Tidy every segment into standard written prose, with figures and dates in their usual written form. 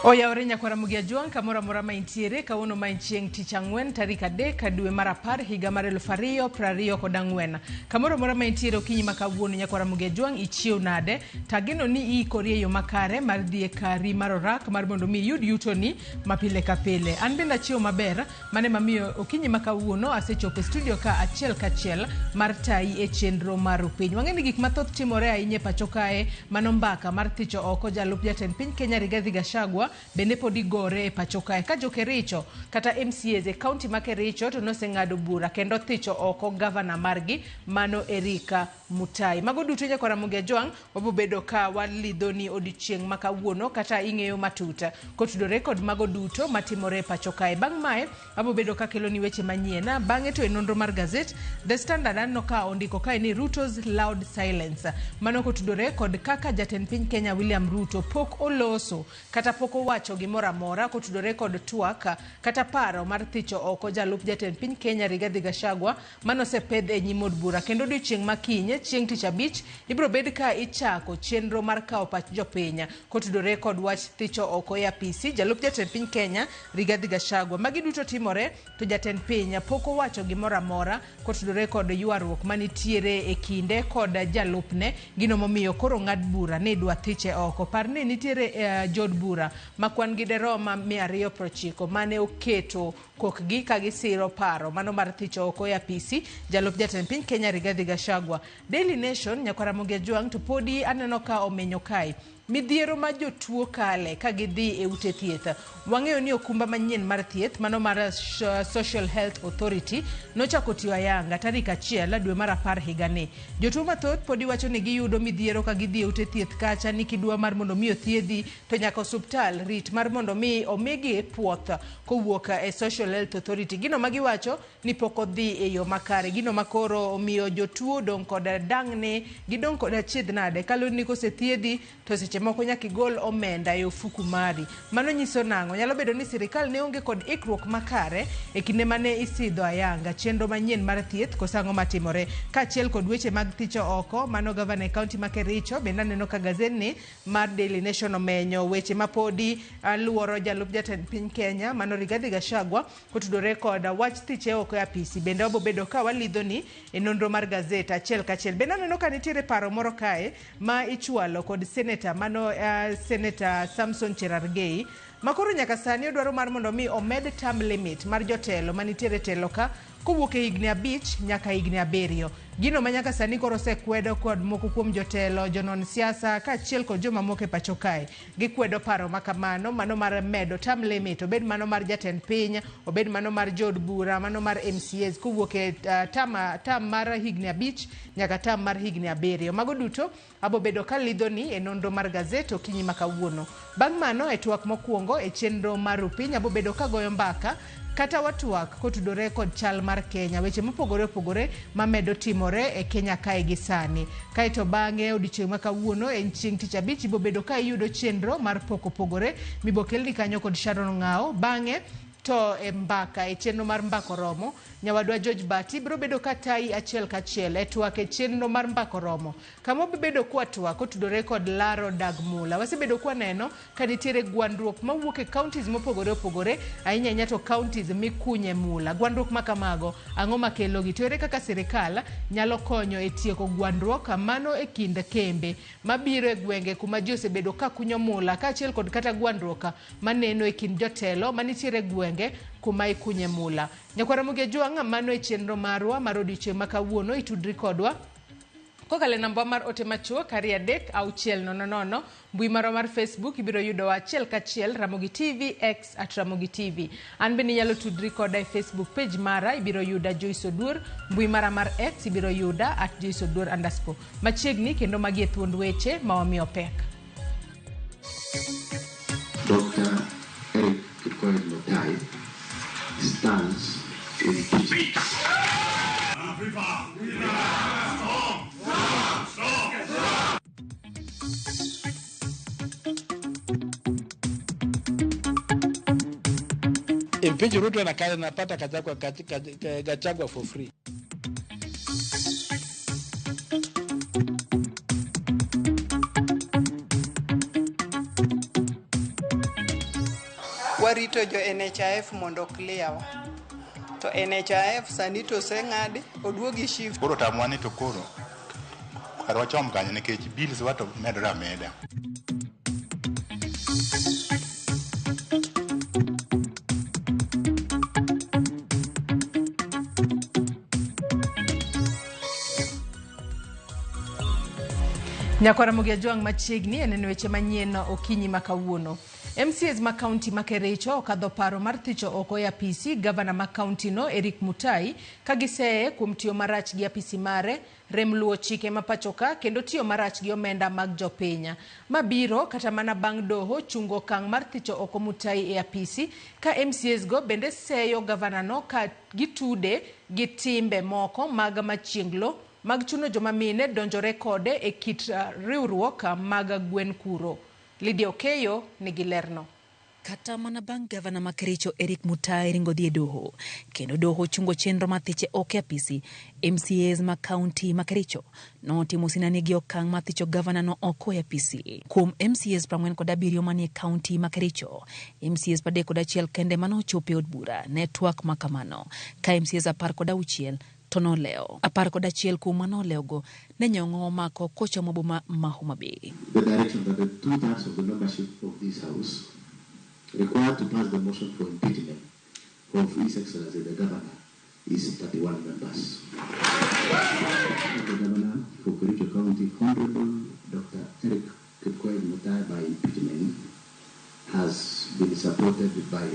Oyawore nyakwara Mugia Jwang' kamoro amora ma intiere kawuono ma en chieng' tich ang'wen tarik 3 dwe mar 10 higa mar 2024. Kamoro amora ma intiere okinyi ma kawuono nyakwara Mugia Jwang' ichiew nade? Tageno ni iikori e yo makare mar dhi e kari mar orak mar mondo mi iyud yutoni ma pile ka pile. An bende achiew maber mane mamiyo okinyi ma kawuono asechopo e studio ka achiel kachiel mar tayi e chenro mar Rupiny. Wang'e ni gik mathoth timore ahinya e pacho kae, mano mbaka mar thicho oko jalup jatend piny Kenya Rigathi Gachagua bende pod igore e pacho kae. Ka jo Kericho kata MCAs e kaunti ma Kericho to noseng'ado bura kendo thicho oko gavana margi mano Erika Mutai. Mago duto nyakwar Ramogi Ajwang' wabiro bedo ka walidhoni odiochieng' ma kawuono kata ing'eyo matut kotudore kod mago duto matimore e pacho kae. Bang' mae wabiro bedo ka keloni weche manyien. Bang'e to e nonro mar gazet The Standard aneno ka ondiko kae ni Ruto's loud silence. Mano kotudore kod kaka jatend piny Kenya William Ruto pok oloso kata pok owacho gimoro amora kotudore kod twak kata paro mar thicho oko jalup jatend piny Kenya Rigathi Gachagua mane osepedh e nyim od bura. Kendo odiochieng' ma kiny, chieng' tich abich, ibiro bed ka ichako chenro mar kawo pach jopiny kotudore kod wach thicho oko e apisi jalup jatend piny Kenya Rigathi Gachagua. Magi duto timore to jatend piny pok owacho gimoro amora kotudore kod ywaruok manitiere e kinde kod jalupne, gino momiyo koro ng'ad bura ni idwa thiche oko. Par ni nitiere jood bura ma kwan gi derom 290 mane oketo kokgi ka gisiro paro mano mar thicho oko e apisi jalup jatend piny Kenya Rigathi Gachagua. Daily Nation nyakwar Ramogi Ajwang' to podi aneno ka omenyo kae midhiero ma jotuo kale ka gidhi e ute thieth. Wang'eyo ni okumba manyien mar thieth mano mar Social Health Authority nochako tiyo ayanga tarik 1 dwe mar 10 higani. Jotuo mathoth podi wacho ni giyudo midhiero ka gidhi e ute thieth kacha ni kidwa mar mondo mi othiedhi to nyaka osuptal rit mar mondo mi omigi puoth kowuok e Social Health Authority. Gino ma giwacho ni pok odhi e yo makare. Gino ma koro omiyo jotuo odong' kod dang'ni, gidong' kod achiedh nade. Kaluwore ni kosethiedhi to seche moko nyaka igol omenda e ofuku mari. Mano nyiso nang'o? Nyalo bedo ni sirikal ne onge kod ikruok makare e kinde mane isidho ayanga chenro manyien mar thieth koso ang'o matimore. Kaachiel kod weche mag thicho oko, mano gavana e kaunti ma Kericho bende aneno ka gazetni mar Daily Nation omenyo weche ma podi luoro jalup jatend piny Kenya mano Rigathi Gachagua kotudore kod wach thiche oko e apisi. Bende wabo bedo ka walidhoni e nonro mar gazet achiel kachiel. Bende aneno ka nitiere paro moro kae ma ichwalo kod seneta mano Seneta Samson Cherargei ma koro nyaka sani odwaro mar mondo mi omed term limit mar jotelo manitiere telo ka kowuok e higni 5 nyaka higni 7. Gino ma nyaka sani koro osekwedo kod moko kuom jotelo, jonon siasa kaachiel kod joma moko e pacho kae. Gikwedo paro ma kamano, mano mar medo term limit, obed mano mar jatend piny, obed mano mar jood bura, mano mar MCAs kowuok e term mar higni 5 nyaka term mar higni 7. Mago duto abo bedo ka lidhoni e nonro mar gazet okinyi ma kawuono. Bang' mano e twak mokwongo e chenro mar Rupiny abo bedo ka goyo mbaka kata watwak kotudore kod chal mar Kenya, weche mopogore opogore mamedo timore e Kenya kae gi sani. Kaeto bang'e odiochieng' ma kawuono en chieng' tich abich ibo bedo ka iyudo chenro mar pok opogore mibo kelni kanyo kod Sharon Ng'ao. Bang'e to e mbaka e chenro mar Mbaka Oromo, nyawadwa George Bati biro bedo ka tayi achiel kachiel e twak e chenro mar Mbaka Oromo, kama wabibedo kwa twak kotudore kod laro dag mula. Wasebedo kwa neno ka nitiere gwandruok mawuok e counties mopogore opogore, ahinya ahinya to counties mikunye mula. Gwandruok ma kamago ang'o makelogi? To ere kaka sirikal nyalo konyo e tieko gwandruok mano e kind kembe mabiro e gwenge kuma ji osebedo ka kunyo mula, kaachiel kod kata gwandruok maneno e kind jotelo manitiere e gwenge kuma ikunye mula. Nyakwar Ramogi Ajwang', mano e chenro marwa mar odiochieng' ma kawuono. Itudri kodwa kokalo e namba mar ote machuok 23600, mbui marwa mar Facebook ibiro yudowa achiel kachiel Ramogi TV, X at Ramogi TV. An bende inyalo tudri koda e Facebook page mara, ibiro yuda Joyce Oduor, mbui mara mar X ibiro yuda at Joyce Oduor underscore. Machiegni kendo magi e thuond weche ma wamiyo pek. Dr. Eric Kipkoech Mutai stands in peace. Impeach Ruto na kazi napata Gachagua, Gachagua for free. Warito jo NHIF mondo clear wa. To NHIF sani to oseng'adi oduogi shift. Koro tamwa ni to koro kar wachom kanyo nikech bills wa to medore ameda. Nyakwara Ramogi Ajwang' machiegni e neno weche manyien okinyi ma kawuono. MCAs ma kaunti ma Kericho okadho paro mar thicho oko e apisi gavana ma kaunti no Eric Mutai ka giseye kuom tiyo marach gi apisi mare, rem luwo chike ma pachoka kendo tiyo marach gi omenda mag jopiny. Ma biro kata mana bang' doho chungo okang' mar thicho oko Mutai e apisi ka MCAs go bende seyo gavana no ka gitude gi timbe moko mag machienglo mag chuno joma mine donjore kode e kit riwruok mag gwen kuro. Lydia Okeyo nigi lerno. Kata mana bang' gavana ma Kericho Eric Mutai ringo dhi e doho kendo doho chungo chenro mar thiche oko e apisi, MCAs ma kaunti ma Kericho notimo sinani gi okang' mar thicho gavana no oko e apisi. Kuom MCAs 47 manie kaunti ma Kericho, MCAs 31 kende manochopo e od bura ne twak ma kamano, ka MCAs 16 to nolewo. 11 kuom manolewogo ne nyong'o omako kochomo boma ma Homa Bay. The direction that the 2/3 of the membership of this house required to pass the motion for impeachment of His Excellency the Governor is 31 members. The Governor for Kericho County, Honorable Dr. Eric Kipkoech Mutai, by impeachment has been supported by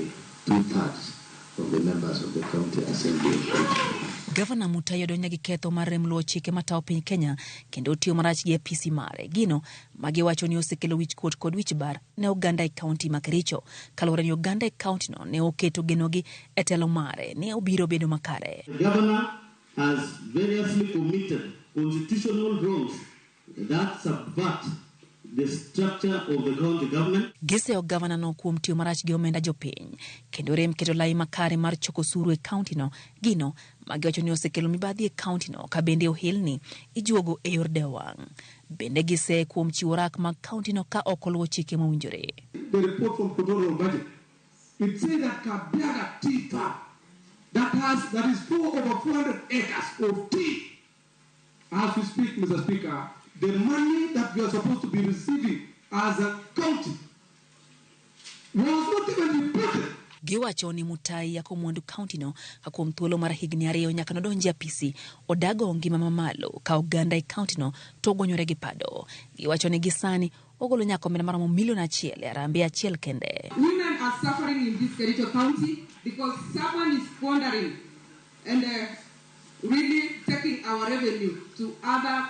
2/3 of the members of the County Assembly. Gavana Mutai odonjne gi ketho mar rem luwo chike matayo piny Kenya kendo tiyo marach gi apisi mare. Gino magiwacho ni osekelo wich kuot kod wich bar ne oganda e kaunti ma Kericho. Kaluwore ni oganda e kaunti no ne oketo genogi e telo mare ni obiro bedo makare. The governor has variously committed constitutional wrongs that subvert the structure of the county government. Giseyo gavana no kuom tiyo marach gi omenda jopiny kendo rem keto lai makare mar choko osuru e kaunti no. Gino magiwacho ni osekelo mibadhi e kaunti no ka bende ohelni ijuogo e yor dewo wang'. Bende giseye kuom chiwo rak mag kaunti no ka ok oluwo chike mowinjore. The report from Control of Budget, it says that Kabiaga Tea Farm that is over 400 acres of tea. As we speak, Mr. Speaker, the money that we are supposed to be receiving as a county was not even reported. Giwacho ni Mutai yako mwandu kaunti no ka kuom thuolo mar higni 2 nyaka nodonji apisi odago ngima mamalo ka oganda e kaunti no to ogonyore gi pado. Giwacho ni gisani ogolo nyaka omenda maromo milion 1 e harambee achiel kende. Women are suffering in this Kericho County because someone is pondering and really taking our revenue to other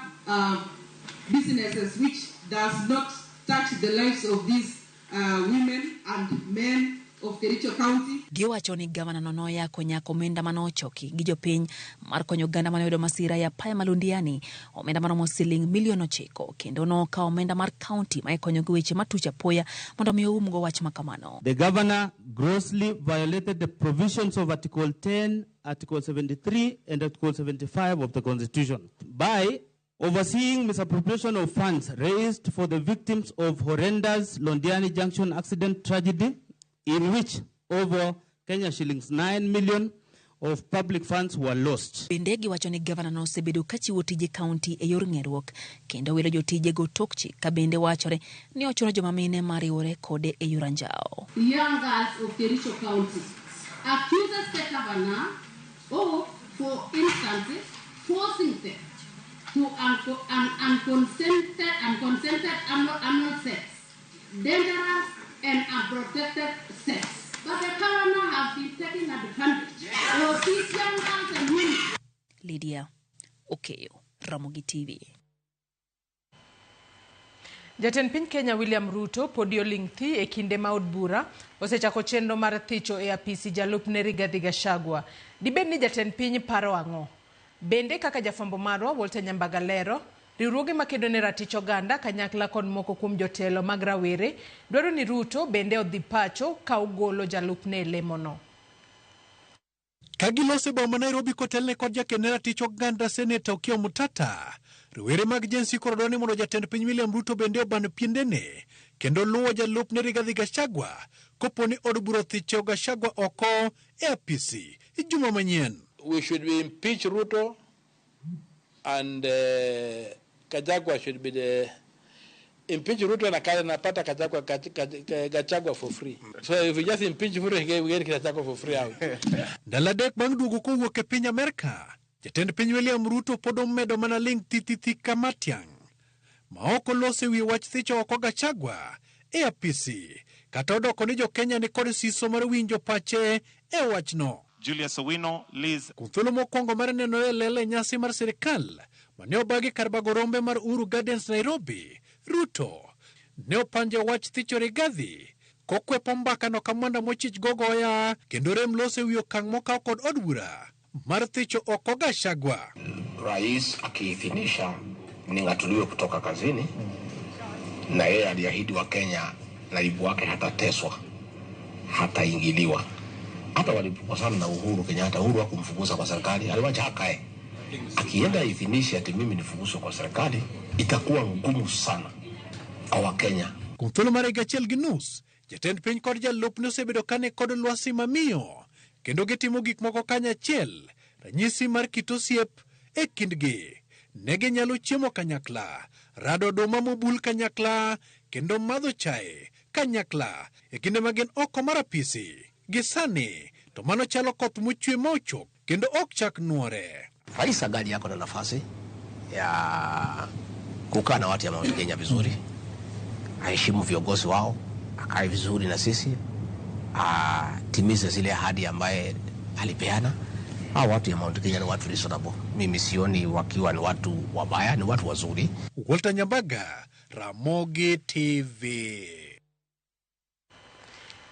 businesses which does not touch the lives of these women and men of Kericho County. Giwacho ni gavana no noyako nyaka omenda manochoki gi jopiny mar konyo oganda mane oyudo masira ya apaya ma Londiani, omenda maromo siling milion 9 kendo nokawo omenda mar kaunti ma ikonyo gi weche matuch apoya mondo mi oumgo wach makamano. The governor grossly violated the provisions of Article 10, Article 73 and Article 75 of the Constitution by overseeing misappropriation of funds raised for the victims of horrendous Londiani Junction accident tragedy, in which over Kenya shillings 9 million of public funds were lost. Bende giwacho ni gavana no osebedo ka chiwo tije kaunti e yor ng'eruok kendo wilo jotijego tok chik ka bende wachore ni ochuno joma mine mariwore kode e yor anjawo. Young girls of Kericho County accuses the governor of, for instance, forcing them to unconsented anal sex, dangerous and unprotected sex. But the governor has been taking advantage of these young girls and women. Lydia Okeyo, Ramogi TV. Jatend piny Kenya William Ruto podi oling' thi e kinde ma od bura osechako chenro mar thicho e apisi jalupne Rigathi Gachagua. Dibed ni jatend piny paro ang'o? Bende kaka jafwambo marwa Walter Nyambaga lero, riwruoge makedo ne ratich oganda kanyakla kod moko kuom jotelo mag rawere dwaro ni Ruto bende odhi pacho ka ogolo jalupne e lemono. Ka gilose boma Nairobi kotelne kod jaken ratich oganda Seneta Okiya Omtatah, rowere mag Gen Z koro dwaro ni mondo jatend piny William Ruto bende oban piendene kendo luwo jalupne Rigathi Gachagua kopo ni od bura othicho Gachagua oko e apisi juma manyien. We should be impeach Ruto and Gachagua should be the impeach Ruto na napata Gachagua, Gachagua for free. So if we just impeach Ruto, we get Gachagua for free out. Ndalo adek bang' duogo kowuok e piny Amerka, jatend piny William Ruto pod omedo mana ling' thithithi ka matiang' ma ok olose wi wach thicho oko Gachagua e apisi kata odoko ni jo-Kenya ni kod siso mar winjo pache e wachno. Julius Owino, Liz. Kuom thuolo mokwongo mar nenore e lela e nyasi mar sirikal mane obagi kar bago rombe mar Uhuru Gardens Nairobi, Ruto ne opanjo wach thicho Rigathi kokwepo mbakano ka mwanda mochich gogoya kendo rem loso e wi okang' mokaw kod od bura mar thicho oko Gachagua. Rais akiidhinisha ning'atuliwe kutoka kazini, na yeye aliahidi wa Kenya naibu wake hatateswa, hataingiliwa. Hata walipokosana na Uhuru Kenyatta, Uhuru hakumfukuza kwa serikali, aliwacha akae. Akienda idhinishe ati mimi nifukuzwe kwa serikali, itakuwa ngumu sana kwa Wakenya. Kuom thuolo mar higa achiel gi nus, jatend piny kod jalupne osebedo kane kod lwasi mamiyo kendo gitimo gik moko kanyachiel, ranyisi mar kit osiep e kindgi. Ne ginyalo chiemo kanyakla, rado oduma mobul kanyakla, kendo madho chae kanyakla e kinde ma gin oko mar apisi. Gi sani to mano chalo koth mochwe ma ochok kendo ok chak nuore. Rais angali yako na nafasi ya kukaa na watu ya Mount Kenya vizuri, aheshimu viongozi wao, akae vizuri na sisi, atimize zile ahadi ambaye alipeana. Hao watu ya Mount Kenya ni watu reasonable. Mimi sioni wakiwa ni watu wabaya, ni watu wazuri. Walter Nyambaga, Ramogi TV.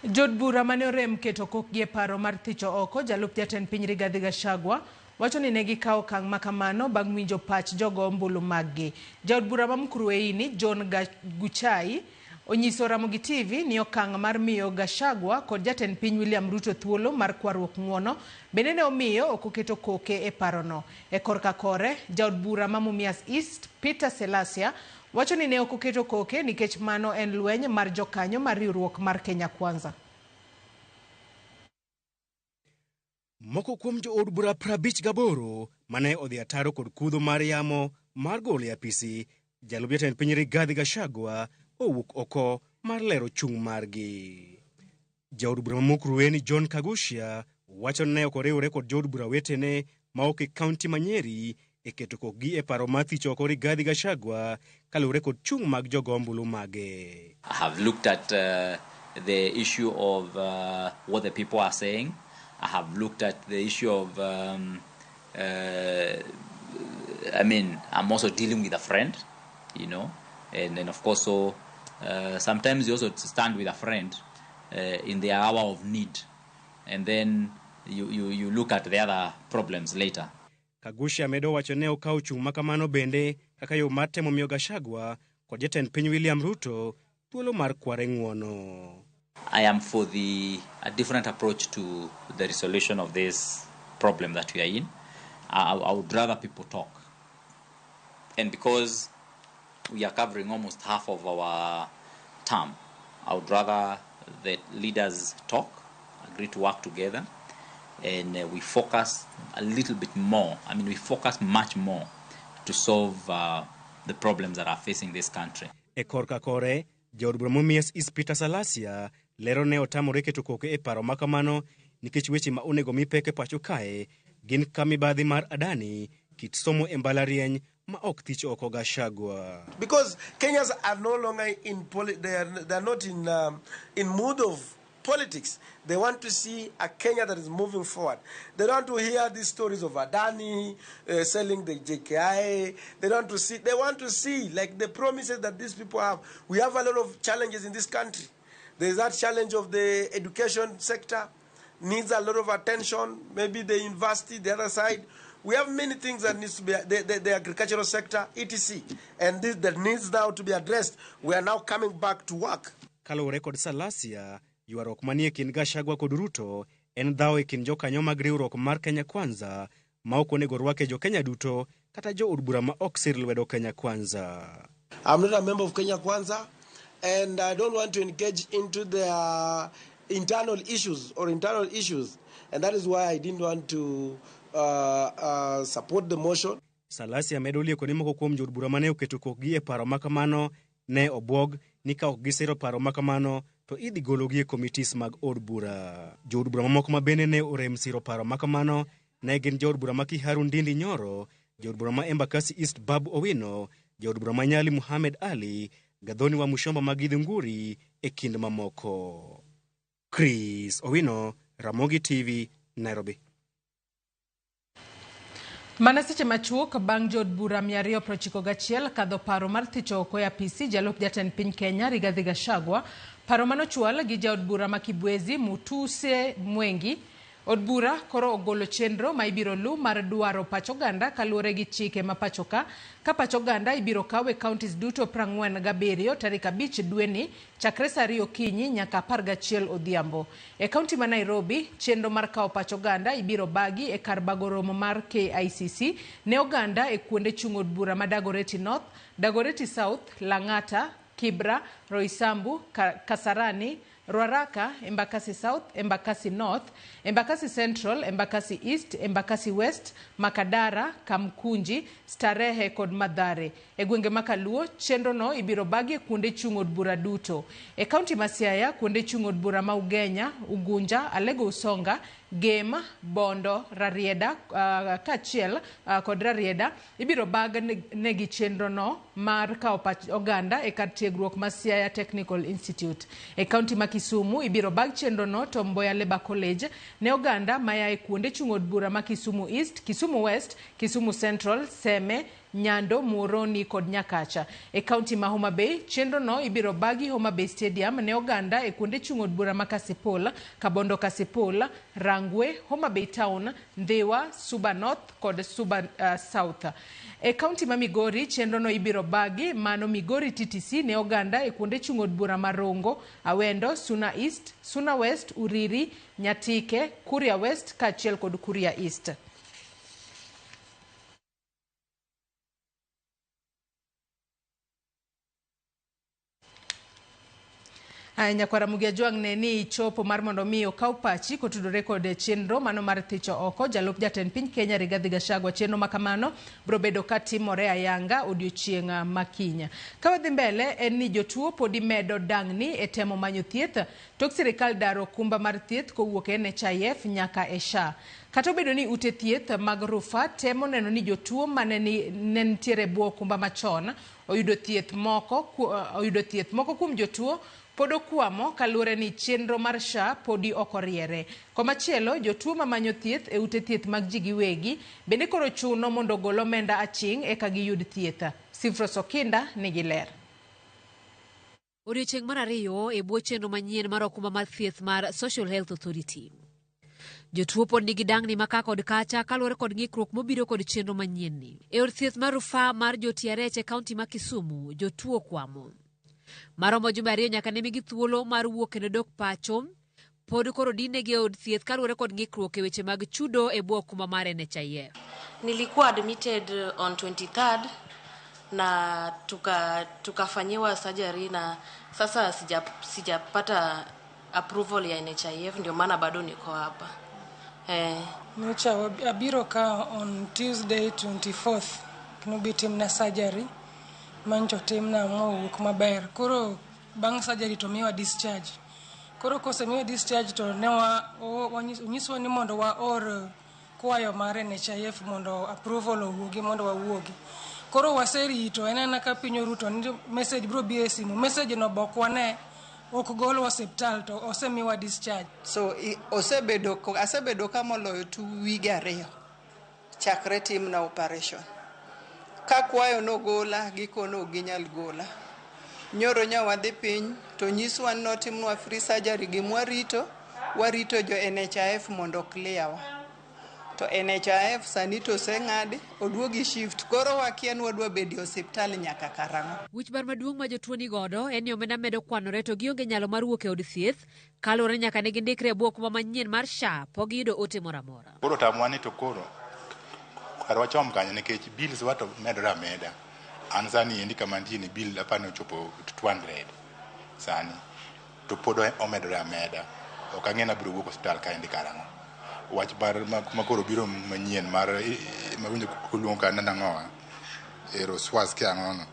Jood bura mane orem keto kokgi e paro mar thicho oko jalup jatend piny Rigathi Gachagua wacho ni ne gikawo okang' makamano bang' winjo pach jogo ombulu maggi. Jaod bura ma Mukurweini John Guchai onyiso Ramogi TV ni okang' mar miyo Gachagua kod jatend piny William Ruto thuolo mar kwaruok ng'uono bende ne omiyo ok oketo koke e parono. E korka kore, jaod bura ma Mumias East Peter Selasia wacho ni ne ok oketo koke nikech mano en lweny mar jokanyo mar riwruok mar Kenya Kwanza. Moko kuom jood bura 58 mane odhi ataro kod kudho mar yamo mar golo e apisi jalup jatend piny Rigathi Gachagua owuok oko mar lero chung' margi. Jaod bura ma Mukurweini John Kaguchia wacho ni ne ok oriwre kod jood bura wetene ma ok e kaunti ma Nyeri e keto kokgi e paro mar thicho oko Rigathi Gachagua kaluwore kod chung' mag jogo ombulu mage. I have looked at the issue of what the people are saying. I have looked at the issue of, I mean, I'm also dealing with a friend, you know, and then of course, so sometimes you also stand with a friend in the hour of need, and then you look at the other problems later. Kaguchia medo wacho ne okawo chung' makamano bende kaka yo mar temo miyo Gachagua kod jatend piny William Ruto thuolo mar kware ng'uono. I am for a different approach to the resolution of this problem that we are in. I would rather people talk. And because we are covering almost half of our term, I would rather that leaders talk, agree to work together, and we focus a little bit more. I mean, we focus much more to solve the problems that are facing this country. E korka kore, jaod bura Mumias East Peter Salasia lero ne otamore keto koke e paro makamano nikech weche ma onego mi pek e pacho kae gin ka mibadhi mar Adani, kit somo e mbalariany ma ok thich oko Gachagua. Because Kenyans are no longer in they are not in mood of politics. They want to see a Kenya that is moving forward. They don't want to hear these stories of Adani selling the JKIA. They don't want to see. They want to see like the promises that these people have. We have a lot of challenges in this country. There is that challenge of the education sector needs a lot of attention. Maybe the university, the other side. We have many things that needs to be, the agricultural sector, etc. And this that needs now to be addressed. We are now coming back to work. Kaluwore kod Salasia, ywaruok manie kind Gachagua kod Ruto en dhawo e kind jokanyo mag riwruok mar Kenya Kwanza ma ok onego rwake jo Kenya duto kata jo od bura ma ok sir lwedo Kenya Kwanza. I'm not a member of Kenya Kwanza, and I don't want to engage into their internal issues or internal issues, and that is why I didn't want to support the motion. Salasia medo lieko ni moko kuom jood bura mane oketo kokgi e paro ma kamano ne obwog ni ka ok gisiro paro ma kamano to idhi gologi e komitis mag od bura. Jood bura mamoko ma bende ne orem siro paro ma kamano ne gin jood bura ma Kiharu Ndindi Nyoro, jood bura ma Embakasi East Babu Owino, jood bura ma Nyali Muhammad Ali, Gathoni wa Mushomba ma Githunguri e kind mamoko. Chris Owino, Ramogi TV, Nairobi. Mana seche machuok bang' jood bura 291 kadho paro mar thicho oko e apisi jalup jatend piny Kenya Rigathi Gachagua, paro manochwal gi jaod bura ma Kibwezi Mutuse Mwengi. Od bura koro ogolo chenro ma ibiro lu mar dwaro pach oganda kaluwore gi chike ma pacho ka. Ka pach oganda ibiro kaw e counties duto 47 tarik 5 dweni chakre saa 2 okinyi nyaka 11 odhiambo. E kaunti ma Nairobi, chenro mar kawo pach oganda ibiro bagi e kar bago romo mar KICC ne oganda e kuonde chung' od bura ma Dagoretti North, Dagoretti South, Lang'ata, Kibra, Roysambu, Kasarani, Ruaraka, Embakasi South, Embakasi North, Embakasi Central, Embakasi East, Embakasi West, Makadara, Kamkunji, Starehe kod Mathare. E gwenge ma Kaluo, chenro no ibiro bagi e kuonde chung' od bura duto. E kaunti ma Siaya, kuonde chung' od bura ma Ugenya, Ugunja, Alego Usonga, Gem, Bondo, Rarieda, kaachiel kod Rarieda, ibiro bag negi chenro no mar kawo pach oganda e kar tiegruok ma Siaya Technical Institute. E kaunti ma Kisumu, ibiro bag chenro no Tom Mboya Labour College ne oganda maya e kuonde chung' od bura ma Kisumu East, Kisumu West, Kisumu Central, Seme, Nyando, Muhoroni kod Nyakacha. E kaunti ma Homa Bay, chenro no ibiro bagi Homa Bay Stadium ne oganda e kuonde chung' od bura ma Kasipul, Kabondo Kasipul, Rangwe, Homa Bay Town, Ndhiwa, Suba North kod Suba South. E kaunti ma Migori, chenro no ibiro bagi mano Migori TTC ne oganda e kuonde chung' od bura ma Rongo, Awendo, Suna East, Suna West, Uriri, Nyatike, Kuria West kaachiel kod Kuria East. Nyakwara Mugia Jwang' ne ni chopo mar mondo mi okaw pachi kotudore kod chenro mano mar thicho oko jalup jatend piny Kenya Rigathi Gachagua. Chenro makamano biro bedo ka timore ayanga odiochieng' makinya. Ka wadhi mbele en ni jotuo podi medo dang'ni e temo manyo thieth tok sirikal daro okumba mar thieth kowuok e NHIF nyaka e SHA. Kata obedo ni ute thieth mag rufaa temo neno ni jotuo mane ne nitiere e bwo okumba machon oyudo thieth moko kuom jotuo pod okwamo kaluwore ni chenro mar SHA podi ok oriere. Komachielo, jotuo mamanyo thieth e ute thieth mag ji giwegi bende koro chuno mondo ogol omenda aching' eka giyud thieth. Sifros Okinda nigi ler. Odiochieng' mar ariyo e bwo chenro manyien mar okumba mar thieth mar Social Health Authority. Jotuo pod nigi dang'ni ma ka kod kacha kaluwore kod ng'ikruok mobiro kod chenro manyien ni. E od thieth mar rufaa mar jo-TRH e kaunti ma Kisumu, jotuo okwamo. Maromo jumbe ariyo nyaka ne migi thuolo mar wuok kendo dok pacho, pod koro dinegi e od thieth kaluwore kod ng'ikruok e weche mag chudo e bwo okumba mar NHIF. Nilikuwa admitted on 23rd na tukafanyiwa surgery na sasa sijapata approval ya NHIF, ndio maana bado niko hapa. Nyocha abiro ka on Tuesday 24th nobi timna surgery mancho timna mowuok maber. Koro bang' surgery to miwa discharge. Koro kosemiwa discharge to ne onyiswa ni mondo waor kwayo mar NHIF mondo approval owuogi mondo wawuogi. Koro waserito en ana ka piny oruto ni message biro biro e simu. Message no bok wane ok golwa osiptal to osemiwa discharge. So asebedo ka moloyo 2 wige 2 chakre timna operation. Ka kwayo nogola, gikono ok ginyal gola. Nyoro nya wadhi piny to nyiswa ni notimnwa free surgery gimwarito, warito jo NHIF mondo clear wa. To NHIF sani to oseng'adi, oduogi shift, koro wakia ni wadwa bedo e osiptal nyaka karang'o. Wich bar maduong' ma jotuo ni godo en ni omenda medo kwanore to gionge nyalo mar wuok e od thieth kaluwore ni nyaka ne gindikre e bwo okumba manyien mar SHA pok giyudo ote moro amora. Koro tamwa ni to koro kar wachom kanye nikech bills wa to medore ameda. An sani endi kama antie ni bill apani ochopo 200 sani to pod omedore ameda. Ok ang'e ni abiro wuok osiptal kaendi karang'o. Wach mar ma koro biro manyien mar mawinjo koluong ka nang'owa ero swas kia ang'ono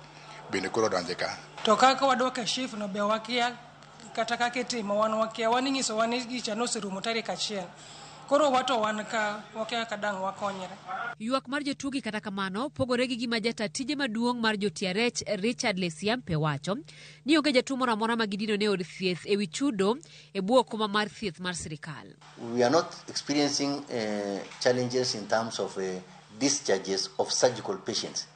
bende koro odonje ka. To kaka wadok e SHIF no be wakia kata kaka itimo wan wakia wan inyisowa ni gicha noserumo tarik achiel. Koro wato wan ka wakia kaka dang' wakonyre. Ywak mar jotuogi kata kamano pogore gi gima jata tije maduong' mar jo TRH Richard Lesiampe wacho ni onge jatuo moro amora ma gidino ne od thieth e wi chudo e bwo okumba mar thieth mar sirikal. We are not experiencing challenges in terms of discharges of surgical patients.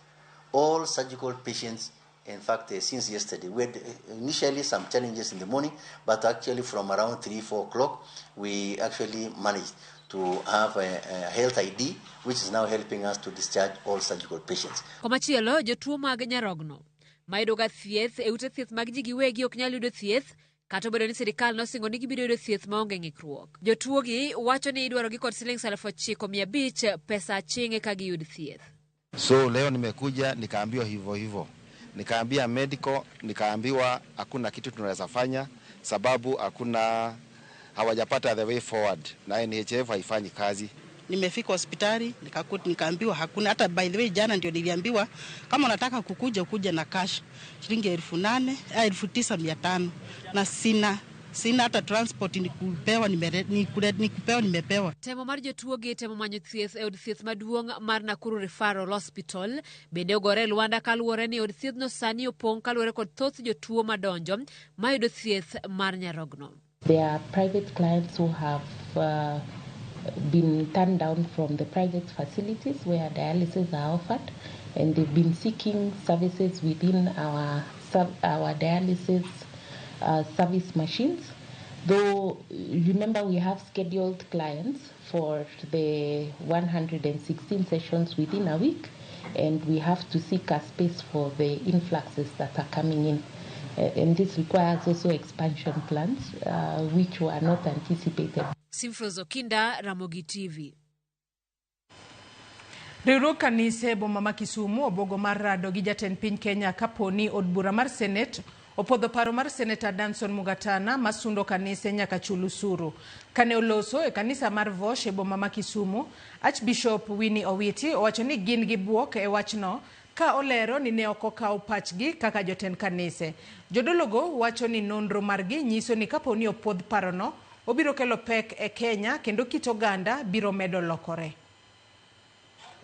All surgical patients, in fact, since yesterday, we had initially some challenges in the morning, but actually from around 3-4 o'clock, we actually managed to have a health ID, which is now helping us to discharge all surgical patients. Komachielo, jotuo mag nyarogno mayudoga thieth e ute thieth mag ji giwegi ok nyal yudo thieth kata obedo ni sirikal nosingo ni gibiro yudo thieth maonge ng'ikruok. Jotuogi wacho ni idwarogi kod siling 9,500 pesa aching' eka giyud thieth. So leo nimekuja nikaambiwa hivyo hivyo, nikaambia medical, nikaambiwa hakuna kitu tunaweza fanya sababu hakuna, hawajapata the way forward na NHIF haifanyi kazi. Nimefika hospitali nikaambiwa hakuna. Hata by the way jana ndio niliambiwa kama unataka kukuja ukuja na cash shilingi 8,000, 9,500 na sina hata transport nikupewa, nikupewa nimepewa. Temo mar jotuo gi temo manyo thieth e od thieth maduong' mar Nakuru Referral Hospital bende ogore e lwanda kaluwore ni od thiethno sani opong' kaluwore kod thoth jotuo madonjo mayudo thieth mar nyarogno. There are private clients who have been turned down from the private facilities where dialysis are offered, and they've been seeking services within our dialysis service machines. Though, remember, we have scheduled clients for the 116 sessions within a week, and we have to seek a space for the influxes that are coming in. And this requires also expansion plans, which were not anticipated. Simfrozo Kinda, Ramogi TV. Riwruog kanise e boma ma Kisumu obuogo mar rado gi jatend piny Kenya kaponi od bura mar Senate opodho paro mar Seneta Danson Mungatana masundo kanise nyaka chul osuru. Kane oloso e kanisa mar Vosh e boma ma Kisumu, Archbishop Winnie Owiti owacho ni gin gi buok e wachno ka olero ni ne ok okaw pachgi kaka jotend kanise. Jodologo wacho ni nonro margi nyiso ni kaponi opodh parono, obiro kelo pek e Kenya kendo kit oganda biro medo lokore.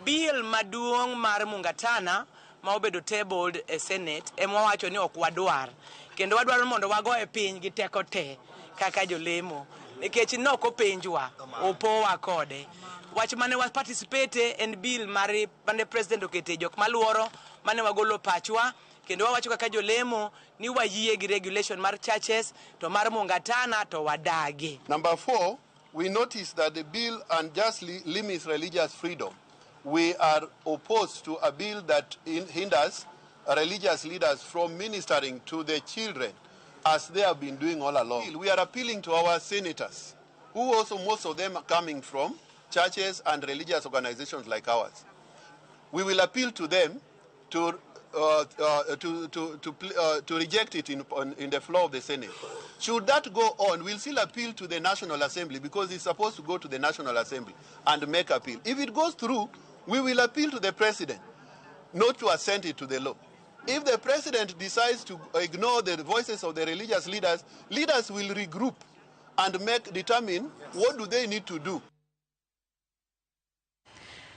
Bill maduong' mar Mungatana ma obedo tabled e Senate ema wawacho ni ok wadwar, kendo wadwaro mondo wagoye piny gi teko te kaka jolemo, nikech nok openjwa, opowa kode. Wach mane wa participate en bill mare mane president okete jok maluoro mane wagolo pachwa, kendo wawacho kaka jolemo ni wayie gi regulation mar churches to mar Mungatana to wadagi. Number 4, we notice that the bill unjustly limits religious freedom. We are opposed to a bill that hinders religious leaders from ministering to the children as they have been doing all along. We are appealing to our senators, who also most of them are coming from churches and religious organizations like ours. We will appeal to them to reject it in the floor of the Senate. Should that go on, we'll still appeal to the National Assembly, because it's supposed to go to the National Assembly and make appeal. If it goes through, we will appeal to the president not to assent it to the law. If the president decides to ignore the voices of the religious leaders, leaders will regroup and determine what do they need to do.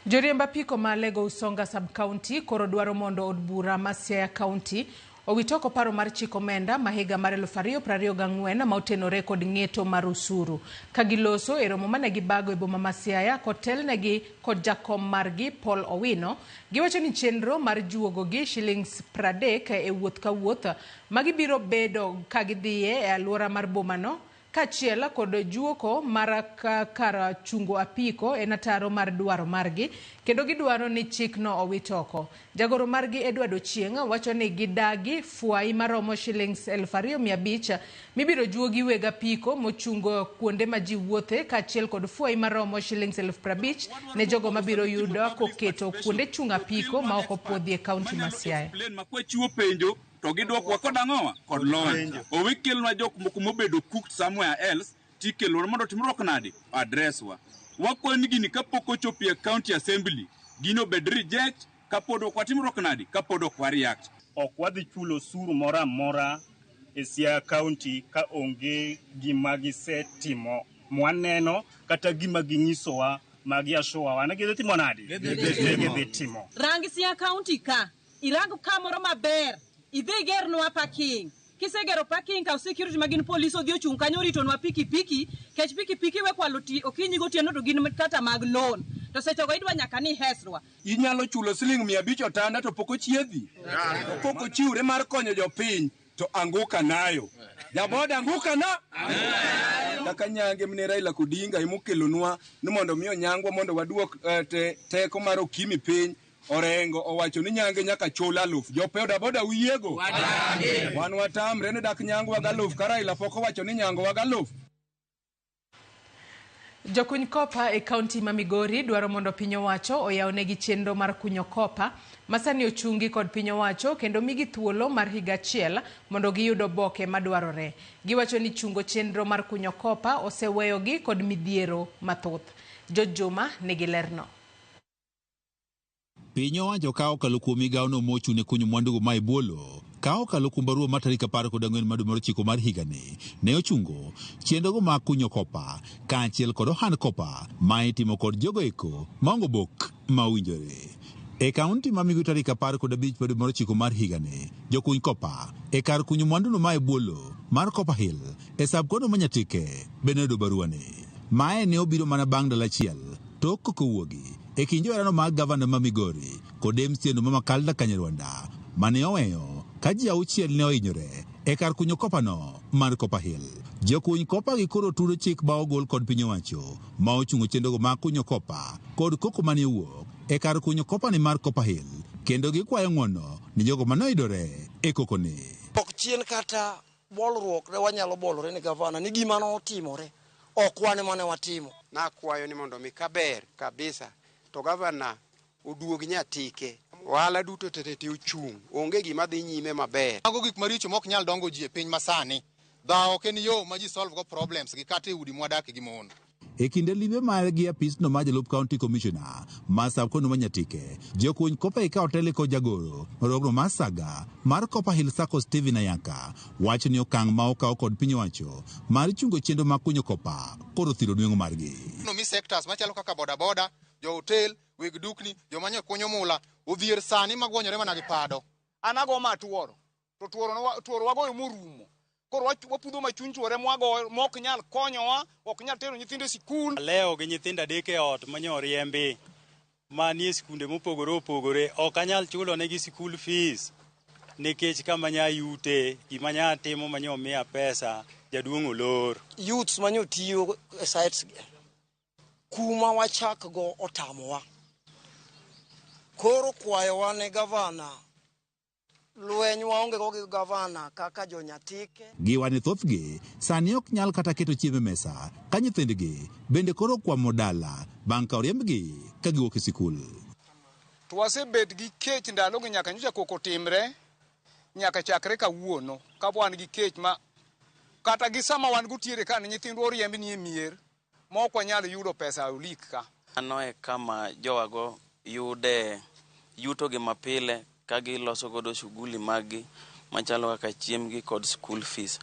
Joriemb apiko ma Lego Usonga sub-county koro dwaro mondo od bura ma Siaya County owit oko paro mar chik omenda ma higa mar 2024 ma otenore kod ng'eto mar osuru. Ka giloso e romo mane gibago e boma ma Siaya kotelnegi kod jakom margi Paul Owino, giwacho ni chenro mar juogo gi shillings 30 e wuoth ka wuoth ma gibiro bedo ka gidhiye e alwora mar bomano kaachiel kod juoko mar kar chungo apiko en ataro mar dwaro margi kendo gidwaro ni chikno owit oko. Jagoro margi Edward Ochieng wacho ni gidagi fwai maromo shillings 2,500 mibiro juogi weg apiko mochungo kuonde ma ji wuothe kaachiel kod fwai maromo shillings 50,000 ne jogo mabiro yudo koketo kuonde chung' apiko ma ok opuodhi e kaunti ma Siaya. Chiwo penjo to gidwokwa kod ang'owa kod lony. Owe kelnwa jok moko mobedo cooked somewhere else tikelonwa mondo timruok nade address wa. Wakwayo ni gini kapok ochopo e county assembly gino obed reject kapod ok watimruok nade kapod ok wa react. Ok wadhi chulo osuru moro amora e Siaya County ka onge gima gisetimo mwaneno kata gima ginyisowa ma giashowawa ni gidhi timo nade? Gidhi timo. Rang Siaya County ka, irang kamoro maber, idhi igernwa parking. Kisegero parking, kaw security ma gin polis odhi ochung' kanyo oritonwa pikipiki, kech pikipiki we kwalo okinyi gotieno to gin kata mag loan. To sechego idwa nyaka ni hesrwa. Inyalo chulo siling 500 otanda to pok ochiedhi. To pok ochiwre mar konyo jopiny to anguka nayo. Jaboda anguka na? Kaka nyange mne Raila Odinga emokelonwa ni mondo mi onyangwa mondo waduok teko mar okimi piny. Orengo owacho ni nyange nyaka chul 1,000. Jo boda uyiego? Wan watamre ni dak nyangwa ga 1,000 ka Raila pok owacho ni nyango ga 1,000. Jokuny kopa e kaunti ma Migori dwaro mondo piny owacho oyawnegi chenro mar kunyo kopa masani ochungi kod piny owacho kendo migi thuolo mar higa achiel mondo giyud oboke madwarore. Giwacho ni chungo chenro mar kunyo kopa oseweyogi kod midhiero mathoth. George Juma nigi lerno. Piny owacho ka okalo kuom migawono mochung' ne kunyo mwandugo ma e bwo lowo ka okalo kuom barua mar tarik 14 mar dwe mar 9 mar higani ne ochungo chenrogo mag kunyo kopa kaachiel kod ohand kopa ma itimo kod jogo eko maonge obok ma owinjore. E kaunti ma Migori tarik 15 mar dwe mar 9 mar higani, jokuny kopa e kar kunyo mwanduno ma e bwo lowo mar Copper Hill e sab-kono ma Nyatike bende noyudo baruani. Mae ne obiro mana bang' ndalo achiel tok koko owuogi e kind joherano mag gavana ma Migori kod MCA no ma Makalda Kanyarwanda mane oweyo ka ji 6 ne ohinyore e kar kunyo kopano mar Copper Hill. Jokuny kopa gi koro turo chik ma ogol kod piny owacho ma ochungo chenrogo mag kunyo kopa kod koko mane owuok e kar kunyo kopani mar Copper Hill kendo gikwayo ng'uono ni jogo mane oyudore e kokoni. Ok chien kata bolruok ne wanyalo bolore ni gavana ni gima notimore ok wan mane watimo. Nakwayo ni mondo mi kaber kabisa to gavana oduog Nyatike. Ohala duto tete ochung', onge gima dhi nyime maber. Mago gik maricho mok nyal dongo ji e piny masani. Dhawo ok en yo ma ji solve go problems gi kata e udi mwadake gi mon. E kinde limbe margi apisno mar jalup county commissioner ma sab-kono ma Nyatike, jokuny kopa ikawo tele kod jagoro riwruogno mar saga mar Copper Hill Sacco Steven Ayaka wacho ni okang' ma okaw kod piny owacho mar chungo chenro mag kunyo kopa koro thiro nweng'o margi. Nomi sectors machalo kaka bodaboda, jo hotel, weg dukni, joma nyo kunyo mula, odhier sani magwonyore mana gi pado. An ago ma tuoro, to tuoro wagoyo morumo. Koro wapudho ma chuny tuore mwagoyo mok nyal konyowa, ok nyal tero nyithindo e sikul. Alewo gi nyithindo 3 e ot manyo oriembi manie sikunde mopogore opogore, ok anyal chulo negi sikul fees nikech kama nya yute, gima nya timo manyo miya pesa, jaduong' olor. Youths manyo tiyo e sites kuma wachak go otamowa. Koro kwayowa ne gavana, lweny waonge go gi gavana kaka jo-Nyatike. Giwa ni thothgi sani ok nyal kata keto chiemo e mesa ka nyithindgi bende koro kwamo dala bang' ka oriembgi ka giwuok e sikul. To wasebet gi kech ndalogi nyaka nyocha koko timre, nyaka chakre kawuono ka wan gi kech ma kata gi sama wan gotiere ka ni nyithindwa oriemb ni e mier ma ok wanyal yudo pesa olik ka. Mano e kama jowago yude yutogi mapile ka giloso godo shughuli maggi machalo kaka chiembgi kod school fees.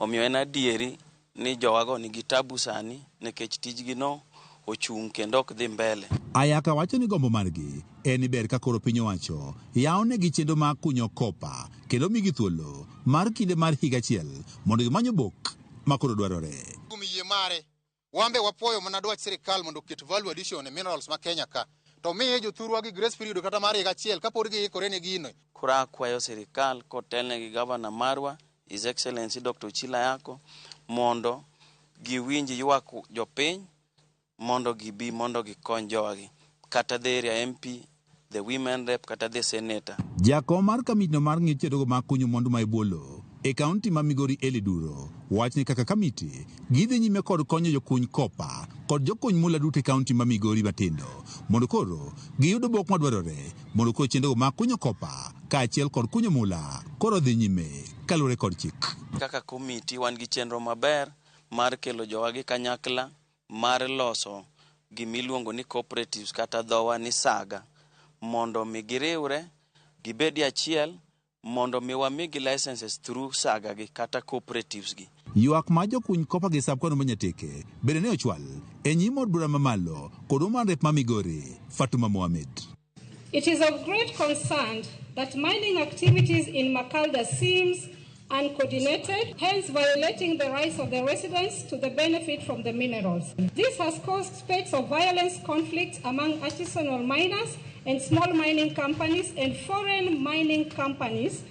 Omiyo en adieri ni jowago nigi tabu sani nikech tijgi no ochung' kendo ok dhi mbele. Ayaka wacho ni gombo margi en ni ber ka koro piny owacho yawnegi chenro mag kunyo kopa kendo migi thuolo mar kinde mar higa achiel mondo gimany obok ma koro dwarore. Kuom yie mare, wambe wapuoyo mana dwach sirikal mondo oket value addition e minerals ma Kenya ka. To miye jothurwa gi grace period kata mar higa achiel kapod giikore ne gino. Koro akwayo sirikal kotelne gi gavana marwa His Excellency Dr. Ochilo Ayako mondo giwinj ywak jopiny mondo gibi mondo gikony jowagi kata the area MP, the women rep kata the senator. Jakom mar kamitino mar ng'iyo chenrogo mag kunyo mwandu ma e bwo lowo e kaunti ma Migori Elly Duro wacho ni kaka kamiti gidhi nyime kod konyo jokuny kopa kod jokuny mula duto e kaunti ma Migori matindo mondo koro giyud obok madwarore mondo koro chenrogo mag kunyo kopa kaachiel kod kunyo mula koro dhi nyime kaluwore kod chik. Kaka komiti wan gi chenro maber mar kelo jowagi kanyakla mar loso gimiluongo ni cooperatives kata dhowa ni saga mondo mi giriwre gibedi achiel mondo mi wamigi licenses through saga gi kata cooperatives gi. Ywak mar jokuny kopa gi sub-county ma Nyatike bende ne ochwal e nyim od bura mamalo kod woman rep ma Migori, Fatuma Mohamed. It is of great concern that mining activities in Makalda seems uncoordinated, hence violating the rights of the residents to the benefit from the minerals. This has caused spate of violence conflicts among artisanal miners and small mining companies and foreign mining companies.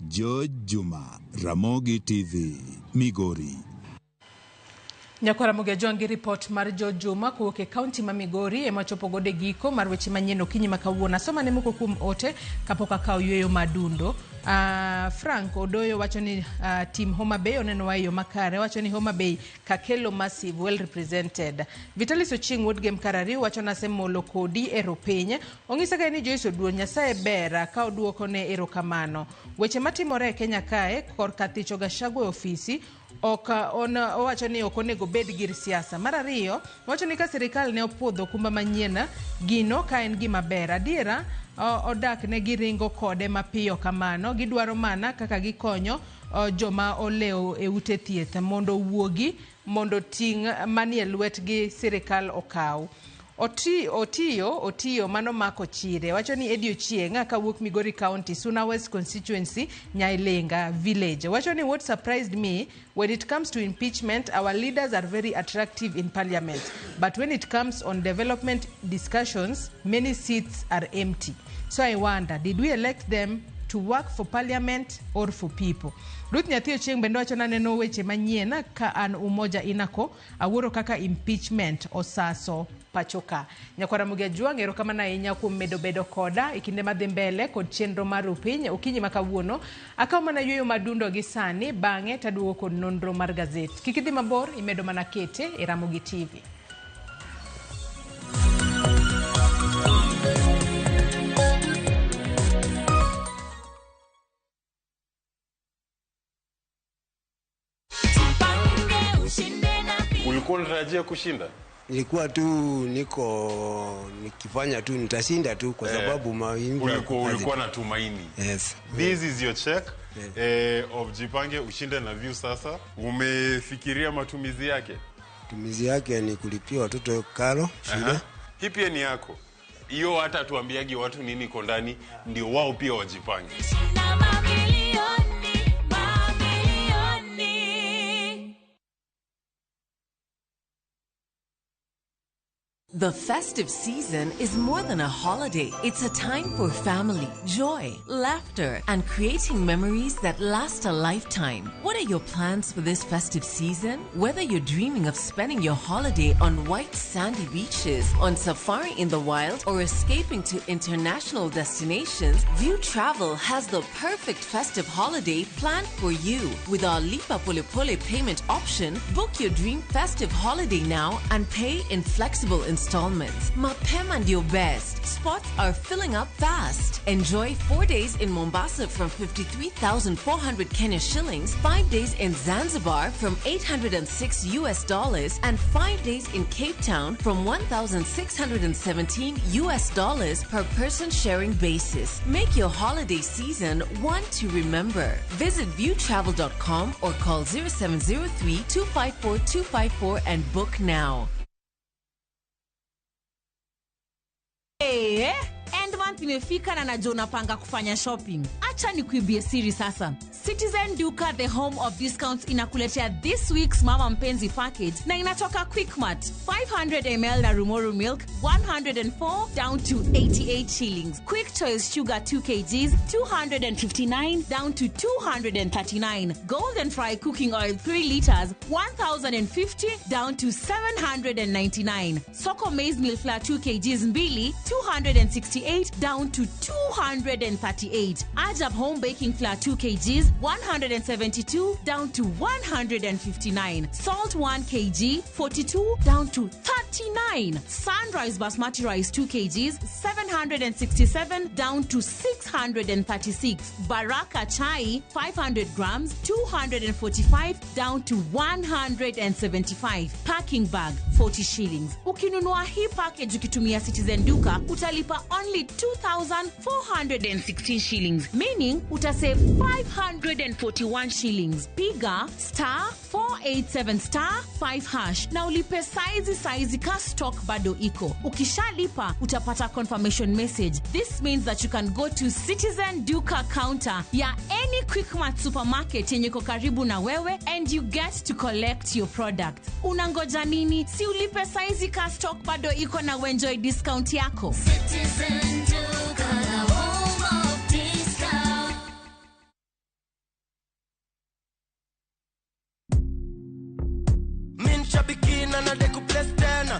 George Juma, Ramogi TV, Migori. Nyakwara Ramogi Ajwang' gi ripot mar George Juma kowuok e kaunti ma Migori ema chopo godo e giko mar weche manyien okinyi ma kawuono. Asoma ne moko kuom ote kapok akawo yueyo madundo. Frank Odoyo wacho ni team Homa Bay onenowa e yo makare. Wacho ni Homa Bay Kakelo Massive well represented. Vitalis Ochieng' wuod Gem Karariu wacho nasemolo kodi e ropiny. Ong'isa kae ni Joyce Oduor Nyasaye ber ka oduoko ne erokamano. Weche matimore e Kenya kae korka thicho Gachagua e ofisi ok on owacho ni ok onego bed gir siasa. Mar ariyo, owacho ni ka sirikal ne opuodho okumba manyien gino ka en gima ber. Adiera odak ne giringo kode mapiyo kamano. Gidwaro mana kaka gikonyo joma olewo e ute thieth mondo owuogi mondo ting' manie lwetgi sirikal okaw. Otiyo otiyo mano mako chire. Wacho ni Eddie Ochieng' kawuok Migori County, Suna West Constituency, Nyailenga Village. Wacho ni what surprised me when it comes to impeachment, our leaders are very attractive in parliament. But when it comes on development discussions, many seats are empty. So I wonder, did we elect them to work for parliament or for people? Ruth Nyathi Ochieng' bende wacho naneno weche manyien ka an Umoja Inako awuoro kaka impeachment osaso pacho ka. Nyakwara Ramogi Ajwang' erokamano ahinya kuom medo bedo koda e kinde madhi mbele kod chenro mar Rupiny okinyi ma kawuono. Akawo mana yueyo madundo gi sani bang'e taduogo kod nonro mar gazet. Kik idhi mabor imedo mana kete e Ramogi TV. Ulikuwa unatarajia kushinda? Nilikuwa tu niko nikifanya tu nitashinda tu kwa sababu mawimbi Ulikuwa na tumaini. Yes. This is your check of Jipange Ushinde na View sasa. Umefikiria matumizi yake? Matumizi yake ni kulipia watoto karo shule. Hii pia ni yako. Hiyo hata tuambiagi watu nini iko ndani ndio wao pia wajipange. The festive season is more than a holiday. It's a time for family, joy, laughter, and creating memories that last a lifetime. What are your plans for this festive season? Whether you're dreaming of spending your holiday on white sandy beaches, on safari in the wild, or escaping to international destinations, View Travel has the perfect festive holiday planned for you. With our Lipa Pole Pole payment option, book your dream festive holiday now and pay in flexible installments. Mapema ndio best. Spots are filling up fast. Enjoy 4 days in Mombasa from 53,400 Kenya shillings, 5 days in Zanzibar from $806 US, and 5 days in Cape Town from $1,617 US per person sharing basis. Make your holiday season one to remember. Visit viewtravel.com or call 0703 254 254 and book now. End month Month imefika na najua unapanga kufanya shopping. Acha nikuibie siri sasa. Citizen Duka, the home of discounts, inakuletea this week's Mama Mpenzi package na inatoka Quickmart. 500 ml na Rumoru milk 104 down to 88 shillings. Quick Choice sugar 2 kgs 259 down to 239. Golden Fry cooking oil 3 liters 1050 down to 799. Soko maize meal flour 2 kgs mbili 268 down to 238. Ajab home baking flour 2 kgs 172 down to 159. Salt 1 kg 42 down to 39. Sunrise basmati rice 2 kgs 767 down to 636. Baraka chai 500 grams 245 down to 175. Packing bag 40 shillings. Ukinunua hii package ukitumia Citizen Duka utalipa only 2416 shillings, meaning utasave 541 shillings. Piga star 487 star 5 hash na ulipe saizi saizi ka stock bado iko. Ukishalipa utapata confirmation message. This means that you can go to Citizen Duka counter ya any Quickmart supermarket yenye iko karibu na wewe and you get to collect your product. Unangoja nini? Si ulipe saizi ka stock bado iko na uenjoy discount yako. Citizen Duka, the home of discount.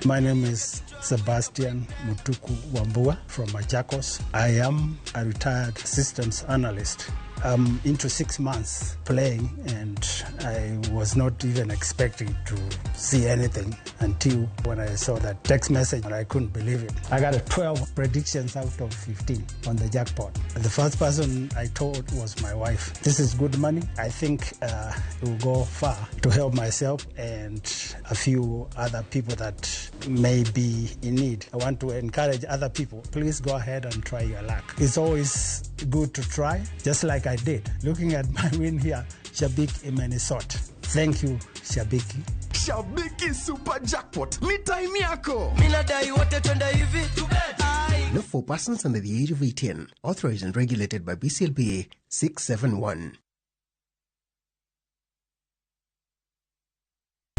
My name is Sebastian Mutuku Wambua from Machakos. I am a retired systems analyst. I'm into 6 months playing, and I was not even expecting to see anything until when I saw that text message, and I couldn't believe it. I got a 12 predictions out of 15 on the jackpot. The first person I told was my wife. This is good money. I think it will go far to help myself and a few other people that may be in need. I want to encourage other people. Please go ahead and try your luck. It's always good to try, just like I did. Looking at my win here, Shabik Imenisot. Thank you, Shabiki. Shabiki Super Jackpot ni time yako. Minadai wote twende hivi. Not for persons under the age of 18. Authorized and regulated by BCLBA 671.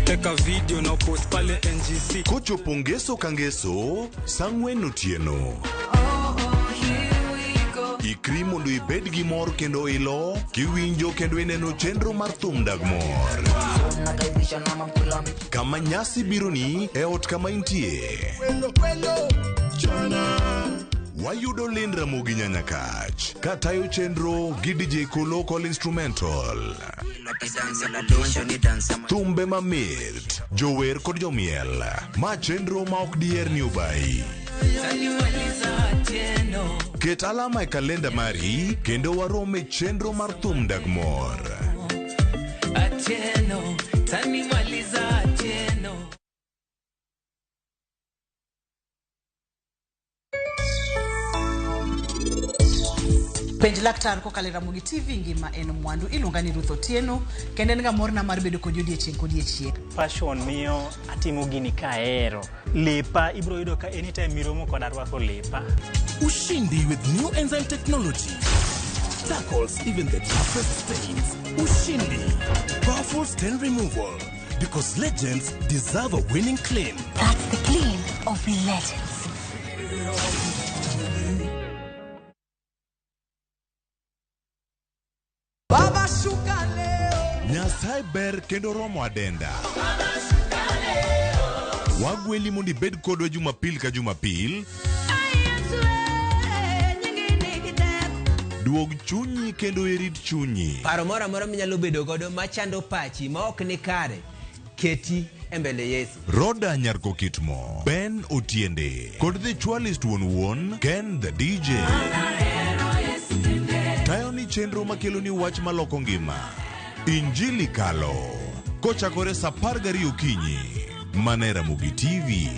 Teka video na post pale NGC. Kochopo ngeso ka ngeso, sa ang'wen otieno. Ikri mondo ibed gi mor kendo ilo, kiwinjo kendo ineno chenro mar thum dag mor. Kama nyasi bironi e ot kama intie. Wayudo Lynn Ramogi Nyanyakach katayo chenro gi DJ Kolo Call Instrumental. Thumbe mamit, jower kod jomiel. Ma chenro ma ok diher ni obayi. Ket alama e kalenda mari kendo warom e chenro mar thum dag mor. Penj laktar kokalo e Ramogi TV ngima en mwandu. Iluonga ni Ruth Otieno kendo en ga morna mar bedo kodi odiechieng' kodiechieng'. Passion miyo atimo gini kahero. Lepa ibro yudo ka anytime miromo koda arwako lepa. Ushindi with new enzyme technology tackles even the toughest stains. Ushindi, powerful stain removal, because legends deserve a winning clean. That's the clean of legends. Baba shuka leo. Nyasaye ber kendo romo adenda. Wagweli mondo ibed kodwa Jumapil ka Jumapil. Duog chunyi kendo irit chunyi. Paro moro amora minyalo bedo godo machando pachi ma ok ni kare, keti e mbele Yesu. Roda Nyarko Kitmo, Ben Otiende, kod The Chwalist wuon wuon, Ken the DJ. Tayo ni chenro makelo ni wach maloko ngima. Injili Kalo. Kochakore sa 12 okinyi. Mana e Ramogi TV.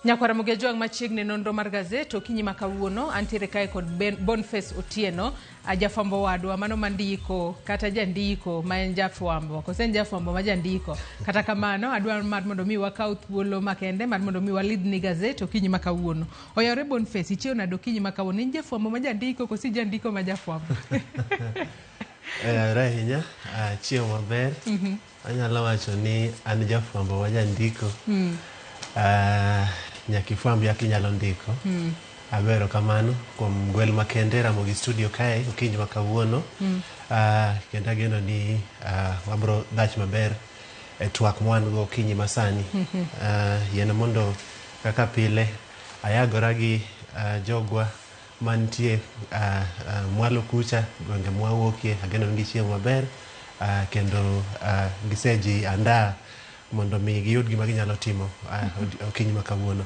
Nyakwara Mugia Jwang' machiegni nonro mar gazet okinyi ma kawuono antiere kae kod Ben, Boniface Otieno jafwambo wadwa mano mandiko kata jandiko ma en jafwambo kose en jafwambo ma jandiko kata kamano adwaro mar mondo mi wakaw thuolo makende mar mondo mi walidhni gazet okinyi ma kawuono. Oyawore Boniface, ichiew nade okinyi ma kawuono? In jafwambo ma jandiko kose jandiko ma jafwambo? Oyawore ahinya, achiew maber. Anyalo wacho ni an jafwambo ma jandiko. Nyaka ifwamb eka inyalo ndiko. Ago erokamano kuom gwel makende Ramogi studio kae okinyi ma kawuono. Kendo ageno ni wabro dhach maber e twak mwan go okinyi masani. Yiena mondo kaka pile ayagora gi jogwa mantie mwalo kucha gwenge mwawuokie ageno ni gichiemo maber kendo giseji andaa mondo mi giyud gima ginyalo timo okinyi ma kawuono.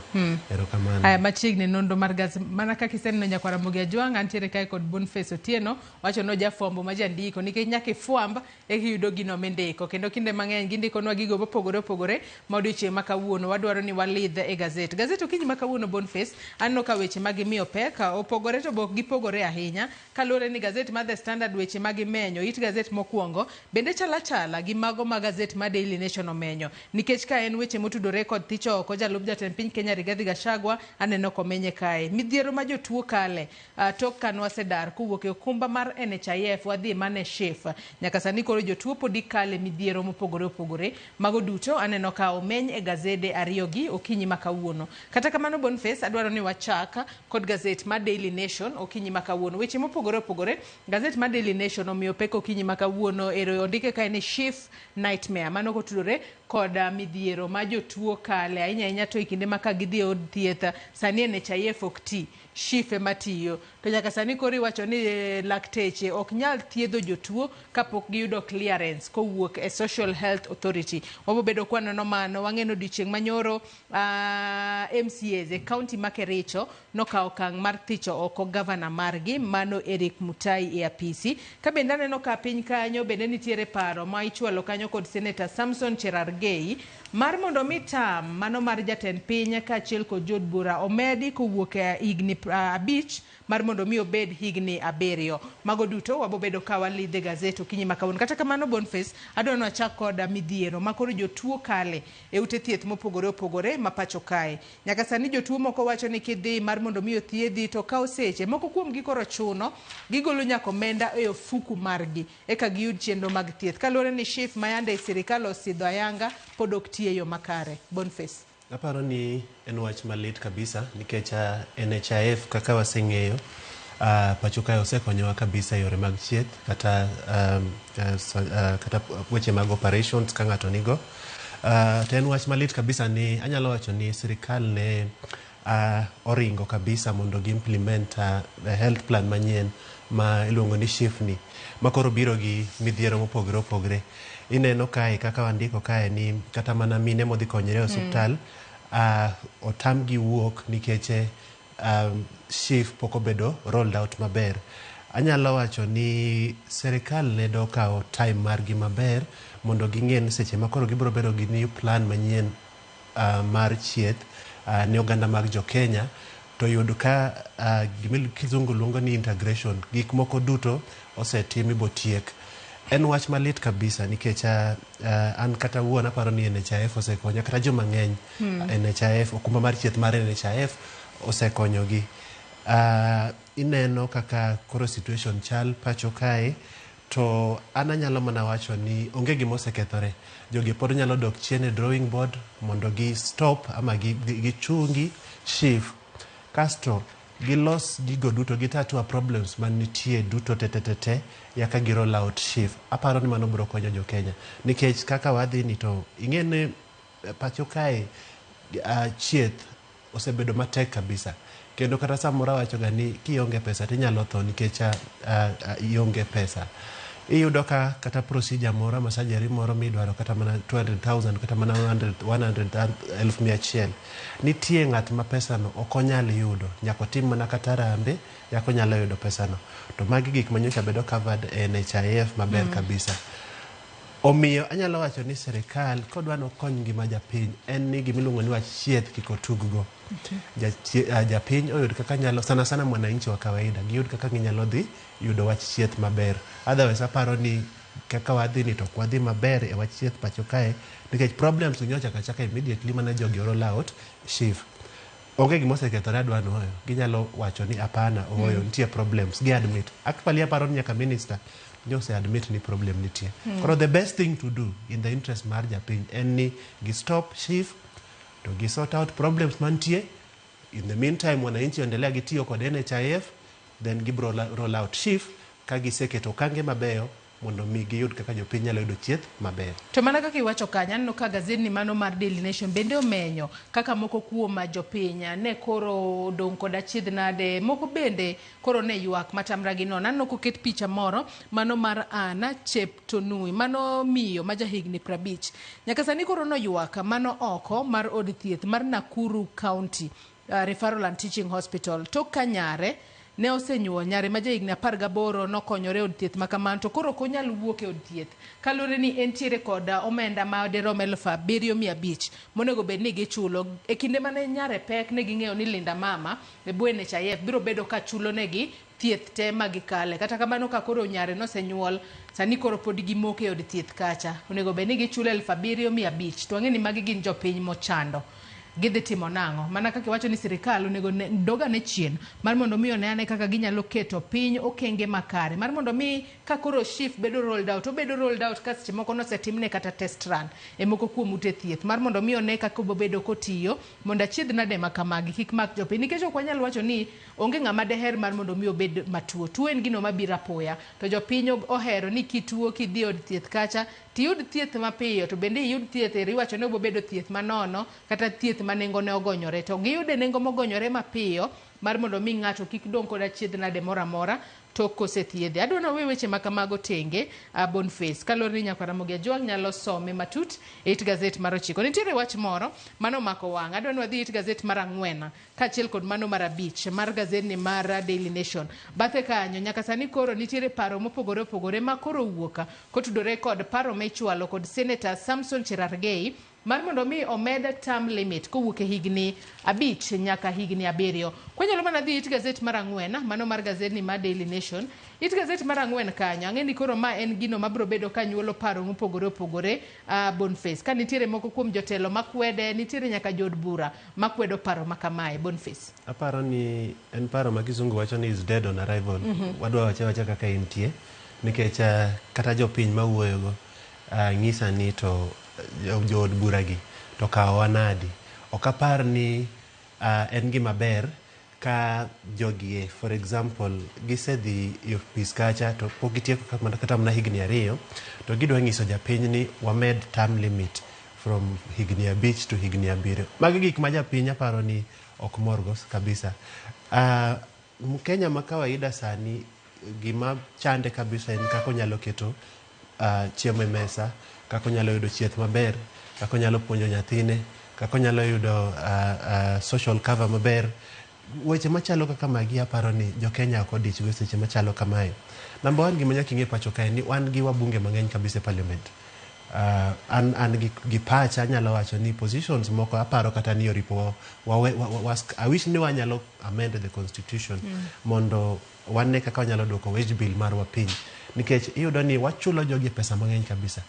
Erokamano. Aya machiegni nonro mar gazet mana kaka iseneno nyakwara Ramogi Ajwang' antiere kae kod Boniface Otieno wacho no jafwambo ma jandiko nikech nyaka ifwamb eka iyudo gino mindiko kendo kinde mang'eny gindikonwa gigo mopogore opogore ma odiochieng' ma kawuono wadwaro ni walidh e gazet. Gazet okinyi ma kawuono Boniface aneno ka weche ma gimiyo pek opogore to be ok gipogore ahinya kaluwore ni gazet mar The Standard weche ma gimenyo it gazet mokwongo bende chal achala gi mago ma gazet mar Daily Nation omenyo nikech ka en weche motudore kod thicho oko jalup jatend piny Kenya Rigathi Gachagua aneno komenye kae midhiero ma jotuo kale tok ka nwasedar kowuok e okumba mar NHIF wadhi mana e SHIF nyaka sani koro jotuo podi kale midhiero mopogore opogore mago duto aneno ka omeny e gazede ariyo gi okinyi ma kawuono. Kata kamano Boniface adwaro ni wachak kod gazet mar Daily Nation okinyi ma kawuono weche mopogore opogore gazet mar Daily Nation omiyo pek okinyi ma kawuono ero ondike kae ni SHIF nightmare mano kotudore kod midhiero ma jotuo kale ahinya ahinya to e kinde ma ka gidhi e od thieth sani NHIF ok ti SHIF ema tiyo to nyaka sani koro iwacho ni lakteche ok nyal thiedho jotuo kapok giyudo clearance kowuok e Social Health Authority. Wabobedo kwanono mano wang'eno odiochieng' manyoro MCAs e county ma Kericho nokawo okang' mar thicho oko gavana margi mano Eric Mutai e apisi. Ka bende aneno ka piny kanyo bende nitiere paro ma ichwalo kanyo kod Senator Samson Cherargei mar mondo mi tam mano mar jatend piny kaachiel kod jood bura omedi kowuok e higni 5 mar mondo mi obed higni 7. Mago duto wabobedo ka walidhe gazet okinyi ma kawuono. Kata kamano Boniface, adwaro ni wachak kod midhiero ma koro jotuo kale e ute thieth mopogore opogore ma pacho kae. Nyaka sani jotuo moko wacho ni kidhi mar mondo mi othiedhi to kawo seche. Moko kuom gi koro chuno gigolo nyaka omenda e ofuku margi eka giyud chenro mag thieth. Kaluwore ni SHIF ma yande sirikal osidho ayanga pod ok ti e yo makare. Boniface. Aparo ni en wach malit kabisa nikech NHIF kaka waseng'eyo pacho kae osekonyowa kabisa e yore mag thieth kata kata weche mag operations ka ng'ato nigo. To en wach malit kabisa ni anyalo wacho ni sirikal ne oringo kabisa mondo gi implement health plan manyien ma iluongo ni SHIF ni ma koro biro gi midhiero mopogore opogore. Ineno kae kaka wandiko kae ni kata mana mine modhi konyore e osiptal otamgi wuok nikech SHIF pok obedo rolled out maber. Anyalo wacho ni sirikal ne dokawo time margi maber mondo ging'e ni seche ma koro gibiro bedo gi new plan manyien mar thieth ne oganda mag jo Kenya to yud ka gima kizungu luongo ni integration gik moko duto osetim ibotiek. En wach malit kabisa nikech an kata wuon aparo ni NHIF osekonya kata joma ng'eny. NHIF okumba mar thieth mar NHIF osekonyogi. Ineno kaka koro situation chal pacho kae to an anyalo mana wacho ni onge gima osekethore. Jogi pod nyalo dok chien e drawing board mondo gi stop ama gichungi SHIF kasto gilos gigo duto gitatua problems manitie duto te yaka gi roll out SHIF. Aparo ni mano biro konyo jo Kenya nikech kaka wadhi ni to ing'e ni pacho kae chieth osebedo matek kabisa kendo kata samoro awacho ga ni kionge pesa tinyalo tho nikech ionge pesa. Iyudo ka kata procedure moro ama surgery moro midwaro kata mana 200,000 kata mana 100,000 nitie ng'at ma pesa no ok onyal yudo nyaka otim mana kata harambee nyaka onyalo yudo pesa no. To magi gik manyocha bedo covered e NHIF maber kabisa. Omiyo anyalo wacho ni sirikal kodwa nokony ngima japiny en ni gimiluongo ni wach chieth kik otuggo. Japiny oyud kaka nyalo, sana sana mwananchi wa kawaida, giyud kaka ginyalo dhi yudo wach chieth maber. Otherwise aparo ni kaka wadhi ni to ok wadhi maber e wach chieth pacho kae nikech problems gi nyocha achaka immediately mane jogi roll out SHIF. Onge gima osekethore adwa nuoyo. Ginyalo wacho ni hapana, ooyo, nitie problems. Gi admit. Actually aparo ni nyaka minister nyose admit ni problem nitie. Koro the best thing to do in the interest mar japiny en ni gi stop SHIF to gi sort out problems mantie. In the meantime, wananchi endelea gi tiyo kod NHIF, then gibro roll out SHIF ka giseketo okange mabeyo mondo mi giyud kaka jopiny nyalo yudo chieth maber. To mana kaka iwacho kanyo, aneno ka gazedni mano mar Daily Nation bende omenyo kaka moko kuom jopiny ne koro odong' kod achiedh nade, moko bende koro ne ywak matamra gi nono. Aneno koket picha moro mano mar Anna Cheptonui, mano miyo ma jahigni 50. Nyaka sani koro noywak mano oko mar od thieth mar Nakuru County Referral and Teaching Hospital. Tok ka nyare ne osenyuol, nyare ma jahigni 18 nokonyore e od thieth ma kamano, to koro ok onyal wuok e od thieth kaluwore ni entiere kod omenda ma dirom 7,500 monego bed ni gichulo. E kinde mane nyare pek ne ging'eyo ni Linda Mama e bwo NHIF biro bedo ka chulo negi thieth te ma gikale. Kata kamano ka koro nyare nosenyuol, sani koro pod gimoko e od thieth kacha. Onego bed ni gichulo 7,500 to wang'e ni magi gin jopiny mochando. Gidhi timo nang'o? Mana kaka iwacho ni sirikal onego dogane chien mar mondo mi one ane kaka ginyalo keto piny okenge makare mar mondo mi ka koro SHIF bedo rolled out, obedo rolled out ka seche moko nosetimne kata test run e moko kuom ute thieth mar mondo mi one kaka obobedo kotiyo mondo achiedh nade ma kamagi kik mak jopiny, nikech ok wanyal wacho ni onge ng'ama deher mar mondo mi obed matuo. Tuo en gino mabiro apoya to jopiny ohero ni kituo kidhi e od thieth kacha tiyud thieth mapiyo, to bende iyud thieth eri iwacho ni obobedo thieth manono kata thieth ma nengone ogonyore, to giyude nengo mogonyore mapiyo mar mondo mi ng'ato kik dong' kod achiedh nade moro amora tok kosethiedhe. Adwa ni wawe weche ma kamago tenge, Boniface, kaluwore ni nyakwar Ramogi Ajwang' nyalo some matut e it gazet mar 9. Nitiere wach moro mano omako wang'. Adwa ni wadhi it gazet mar 4 kaachiel kod mano mar 5 mar gazedni mar Daily Nation. Bathe kanyo nyaka sani koro nitiere paro mopogore opogore ma koro owuok kotudore kod paro ma ichwalo kod Senator Samson Cherargei mar mondo mi omed term limit kowuok e higni 5 nyaka higni 7. Kwanyalo mana dhi it gazet mar 4, mano mar gazedni mar Daily Nation. It gazet mar 4 kanyo, ang'e ni koro ma en gino mabiro bedo ka nyuolo paro mopogore opogore, Boniface. Ka nitiere moko kuom jotelo makwede, nitiere nyaka jood bura makwedo paro ma kamae, Boniface. Aparo ni en paro ma kizungu wacho ni is dead on arrival. Wadwa wache awacha kaka entie, nikech kata jopiny mawuoyogo ng'isa ni to jood bura gi to kawowa nadi. Ok apar ni en gima ber ka jogie, for example, gisedhi e ofis kacha to pok gitieko kata mana higni 2 to gidwa ng'iso japiny ni wamed term limit from higni 5 to higni 7. Magi gik ma japiny aparo ni ok morgo kabisa. Mkenya ma kawaida sani gima chande kabisa en kaka onyalo keto chiemo e mesa, kaka onyalo yudo chieth maber, kaka onyalo puonjo nyathine, kaka onyalo yudo social cover maber. Weche machalo kaka magi aparo ni jo-Kenya ok odich go seche machalo kamae. Number one, gima nyaka ing'e pacho kae ni wan gi wabunge mang'eny kabisa e parliament. An gi pacha anyalo wacho ni positions moko aparo kata ni oripo I wish ni wanyalo amend the constitution mondo wane kaka wanyalo duoko wage bill marwa piny, nikech iyudo ni wachulo jogi pesa mang'eny kabisa.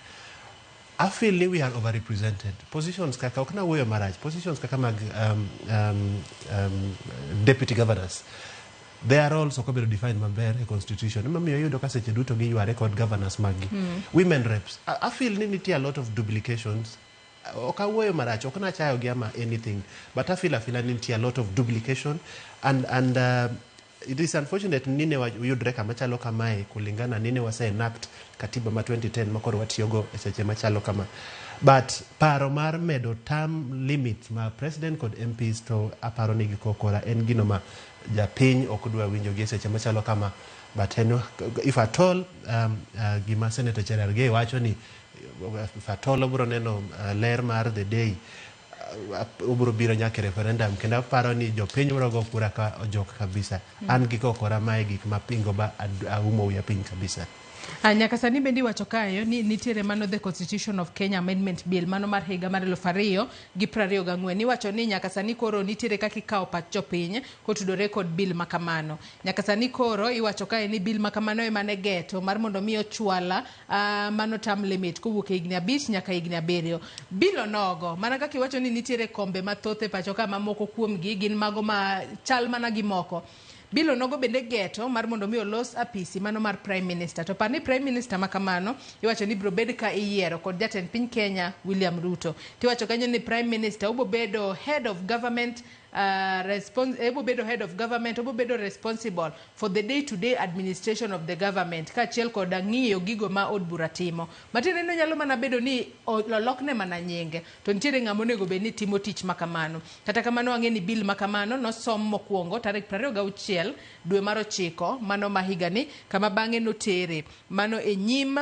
I feel ni we are overrepresented. Positions kaka, ok nawuoyo marach, positions kaka mag deputy governors, their roles ok obedo defined maber e constitution. Emomiyo iyudo ka seche duto giyware kod governors mag gi. Women reps, I feel ni nitie a lot of duplications. Ok awuoyo marach, ok nachayo gi ama anything, but I feel afila ni nitie a lot of duplication and it is unfortunate ni ne wayudre kama chalo kamae kulingana ni ne wase enact katiba ma 2010 ma koro watiyogo e seche machalo kama. But paro mar medo term limit ma president kod MPs to aparo ni gikokora en gino ma japiny ok dwa winjo gi e seche machalo kama. But en, if at all gima Senator Cherargei wacho ni if at all obiro neno ler mar the day, obiro biro nyaka e referendum, kendo aparo ni jopiny biro go kura ka ojok kabisa. An gi kokora mae gik mapingo ba aumo wiya piny kabisa. Ah, nyaka sani bende iwacho kayo ni nitiere mano the Constitution of Kenya Amendment Bill mano mar higa mar 2024. Iwacho ni nyaka sani koro nitiere kaka ikawo pach jopiny kotudore kod bill ma kamano. Nyaka sani koro iwacho kae ni bill ma kamano ema ne geto mar mondo mi ochwala mano term limit kowuok e higni 5 nyaka higni 7. Bill onogo mana kaka iwacho ni nitiere kombe mathoth e pacho ka ma moko kuomgi gin mago ma chal mana gi moko. Bill onogo bende geto mar mondo mi olos apisi mano mar Prime Minister. To par ni Prime Minister ma kamano iwacho ni biro bed ka iyiero kod jatend piny Kenya William Ruto. Tiwacho kanyo ni Prime Minister obo bedo head of government obo bedo head of government, obo bedo responsible for the day to day administration of the government kaachiel kod ng'iyo gigo ma od bura timo. Matiende ni onyalo mana bedo ni olokne mana nyinge to nitiere ng'ama onego bed ni timo tich ma kamano. Kata kamano wang'e ni bill ma kamano nosom mokwongo tarik 26 dwe mar 9 mano ma higani, kama bang'e notere mano e nyim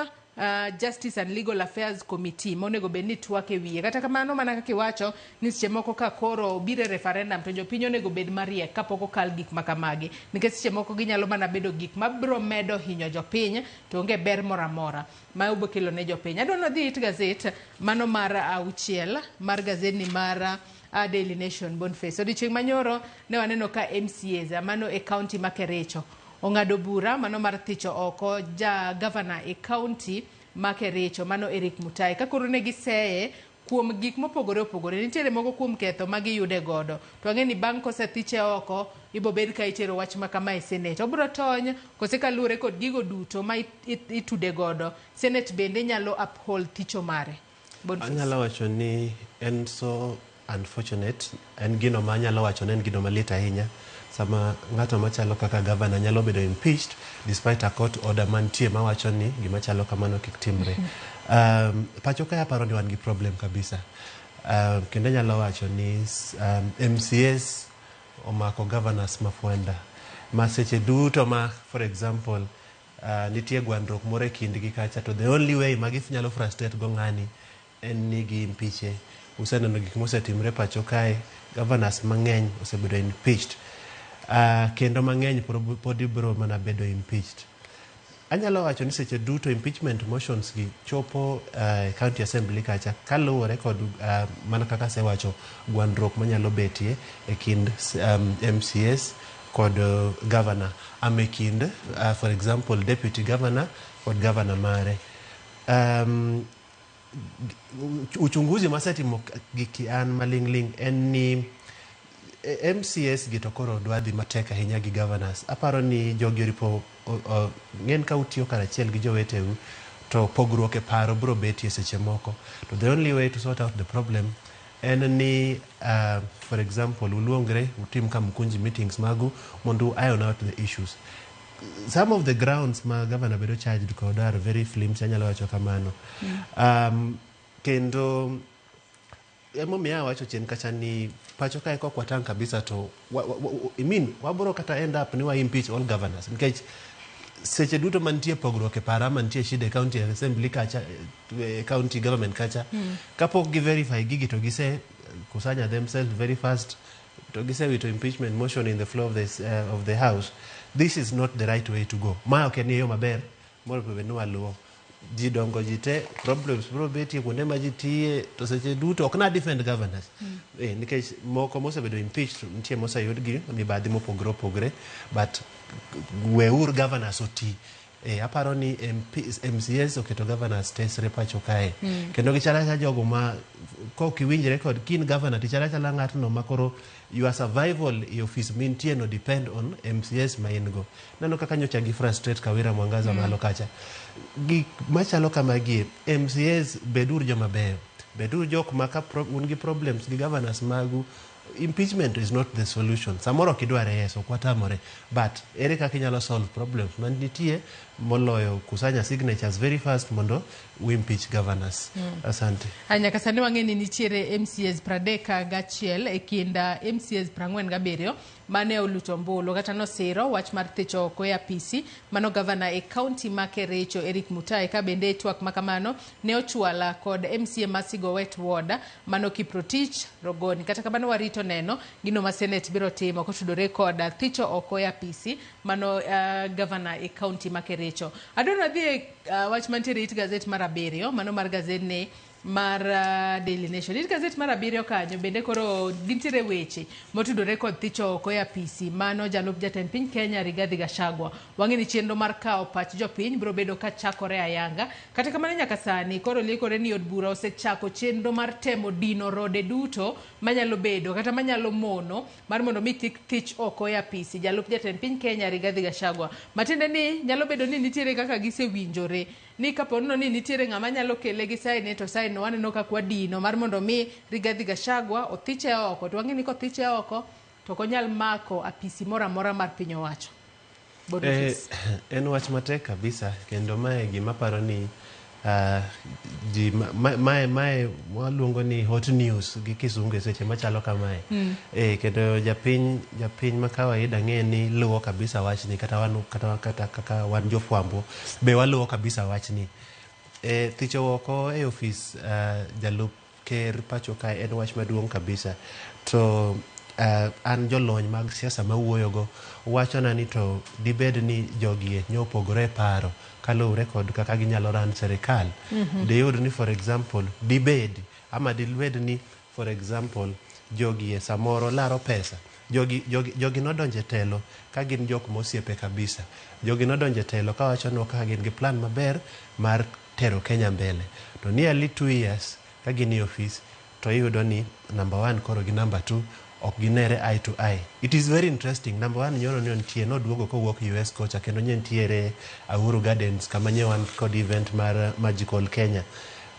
Justice and Legal Affairs Committee monego bed ni twak e wiye. Kata kamano mana kaka iwacho ni seche moko ka koro obiro e referendum to jopiny onego bed mariek kapok okal gik ma kamagi, nikech seche moko ginyalo mana bedo gik mabiro medo hinyo jopiny to onge ber moro amora ma obo kelo ne jopiny. Adwa ni wadhi it gazet mano mar 6 mar gazetni mar Daily Nation. Boniface, odiochieng' manyoro ne waneno ka MCAs mano e county ma Kericho ong'ado bura mano mar thicho oko ja gavana e county ma Kericho mano Eric Mutai, ka koro ne giseye kuom gik mopogore opogore. Nitiere moko kuom ketho ma giyude godo, to wang'e ni bang' kosethiche oko ibo bed ka itero wach ma kama e Senate. Obiro tony kose kaluwore kod gigo duto ma itude godo, Senate bende nyalo uphold thicho mare. Boniface. Anyalo wacho ni en so unfortunate, en gino ma anyalo wacho ni en gino malit ahinya sama ng'ato machalo kaka governor nyalo bedo impeached despite a court order mantie mawacho ni gima chalo kamano kik timre. Pacho kae aparo ni wan gi problem kabisa. Kendo anyalo wacho ni MCAs omako governors mafwanda ma seche duto ma, for example, nitie gwandruok moro e kindgi kacha, to the only way ma ginyalo frustrate go ng'ani en ni gi impeache. Useneno gik mosetimre pacho kae, governors mang'eny osebedo impeached, kendo mang'eny pod ibiro mana bedo impeached. Anyalo wacho ni seche duto impeachment motions gi chopo county assembly kacha kaluwore kod mana kaka asewacho gwandruok manyalo betie e kind MCAs kod governor, ama e kind for example deputy governor kod governor mare. Uchunguzi masetimo gi an maling'ling' en ni MCAs gi to koro dwa dhi matek ahinya gi governors. Aparo ni jogi oripo ng'en ka utiyo karachiel gi joweteu to pogruok e paro biro betie seche moko. To the only way to sort out the problem en ni for example uluongre utim kamkunji meetings magu mondo iron out the issues. Some of the grounds ma governor bedo charged kod are very flimsy, anyalo wacho kamano. Kendo emomiyo awacho chien kacha ni pacho kae kok watang' kabisa to I mean, wabro kata end up ni wa impeach all governors, nikech seche duto mantie pogruok e paro ama nitie shida e county assembly kacha, county government kacha, kapok gi verify gigi to gise kusanya themselves very fast to gisewito impeachment motion in the floor of the house. This is not the right way to go. Ma ok en yo maber monego bed ni waluwo. Ji dongo ji te, problems biro betie kuonde ma ji tiye, to seche duto ok na defend governors, nikech moko mosebedo impeached nitie moseyud gi mibadhi mopogore opogore, but weuru governors oti. Aparo ni MCAs oketo governors tesre pacho kae. Kendo gichalo achala jogo ma kok iwinjre kod kin governor tichalo achala ng'atno ma koro your survival e office mintie no depend on MCAs ma in go. Neno kaka nyocha gi frustrate Kawira Mwangaza malo kacha. Gik machalo kamagi, MCAs beduru joma beyo. Beduru jok ma ka un gi problems gi governors magu, impeachment is not the solution. Samoro ok idware, yes, ok watamore. But ere kaka inyalo solve problems mantie moloyo kusanya signatures very fast mondo we impeach governors. Asante. Nyaka sani wang'e ni nitiere MCAs 31 e kind MCAs 47 mane oluto ombulu kata nosiro wach mar thicho oko e apisi mano gavana e kaunti ma Kericho Eric Mutai, ka bende twak ma kamano ne ochwala kod MCA ma Sigowet Ward mano Kiprotich Rogoni. Kata kamano warito neno gino ma Senate biro timo kotudore kod thicho oko e apisi mano gavana e kaunti ma Kericho. maricho. Adwaro adhi e wach mantiere it gazet mar 7, mano mar gazet ni mar Daily Nation. It gazet mar 7 kanyo bende koro gintiere weche motudore kod thicho oko e apisi mano jalup jatend piny Kenya Rigathi Gachagua. Wang'e ni chenro mar kawo pach jopiny biro bedo ka chakore ayanga. Kata kamano nyaka sani koro liekore ni od bura osechako chenro mar temo dino rode duto manyalo bedo kata manyalo mono mar mondo mi kik thich oko e apisi jalup jatend piny Kenya Rigathi Gachagua. Matiende ni nyalo bedo ni nitiere kaka gisewinjore ni kapo ni nitiere ng'ama nyalo kele gi saine to saine waneno kaka wadino mar mondo mi Rigathi Gachagua othiche oko, to wang'e ni kothiche oko to ok onyal mako apisi moro amora mar piny owacho. En wach matek kabisa kendo mae gima paro ni ji mae waluongo ni hot news gi kisungu e seche machalo kamae. Kendo japiny ma kawaida ng'e ni luwo kabisa wachni kata wan kata kaka wan jofwambo be waluwo kabisa wachni. Thicho oko e ofis jalup ker pacho kae en wach maduong' kabisa to an jolony mag siasa mawuoyogo wachona ni to dibed ni jogie nyopogore paro kaluwore kod kaka ginyalo ran serikal. Diyud ni for example dibed ama dibed ni for example jogie samoro laro pesa. Jogi nodonjo e telo ka gin jok mosiepe kabisa. Jogi nodonjo e telo kawachonwa kaka gin gi plan maber mar tero Kenya mbele. To nearly 2 years ka gin e ofis to iyudo ni number 1 koro gi number 2 ok ginere eye to eye. It is very interesting. Number 1 nyoro ni nitie noduogo kowuok US kocha kendo nye nitiere Uhuru Gardens kama nye wan kod event mar Magical Kenya.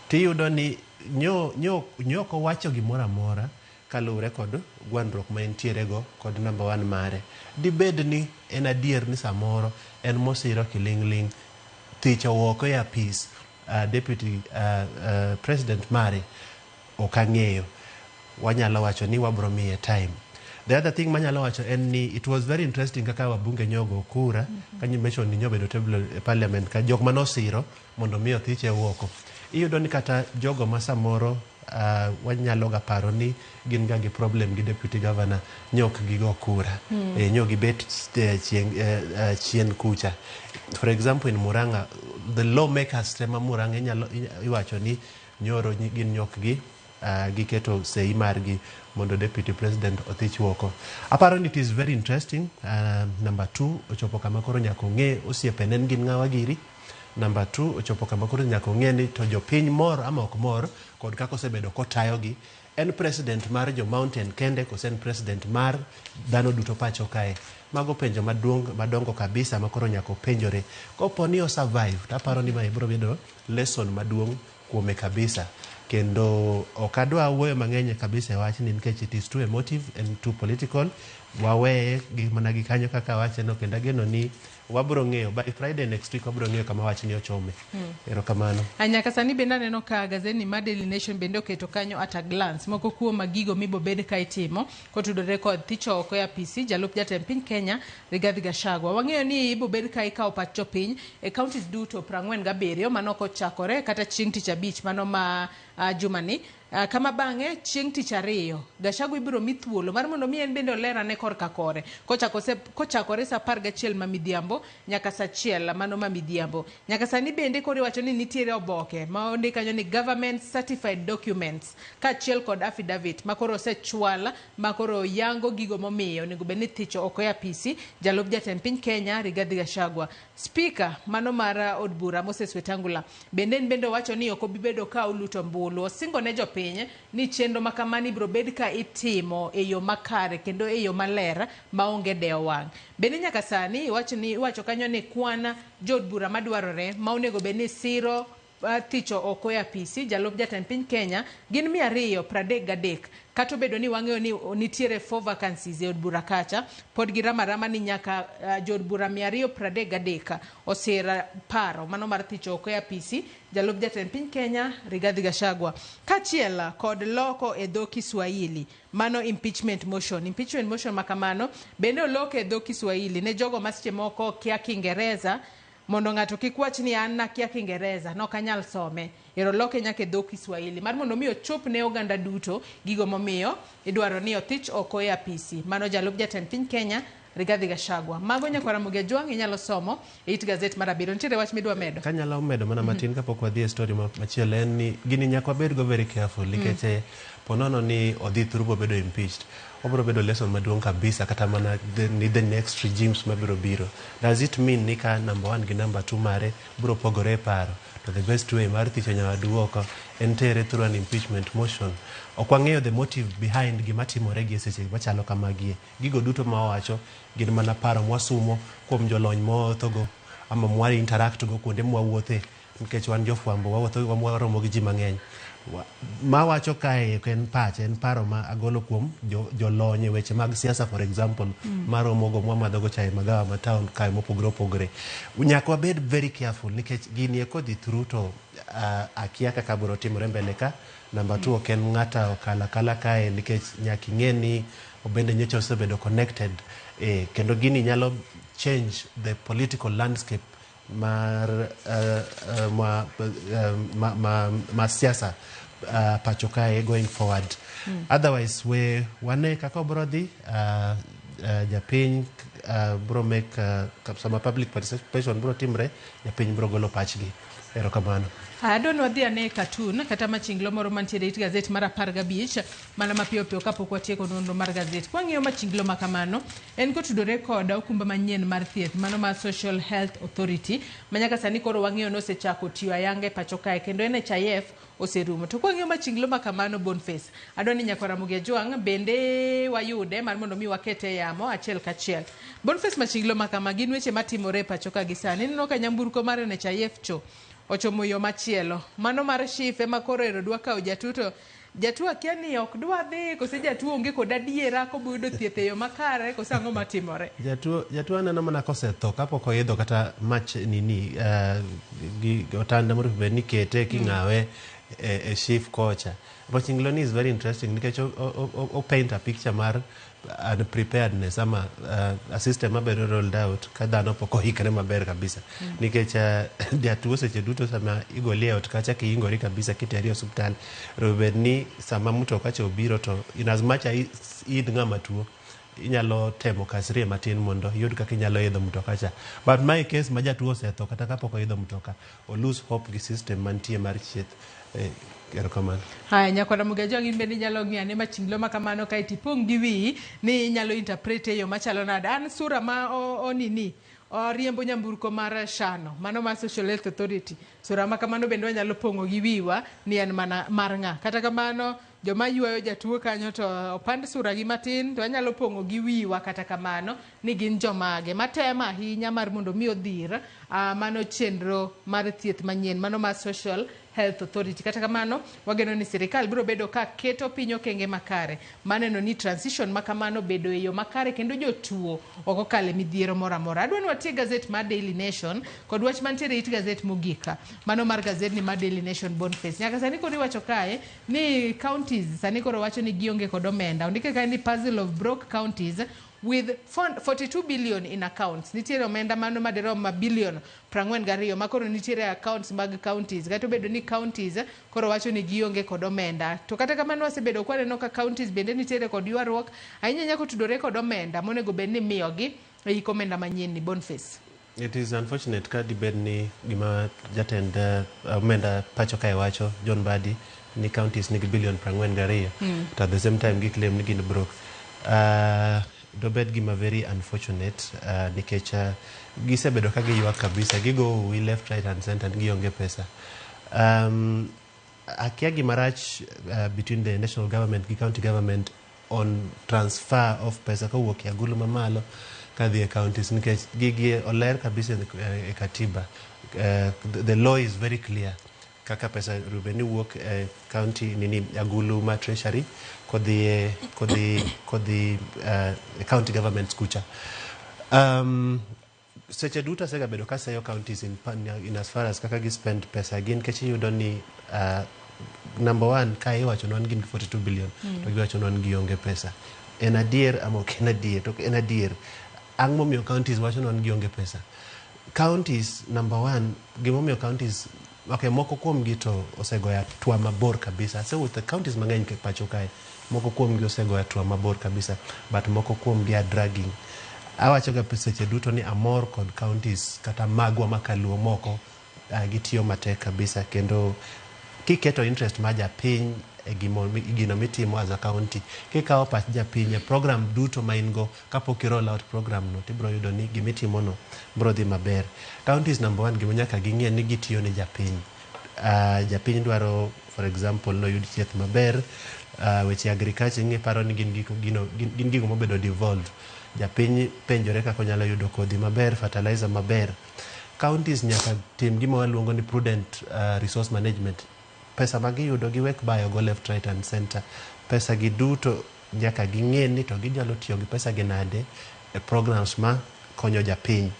Tiyudo ni nyo ok owacho gimoro amora kaluwore kod gwandruok ma entiere go kod number 1 mare. Dibed ni en adier ni samoro en mosiro kiling'ling' thicho oko e apis deputy president mare ok ang'eyo. Wanyalo wacho ni wabro miye time. The other thing manyalo wacho en ni it was very interesting kaka wabunge nyogo kura ka mention ni nyobedo table e parliament ka jok manosiro mondo mi othiche oko. Iyudo ni kata jogo ma samoro wanyalo ga paro ni gin ga gi problem gi deputy governor nyok gigo kura. Nyo gibet chien kucha. For example in Murang'a, the lawmakers te ma Murang'a inyalo iwacho ni nyoro gin nyok gi giketo sei margi mondo deputy president othich oko. Aparo ni it is very interesting. Number 2 ochopo kama koro nyaka ong'e osiepene en gin ng'awa giri. Number 2 ochopo kama koro nyaka ong'e ni to jopiny mor ama ok mor kod kaka osebedo kotayogi. En president mar jo mountain kende kose en president mar dhano duto pacho kae. Mago penjo maduong' madongo kabisa ma koro nyaka openjore. Kopo ni o survive to aparo ni mae biro bedo lesson maduong' kuome kabisa. Kendo ok adwa wuoyo mang'eny kabisa e wachni nikech it is too emotive and too political. Waweye gi mana gi kanyo kaka wacheno kendo ageno ni wabro ng'eyo by Friday next week wabro ng'eyo kama wachni ochome. Erokamano. Nyaka sani bende aneno ka gazeti mar Daily Nation bende oketo kanyo at a glance moko kuom gigo mibobed ka itimo kotudore kod thicho oko e apisi jalup jatend piny Kenya Rigathi Gachagua. Wang'eyo ni ibobed ka ikawo pach jopiny e counties duto 47 mano kochakore kata chieng' tich abich mano ma jumani. Kama bang'e chieng' tich ariyo Gachagua ibiro mi thuolo mar mondo mi en bende olerane korka kore kochakore saa 11 ma midhiambo nyaka saa 1 mano ma midhiambo. Nyaka sani bende koro iwacho ni nitiere oboke ma ondik kanyo ni government certified documents kaachiel kod affidavit ma koro osechwal ma koro yango gigo momiyo onego bed ni thicho oko e apisi jalup jatend piny Kenya Rigathi Gachagua. Speaker mano mar od bura Moses Wetangula bende en bende owacho ni ok obi bedo ka oluto ombulu. Osingo ne jopiny ni chenro ma kamani ibiro bed ka itimo e yo makare kendo e yo maler maonge dewo wang'. Bende nyaka sani iwacho kanyo ni kwan jood bura madwarore ma onego bed ni siro thicho oko e apisi jalup jatend piny Kenya gin 233. Kata obedo ni wang'eyo ni nitiere 4 vacancies e od bura kacha, pod girama ni nyaka jood bura 233 osir paro mano mar thicho oko e apisi jalup jatend piny Kenya Rigathi Gachagua, kaachiel kod loko e dho Kiswahili mano impeachment motion. Impeachment motion makamano bende oloke e dho Kiswahili ne jogo ma seche moko kia Kiingereza mondo ng'ato kik wach ni an nakia Kiingereza nok anyal some. Ero loke nyaka e dho Kiswahili mar mondo mi ochop ne oganda duto gigo momiyo idwaro ni othich oko e apisi mano jalup jatend piny Kenya Rigathi Gachagua. Mago nyakwara Ramogi Ajwang' inyalo somo e it gazet mar abiriyo. Nitiere wach midwa medo? Kanyalo medo mana matin kapok wadhi e story machielo en ni gini nyaka wabed go very careful nikech ponono ni odhi through bobedo impeached, obiro bedo lesson maduong' kabisa kata mana ni the next regimes mabiro biro. Does it mean ni ka number one gi number two mare biro pogore e paro, to the best way mar thicho nyawadu oko en tere through an impeachment motion? Ok wang'eyo the motive behind gima timore gi e seche machalo kamagie. Gigo duto ma owacho gin mana paro mwasumo kuom jolony mawawuothogo ama mwa interact go kuonde mwawuothe, nikech wan jofwambo, wawuotho, waromo gi ji mang'eny. Mawacho kae ok en pacha, en paro ma agolo kuom jolony e weche mag siasa, for example, maromogo, mwamadhogo chai magawa ma town kae mopogore opogore. Nyaka wabed very careful nikech gini eko dhi through to akia kaka biro timore mbele ka. Number two, ok en ng'ata okalo akala kae nikech nyaka ing'e ni obende nyocha osebedo connected, kendo gini nyalo change the political landscape mar ma siasa pacho kae going forward. Otherwise we wane kaka obro dhi, japiny bro make sama public participation bro timre, japiny bro golo pachgi. Erokamano. Adwa ni wadhi ane cartoon kata machinglo moro mantiere it gazet mar 15 mana mapiyo piyo kapok watieko nonro mar gazet. Kwang'iyo machinglo ma kamano, en kotudore kod okumba manyien mar thieth, mano mar Social Health Authority, ma nyaka sani koro wang'eyo ni osechako tiyo ayanga e pacho kae kendo NHIF oserumo. To kwang'iyo machinglo ma kamano, Boniface, adwa ni nyakwa Ramogi Ajwang' bende wayude mar mondo mi wakete e yamo achiel kachiel. Boniface, machinglo ma kama gin weche matimore e pacho ka gi sani. Ineno ka nyamburko mar NHIF cho ochomo yo machielo. Mano mar SHIF ema koro ero dwa kawo jatuo, to jatuo akia ni ok dwa dhi, kose jatuo onge kod adiera kobo yudo thieth e yo makare, kose ang'o matimore? Jatuo aneno mana kosetho kapok oidho kata mach nini, gi otanda moro bed ni kete king'awe e SHIF kocha. Machinglo ni is very interesting nikech o paint a picture mar unpreparedness ama a system mabedo rolled out ka dhano pok oikre maber kabisa. Nikech jatuo seche duto sama igoli e ot kacha kiingori kabisa kiteri e osiptal, onego bed ni sama mtoka cha obiro to in as much as in ng'ama tuo, inyalo temo kasrie matin mondo iyud kaka inyalo idho mtoka cha. But mae case ma jatuo osetho kata kapok oidho mtoka, o lose hope gi system mantie mar thieth. Erokamano. Haya, nyakwara Ramogi Ajwang', in bende inyalo ng'iyo ane machinglo ma kamano kaeto ipong' gi wiyi ni inyalo interpret e yo machalo nade. An sura ma onini oriembo nyamburko mar Shano, mano mar Social Health Authority. Sura ma kamano bende wanyalo pong'o gi wiwa ni en mana mar ng'a. Kata kamano, joma ywayo jatuo kanyo to opand sura gi matin to wanyalo pong'o gi wiwa kata kamano ni gin jomage matemo ahinya mar mondo mi odhir mano chenro mar thieth manyien, mano mar Social Health Authority. Kata kamano, wageno ni sirikal biro bedo ka keto piny okenge makare maneno ni transition ma kamano bedo e yo makare kendo jotuo ok okale midhiero moro amora. Adwa ni watie gazet mar Daily Nation kod wach mantiere it gazet mogik, mano mar gazetni mar Daily Nation, Boniface. Nyaka sani koro iwacho kae ni counties sani koro wacho ni gionge kod omenda. Ondike kae ni puzzle of broke counties with 42 billion in accounts. Nitiere omenda mano madirom ma billion 42 ma koro nitiere accounts mag counties. Kata obedo ni counties koro wacho ni gionge kod omenda. To kata kamano wasebedo kwaneno ka counties bende nitiere kod ywaruok ahinya ahinya kotudore kod omenda monego bed ni imiyogi e hik omenda manyien ni, Boniface. It is unfortunate ka dibed ni gima jatend omenda pacho kae wacho, John Mbadi, ni counties nigi billion 42 to at the same time giclaim ni gin broke. Dobed gima very unfortunate nikech gisebedo ka giywak kabisa, gigo uwi left, right and center ni gionge pesa. Akia gima rach between the national government gi county government on transfer of pesa kowuok e agulu mamalo kadhi e counties, nikech gigi oler kabisa e katiba. The law is very clear kaka pesa onego ni wuok e county nini agulu ma treasury kodhi e county governments kucha. Seche duto asegabedo kaseyo counties in as far as kaka gi spend pesa gi, nikech iyudo ni number one ka iwacho ni wan gin gi 42 billion to giwacho ni wan gionge pesa. En adier ama ok en adier? To ok en adier, ang' momiyo counties wacho ni wan gionge pesa? Counties, number one, gimomiyo counties, okay, moko kuomgi to osegoyo hatua mabor kabisa. Asewuotho e counties mang'eny e pacho kae, moko kuomgi osegoyo hatua mabor kabisa, but moko kuomgi are dragging. Awachoga seche duto ni amor kod counties kata magwa makaluo moko, gitiyo matek kabisa, kendo kiketo interest mar japiny e gino mitimo as a county, kikawo pach japiny e program duto ma in go kapok i roll out program no, tibiro yudo ni gimitimo no biro dhi maber. Counties, number one, gima nyaka ging'e ni gitiyo ne japiny. Japiny dwaro, for example, noyud thieth maber, weche agriculture ing'e paro ni gin giko, gino, gin gigo mobedo devolved. Japiny penjore kaka onyalo yudo kodhi maber, fertilizer maber. Counties nyaka tim gima waluongo ni prudent resource management. Pesa ma giyudo giwek bayo go left, right and center. Pesa gi duto nyaka ging'e ni to ginyalo tiyo gi pesa gi nade e programs ma konyo japiny.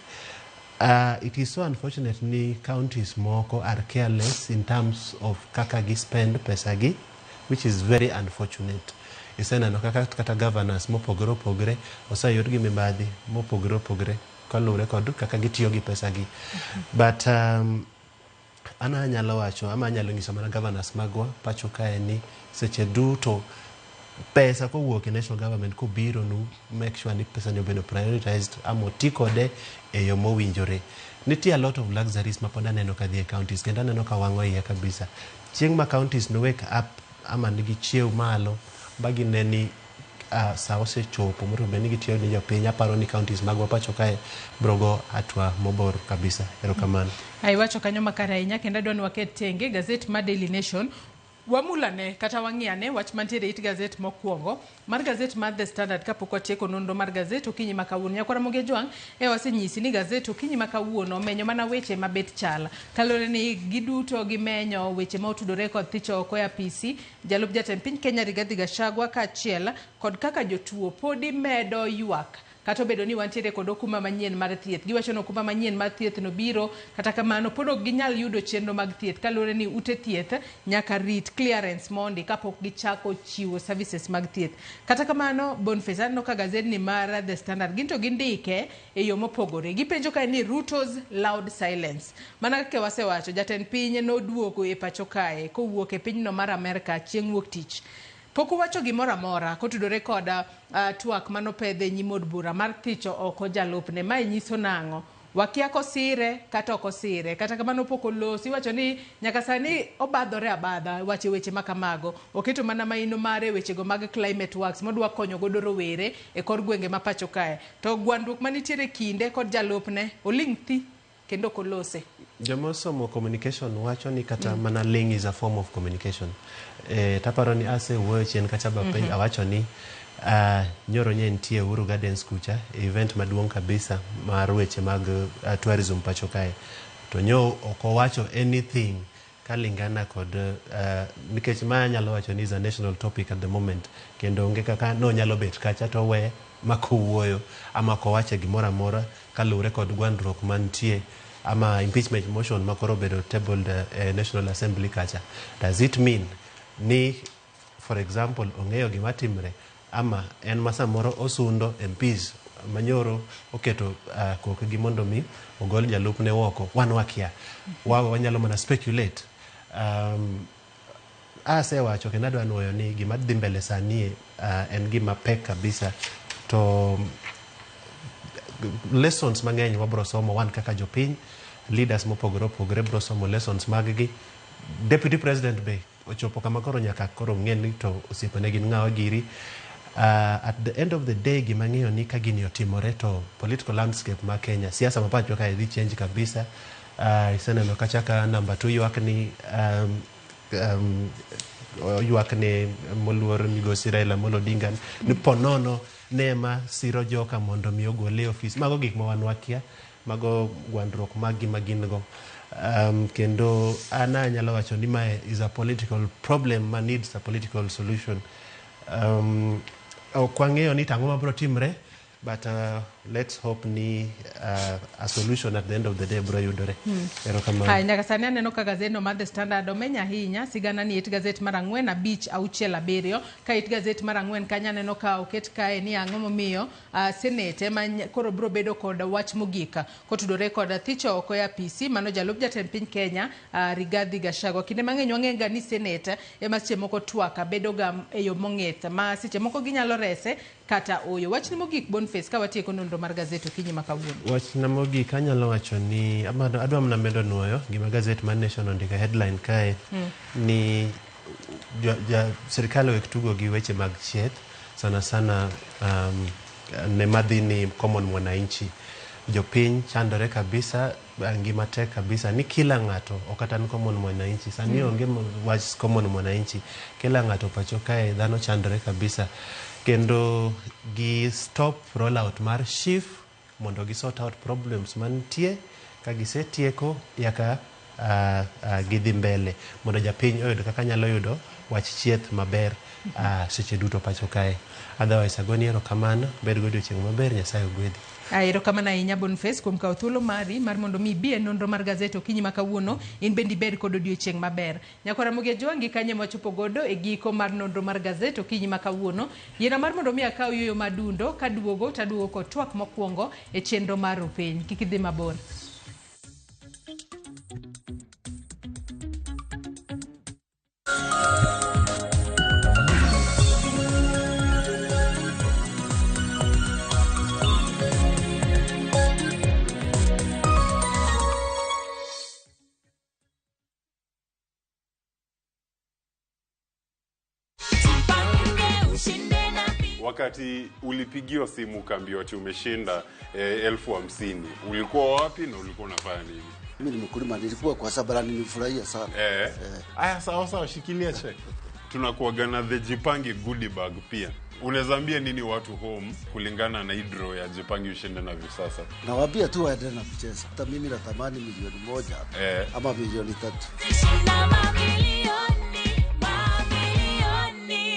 It is so unfortunate ni counties moko are careless in terms of kaka gi spend pesa gi, which is very unfortunate. Iseneno kaka kata governors mopogore opogore oseyud gi mibadhi mopogore opogore kaluwore kod kaka gitiyo gi pesa gi. But an anyalo wacho ama anyalo nyiso mana governors magwa pacho kae ni seche duto pesa kowuok e national government kobiro nu, make sure ni pesa ni obedo prioritized ama oti kode e yo mowinjore. Nitie a lot of luxuries ma pod aneno ka dhi e counties, kendo aneno ka wang'o iye kabisa. Chieng' ma counties no wake up ama nigi chiew malo ba gine ni sa osechopo monego bed ni gitiyo ni jopiny, aparo ni counties magwa pacho kae biro go hatua mabor kabisa. Erokamano. Iwacho kanyo makare ahinya, kendo adwa ni waket tenge gazet mar Daily Nation, wamulane kata wang'iane wach mantiere it gazet mokwongo mar gazet mar The Standard kapok watieko nonro mar gazet okinyi ma kawuono. Nyakwara Mogi Jwang' e wasenyisi ni gazet okinyi ma kawuono omenyo mana weche mabet chal kaluwore ni giduto gimenyo weche ma otudore kod thicho oko e apisi jalup jatend piny Kenya Rigathi Gachagua, kaachiel kod kaka jotuo podi medo ywak kata obedo ni wantiere kod okumba manyien mar thieth. Giwacho ni okumba manyien mar thieth no biro, kata kamano pod ok ginyal yudo chenro mag thieth kaluwore ni ute thieth nyaka rit clearance mondi kapok gichako chiwo services mag thieth. Kata kamano, Boniface, aneno ka gazetni mar The Standard gin to gindike e yo mopogore. Gipenjo kae ni Ruto's loud silence. Mana kaka wasewacho, jatend piny noduogo e pacho kae kowuok e pinyno mar Amerka chieng' wuok tich. Pok owacho gimoro amora kotudore kod twak manopedhe nyim od bura mar thicho oko jalupne. Mae nyiso nang'o? Wakia kosire kata ok osire. Kata kamano pok olosi. Iwacho ni nyaka sani obadhore abadha wache weche makamago. Oketo mana maino mare wechego mag climate works modwa konyo godo rowere e kor gwenge ma pacho kae. To gwandruok manitiere kinde kod jalupne oling' thi kendo ok olose. Joma osomo communication wacho ni kata mana ling is a form of communication. Taparo ni asewuoyo chien kacha ba penj awacho ni nyoro nye nitie Uhuru Gardens kucha, event maduong' kabisa mar weche mag tourism pacho kae. To nyo ok owacho anything kalingana kod nikech ma anyalo wacho ni is a national topic at the moment, kendo onge kaka nonyalo bet kacha to we makowuoyo ama kowacho gimoro amora kaluwore kod gwandruok mantie ama impeachment motion ma koro obedo tabled e National Assembly kacha. Does it mean ni, for example, ong'eyo gima timre ama en ma samoro osundo MPs manyoro oketo kokgi mondo mi ogol jalupne oko? Wan wakia, wawe wanyalo mana speculate. Asewacho kendo adwa nuoyo ni gima dhi mbele sani en gima pek kabisa, to lessons mang'eny wabro somo wan kaka jopiny, leaders mopogore opogore bro somo lessons mag gi. Deputy president be ochopo kama koro nyaka koro ng'e ni to osiepene gin ng'awa giri. At the end of the day, gima ng'eyo ni ka gini otimore to political landscape ma Kenya, siasa ma pacho kae dhi change kabisa. Iseneno kacha ka number 2 ywak ni ywak ne moluor migosi Raila Amolo Odinga ni ponono ne ema siro joka mondo mi ogole e ofis. Mago gik ma wan wakia, mago gwandruok mag gi ma gin go. Kendo an anyalo wacho ni mae is a political problem ma needs a political solution. Ok wang'eyo ni tang'o mabiro timre, but let's hope ni a solution at the end of the day biro yudore. Erokamano. Hai, nyaka sani aneno ka gazetno mar The Standard omenya ahinya sigana ni it gazet mar 4, 5, 6, 7. Ka it gazet mar 4 kanyo aneno ka oket kae ni ang'o momiyo Senate ema koro biro bedo kod wach mogik kotudore kod thicho oko e apisi mano jalup jatend piny Kenya Rigathi Gachagua. Kinde mang'eny wang'eyo ga ni Senate ema seche moko twak bedo ga e yo mong'ith ma seche moko ginyalo rese kata oyo. Wachni mogik, Boniface, ka watieko nonro nonro mar gazet okinyi ma kawuono. Wachna mogik anyalo wacho ni adwa mana medo nuoyo gima gazet mar Nation ondiko e headline kae ni sirikal owek tugo gi weche mag chieth sana sana ne madhi ni common mwananchi. Jopiny chandore kabisa, ngima tek kabisa ni kila ng'ato ok kata ni common mwananchi sani onge wach common mwananchi, kila ng'ato pacho kae dhano chandore kabisa kendo gi stop rollout mar SHIF mondo gi sort out problems mantie ka gisetieko yaka gidhi mbele mondo japiny oyud kaka nyalo yudo wach chieth maber seche duto pacho kae. Otherwise agoni erokamano, bed godiochieng' maber, Nyasaye ogwedhi. Erokamano ahinya Boniface kuom kawo thuolo mari mar mondo mi ibi e nonro mar gazet okinyi ma kawuono, in bende ibed kod odiochieng' maber. Nyakwara Ramogi Ajwangi kanyo ema wachopo godo e giko mar nonro mar gazet okinyi ma kawuono. Yiena mar mondo mi akaw yueyo madundo kaduogo taduogo kod twak mokwongo e chenro mar Rupiny. Kik idhi mabor. Wakati ulipigiwa simu ukaambiwa ati umeshinda 50,000, ulikuwa wapi na ulikuwa unafanya nini? Mimi ni mkulima, nilikuwa kwa sababu nilifurahia sana. Aya, sawa sawa, shikilia check. Tunakuaga na the Jipange goodie bag pia. Unaweza ambia nini watu home kulingana na hii draw ya Jipange ushinde na Viusasa? Nawaambia tu waendelee na kucheza. Hata mimi natamani 1,000,000 ama 3,000,000. Shinda mamilioni, mamilioni.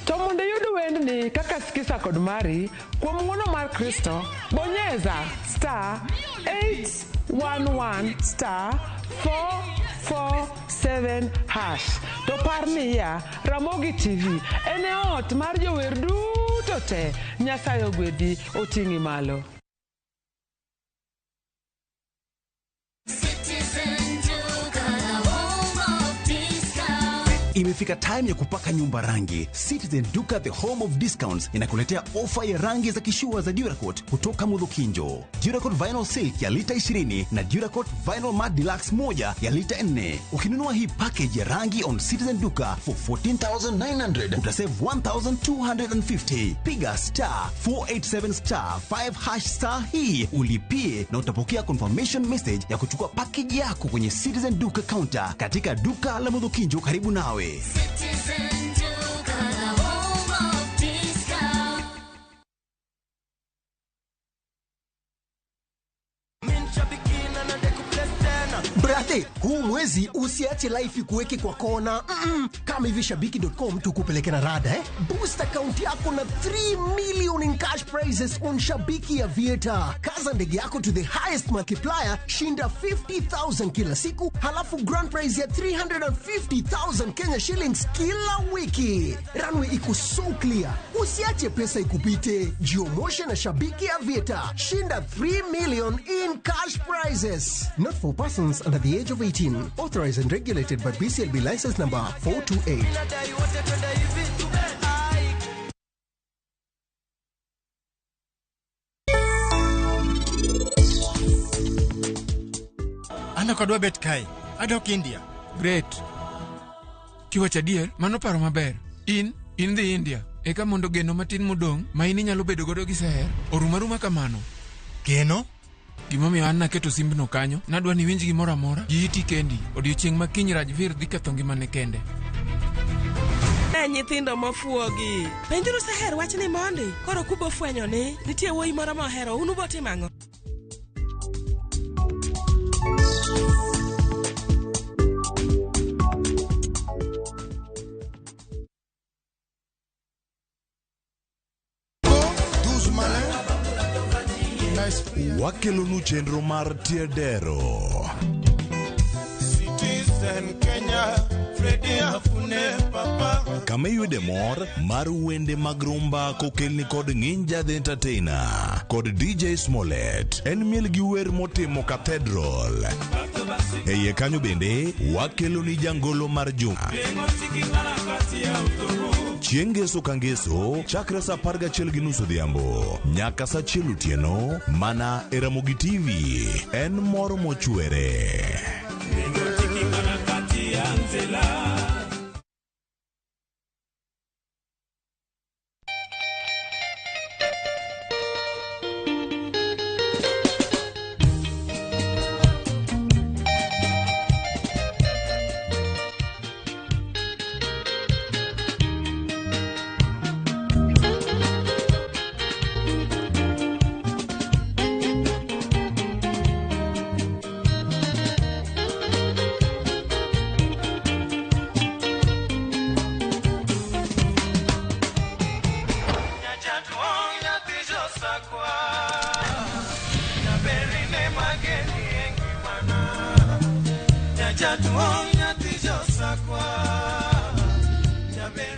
To mondo iyud wendni kaka Skiza kod Mari kuom ng'wono mar Kristo, bonyeza star 811 star 447 hash. To par niya, Ramogi TV en e ot mar jower duto te. Nyasaye ogwedhi, oting'i malo. Citizen Duka, the home of discount. Imefika time ya kupaka nyumba rangi. Citizen Duka, the home of discounts, inakuletea ofa ya rangi za kishua za Duracoat kutoka Mudhokinjo. Duracoat Vinyl Silk ya lita 20 na Duracoat Vinyl Matte Deluxe 1 ya lita 4. Ukinunua hii package ya rangi on Citizen Duka for 14,900 utasave 1,250. Piga star 487 star 5 hash star hii ulipie na utapokea confirmation message ya kuchukua package yako kwenye Citizen Duka counter katika duka la Mudhokinjo karibu nawe. Citizen Duka, the home of discount. Brate, huu mwezi usiache life ikuweke kwa kona. Kama hivi shabiki.com tukupeleke na rada Boost account yako na 3 million in cash prizes on Shabiki Aviator. Kaza ndege yako to the highest multiplier, shinda 50,000 kila siku, halafu grand prize ya 350,000 Kenya shillings kila wiki. Runway iko so clear. Usiache pesa ikupite. Jiomoshe na Shabiki Aviator. Shinda 3 million in cash prizes. Not for persons under the age of 18. Authorized and regulated by BCLB license number 428. An ok adwa bet kae, adok India. Great. Kiwacho adier, mano paro maber. In dhi India, eka mondo geno matin modong' ma in inyalo bedo godo gi Seher, orum aruma kamano. Geno? Gimomiyo an naketo simbno kanyo, nadwa ni iwinj gimoro amora gi iti kendi. Odiochieng' ma kiny Rajvir dhi ketho ngimane kende. Ne nyithindo mofuogi. Penjuru Seher wachni mondi. Koro kubo fwenyo ni nitie wuoyi moro mohero, un ubo timo ang'o? Wakelonu chenro mar tie dero. Citizen Kenya, Freddy Afune Papa. Kama iyude mor mar wende mag rumba kokelni kod Nginja the Entertainer kod DJ Smollett. En miel gi wer motimo Cathedral. E iye kanyo bende wakeloni jangolo mar juma. Chieng' ngeso ka ngeso chakre saa 11:30 odhiambo nyaka saa 1 otieno mana e Ramogi TV. En mor mochwere.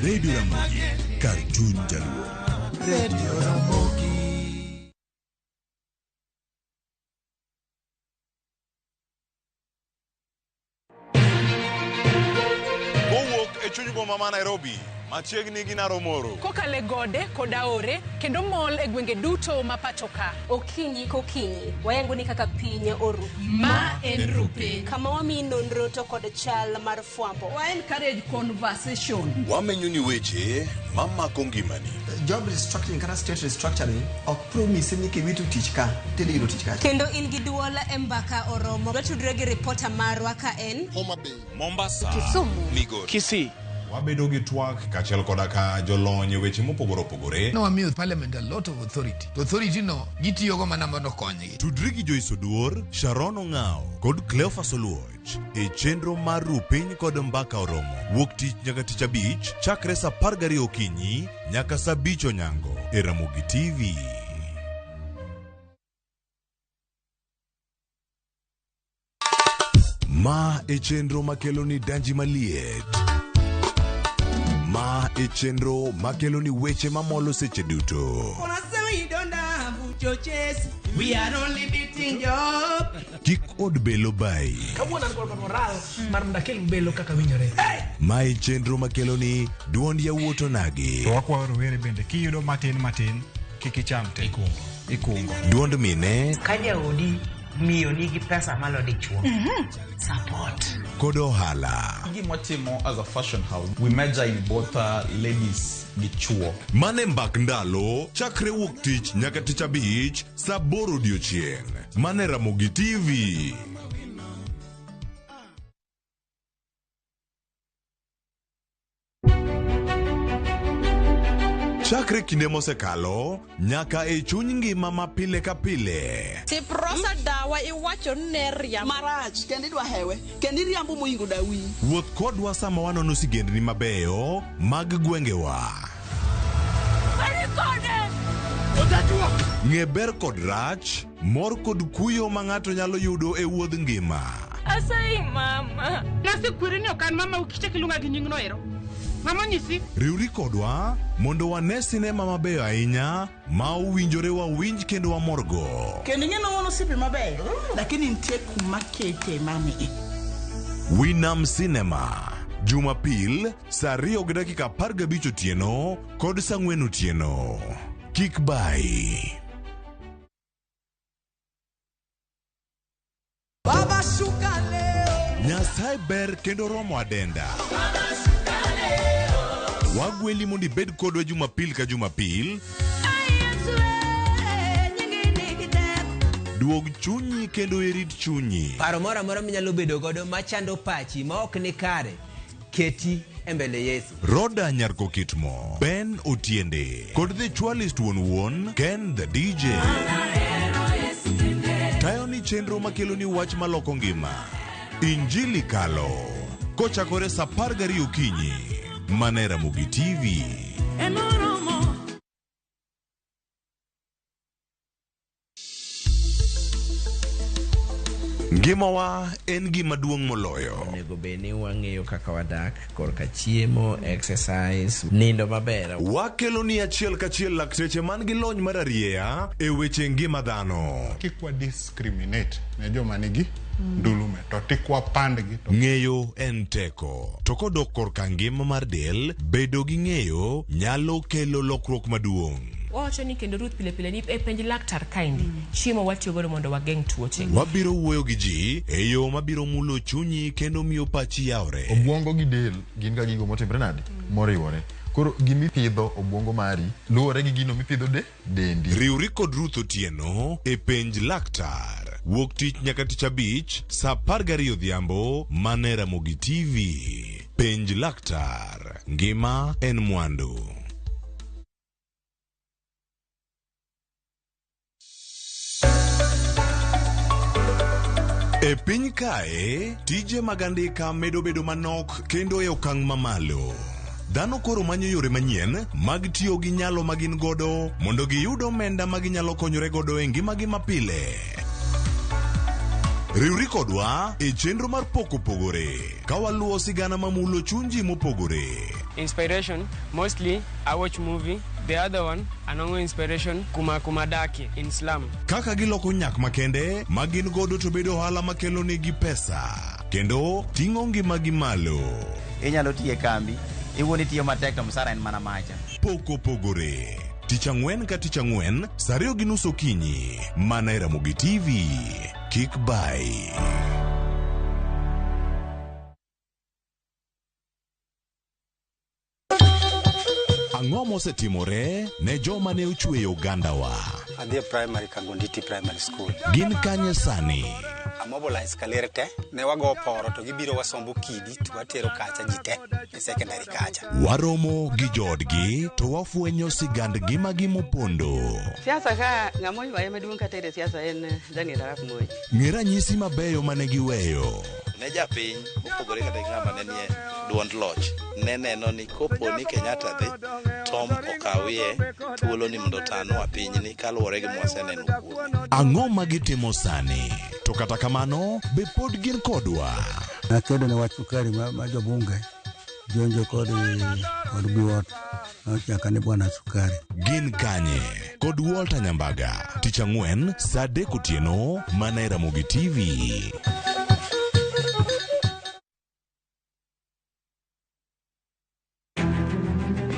Radio Ramogi, kar chuny jaluo. Radio Ramogi. Kowuok e chuny boma ma Nairobi, machiegni gi Naromoro. Kokalo e gode kod aore kendo mol e gwenge duto ma pacho ka. Okinyi kokinyi, wayango ni kaka piny oru. Ma en Rupe. Kama wamiyi nonro to kod chal mar fwambo. Wa encourage conversation. Wamenyo ni weche mamako ngimani. Job restructuring kata state restructuring ok promise ni kiwito tich ka tidhi yudo tich kacha. Kendo in gi duol e mbaka oromo. Watudre gi ripota marwa ka en Homa Bay, Mombasa, Kisumu, Migori, Kisii. Wabedo gi twak kaachiel koda ka jolony e weche mopogore opogore. Nowamiyo parliament a lot of authority. To authority no gitiyogo mana mondo okonygi. Tudri gi Joyce Oduor, Sharon Ong'ao kod Cleophas Oluoch e chenro mar Ru Piny kod Mbaka Oromo. Wuok tich nyaka tich abich chakre saa 12 okinyi nyaka saa 5 onyango e Ramogi TV. Ma e chenro makelo ni danji maliet. Ma e chenro makelo ni weche mamolo seche duto. We are only beating job. Kik od belo bayi. Kawuono an kod moral mar mondo akel belo kaka winjore. Ma e chenro makelo ni duond yawuot onagi. To wakwayo rowere bende kiyudo matin matin kik icham te. Ikungo. Duond mine Ka jaodi miyo nigi pesa malo dichuo. Support. kod ohala. Gima watimo as a fashion house, we major in both ladies gi chuo. Mane mbak ndalo chakre wuok tich nyaka tich abich saa 8 odiochieng'. Mane Ramogi TV. Chakre kinde mosekalo nyaka e chuny ngima ma pile ka pile. Tiprosa dawa iwacho ni ne riambo. Marach kendo idwa hewe kendo iriambo moingo dawi. Wuoth kodwa sama wanono sigendni mabeyo mag gwengewa. Ng'e ber kod rach, mor kod kuyo ma ng'ato nyalo yudo e wuodh ngima. Asayi mama. Nasekweri ni ok an mama ukichak iluonga gi nyingno ero. Mama onyisi. Riwri kodwa mondo wane sinema mabeyo ahinya ma owinjore wawinj kendo wamorgo. Kendo ing'e ni wan osiepe mabeyo lakini nitie kuma kete mani. Winam Cinema Jumapil saa 2:15 otieno kod saa 4 otieno. Kik bayi. Baba shuka leo. Nyasaye ber kendo romo adenda. Wagweli mondo ibed kodwa Jumapil ka Jumapil. Duog chunyi kendo irit chunyi. Paro moro amora minyalo bedo godo machando pachi ma ok ni kare, keti e mbele Yesu. Roda Nyarko Kitmo, Ben Otiende, kod The Chwalist wuon wuon, Ken the DJ. Tayo ni chenro makelo ni wach maloko ngima. Injili Kalo. Kochakore saa 12 okinyi. Mana e Ramogi TV. Ngimawa en gima duong' moloyo. Onego bed ni wang'eyo kaka wadak korka chiemo, exercise, nindo maber. Wakelo ni achiel kachiel lakteche man gi lony mar arieya e weche ngima dhano. Kik wa discriminate ne joma nigi ndulume to tik wapandgi to Ng'eyo en teko. To kodok korka ngima mar del, bedo gi ng'eyo nyalo kelo lokruok maduong'. Wawacho ni kendo Ruth pile pile ni e penj laktar kaendi chiemo watiyo godo mondo wageng' tuoche. Wabiro wuoyo gi ji e yo mabiro mulo chunyi kendo miyo pachi yawre. Obwongo gi del gin ga gigo motimre nade? Moriwore. Koro gimipidho obwongo mari luwore gi gino mipidho de dendi. Riwri kod Ruth Otieno e penj laktar. Wuok tich nyaka tich abich saa 12 odhiambo mana e Ramogi TV. Penj laktar. Ngima en mwandu. E piny kae, tije mag andika medo bedo manok kendo e okang' mamalo. Dhano koro manyo yore manyien mag tiyo gi nyalo ma gin godo mondo giyud omenda ma ginyalo konyore godo e ngimagi mapile. Riwri kodwa e chenro mar Pok Opogore ka waluwo sigana mamulo chuny ji mopogore. Inspiration, mostly I watch movie. The other one, anongo inspiration kuma kuma daki in slum. Kaka giloko nyak makende ma gin godo to bedo ohala makelo negi pesa kendo ting'o ngimagi malo. Inyalo tiyo e kambi, iwuon itiyo matek to msara en mana macha. Pok Opogore. Tich ang'wen ka tich ang'wen, saa 2:30 okinyi, mana e Ramogi TV. Kik bai. Ang'o mosetimore ne joma ne ochweyo ogandawa? Adhi e primary Kangonditi Primary School. Gin kanye sani? Amobilize kaler te, ne wago poro to gibiro wasombo kidi to watero kacha ji te e secondary kacha. Waromo gi joodgi to wafwenyo sigand ngimagi mopondo. Siasa ka ng'ama oywaye maduong' katere siasa en Daniel Arap Moi. Ng'e ranyisi mabeyo mane giweyo. Ne japiny mopogore kata gi ng'ama ne nie duond loch ne neno ni kopo ni Kenyatta dhi Tom okawie thuolo ni mondo otanwa pinyni kaluwore gi mwaseneno kuome. Ang'o ma gitimo sani? To kata kamano, be pod gin kodwa? Nakedo ne wach sukari ma jobunge jonjo kod biwot nochaka ni bwana sukari. Gin kanye? Kod Walter Nyambaga. Tich ang'wen saa 3 otieno mana e Ramogi TV.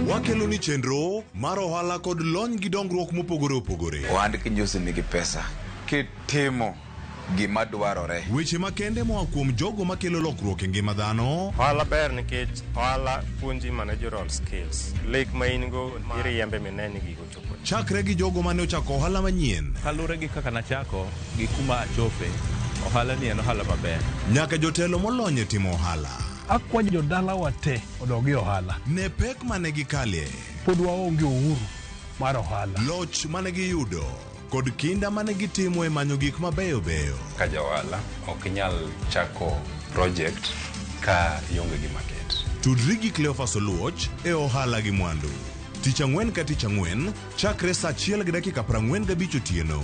Wakelo ni chenro mar ohala kod lony gi dongruok mopogore opogore. Ohand kinjosi nigi pesa kitimo gima dwarore. Weche makende moa kuom jogo makelo lokruok e ngima dhano. Ohala ber nikech ohala puonji managerial skills. Lek ma in go iriembe mine ni gigo chopo. Chakre gi jogo mane ochako ohala manyien. Kaluwore gi kaka nachako gi kuma achope, ohala ni en ohala maber. Nyaka jotelo molony e timo ohala. Akwayo jodalawa te odog e ohala. Ne pek mane gikale. Pod waonge uhuru mar ohala. Loch mane giyudo kod kinda mane gitimo e manyo gik mabeyo beyo. Ka ja ohala ok inyal chako project ka ionge gi market. Tudri gi Cleophas Oluoch e ohala gi mwandu. Tich ang'wen ka tich ang'wen chakre saa 1:45 otieno.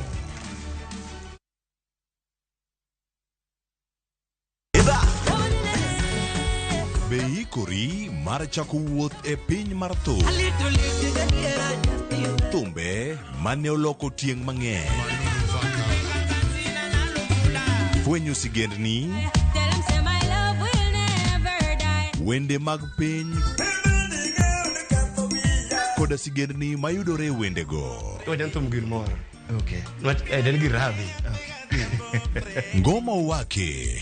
Be ikori mar chako wuoth e piny mar thum? Thumbe mane oloko tieng' mang'eny. Fwenyo sigendni, wende mag piny koda sigendni mayudore e wendego. Wajan thum gir moro. Okay. En gir radhi. Ngoma Owake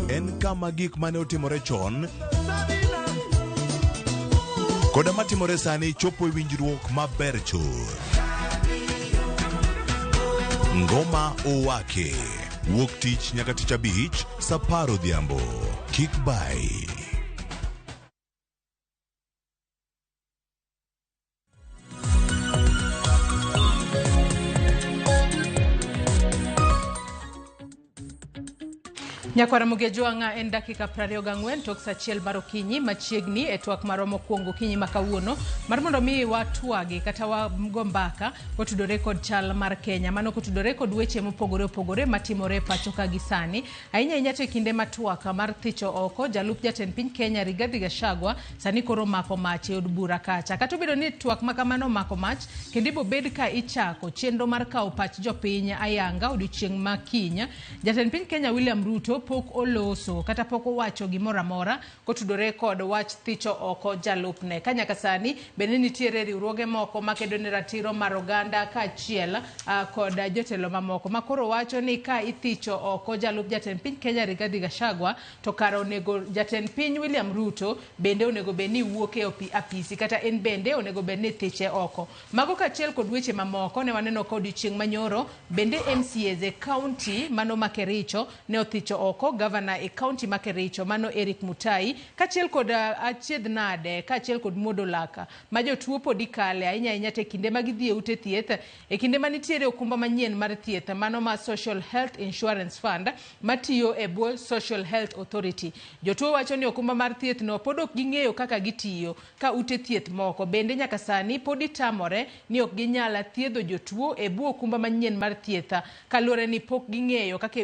en kama gik mane otimore chon koda matimore sani chopo e winjruok maber chuth. Ngoma Owake wuok tich nyaka tich abich saa 10 odhiambo. Kik bai. Nyakwara Mugejwang'a en dakika 24 tok saa achiel mar okinyi machiegni e twak marwa mokwongo okinyi ma kawuono mar mondo mi watwagi kata wago mbaka kotudore kod chal mar Kenya, mano kotudore kod weche mopogore opogore matimore e pacho ka gi sani, ahinya ahinya to e kinde ma twak mar thicho oko jalup jatend piny Kenya Rigathi Gachagua sani koro omako mach e od bura kacha. Kata obedo ni twak ma kamano omako mach kendo ibobed ka ichako chenro mar kawo pach jopiny ayanga odiochieng' ma kiny, jatend piny Kenya William Ruto pok oloso kata pok owacho gimoro amora kotudore kod wach thicho oko jalupne. Ka nyaka sani bende nitiere riwruoge moko makedo ne ratiro mar oganda kaachiel kod jotelo mamoko ma koro wacho ni ka ithicho oko jalup jatend piny Kenya Rigathi Gachagua to kara onego jatend piny William Ruto bende onego bed ni wuok e apisi kata en bende onego bed ni thiche oko. Mago kaachiel kod weche mamoko ne waneno ka odiochieng' manyoro bende MCAs e kaunti mano ma Kericho ne othicho oko gavana e kaunti ma Kericho mano Eric Mutai kaachiel kod achiedh nade kaachiel kod muodo laka ma jotuo pod ikale ahinya ahinya to e kinde ma gidhi e ute thieth e kinde ma nitiere okumba manyien mar thieth mano ma Social Health Insurance Fund matiyo e bwo Social Health Authority. Jotuo wacho ni okumba mar thieth no pod ok ging'eyo kaka gitiyo ka ute thieth moko bende nyaka sani pod itamore ni ok ginyal thiedho jotuo e bwo okumba manyien mar thieth kaluwore ni pok ging'eyo kaka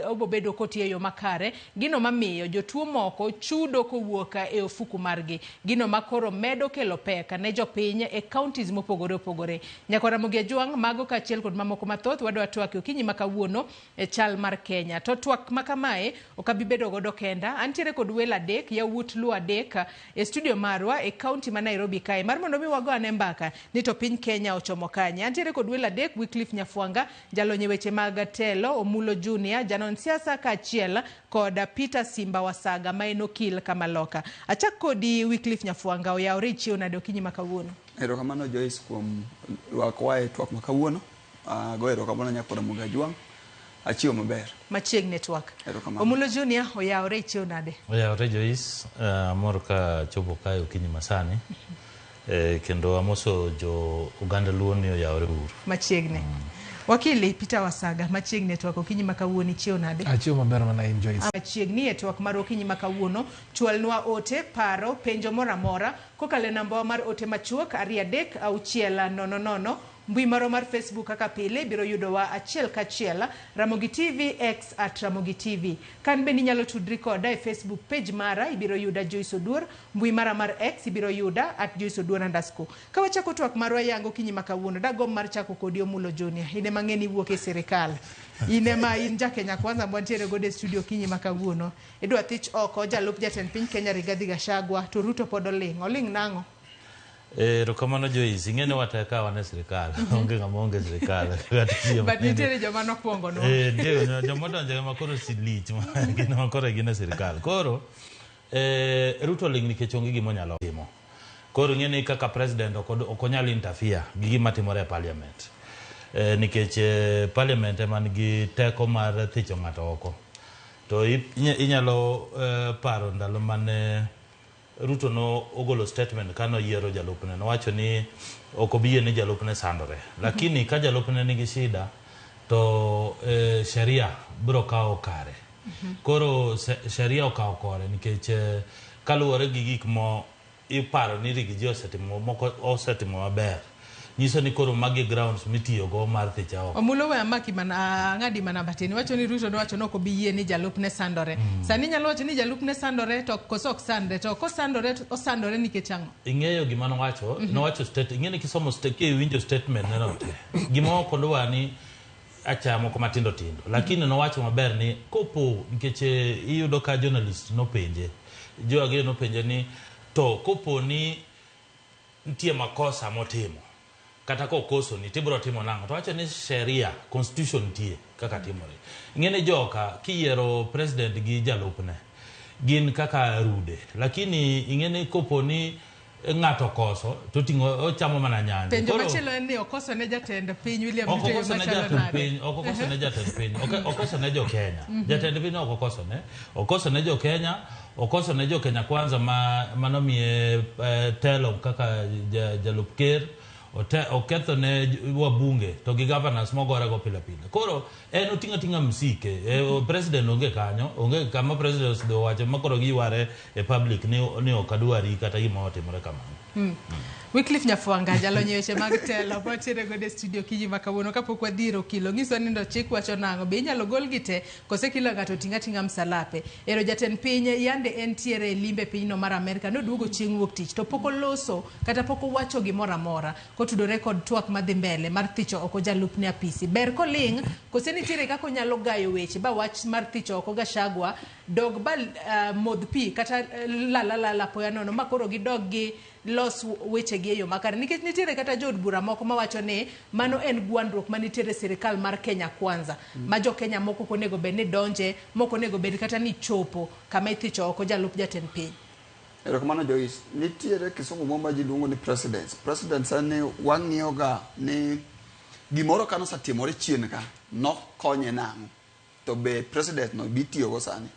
obobedo kotiyo e yo makare, gino mamiyo jotuo moko chudo kowuok e ofuku margi, gino makoro medo kelo pek ne jopiny e counties mopogore opogore. Nyakwara Ramogi Ajwang', mago kaachiel kod mamoko mathoth wadwa twak e okinyi ma kawuono e chal mar Kenya. To twak ma kamae ok abi bedo godo kenda, antiere kod welo adek, yawuot Luo adek e studio marwa e county ma Nairobi kae mar mondo mi wago ane mbaka ni to piny Kenya ochomo kanye. Antiere kod welo adek, Wycliffe Nyafwanga, jalony e weche mag telo, Omulo Junior, janon siasa kaachiel kod Peter Simba Wasaga ma en okil Kamaloka. Achak kodi Wycliffe Nyafwanga, oyawore ichiew nade okinyi ma kawuono? Erokamano Joyce kuom rwakowa e twak ma kawuono. Ago erokamano nyakwara Ramogi Ajwang'. Achiew maber. Machiegni e twak. Erokamano. Omulo Junior, oyawore ichiew nade? Oyawore Joyce, amor ka chopo kae okinyi masani. Kendo amoso jo oganda Luo ni oyawore uru. Machiegni. Wakili Peter Wasaga, machiegni e twak okinyi ma kawuono ichiew nade? Achiew maber mana in Joyce. Machiegni e twak mar okinyi ma kawuono, chwalnwa ote, paro, penjo moro amora kokalo e namba mar ote machuok 2 3 6 0 0. Mbui marwa mar Facebook kaka pile biro yudowa achiel kachiel, Ramogi TV, X at Ramogi TV. Kan bende inyalo tudri koda e Facebook page mara, ibiro yuda Joyce Oduor, mbui mara mar X ibiro yuda at Joyce Oduor _. Ka wachako twak marwa yango okinyi ma kawuono, dagomb mar chako kodi Omulo Junior. In ema ng'e ni iwuok e sirikal. In ema in ja Kenya Kwanza mwantiere godo e studio okinyi ma kawuono. Idwa thich oko jalup jatend piny Kenya Rigathi Gachagua, to Ruto pod oling'. Oling' nang'o? Erokamano Joyce, ing'e ni wate ka wan e sirikal, onge ng'ama onge e sirikal. But nitiere joma nokwongo nwa. Nitie joma odonjo ema koro silich, gin ema koro gin e sirikal. Koro, Ruto oling' nikech onge gima onyalo timo. Koro ing'e ni kaka president ok onyal interfere gi gima timore e parliament. Nikech parliament ema nigi teko mar thicho ng'ato oko. To inyalo paro ndalo mane Ruto no ogolo statement kano yiero jalupne, nowacho ni ok obi yie ni jalupne sandore. Lakini ka jalupne nigi shida to sheria biro kawo kare. Koro sheria okawo kore nikech kaluwore gi gik mo iparo ni Riggy osetimo moko osetimo maber. Nyiso ni koro magi grounds mitiyogo mar thicha oko. Omulo we amaki mana ng'adi mana matin. Iwacho ni Ruto nowacho ni ok obi yie ni jalupne sandore. Sani inyalo wacho ni jalupne sandore to koso ok sandre, to kosandore to osandore nikech ang'o? Ing'eyo gima nowacho, nowacho state, ing'e ni kisomo kiwinjo statement neno te. Gima ok odwa ni acha moko matindo tindo. Lakini nowacho maber ni kopo nikech iyudo ka journalist nopenje. Joe Ageyo nopenje ni to kopo ni nitie makosa motimo kata kokoso ni tibiro timo nang'o, to wacho ni sheria constitution nitie kaka timore. Ing'e ni joka kiyiero president gi jalupne gin kaka rude, lakini ing'e ni kopo ni ng'ato okoso to ting'o ochamo mana nyanje. Penjo machielo en ni okoso ne jatend piny William Ruto e yo okoso ne machalo jatend nade? piny, ok okoso ne jatend piny, okoso ne jo Kenya. Jatend piny ok okoso ne, okoso ne jo Kenya, okoso ne jo Kenya Kwanza ma manomiye telo kaka jalup ker, Oketho ne wabunge to gi governors mogorego pile pile. Koro en oting'o ating'a msike. President onge kanyo, onge kama president osedhi owacho ma koro giyware e public ni ok adwari kata gima otimore kamano. Wycliffe Nyafwanga, jalony e weche mag telo, mwantiere godo e studio kinyi ma kawuono kapok wadhi ir okilo. Nyiso ni ndo chik wacho nang'o, be inyalo gol gi te kose kila ng'ato oting' ating'a msalape. Ero jatend piny yande entiere e limbe pinyno mar Amerka, noduogo chieng' wuok tich to pok oloso kata pok owacho gimoro amora kotudore kod twak madhi mbele mar thicho oko jalupne apisi. Ber koling' kose nitiere kaka onyalo gayo weche ba wach mar thicho oko Gachagua dog ba modh pi kata lala apoya nono ma koro gidog gi los wechegi e yo makare, nikech nitiere kata jood bura moko mawacho ni mano en gwandruok manitiere e sirikal mar Kenya Kwanza ma jo Kenya moko ok onego bed ni donje, mok onego bed kata ni chopo kama ithicho oko jalup jatend piny. Erokamano Joyce. Nitiere kisungu moro ma ji luongo ni precedence. Precedence en ni wang'iyo ga ni gimoro ka nosetimore chien ka, nokonye nang'o? To be precedent no bitiyogo sani.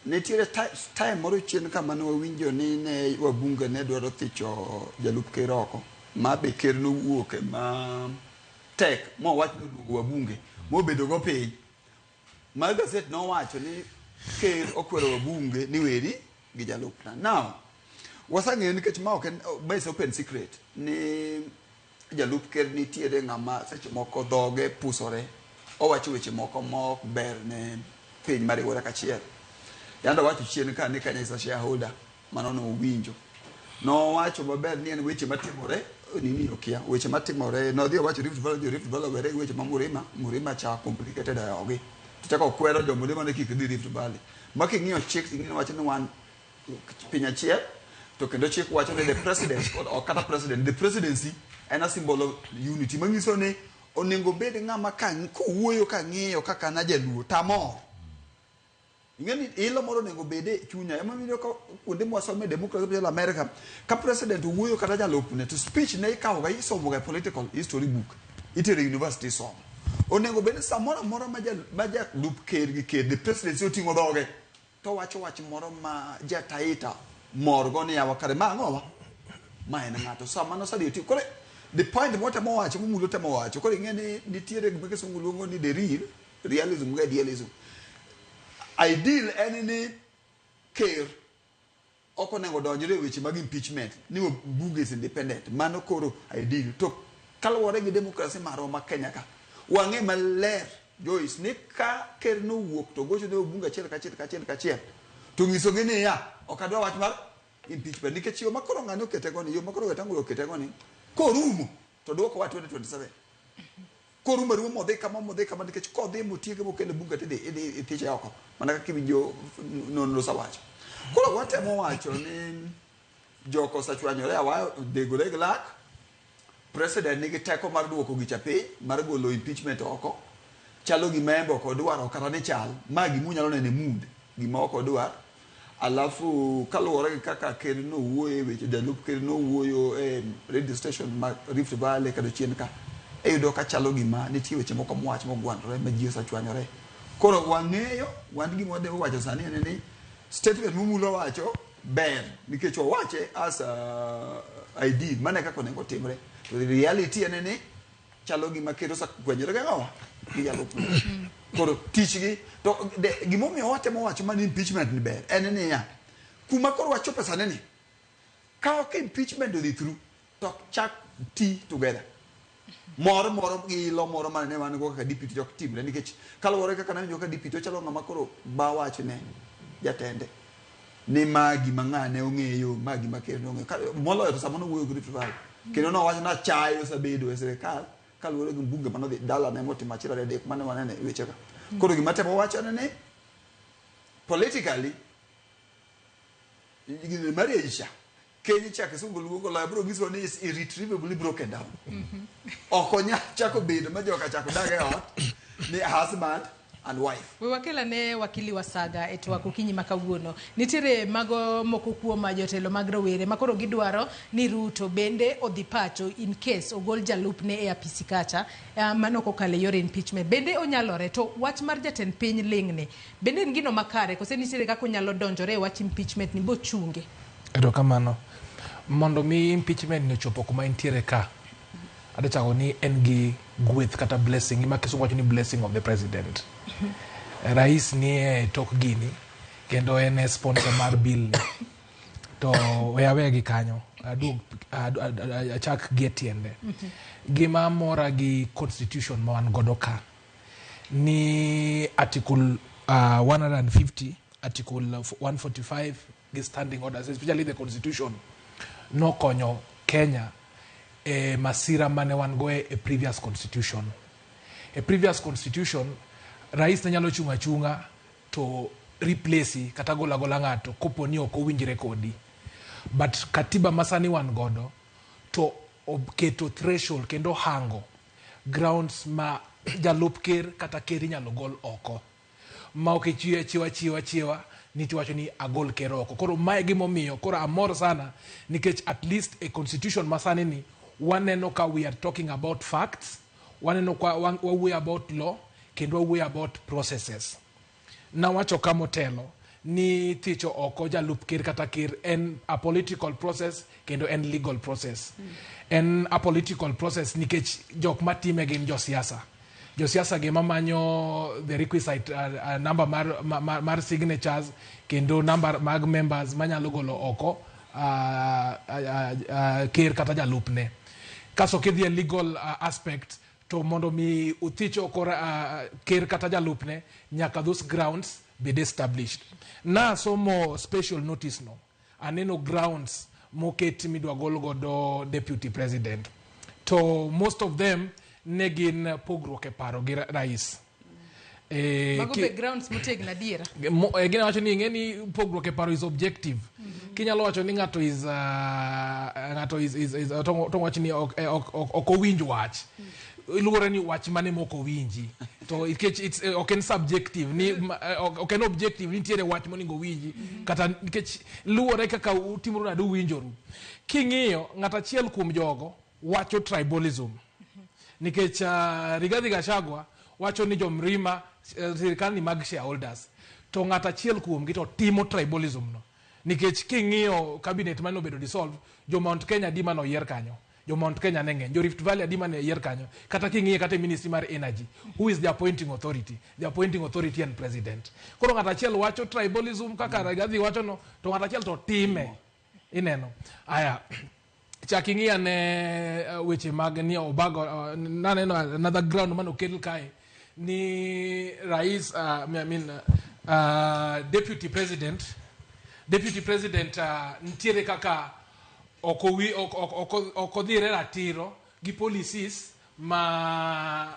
Nitiere time moro chien ka mane wawinjo ni ne wabunge ne dwaro thicho jalup ker oko, ma be ker nowuok ma tek mowach ni oluongo wabunge mobedo go piny. Ma gazet nowacho ni ker okwero wabunge ni weri gi jalupna. Now, wasang'eyo nikech ma ok en ma is open secret ni jalup ker nitiere ng'ama seche moko dhoge pusore, owacho weche moko ma ok ber ne piny mariwore kachiel. Yande owacho chien ka ni Kenya is a shareholder, mano nowinjo. Nowacho maber ni en weche matimore nini okia, weche matimore nodhi owacho Rift Valley, jo Rift Valley owere gi weche ma Murima, Murima cha complicated ayogi. To chako okwero jo Murima ni kik dhi Rift Valley. Ma king'iyo chik ting'eyo wacho ni wan piny achiel to kendo chik wacho ni the president ok kata president, the presidency en a symbol of unity manyiso ni onego bed ng'ama ka kowuoyo kang'iyo kaka an ajaluo tamor. Ing'e ni ilo moro onego bed e chunya. Ema omiyo ka kuonde mwasome democracy machalo America, ka president owuoyo kata jalupne to speech ne ikawo ga isomo ga e political history book. Itero e university isomo. Onego bed ni samoro amora ma jalup ker gi ker, the presidency oting'o dhoge to wacho wach moro ma jataita morgo ni yawa kare ma ang'owa? Ma en ng'ato. Sama nosedhi otiyo. Koro the point mwatemo wacho, Mumulo temo wacho, koro ing'e ni nitiere gima kisungu luongo ni the real, realism gi idealism. Ideal en ni ker ok onego donjre e weche mag impeachment ni bunge is independent. Mano koro ideal. To kaluwore gi democracy marwa ma Kenya ka, wang'e maler Joyce ni ka ker nowuok to gocho ne bunge achiel kachiel kachiel kachiel to nyisogi niya ok adwa wach mar impeachment nikech yo makoro ng'ani okete go ni yo makoro Wetangula okete go ni korumo to duoko wa 2027 korumo aruma modhi kama modhi kama nikech kodhi motieke mokele bunge tidhi idhi ithiche oko mana kaka iwinjo nonro osewacho. Koro watemo wacho ni joko osechwanyore awayo odegore gi lak. President nigi teko mar duoko gicha piny mar golo impeachment oko. Chalo gima en be ok odwaro kata ni chal ma gima unyalo neno e mood gima ok odwar. Alafu kaluwore gi kaka ker nowuoyo e weche jalup ker nowuoyo e radio station ma Rift Valley kata chien ka iyudo ka chalo gima nitie weche moko mowach mogwandore ma ji osechwanyore. Koro wang'eyo wan gima wadhi wacho sani en ni statement Mumulo wacho ber nikech owache as a ideal mano e kaka onego otimre. To the reality en ni chalo gima ker osegwenyore gi ang'owa gi jalupne. Koro tich gi to gimomiyo watemo wacho mana impeachment ni ber en niya kuma koro wachope sani ni ka ok impeachment odhi through to chak ti together. Mor moro gi ilo moro mane wan go kaka deputy ok timre nikech kaluwore kaka nawinjo ka deputy ochalo ng'ama koro ba wach ne jatende ni ma gima ng'ane ong'eyo ma gima ker nong'eyo moloyo to sama nowuoyo gi Rift Valley kendo nowacho ni achaye osebedo e sirikal kaluwore gi mbunge manodhi dalane motimo achiel ariyo adek mane waneno e weche ka. Koro gima temo wacho en ni politically marriage cha keny cha kisungu luongo lawyer biro nyisowa ni is irretrievably broken down. Ok onyal chako bedo ma joka chako dag e ot ni husband and wife. We wakel ane wakili Wasaga e twak okinyi ma kawuono. Nitiere mago moko kuom jotelo mag rowere ma koro gidwaro ni Ruto bende odhi pacho in case ogol jalupne e apisi kacha mano kokalo e yor impeachment. Bende onyalore to wach mar jatend piny ling'ni bende en gino makare kose nitiere kaka onyalo donjore e wach impeachment ni bochunge? Erokamano. Mondo mi impeachment ni ochopo kuma entiere ka, Adwa chako ni en gi gweth kata blessing, gima kisungu wacho ni blessing of the president. Rais ni e tok gini kendo en e sponsor mar bill ni. To we awe gi kanyo, aduog achak gi e tiende. Gima mora gi constitution ma wan godo ka ni article 150, article 145 gi standing orders, especially the constitution, nokonyo Kenya e masira mane wan go e previous constitution. E previous constitution, rais ne nyalo chung' achung'a to replace kata golo agola ng'ato kopo ni ok owinjre kodi. But katiba masani wan godo to oketo threshold kendo hango grounds ma jalup ker kata ker inyalo gol oko ma ok ichiwe achiwa chiwa achiwa ni tiwacho ni agol ker oko. Koro mae gimomiyo koro amor sana, nikech at least e constitution masani ni waneno ka we are talking about facts, waneno ka wawuoyo about law kendo wawuoyo about processes. Nawacho ka motelo ni thicho oko jalup ker kata ker en a political process kendo en legal process. En a political process nikech jok matime gin josiasa. Josiasa gi mamanyo the requisite number mar signatures kendo number mag members manyalo golo oko ker kata jalupne. Kaso kidhi e legal aspect, to mondo mi uthich oko ker kata jalupne, nyaka those grounds bed established. Nasomo special notice no, aneno grounds moket midwa gol godo deputy president, to most of them ne gin pogruok e paro gi rais. Mago be grounds motegno adiera? Gina wacho ni ing'e ni pogruok e paro is objective. Kinyalo wacho ni ng'ato is ng'ato is to wach ni ok owinj wach, luwore ni wach mane mok owinji, to nikech it's ok en subjective ni ok en objective, nitiere wach monego owinji kata nikech luwore kaka utimru nade uwinjoru. King'iyo ng'at achiel kuom jogo wacho tribalism, nikech Rigathi Gachagua wacho ni jomrima sirikal ni mag shareholders, to ng'at achiel kuomgi to timo tribalism no, nikech king'iyo cabinet mane obedo dissolved, jo Mount Kenya adi mane oyier kanyo? Jo Mount Kenya ne ng'eny. Jo Rift Valley adi mane oyier kanyo? Kata king'iye kata e ministry mar energy, who is the appointing authority? The appointing authority and president. Koro ng'at achiel wacho tribalism kaka Rigathi wacho no, to ng'at achiel to time ineno aya. Chak ing'i ane weche mag ni Obago, naneno another ground mane okel kae ni rais, I mean, deputy president nitiere kaka ok odhire ratiro gi policies ma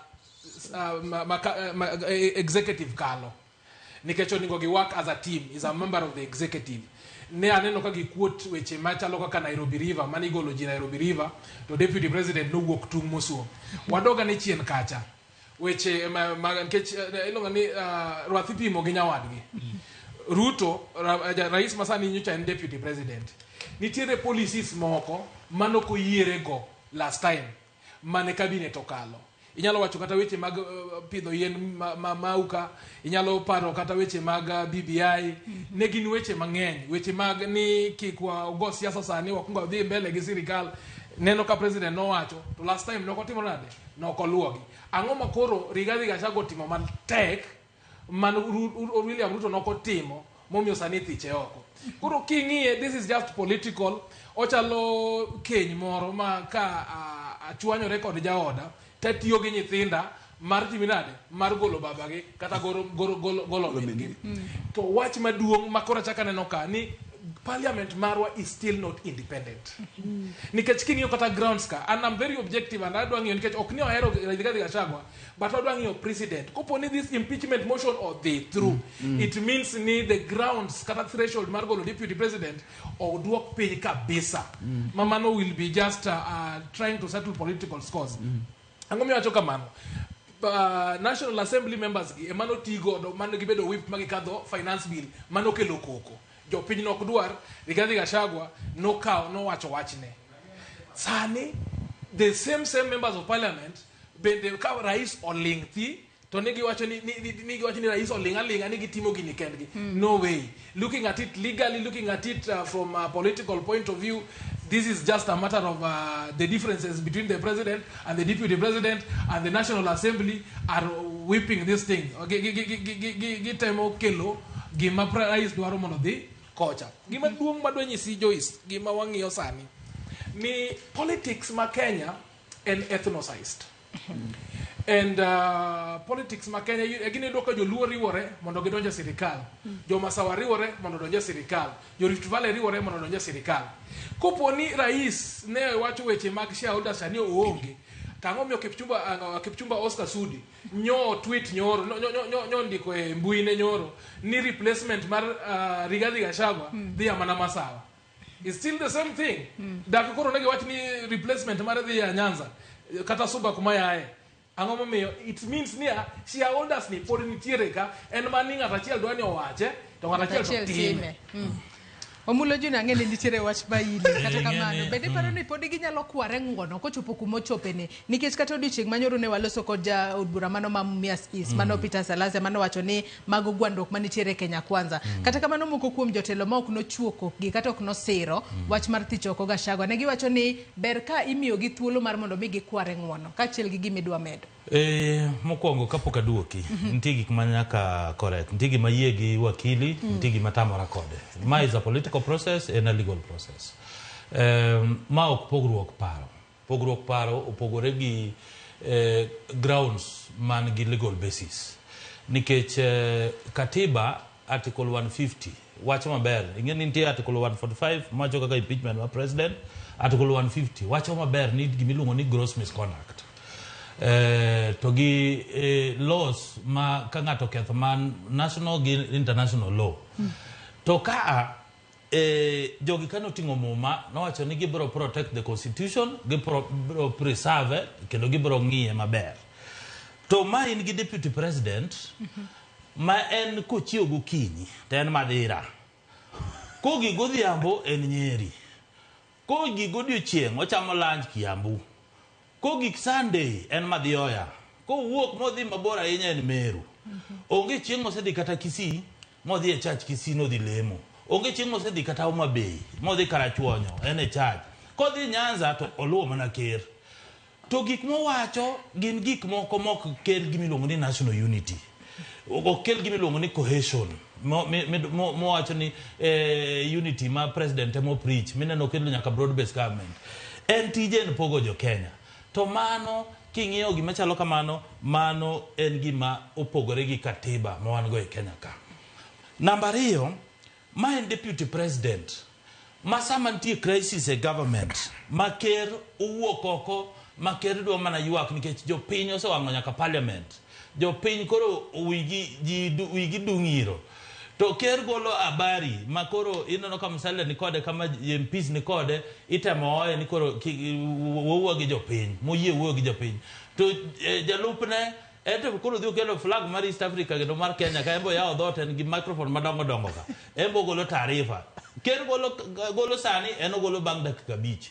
executive kalo, nikech onego gi work as a team, is a member of the executive. Ne aneno ka gikuot weche machalo kaka Nairobi River mane igolo ji Nairobi River, to deputy president nowuok tung' mosuom. Wadog ane chien kacha, weche ma, nikech iluongo ni rwath ipimo gi nyawadgi. Ruto rais masani nyocha en deputy president, nitiere policies moko manok oyiere go last time mane cabinet okalo. Inyalo wacho kata weche mag pidho yien mauka, inyalo paro kata weche mag BBI. Ne gin weche mang'eny, weche mag ni kik wago siasa sani, wakwongo wadhi mbele gi sirikal. Neno ka president nowacho to last time nokotimo nade, nokoluwogi. Ang'o ma koro Rigathi Gachagua otimo matek man William Ruto nokotimo momiyo sani ithiche oko? Koro king'iye, this is just political. Ochalo keny moro ma ka achwanyore kod jaoda tatiyo gi nyithinda mar timi nade, mar golo babagi kata golo min-gi. To wach maduong' ma koro achako aneno ka ni parliament marwa is still not independent, nikech king'iyo kata grounds ka, and I'm very objective and adwa ng'iyo, nikech ok ni ohero Rigathi Gachagua, but adwa ng'iyo president. Kopo ni this impeachment motion odhi through, it means ni the grounds kata threshold mar golo deputy president oduok piny kabisa, ma mano will be just trying to settle political scores. Ang'o miwacho kamano? National Assembly members gi ema noti godo mane gibedo whip ma gikadho finance bill manokelo koko. Jopiny nok dwar. Rigathi Gachagua nokawo nowacho wachne. Sani the same members of parliament bende ka rais oling thi to ne giwacho ni rais oling aling'a ni gitimo gini kendgi. No way. Looking at it legally, looking at it from a political point of view, This is just a matter of the differences between the president and the deputy president and the National Assembly are whipping this thing. Gitemo kelo gima rais dwaro mondo dhi kocha. Gima duong' madwa nyisi Joyce, gima wang'iyo sani ni politics ma Kenya en ethnicized. And politics ma Kenya gin iyudo ka joluo riwore mondo gidonj e sirikal. Jomasawa riwore mondo odonj e sirikal. Jo Rift Valley riwore mondo odonj e sirikal. Kopo ni rais ne wacho weche mag shareholders sani oonge, to ang'o miyo Kipchumba Oscar Sudi nyo tweet nyoro nyo ndiko e mbui ne nyoro ni replacement mar Rigathi Gachagua dhi ya mana Masawa. It's still the same thing. Dak koro ne giwach ni replacement mare dhi ya Nyanza kata Suba kuma yae. Ang'o momiyo? It means niya shareholders ni pod nitiere ka en mana ni ng'ato achiel dwa ni owache to ng'ato achiel to time. Omulo Junior ang'e ni nitiere wach maile kata kamano ng'e ni, bende iparo ni pod ginyalo kware ng'uono kochopo kuma ochopeni nikech kata odiochieng' manyoro ne waloso kod jaod bura mano ma Mumias East mano Peter Salasya mano wacho ni mago gwandruok manitiere Kenya Kwanza. Kata kamano moko kuom jotelo ma ok nochuo kokgi kata ok nosiro wach mar thich oko Gachagua ne giwacho ni ber ka imiyogi thuolo mar mondo mi gikware ng'uono kaachiel gi gima idwa medo. Mokwongo kapok aduoki, nitie gik ma nyaka correct. Nitie gima yie gi wakili, nitie gima tamora kode. Ma is a political process en a legal process. Ma ok pogruok paro. Pogruok paro opogore gi grounds man gi legal basis. Nikech katiba article 150 wacho maber. Ing'e ni nitie article 145 mawacho kaka impeachment mar president. Article 150 wacho maber ni gimiluongo ni gross misconduct. To gi laws ma ka ng'ato oketho man national gi international law. To ka jogi kane oting'o muma nowacho ni gibiro protect the constitution, gibiro preserve kendo gibiro ng'iye maber. To ma in gi deputy president ma en kochiew gokinyi to en Madira. Kogik godhiambo en Nyeri. Kogik godiochieng' ochamo lunch Kiambu. Kogik Sunday en Mathioya. Kowuok modhi mabor ahinya en Meru. Onge chieng' mosedhi kata Kisii modhi e church Kisii nodhi lemo. Onge chieng' mosedhi kata Homa Bay modhi Karachuonyo en e church. Kodhi Nyanza to oluwo mana ker. To gik mowacho gin gik moko mok kel gimiluongo ni national unity. Ok kel gimiluongo ni cohesion. Mowacho ni unity ma president emo preach mineno kelo nyaka broad based government. En tije en pogo jo Kenya. To mano king'iyo gima chalo kamano, mano en gima opogore gi katiba ma wan go e Kenya ka. Namba ariyo, ma en deputy president ma sama nitie crisis e government ma ker owuok oko ma ker dwa mana ywak nikech jopiny osewang'o nyaka parliament. Jopiny koro wigi dung' iro. To ker golo habari ma koro ineno ka Musalia ni kode kama MPs ni kode itemo oye ni koro wuowa gi jopiny moyie wuoyo gi jopiny. To jalupne ento koro dhi okelo flag mar East Africa kendo mar Kenya ka embo yawo dhoot en gi microphone madongo dongo ka. Embo golo taarifa. Ker golo sani en ogolo bang' dakika 5.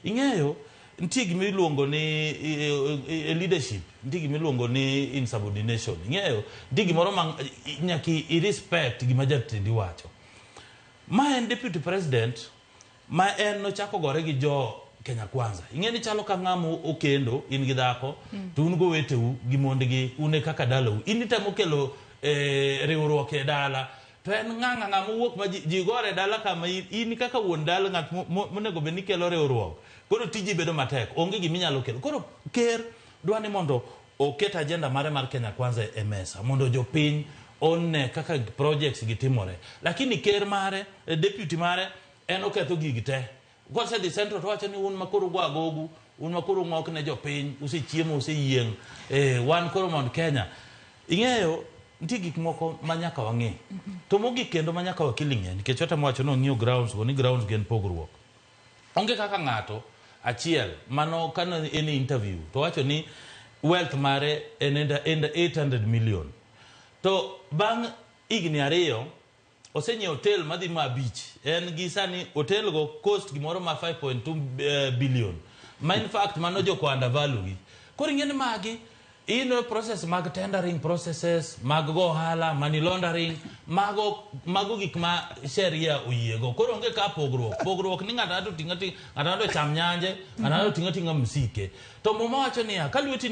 Ing'eyo nitie gima iluongo ni leadership, nitie gima iluongo ni insubordination. Ing'eyo nitie gimoro ma nyaka i respect gima jatendi wacho. Ma en deputy president ma en nochako gore gi jo Kenya Kwanza. Ing'e ni chalo ka ng'ama okendo in gi dhako to un goweteu gi mondgi un e kaka dalau. In itemo kelo riwruok e dala to en ng'ama owuok ma ji gore e dala kama in kaka wuon dala ng'at monego bed ni kelo riwruok. Koro tiji bedo matek, onge gima inyalo kelo. Koro ker dwa ni mondo oket agenda mare mar Kenya Kwanza e mesa mondo jopiny one kaka projects gi timore. Lakini ker mare, deputy mare en oketho gigi te. Kosedhi central to wacho ni un makoro ugo agogu, un makoro ung'ok ne jopiny, usechiemo, useyieng', wan koro Mount Kenya. Ing'eyo nitie gik moko ma nyaka wang'e. To mogik kendo ma nyaka wakili ng'e nikech watemo wacho ni ong'iyo grounds go ni grounds gin pogruok. Onge kaka ng'ato achiel mano kane en e interview to wacho ni wealth mare en 800 million. To bang' higni 2 osenyiewo hotel madhi ma 5. En gi sani hotel go cost gimoro ma 5.2 billion. Ma in fact mano joko undervalue gi. Koro ing'e ni magi Ino process mag tendering processes, mag go ohala, money laundering, mago gik ma sheria oyiego. Koro onge ka pogruok. Pogruok ni ng'ato ng'ato ting'o ting'a, ng'ato ng'ato cham nyanje, ng'ato ng'ato ting'o ting'a msike. To Muma wacho niya, ka lweti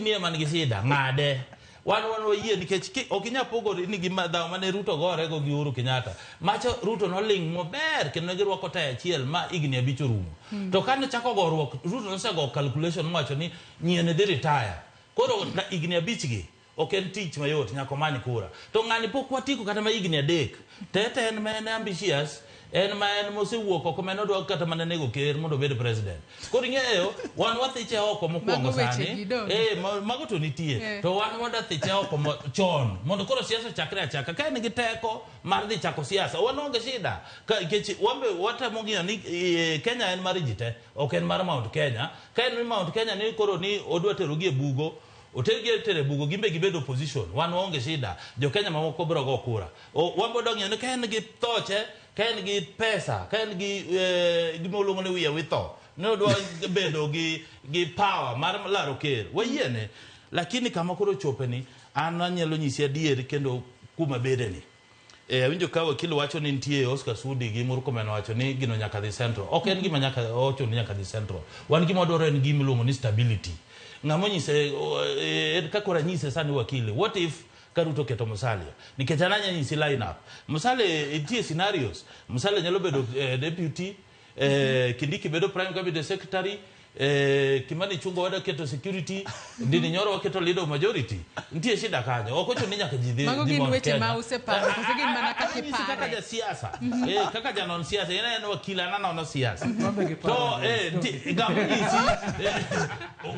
ni ema nigi shida, ng'ade. Wan wayie nikech ok inyal pogori ni gima dhawo mane Ruto gorego gi Uhuru Kenyatta. Macha Ruto noling' maber kendo ne girwako taya achiel ma higni 5 orumo. To kane chako goruok, Ruto nosego calculation mowacho ni nyien dhi retire. Koro higni 5 gi ok en tich mayot, nyaka omany kura. To ng'ani pok watieko kata ma higni 3. Tete en ma en ambitious, en ma en mosewuok oko, ma en odwa kata mana nego ker mondo obed president. Koro ing'eyo, wan wathiche oko mokwongo sani. Mago to nitie. To wan wada thiche oko chon mondo koro siasa ochakre achaka. Ka en gi teko mar dhi chako siasa, wan onge shida. Nikech wan be watemo ng'iyo ni Kenya en mar ji te, ok en mar Mount Kenya. Ka en ni Mount Kenya ni koro ni odwa terogi e bugo, otergi e tere bugo, gimbe gibed opposition. Wan waonge shida. Jo Kenya mamoko biro go kura. Wan bo dong'eyo ni ka en gi thoche, ka en gi pesa, ka en gi gima oluongo ni wiye witho, ne odwa bedo gi power mar laro ker, wayiene. Lakini kama koro chope ni, an anyalo nyisi adier kendo kuma bede ni. Awinjo ka wakil wacho ni nitie Oscar Sudi gi Murkomen wacho ni gino nyaka dhi central. Ok en gima nyaka ochuno ni nyaka dhi central. Wan gima wadwaro en gima iluongo ni stability. Ng'ama onyise, kaka ranyise sani wakili, what if ka Ruto keto Musalia? Nikech an anyalo nyisi line up. Musalia nitie scenarios. Musalia nyalo bedo deputy, Kindiki bedo prime cabinet secretary, Kimani Ichung'wa wada keto security, Ndindi Nyoro waketo leader of majority. Nitie shida kanyo. Ok ochuno ni nyaka ji dhi Mago dhi gin Mount weche Kenya. ma useparo, koso gin mana kaka Anyisi kaka ipare? jasiasa. Kaka janon siasa, en en wakil, an anono siasa. To ng'ama onyisi,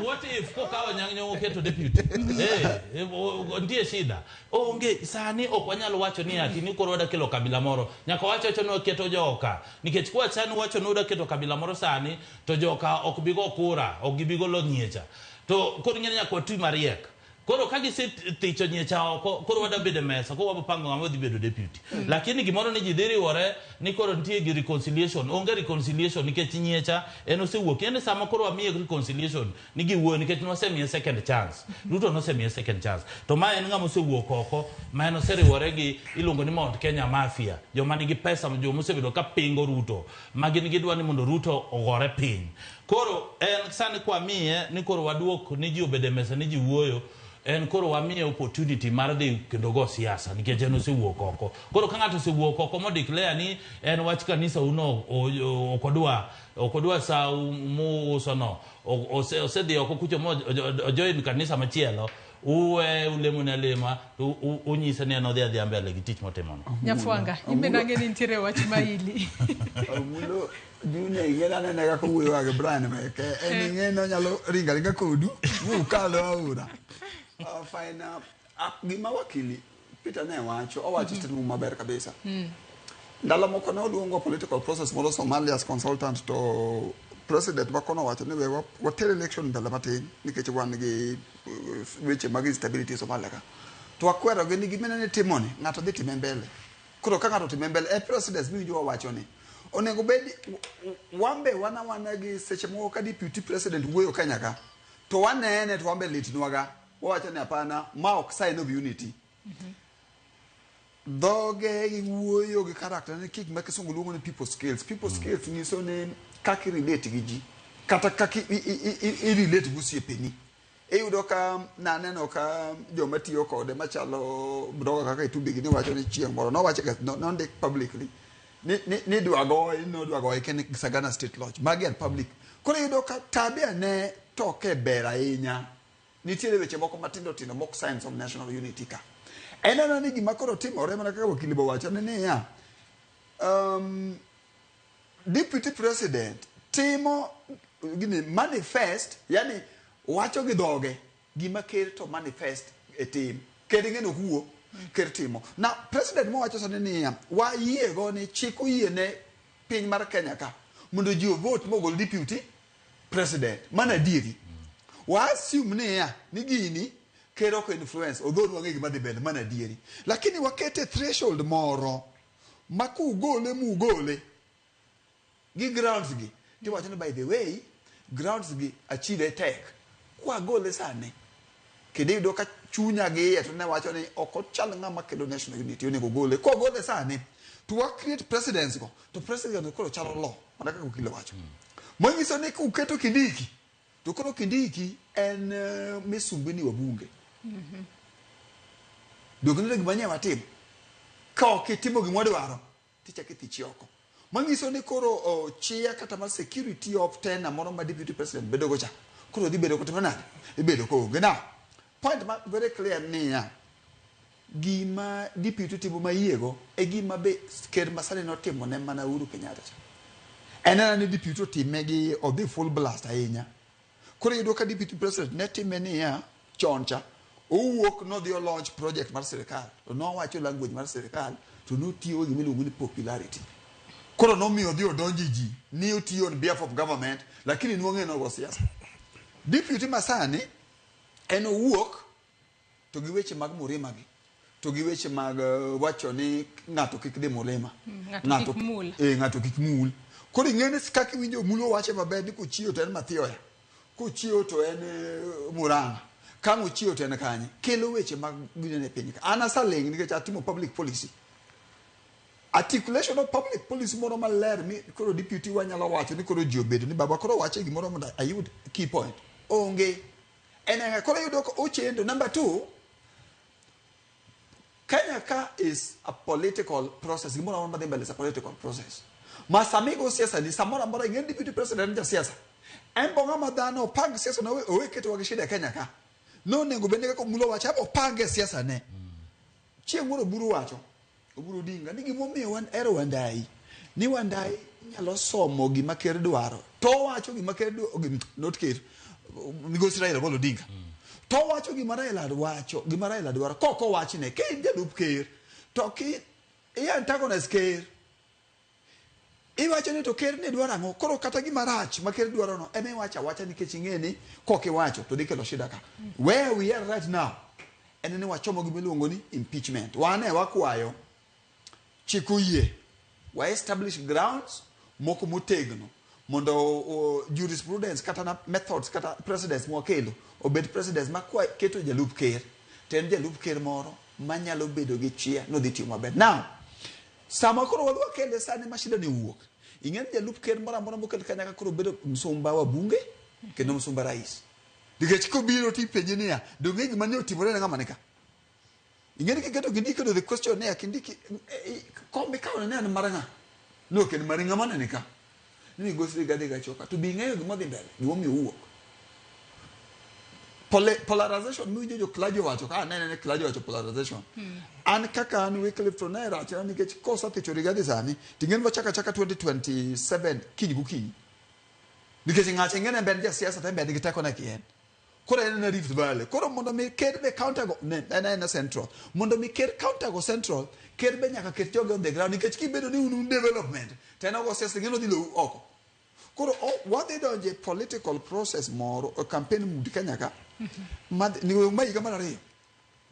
what if kokawo Anyang' Nyong'o oketo deputy? Nitie shida. Onge, sani ok wanyal wacho ni ati ni koro wada kelo kabila moro. Nyaka wach wacho ni waketo joka. Nikech kwa sani wacho ni wada keto kabila moro sani, to joka ok bi go kura, ok gibi golo nyiecha. To koro ing'e ni nyaka wati mariek. Koro ka gisethicho nyiecha oko, koro wada bedo e mesa, koro wabopango ng'ama dhi bedo deputy. Lakini gimoro ni ji dhi riwore ni koro nitie gi reconciliation. Onge reconciliation nikech nyiecha en osewuok. En sama koro wamiye reconciliation ni giwuoyo nikech nwasemiye second chance. Ruto nosemiye second chance. To ma en ng'ama osewuok oko, ma en oseriwore gi iluongo ni Mount Kenya Mafia. Joma nigi pesa, joma osebedo ka pingo Ruto, ma gin gidwa ni mondo Ruto ogore piny. Koro en sani kwamiye ni koro waduok ni ji obed e mesa ni ji wuoyo, en koro wamiye opportunity mar dhi kendo go siasa nikech en osewuok oko. Koro ka ng'ato osewuok oko mo declare ni en wach kanisa uno ok odwa sa muuso no, osedhi oko kucho mo ojoin kanisa machielo, uwe ulemo ne alema to unyise ni en odhi adhiya mbele gi tich motimono. Nyafwanga, in bende ang'e ni nitiere wach maili. Omulo Junior ing'e anene kaka owuoyo gi Brian meke. En ing'e ni onyalo ringo aringa kodu mukalo aora. Fine. Gima wakili Peter ne wacho, owacho statement maber kabisa. Ndalo moko ne oluongo political process moro Somalia as consultant to president makono owacho ni we water election mbele matin nikech wan gi weche mag instability Somalia ka. To wakwero gi ni gima ne timoni ng'ato dhi time mbele. Koro ka ng'ato time mbele e president miwinjo wawacho ni onego bed wambe wana wana gi seche moko ka deputy president wuoyo Kenya ka to wanene to wambe litnwaga wawacho ni hapana ma ok sign of unity. Dhoge gi wuoyo gi character ni kik ma kisungu luongo ni people skills. People skills nyiso ni kaka i relate gi ji kata kaka i relate gi osiepeni. Iyudo ka naneno ka joma tiyo kode machalo broga kaka Itumbi gi wacho ni chieng' moro nowacho nondik publicly ni dwa goye, nodwa goye ken Sagana State Lodge. Magi are public. Koro iyudo ka tabia ne toke ber ahinya. Nitiere weche moko matindo tindo mok signs of national unity ka. En anena ni gima koro timore mana kaka wakili bo wacho ni niya, deputy president timo gini manifest, yani wacho gi dhoge gima ker to manifest e tim. Ker ing'e ni ok wuo, ker timo. Na president mowacho sani niya, wayiego ni chik oyie ne piny mar Kenya ka mondo ji ovote mogol deputy president. Mano adieri. Wa assume niya ni gini ker ok influence, although wang'e gima dhi mbele, mano adieri. Lakini wakete threshold moro ma kugole mugole gi grounds gi tiwacho ni by the way grounds gi achile tek kwagole sani Kendo iyudo ka chunya gi iye to ne wacho ni ok ochal ng'ama kelo national unity onego gole. Kogole sani to wa create precedents go to precedents koro chalo law mana kaka okil wacho. Manyiso ni kuketo Kindiki to koro Kindiki en misumbini wabunge. Donge neno gima nye watimo? Ka ok itimo gima wadwaro tichako ithichi oko. Manyiso ni koro chia kata mar security of tenure moro ma deputy president bedo go cha koro dhi bedo kotimo nade? Dhi bedo koonge. Now, point ma very clear niya, gima deputy timo mayiego e gima be ker masani notimo ne mana Uhuru Kenyatta cha. En ena ni deputy otime gi odhi full blast ahinya. Koro iyudo ka deputy president ne time niya chon cha owuok nodhi o launch project mar sirikal to nowacho language mar sirikal to notiyo gi gima iluongo ni popularity. Koro nomiyo odhi odonjo e ji ni otiyo on behalf of government lakini nwang'e nogo siasa. Deputy masani en owuok to gi weche mag Murima gi to gi weche mag wacho ni ng'ato kik dhi Murima. Ng'ato kik mul. Ng'ato kik mul. Koro ing'e ni kaka iwinjo Mulo wache maber ni kochiewo to en Mathioya, kochiewo to en Murang'a, ka ang' ochiewo to en kanye. Kelo weche mag ginene e piny ka. An aseling' nikech atimo public policy. Articulation of public policy moro maler mi koro deputy wa nyalo wacho ni koro ji obedo ni baba koro wache gimoro mondo ayud key point. Onge. En ang'e koro iyudo ka ochendo. Number 2, Kenya ka is a political process. Gimoro amora madhi mbele is a political process. Ma sama igo siasa ni samoro amora ing'e ni deputy president en jasiasa. En bo ng'ama dhano opang siasa na owe ketowa gi shida e Kenya ka. Nonego bed ni kaka Omulo wacho, abo opange siasa ne. Chieng' moro Oburu wacho, Oburu Odinga, ni gimomiyo wan ero Wandayi, ni Wandayi nyalo somo gima ker dwaro. To owacho gima ker dwaro, not ker, migosi Raila Amolo Odinga. To owacho gima Raila wacho, gima Raila dwaro, kok owachne, ka in jalup ker, to ki i antagonize ker, iwacho ni to ker ni dwaro ang'o? Koro kata gima rach ma ker dwaro no, ema iwacho awacha nikech ing'e ni kok iwacho to dhi kelo shida ka. Where we are right now, en ni wachomo gima iluongo ni impeachment. Wan e wakwayo chik oyie wa establish grounds moko motegno mondo jurisprudence kata na methods kata precedents mwakelo obed precedents ma kwa keto jalup ker to en jalup ker moro manyalo bedo gi chia nodhi tiyo maber. Now, sama koro wadwa kele sani ma shida ni owuok, ing'e ni jalup ker moro amora mokel kanyaka koro bedo msumba wa bunge kendo msumba rais. Nikech kobiro tipenje niya, donge gima ne otimore ne ng'ama nika? Ing'e ni kiketo Kindiki to the question niya, Kindiki kom mikawo ne en mar ng'a? Ne ok en mari ng'ama ne nika. Ni migosi Rigathi Gachagua to be ing'eyo gima dhi mbele, gimomiyo owuok. Polarization miwinjo jo Klajo wacho ka anene ni Klajo wacho polarization. An kaka an Wycliffe to ne rachna nikech kosathicho Rigathi sani to ing'e ni wachako achaka 2027 kiny gokinyi. Nikech ng'acha ing'e ni en be en jasiasa to en be en gi teko ne kien. Koro en en Rift Valley. Koro mondo mi ker be counter go ne en en Central. Mondo mi ker counter go Central, ker be nyaka ket joge on the ground nikech kibedo ni un development to en ogo siasa ing'e ni odhi lou oko. Koro wadhi donje political process moro, campaign mood Kenya ka. Madhi, ni ma higa mar ariyo.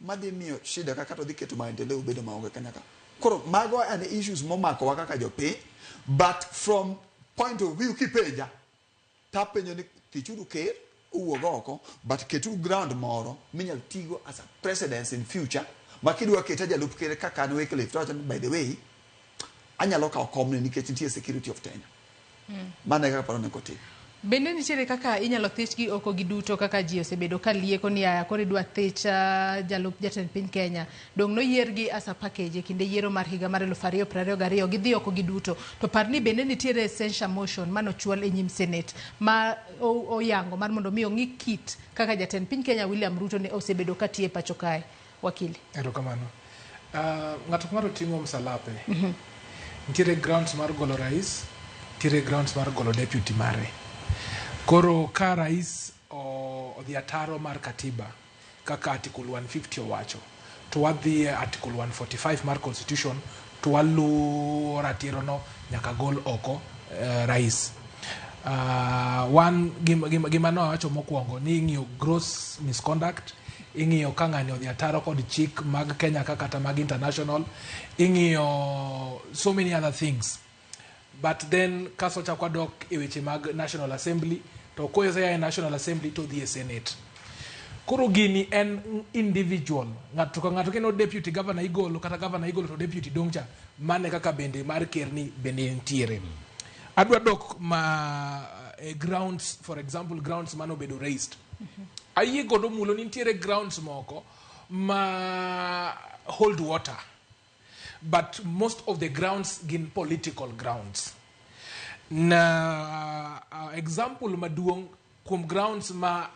Madhi miyo shida kaka to dhi keto maendeleo bedo maonge Kenya ka. Koro mago an issues momakowa kaka jopiny, but from point of view kipenja, tapenjo ni thichuru ker owuog oko, but keturu ground moro minyal tigo as a precedence in future, ma kidwa keta jalup ker kaka an Wycliffe, to awacho ni by the way, anyalo kawo komni nikech nitie security of tenure. Mano e kaka paro onego otim. Bende nitiere kaka inyalo thichgi oko giduto kaka ji osebedo ka lieko ni aya koro idwa thich jalup jatend piny Kenya. Dong' noyiergi as a package e kinde yiero mar higa mar 2022 gidhi oko giduto. To par ni bende nitiere censure motion manochwal e nyim Senate ma oyango mar mondo mi ong'i kit kaka jatend piny Kenya William Ruto ne osebedo ka tiyo e pacho kae. Wakili. Erokamano. Ng'ato ka ng'ato ting'o msalape. Nitiere grounds mar golo rais, nitiere grounds mar golo deputy mare. Koro ka rais odhi ataro mar katiba kaka article 150 owacho, to wadhi e article 145 mar constitution to waluwo ratiro no nyaka gol oko rais. Wan gima nowacho mokwongo ni ing'iyo gross misconduct, ing'iyo ka ng'ani odhi ataro kod chik mag Kenya ka kata mag international, ing'iyo so many other things. But then kaso chak wadok e weche mag National Assembly, to kosea e National Assembly to dhi e Senate. Koro gini en individual. Ng'ato ka ng'ato kendo deputy governor igolo kata governor igolo to deputy dong' cha. Mane kaka bende mar ker ni bende ntiere. Adwa dok ma e grounds, for example, grounds mane obedo raised. Ayie godo mulo ni nitiere grounds moko ma hold water. But most of the grounds gin political grounds. Na example maduong' kuom grounds ma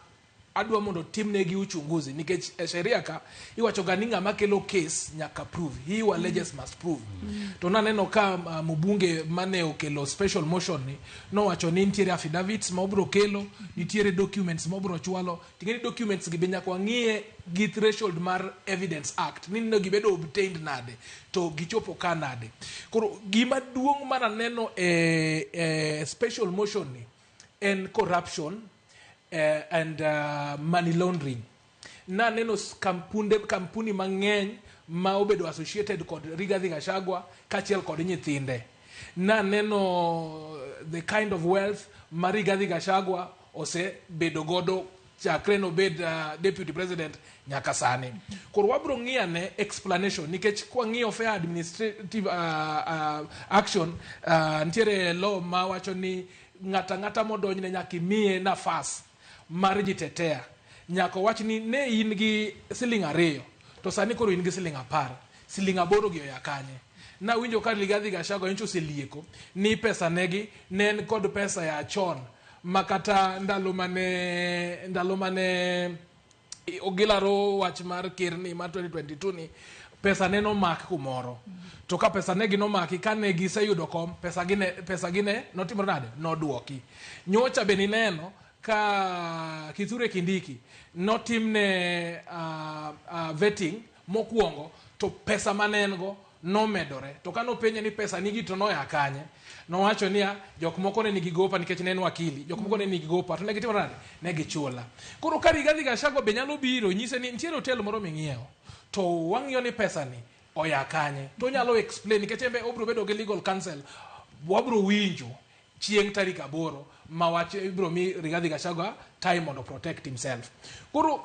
adwa mondo timnegi uchunguzi nikech e sheria ka iwacho ga ni ng'ama kelo case nyaka prove he who alleges must prove to naneno ka mbunge mane okelo special motion ni nowacho ni nitiere affidavits ma obro kelo nitiere documents ma obro chwalo ting'e ni documents gi be nyaka wang'iye gi threshold mar evidence act ni ne gibedo obtained nade to gichopo ka nade koro gima duong' mananeno e special motion ni en corruption and money laundering naneno kampuni mang'eny ma obedo associated kod Rigathi Gachagua kaachiel kod nyithinde naneno the kind of wealth ma Rigathi Gachagua osebedo godo chakre nobed deputy president nyaka sani koro wabro ng'iyane explanation nikech kwang'iyo fair administrative action nitiere law mawacho ni ng'ata ng'ata modonjne nyaka imiye nafas mar jitetea nyaka owach ni ne in gi siling 2 to sani koro in gi siling 10 siling 8 gi oya kanye nawinjo ka Rigathi Gachagua nyocha oselieko ni pesa negi ne en kod pesa ya chon ma kata ndalo mane ogilaro wach mar kerni mar 2022 ni pesa ne nomak kumoro to ka pesa ne gi nomaki ka ne giseyudo kom pesa gi ne notimore nade noduoki nyocha be nineno ka Kithure Kindiki notimne vetting mokwongo to pesa mane en go nomedore to kano penje ni pesa nigi to noya kanye nowacho niya jok moko ne nigi gopa nikech ne en wakili jok moko ne nigi gopa to ne gitimo nade ne gichula koro ka Rigathi Gachagua be nyalo biro nyise ni nitiere hotel moro ming'iewo to wang'iyo ni pesa ni oya kanye to onyalo explain nikech en be obiro bedo gi legal counsel wabiro winjo chieng' tarik 8 ma wach ibiro mi Rigathi Gachagua time mondo protect himself koro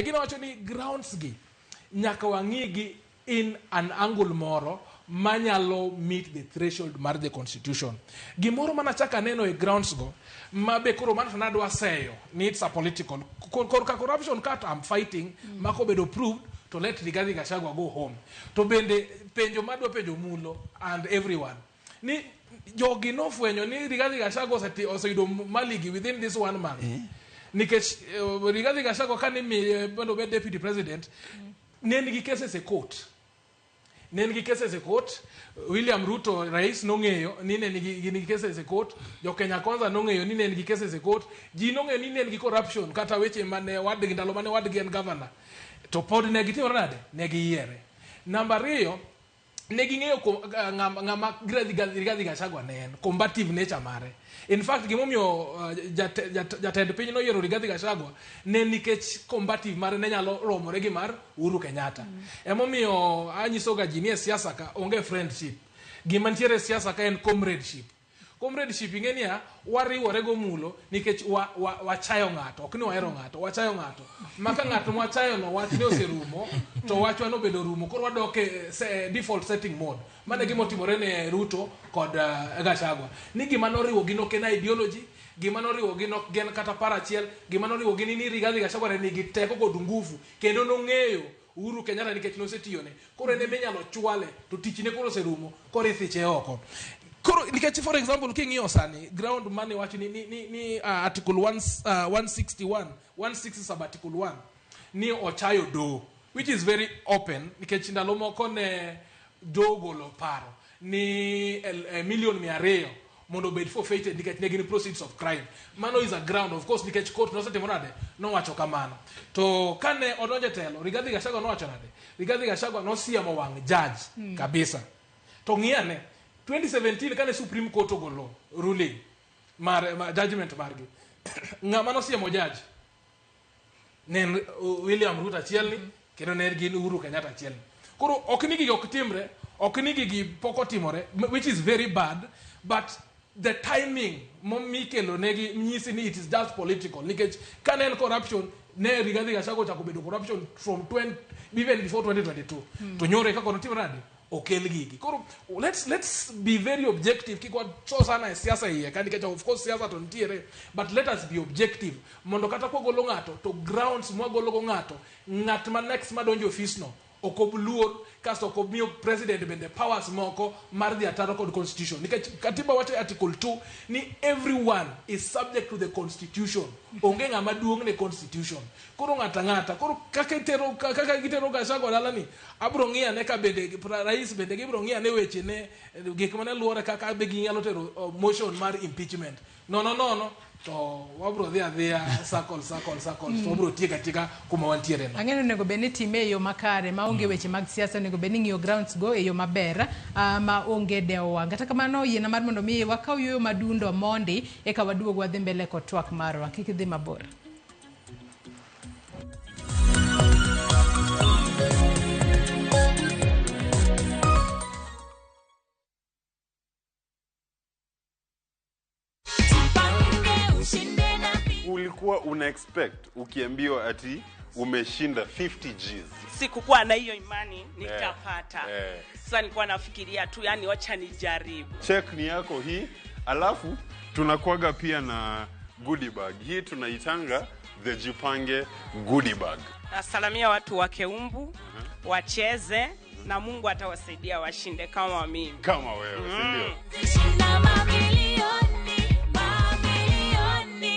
gino wacho ni grounds gi nyaka wang'i gi in an angle moro manyalo meet the threshold mar the constitution gimoro manachaka neno e grounds go ma be koro mano to nadwa seyo ni it's a political korka corruption kat I'm fighting mako bedo proved to let Rigathi Gachagua go home to bende penjo madwa penjo mulo and everyone ni jogi nofwenyo ni Rigathi Gachagua oseyudo maligi within this 1 month nikech Rigathi Gachagua kane miye mondo obed deputy president ne nigi cases e court ne nigi cases e court William Ruto rais nong'eyo ni ne nigi cases e court jo Kenya Kwanza nong'eyo ni ne nigi cases e court ji nong'eyo ni ne nigi corruption kata weche mane wadgi ndalo mane wadgi en governor to pod ne gitimore nade ne giyiere namba 2 ne ging'eyo ng'ama Rigathi Gachagua ne en combative nature mare in fact gimomiyo jatend piny noyiero Rigathi Gachagua ne nikech combative mare ne nyalo romore gi mar Uhuru Kenyatta emomiyo anyiso ga ji ni e siasa ka onge friendship gima nitiere e siasa ka en comradeship comradeship ing'e niya wariwore go mulo nikech wachayo ng'ato ok ni wahero ng'ato wachayo ng'ato ma ka ng'ato mwachayo no wach ne oserumo to wachwa nobedo rumo koro wadok e default setting mode mano e gima otimore ne Ruto kod Gachagua ni gima noriwo gi nok en ideology gima noriwo gi nok gen kata paro achiel gima noriwo gi ni Rigathi Gachagua ne nigi teko kod nguvu kendo nong'eyo Uhuru Kenyatta nikech nosetiyone koro en ema inyalo chwale to tichne koro oserumo koro ithiche oko koro nikech for example king'iyo sani ground mane wacho ni article 161 160 sub article 1 ni ochayo doho which is very open nikech ndalo moko ne doho golo paro ni milion 200 mondo obed forfeited nikech ne gin proceeds of crime mano is a ground of course nikech court nosetimo nade nowacho kamano to kane odonjo e telo Rigathi Gachagua nowacho nade Rigathi Gachagua nosiemo wang' judge kabisa to ng'iyane 2017 kane Supreme Court ogolo ruling mar judgment margi ng'ama nosiemo judge ne en William Ruto achiel ni kendo ne gin Uhuru Kenyatta achiel ni koro ok ni gigi ok timre ok ni gigi pok otimore which is very bad but the timing mikelo negi nyisi ni it is just political nikech kane en corruption Ne Rigathi Gachagua ochako bedo corruption from 20, even before 2022. To nyoro kaka notim nade okel gigi. Koro let's be very objective, kik wacho sana e siasa iye ka, nikech of course siasa to nitiere, but let us be objective mondo kata kwagolo ng'ato to grounds mwagologo ng'ato, ng'at ma next madonjo e ofis no ok ob luor, kasto ok omiyo president bende powers moko mar dhi ataro kod constitution, nikech katiba wacho e article 2 ni everyone is subject to the constitution. Onge ng'ama duong' ne constitution. Koro ng'ata ng'ata koro kaka itero, kaka gitero Gachagua dala ni, abro ng'iyo ane ka bende rais bende gibro ng'iyo ane weche ne gik mane luore, kaka be ginyalo tero motion mar impeachment. Nono nono to wabro dhi adhiya circle, circle, circle, to wabro tieko atieka kuma wantiere no. Ang'e ni onego bed ni time e yo makare maonge weche mag siasa, onego bed ni ng'iyo grounds go e yo maber ma onge dewo wang'. Kata kamano, yiena mar mondo mi wakaw yueyo madundo mondi eka waduog wadhi mbele kod twak marwa. Kik idhi mabor. Ulikuwa una expect ukiambiwa ati umeshinda 50 Gs? Sikukuwa na hiyo imani nitapata. Sasa nilikuwa nafikiria tu, yani wacha nijaribu. Check ni yako hii, alafu tunakuaga pia na goodie bag. Hii tunaitanga the Jipange goodie bag. Nasalamia watu wa Keumbu, wacheze na Mungu atawasaidia washinde kama mimi. Kama wewe, si ndio? Shinda mamilioni, mamilioni.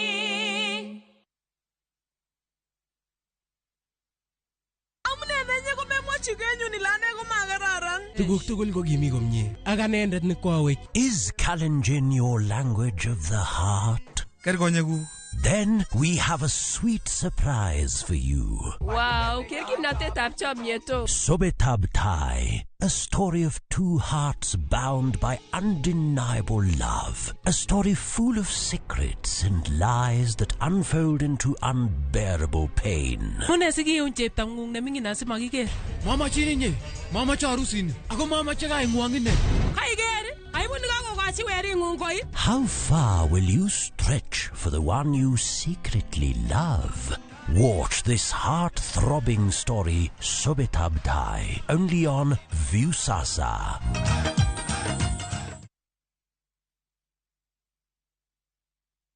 Amune nenye komemwochi kenyun ile ane komakararan. Tuguk tugul ko kimi komie ak anendet ne kwawech. Is Kalenjin your language of the heart? Ker konyekuk. Then we have a sweet surprise for you. Wow, ker kimnatetab chomyet o. Sobetab Tai, a story of two hearts bound by undeniable love. A story full of secrets and lies that unfold into unbearable pain. Mune sikiun cheptang'ung neming'in asimakiker. Mamachin inye, mamache arusini, ako mamache kaing'wong ine. Kaiker, aibu nikakokochi wering'ung koi. How far will you stretch for the one you secretly love? Watch this heart-throbbing story, Sobetab Tai, only on Viusasa.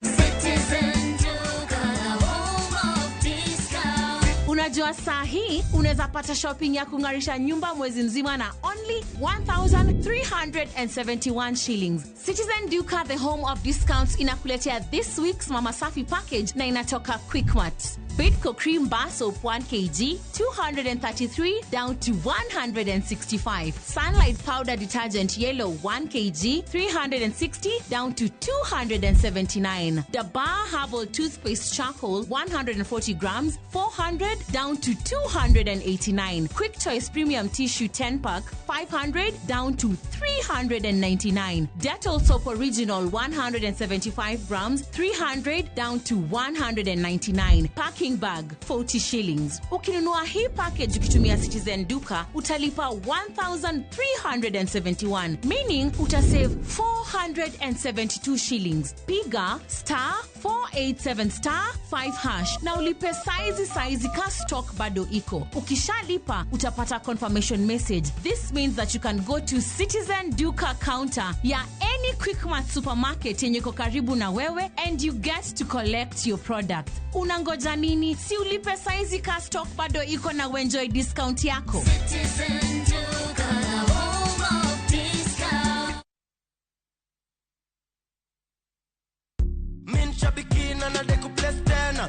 Citizen Duka, the home of discount. Unajua saa hii unaweza pata shopping ya kung'arisha nyumba mwezi mzima na only 1371 shillings. Citizen Duka, the home of discounts, inakuletea this week's Mama Safi package na inatoka Quickmart. Bidco Cream Bar Soap 1 kg, 233 down to 165. Sunlight Powder Detergent Yellow 1 kg, 360 down to 279. Dabar Herbal Toothpaste Charcoal 140 grams, 400 down to 289. Quick Choice Premium Tissue 10 pack, 500 down to 399. Dettol Soap Original 175 grams, 300 down to 199. Packing bag 40 shillings. Ukinunua hii package ukitumia Citizen Duka utalipa 1371, meaning utasave 472 shillings. Piga star 487 star 5 hash na ulipe saizi saizi ka stock bado iko. Ukishalipa utapata confirmation message. This means that you can go to Citizen Duka counter ya any Quickmart supermarket yenye iko karibu na wewe and you get to collect your product. Unangoja nini? Si ulipe saizi ka stock bado iko na uenjoy discount yako. Citizen Duka, the home of discount.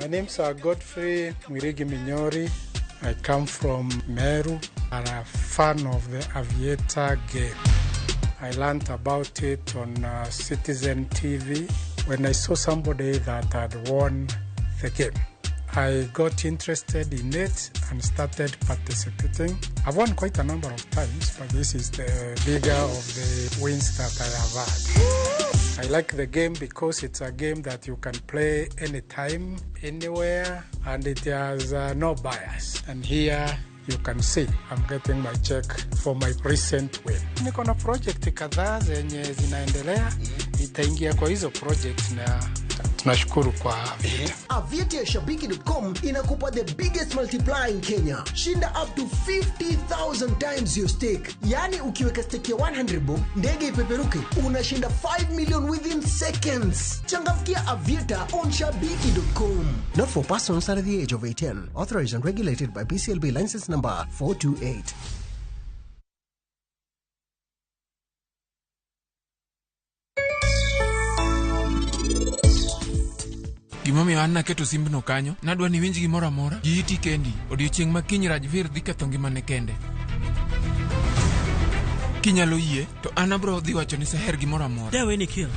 My name's Godfrey Mwirigi Minyori. I come from Meru and I'm a fan of the Aviator game. I learned about it on Citizen TV when I saw somebody that had won the game. I got interested in it and started participating. I've won quite a number of times, but this is the bigger of the wins that I have had. I like the game because it's a game that you can play anytime, anywhere, and it has no bias. And here you can see I'm getting my check for my recent win. Niko na project kadhaa zenye zinaendelea, nitaingia kwa hizo project na Tunashukuru kwa Aviator. Aviator ya Shabiki.com inakupa the biggest multiplier in Kenya. Shinda up to 50,000 times your stake. Yaani ukiweka stake ya 100 bob, ndege ipeperuke, unashinda 5 million within seconds. Changamkia Aviator on Shabiki.com. Not for persons under the age of 18. Authorized and regulated by BCLB license number 428. Gimomiyo an naketo simbno kanyo, nadwa ni winj gimoro amora gi iti kendi. Odiochieng' ma kiny Rajvir dhi ketho ngimane kende. Kinyalo yie, to an abro dhi wacho ni Seher gimoro amora. Dawe Nikhil.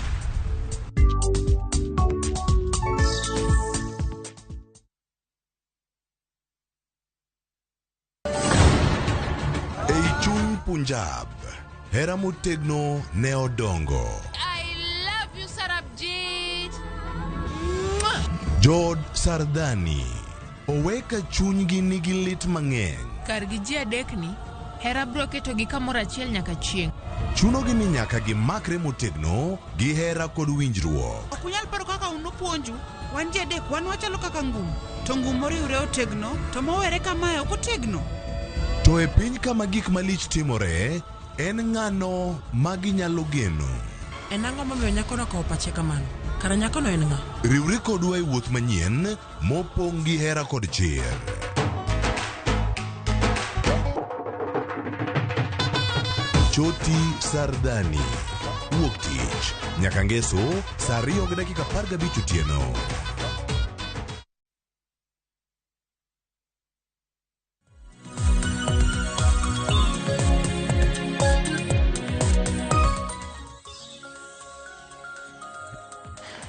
Ei chuny Punjab, hera motegno ne odongo. I love you, Sarabjit. Mwah! Jood Sardani owe ka chunygi nigi lit mang'eny. Kargi ji adekni, hera biro ketogi kamoro achiel nyaka chieng'. Chunogi ni nyaka gimakre motegno gi hera kod winjruok. Ok unyal paro kaka un upuonju. Wan ji adek wan wachalo kaka ngum. To ngum moriwre otegno, to mowere kamae ok otegno. To e piny kama gik malich timore, en ng'ano ma ginyalo geno? En ang'o momiyo nyakono okawo pache kamano? Kara nyakono en ng'a? Riwri kodwa e wuoth manyien mopong' gi hera kod chir. Choti Sardani. Wuok tich nyaka ngeso saa 2:15 otieno.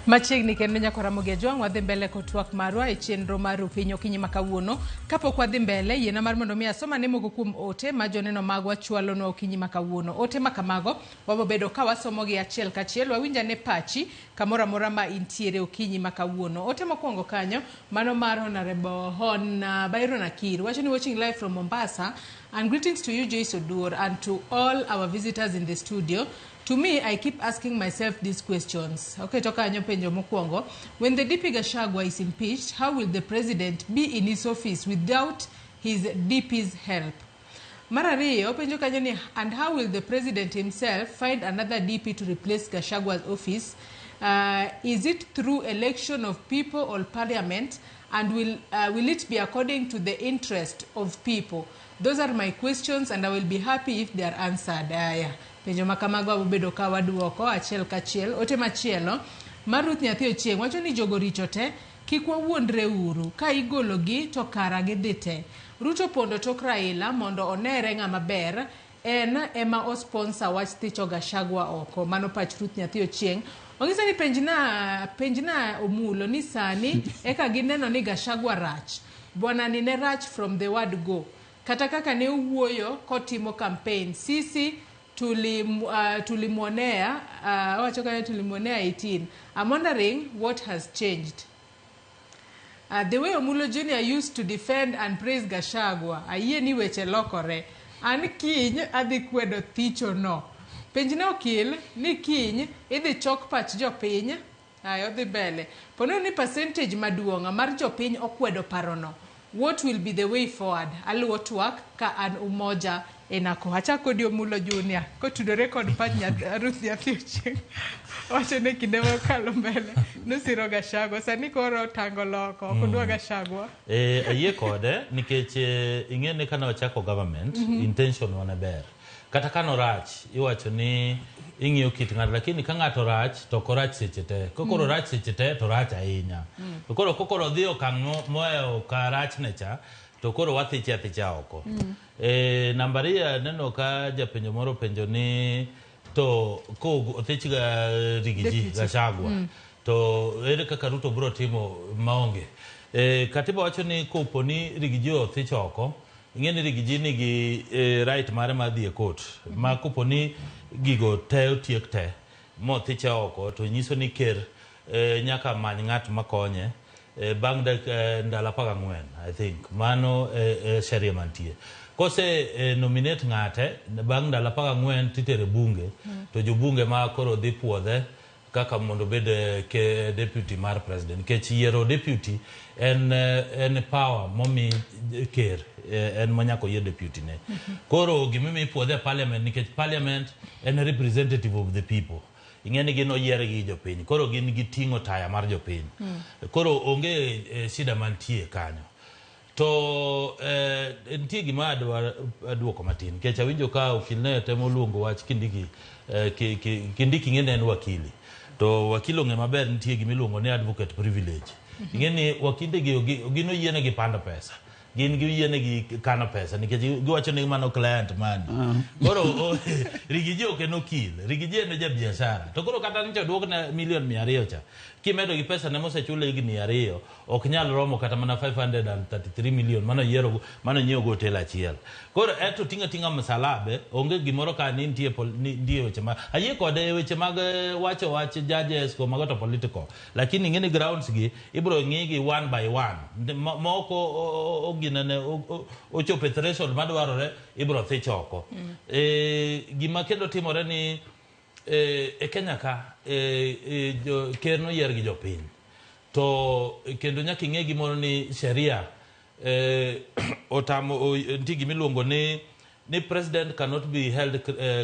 Machiegni kendo nyaka Ramogi Ajwang' wadhi mbele kod twak marwa e chenro mar Rupiny okinyi ma kawuono. Kapok wadhi mbele, yiena mar mondo mi asoma ne moko kuom ote ma joneno magwa chwalonwa okinyi ma kawuono. Ote ma kamago wabobedo ka wasomogi achiel kachiel, wawinj ane pachi kamoro amora ma intiere okinyi ma kawuono. Ote mokwongo kanyo, mano mar Honorable Hon Byron Akir, wacho ni watching live from Mombasa and greetings to you Joyce Oduor and to all our visitors in the studio. To me, I keep asking myself these questions. Okay, toka anyo penjo mokwongo. When the DP Gachagua is impeached, how will the president be in his office without his DP's help? Mar ariyo, penjo kanyo ni, and how will the president himself find another DP to replace Gachagua's office? Is it through election of people or parliament? And will it be according to the interest of people? Those are my questions and I will be happy if they are answered. Yeah. Penjo ma kamago wabobedo ka waduoko achiel kachiel. Ote machielo mar Ruth Nyathi Ochieng' wacho ni jogo richo te, kik wawuondre uru, ka igologi to kara gidhi te. Ruto pondo tok Raila mondo onere ng'ama ber, en ema osponsor wach thicho Gachagua oko. Mano pach Ruth Nyathi Ochieng'. Ong'isa ni penjna Omulo ni sani eka gineno ni Gachagua rach. Bwana ni ne rach from the word go. Kata kaka ne owuoyo kotimo campaign, sisi tulimwonea, wacho kanyo tulimwonea 18. I'm wondering what has changed. The way Omulo Junior used to defend and praise Gachagua, ayie ni weche lokore. An kiny adhi kwedo thicho no. Penjna okil ni kiny idhi chok pach jopiny. Ayo dhi mbele. Pono ni percentage maduong' mar jopiny okwedo parono. What will be the way forward? Aluwo twak ka an Umoja enako. Achako di Omulo Junior kotudore kod pach Ruth Nyathi Ochieng'. Wacho ni kinde mokalo mbele nosiro Gachagua, sani koro tango loko, ok odwa Gachagua. Ayie kode nikech ing'e ni kane wachako government, intention wa ne ber. Kata ka norach, iwacho ni ing'iyo kit ng'ato, lakini ka ng'ato rach to ok orach seche te. Kokoro rach seche te to rach ahinya. To koro kokoro odhi okang' mohewo ka rachne cha, to koro wathiche athicha oko. Namba ariyo aneno ka japenjo moro penjo ni to ko othich ga Rigiji Gachagua, to ere kaka Ruto biro timo maonge. Katiba wacho ni kopo ni Rigiji othich oko, ing'e ni Rigiji nigi right mare mar dhi e court. Ma kopo ni gigo te otiek te mothiche oko, to nyiso ni ker nyaka many ng'at makonye bang' ndalo 14, I think. Mano sheria mantie. Kose nominate ng'ate bang' ndalo 14 titere bunge, to jobunge ma koro dhi puodhe kaka mondo obed deputy mar president, nikech yiero deputy en power momi ker, en manyaka oyier deputy ne. Koro gimomiyo ipuodhe e parliament, nikech parliament en representative of the people. Ing'e ni gin oyier gi jopiny, koro gin giting'o taya mar jopiny. Koro onge shida mantie kanyo. To nitie gima adwa duoko matin, nikech awinjo ka okil ne temo luongo wach Kindiki. Kindiki ing'e ni en wakili, to wakili ong'e maber nitie gima iluongo ni advocate privilege. Ing'e ni wakinde gi gin oyienegi pando pesa, gin giyienegi kano pesa, nikech giwacho ni mano client mani. Koro Rigiji ok en okil, Rigiji en ja biashara. To koro kata nyicha oduokne milion 200 cha, kimedo gi pesa ne mosechule higni 2, ok nyal romo kata mana 533 million mano yiero mano nyiewo go hotel achiel. Koro eto tinga tinga msalabe, onge gimoro ka ni nitie nitie weche ma ayie kode e weche mag wacho wach judges go mago to political, lakini ing'e ni grounds gi ibiro ng'i gi one by one. Moko oginene ochopo e threshold madwarore, ibiro thich oko. Gima kendo timore ni e Kenya ka ker noyier gi jopiny, to kendo nyaka ing'e gimoro ni sheria otamo nitie gimiluongo ni president cannot be held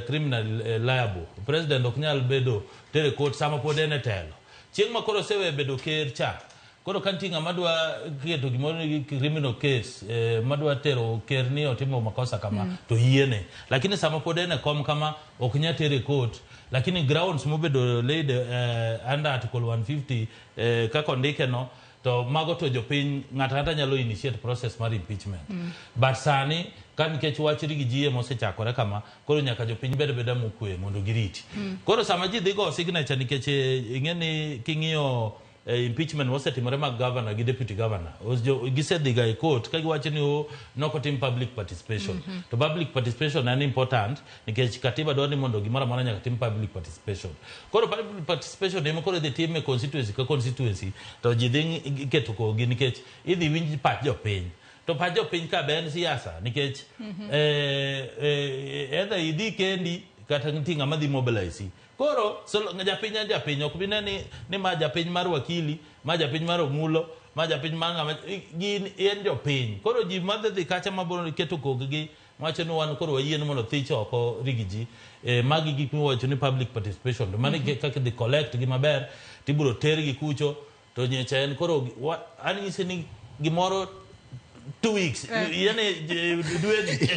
criminally liable. President ok nyal bedo tere court sama pod en e telo. Chieng' ma koro osewe bedo ker cha, koro ka nitie ng'ama dwa keto gimoro ni criminal case, madwa tero ker ni otimo makosa kama, to yiene. Lakini sama pod en e kom kama, ok nyal tere court. Lakini grounds mobedo laid under article 150, kaka ondike no, to mago to jopiny ng'ato ang'ata nyalo initiate process mar impeachment. But sani ka nikech wach Rigiji mosechakore kama, koro nyaka jopiny bed abeda mokwe mondo giriti. Koro sama ji dhi go signature, nikech ing'e ni king'iyo impeachment mosetimore mag governor gi deputy governor, gisedhiga e court ka giwacho ni nokotim public participation. To public participation en important, nikech katiba dwaro ni mondo gimoro amora nyaka tim public participation. Koro public participation ema koro idhi tim e constituency ka constituency, to ji dhi keto kogi, nikech idhi winj pach jopiny. To pach jopiny ka be en siasa, nikech either idhi kendi kata nitie ng'ama dhi mobilize. Koro japiny en japiny, ok bine ni ma japiny mar wakili, ma japiny mar Omulo, ma japiny mar ng'ama, gin en jopiny. Koro ji madhi dhi kacha mabiro keto koggi wacho ni wan koro wayie ni mondo thich oko Rigiji. Magi gik miwacho ni public participation, to mano kaka idhi collect gi maber, tibiro tergi kucho. To nyecha en koro an nyise ni gimoro 2 weeks, yani dweni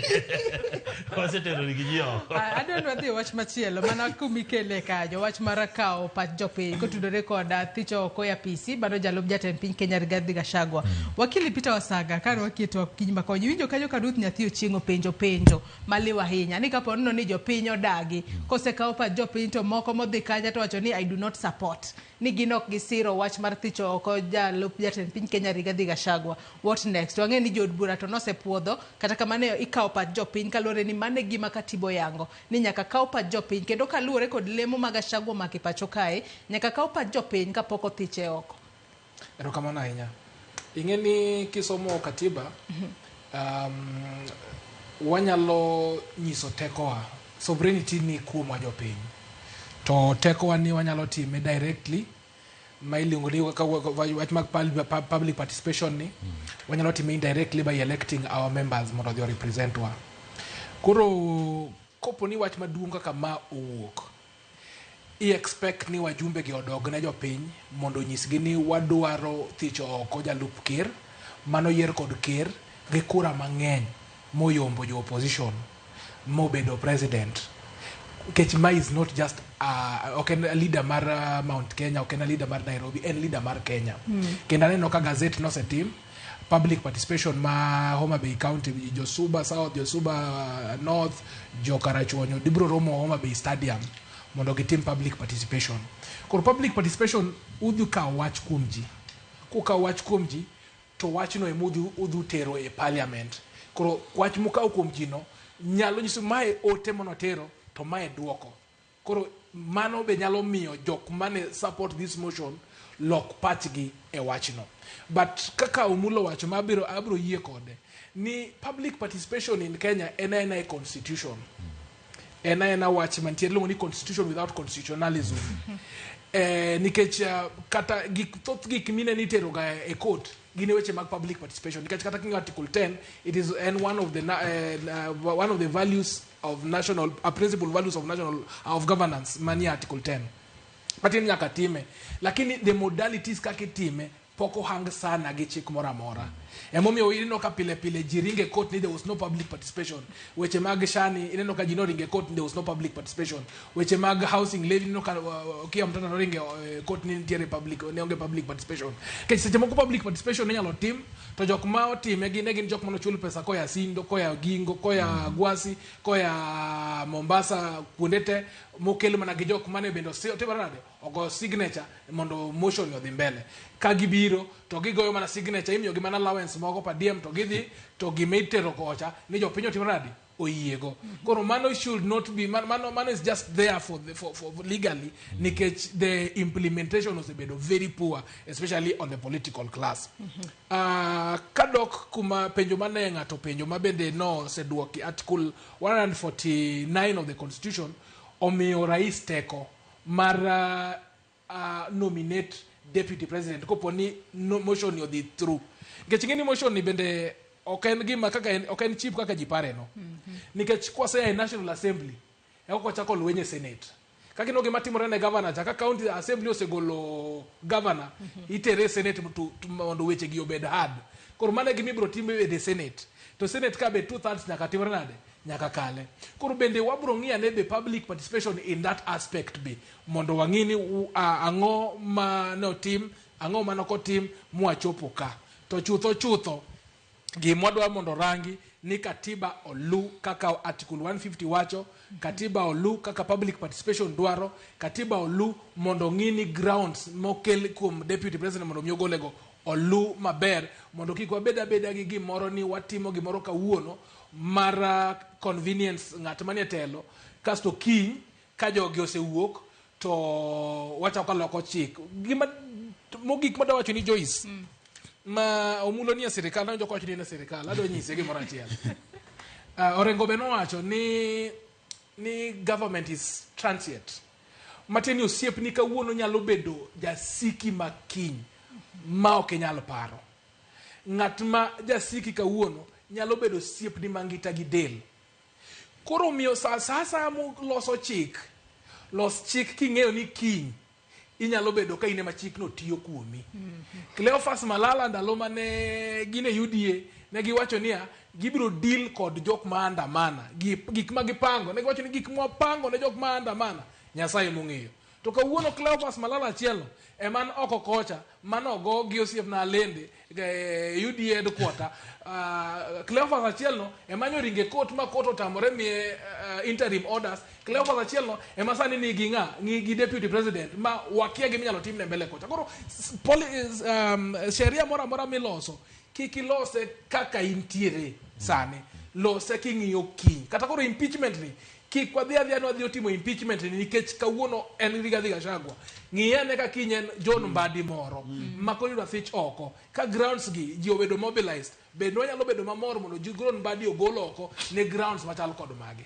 wasetero Rigiji oko. Adwa ni wadhi e wach machielo mana kumikele kanyo, wach mar kawo pach jopiny kotudore kod thicho oko e apisi mano jalup jatend piny Kenya Rigathi Gachagua. Wakili Peter Wasaga, kane waketo okinyi makonyo iwinjo kanyo ka Ruth Nyathi Ochieng' openjo penjo maliw ahinya ni kapo nono ni jopiny odagi kosekaw pach jopiny, to moko modhi kacha to wacho ni I do not support, ni gin ok gisiro wach mar thicho oko jalup jatend piny Kenya Rigathi Gachagua. What next? Wang'e ni jood bura to nosepuodho, kata kamano ikawo pach jopiny kaluwore ni mano e gima katiba oyango ni nyaka kaw pach jopiny, kendo kaluwore kod lemo mag Gachagua omako e pacho kae, nyaka kaw pach jopiny kapok othiche oko. Erokamano ahinya. Ing'e ni kisomo katiba, wanyalo nyiso tekowa. Sovereignty ni kuomwa jopiny. To tekowa ni wanyalo time directly, ma iluongo ni wach mag public participation ni, wanyalo time indirectly by electing our members mondo odhi represent wa. Koro kopo ni wach maduong' kaka ma owuok, i expect ni wajumbe gi odog ne jopiny mondo onyisgi ni wadwaro thicho oko jalup ker mano yier kod ker gi kura mang'eny moyombo jo opposition mobedo president. Nikech ma is not just ok en leader mar Mount Kenya, ok en leader mar Nairobi, en leader mar Kenya. Kendo aneno ka gazette nosetim public participation ma Homa Bay County, jo Suba South, jo Suba North, jo Karachuonyo dibro romo Homa Bay Stadium mondo gitim public participation. Koro public participation udhi kawo wach kuom ji. Kukawo wach kuom ji, to wachno ema udhi tero e parliament. Koro wach mukawo kuom ji no nyalo nyiso mae ote manotero to mae duoko. Koro mano be nyalo miyo jok mane support this motion lok pachgi e wachno. But kaka Omulo wacho, ma abiro yie kode, ni public participation in Kenya en aena e constitution. En aena wach mantie iluongo ni constitution without constitutionalism. Nikech kata gik thoth gik mine nitero ga e court gin weche mag public participation, nikech kata king'iyo Article 10, it is en one of the values of national principal values of national of governance manie Article 10. Matin nyaka time, lakini the modalities kaka itime pok ohang sana gi chik moro amora. Emomiyo ineno ka pile pile ji ringe court ni there was no public participation. Weche mag shani, ineno ka ji noringe court ni there was no public participation. Weche mag housing levy, ineno ka Okiya Mtata noringe court ni nitiere public ne onge public participation. Nikech seche moko public participation inyalo tim to jok ma otime gin ne gin jok manochul pesa koya Sindo, koya Gingo, koya Gwasi, koya Mombasa, kuonde te mokel mana gi jok mane bende otimore nade, ogo signature mondo motion ni odhi mbele. Ka gibiro to gigoyo mana signature, imiyogi mana allowance moko per diem, to gidhi to gima itero kocha ni jopiny otimore nade, oyiego. Koro mano should not be mano is just there for legally, nikech the implementation osebedo very poor, especially on the political class. Kadok kuma penjo mane ng'ato penjo ma bende no oseduoki, Article 149 of the Constitution omiyo rais teko mar nominate deputy president kopo ni no, motion ni odhi through. Nikech ing'e ni motion ni bende ok en gima kaka en, ok en cheap kaka ji pare no, nikech kwasea e National Assembly eka kwachako lweny e Senate. Kaka ineno gima timore ne governor cha, ka county assembly osegolo governor, itere e Senate mondo weche gi obed hard. Koro mano e gima ibiro tim e Senate. To Senate ka be 2/3 nyaka timre nade, nyaka kale. Koro bende wabro ng'iyo ane be public participation in that aspect be, mondo wang'i ni ang'o ma notim, ang'o ma nokotim mwachopo ka. To chutho chutho gima wadwa mondo rangi ni katiba olu kaka Article 150 wacho, katiba olu kaka public participation dwaro, katiba olu mondo ng'i ni grounds mokel kuom deputy president mondo mi ogolego olu maber, mondo kik wabed abeda gi gimoro ni watimo gimoro kawuono mar convenience ng'at manie telo, kasto kiny ka jogi osewuok to wachako loko chik. Gima mogik madwa wacho ni Joyce, ma omulo ni e sirikal, nawinjo kowacho ni en e sirikal, adwa nyise gimoro achiel. Orengo be nowacho ni government is transient, matiende ni osiepni kawuono nyalo bedo jasiki ma kiny ma ok inyal paro. Ng'at ma jasiki kawuono nyalo bedo osiepni mangita gi del. Koro omiyo sa asaya moloso chik, los chik king'eyo ni kiny inyalo bedo ka in ema chikno tiyo kuomi. Cleophas Malala ndalo mane gin e UDA ne giwacho niya gibiro deal kod jok ma andamana gik ma gipango. Ne giwacho ni gik mwapango ne jok ma andamana Nyasaye mong'eyo. To kawuono Cleophas Malala achielno ema oko kocha manogo gi osiepna Alende e UDA headquarter. Cleophas achielno ema nyoringe court ma court otamore miye interim orders. Cleophas achielno ema sani nigi ng'a nigi deputy president ma wakia gima inyalo timne mbele kocha. Koro sheria moro amora miloso kik ilose kaka intiere sani, lose king'iyo kiny. Kata koro impeachment ni kik wadhi adhiya ni wadhi otimo impeachment ni nikech kawuono en Rigathi Gachagua. Ng'i ane ka kiny en John Mbadi moro ma koro yudo thich oko ka grounds gi ji obedo mobilized, bende wanyalo bedo mamor mondo John Mbadi ogol oko ne grounds machal kod magi.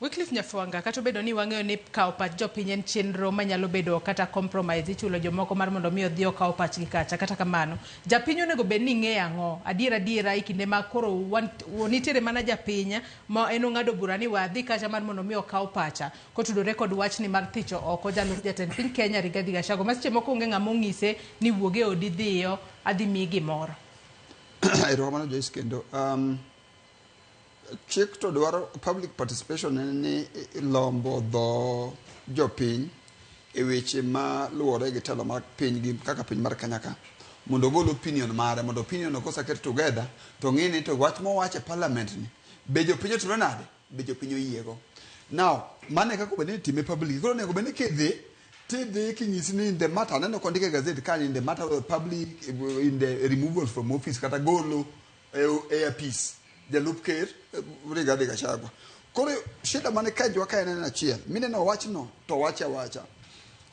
Wycliffe Nyafwanga, kata obedo ni wang'eyo ni kawo pach jopiny en chenro manyalo bedo kata compromise, ichulo jomoko mar mondo mi odhi okaw pachgi kacha. Kata kamano, japiny onego bed ni ng'eyo ang'o adier adiera e kinde ma koro nitiere mana japiny ma en ong'ado bura ni wadhi kacha mar mondo mi okaw pacha kotudore kod wachni mar thicho oko jalup jatend piny Kenya Rigathi Gachagua, ma seche moko onge ng'ama ong'ise ni wuog e odi dhiyo adhi miyi gimoro. Erokamano Joyce kendo. Chik to dwaro public participation en ni lombo dho jopiny e weche ma luwore gi telo mar piny gi kaka piny mar Kenya ka, mondo ogol opinion mare, mondo opinion no koseket together to ng'i ni to wach mowach e parliament ni be jopiny otimre nade, be jopiny oyiego. Now mano e kaka obedo ni itime public. Koro onego bed ni kidhi tidhi kinyisi ni in the matter, aneno kondik e gazette ka in the matter of the public, in the removal from office kata golo e apis jalup ker Rigathi Gachagua. Koro shida mane kenjwa ka en achiel mineno wachno to wache awacha.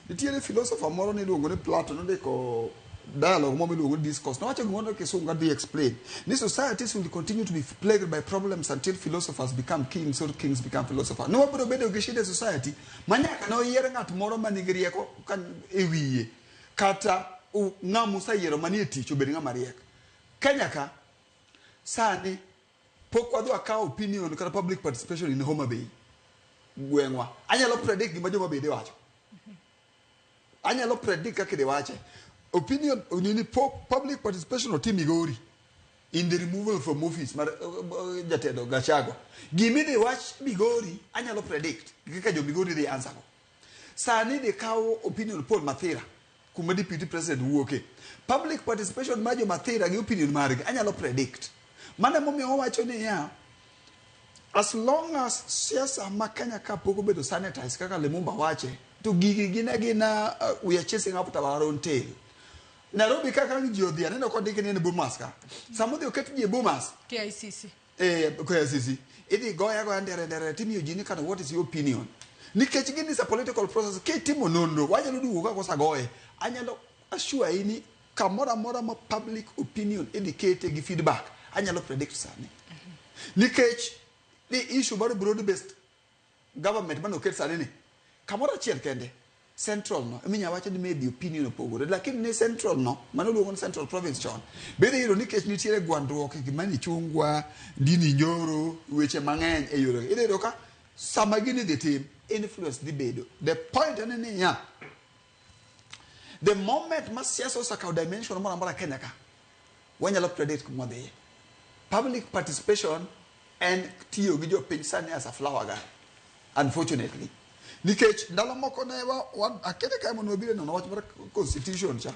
Nitiere philosopher moro niluongo ni Plato, nondiko dialogue moro miluongo ni discourse. Nowacho gimoro e kisungu adhi explain. Ni societies will continue to be plagued by problems until philosophers become kings or kings become philosophers. Ne wabiro bedo gi shida e society ma nyaka ne oyier ng'at moro ma nigi rieko e wiye kata ng'ama oseyiero manie tich obed ng'ama riek. Kenya ka sani pok wadhi wakawo opinion kata public participation in Homa Bay gweng'wa. Anyalo predict gima joma Bay dhi wacho. Anyalo predict kaka idhi wache. Opinion nini public participation otim Migori in the removal from office mar jatelo Gachagua. Gima idhi wach Migori anyalo predict kaka jo Migori dhi answer go. Sani dhi kawo opinion poll Mathira kuma deputy president wuoke. Public participation mar jo Mathira gi opinion margi anyalo predict. Mano emomiyo wawacho niya, as long as siasa ma Kenya ka pok obedo sanitized kaka Lumumba wache, to gigi gin agina we are chasing after our own tail. Nairobi kaka ji odhi aneno kondik ni en Bomas ka. Sama odhi oket ji e Bomas, KICC. KICC, idhi goye agoya ndere ndere timiyo ji ni kata what is your opinion. Nikech gini is a political process, kitimo nonro, wanyalo duogo kaka osagoye. Anyalo assure ni kamoro amora ma public opinion idhi kete gi feedback, anyalo predict sani. Nikech ni issue mar broad based government manoket sani ni, kamoro achiel kende, central no, eminya wacho ni maybe opinion opogore, lakini ni central no, mano luongo ni central province chon, bende iyudo nikech nitiere gwandruok e Kimani Chungwa, Ndindi Nyoro, weche mang'eny e yore. Iyudo ka sama gini dhi tim, influence dhi bedo. The point en niya, the moment ma siasa osekawo dimension moro amora Kenya ka, wanyalo predict kuma wadhiye. Public participation en tiyo gi jopiny sani as a flower girl, unfortunately. Nikech ndalo moko ne akete kae mondo wabiro nono wach mar constitution cha,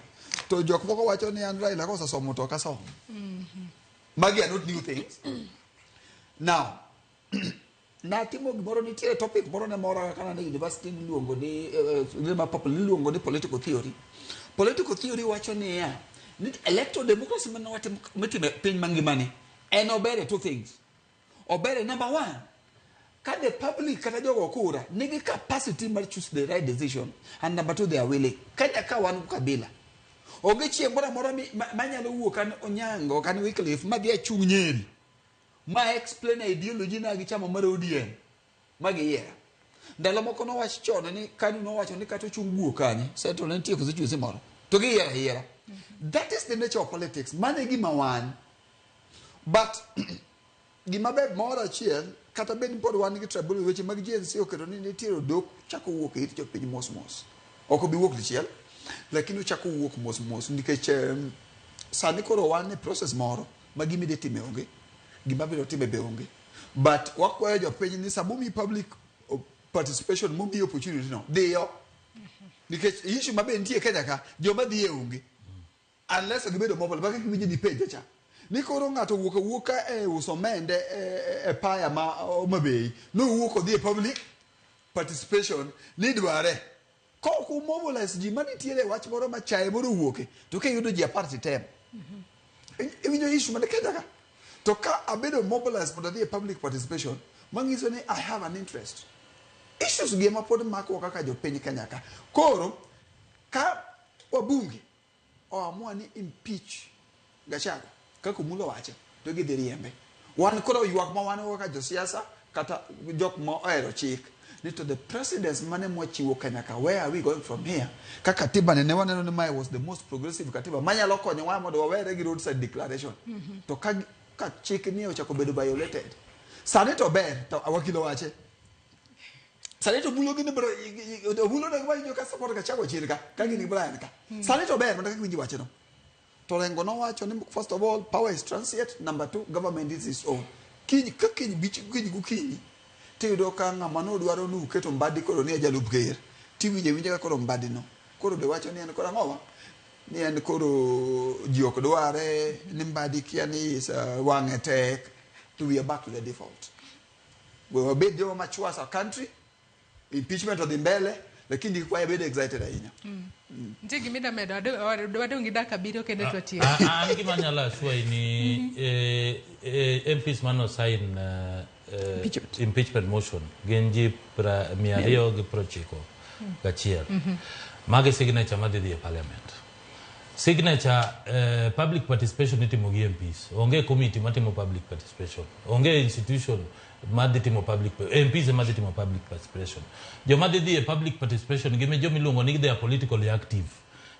to jok moko wacho ni an Raila kosesomo to ok asomo. Magi are not new things. Now, natimo gimoro nitiere topic moro ne mora kana ne university miluongo ni ma purple miluongo ni political theory. Political theory wacho niya, ni electoral democracy mane watimo mitimo e piny mangima ni en ober e two things. Ober e number one, ka the public kata jogo kura nigi capacity mar choose the right decision, and number two, they are willing. Kenya ka wan kabila. Onge chieng' moro amora manyalo wuok an Onyango kan Wycliffe madhi achung' Nyeri ma explain ideology na gi chama mar ODM ma giyiera. Ndalo moko nowach chon ni KANU nowacho ni kata ochung' guok kanye, Central ne nitie constituency moro, to giyiero ayiera. That is the nature of politics. Mano e gima wan. But gima ber moro achiel, kata bed ni pod wan gi tribal weche mag GNC oketo ni nitiere odok chako wuok e it jopiny mos mos. Ok obi wuok dichiel, lakini ochako wuok mos mos nikech sani koro wan e process moro ma gima idhi time onge, gima biro time be onge. But wakwayo jopiny ni sama omiyi public participation momiyi opportunity no, dhiyo. Nikech issue ma be nitie Kenya ka, joma dhi e onge. Unless gibedo mobile, maka kiwinjo ni penjo cha. Ni koro ng'ato wuok awuoka e uso mende e paya ma Homa Bay, nowuok odhi e public participation ni dware. Kok umobilize ji manitiere e wach moro ma chae moro owuoke, to kiyudo ji 10 titem. Iwinjo issue man Kenya ka. To ka abedo mobilized mondo adhi e public participation, manyiso ni I have an interest. Issues gi ema pod makowa kaka jopiny Kenya ka. Koro, ka wabunge oamua ni impeach Gachagua, kaka Omulo wacho, to gidhi riembe. Wan koro ywak ma wan go kaka josiasa kata jok ma ohero chik, ni to the precedents mane mwachiwo Kenya ka, where are we going from here? Ka katiba ne waneno ni mae was the most progressive katiba manyalo konyowa mondo wawere gi roadside declaration. To ka chik ni ochako bedo violated, sani to ber, to wakilo wache. Sani to mulo gini bro, omulo ne winjo ka support Gachagua chien ka, ka gin gi Brian ka. Sani to ber mondo kaka winji wache no. To Orengo nowacho ni first of all, power is transient, number two, government is its own. Kiny ka kiny bich kiny gokinyi, tiyudo ka ng'ama nodwaro ni uketo Mbadi koro ni e jalup ker, tiwinjo awinja ka koro Mbadi no, koro be wacho ni en koro ang'owa? Ni en koro ji ok dware, ni Mbadi kia ni wang'e tek, to we are back to the default. We wabed joma mature as a country, impeachment odhi mbele, lakini kik wabedo excited ahinya. Nitie gima ida medo, wadong' gi dakika 7 kende to watieko. An gima anyalo assure ni MPs mano sign impeachment motion gin ji 291. Magi signature madhi dhi e parliament. Signature public participation itimo gi MPs. Onge committee matimo public participation. Onge institution madhi timo public, MPs ema dhi timo public participation. Joma dhi dhi e public participation gin joma iluongo ni they are politically active.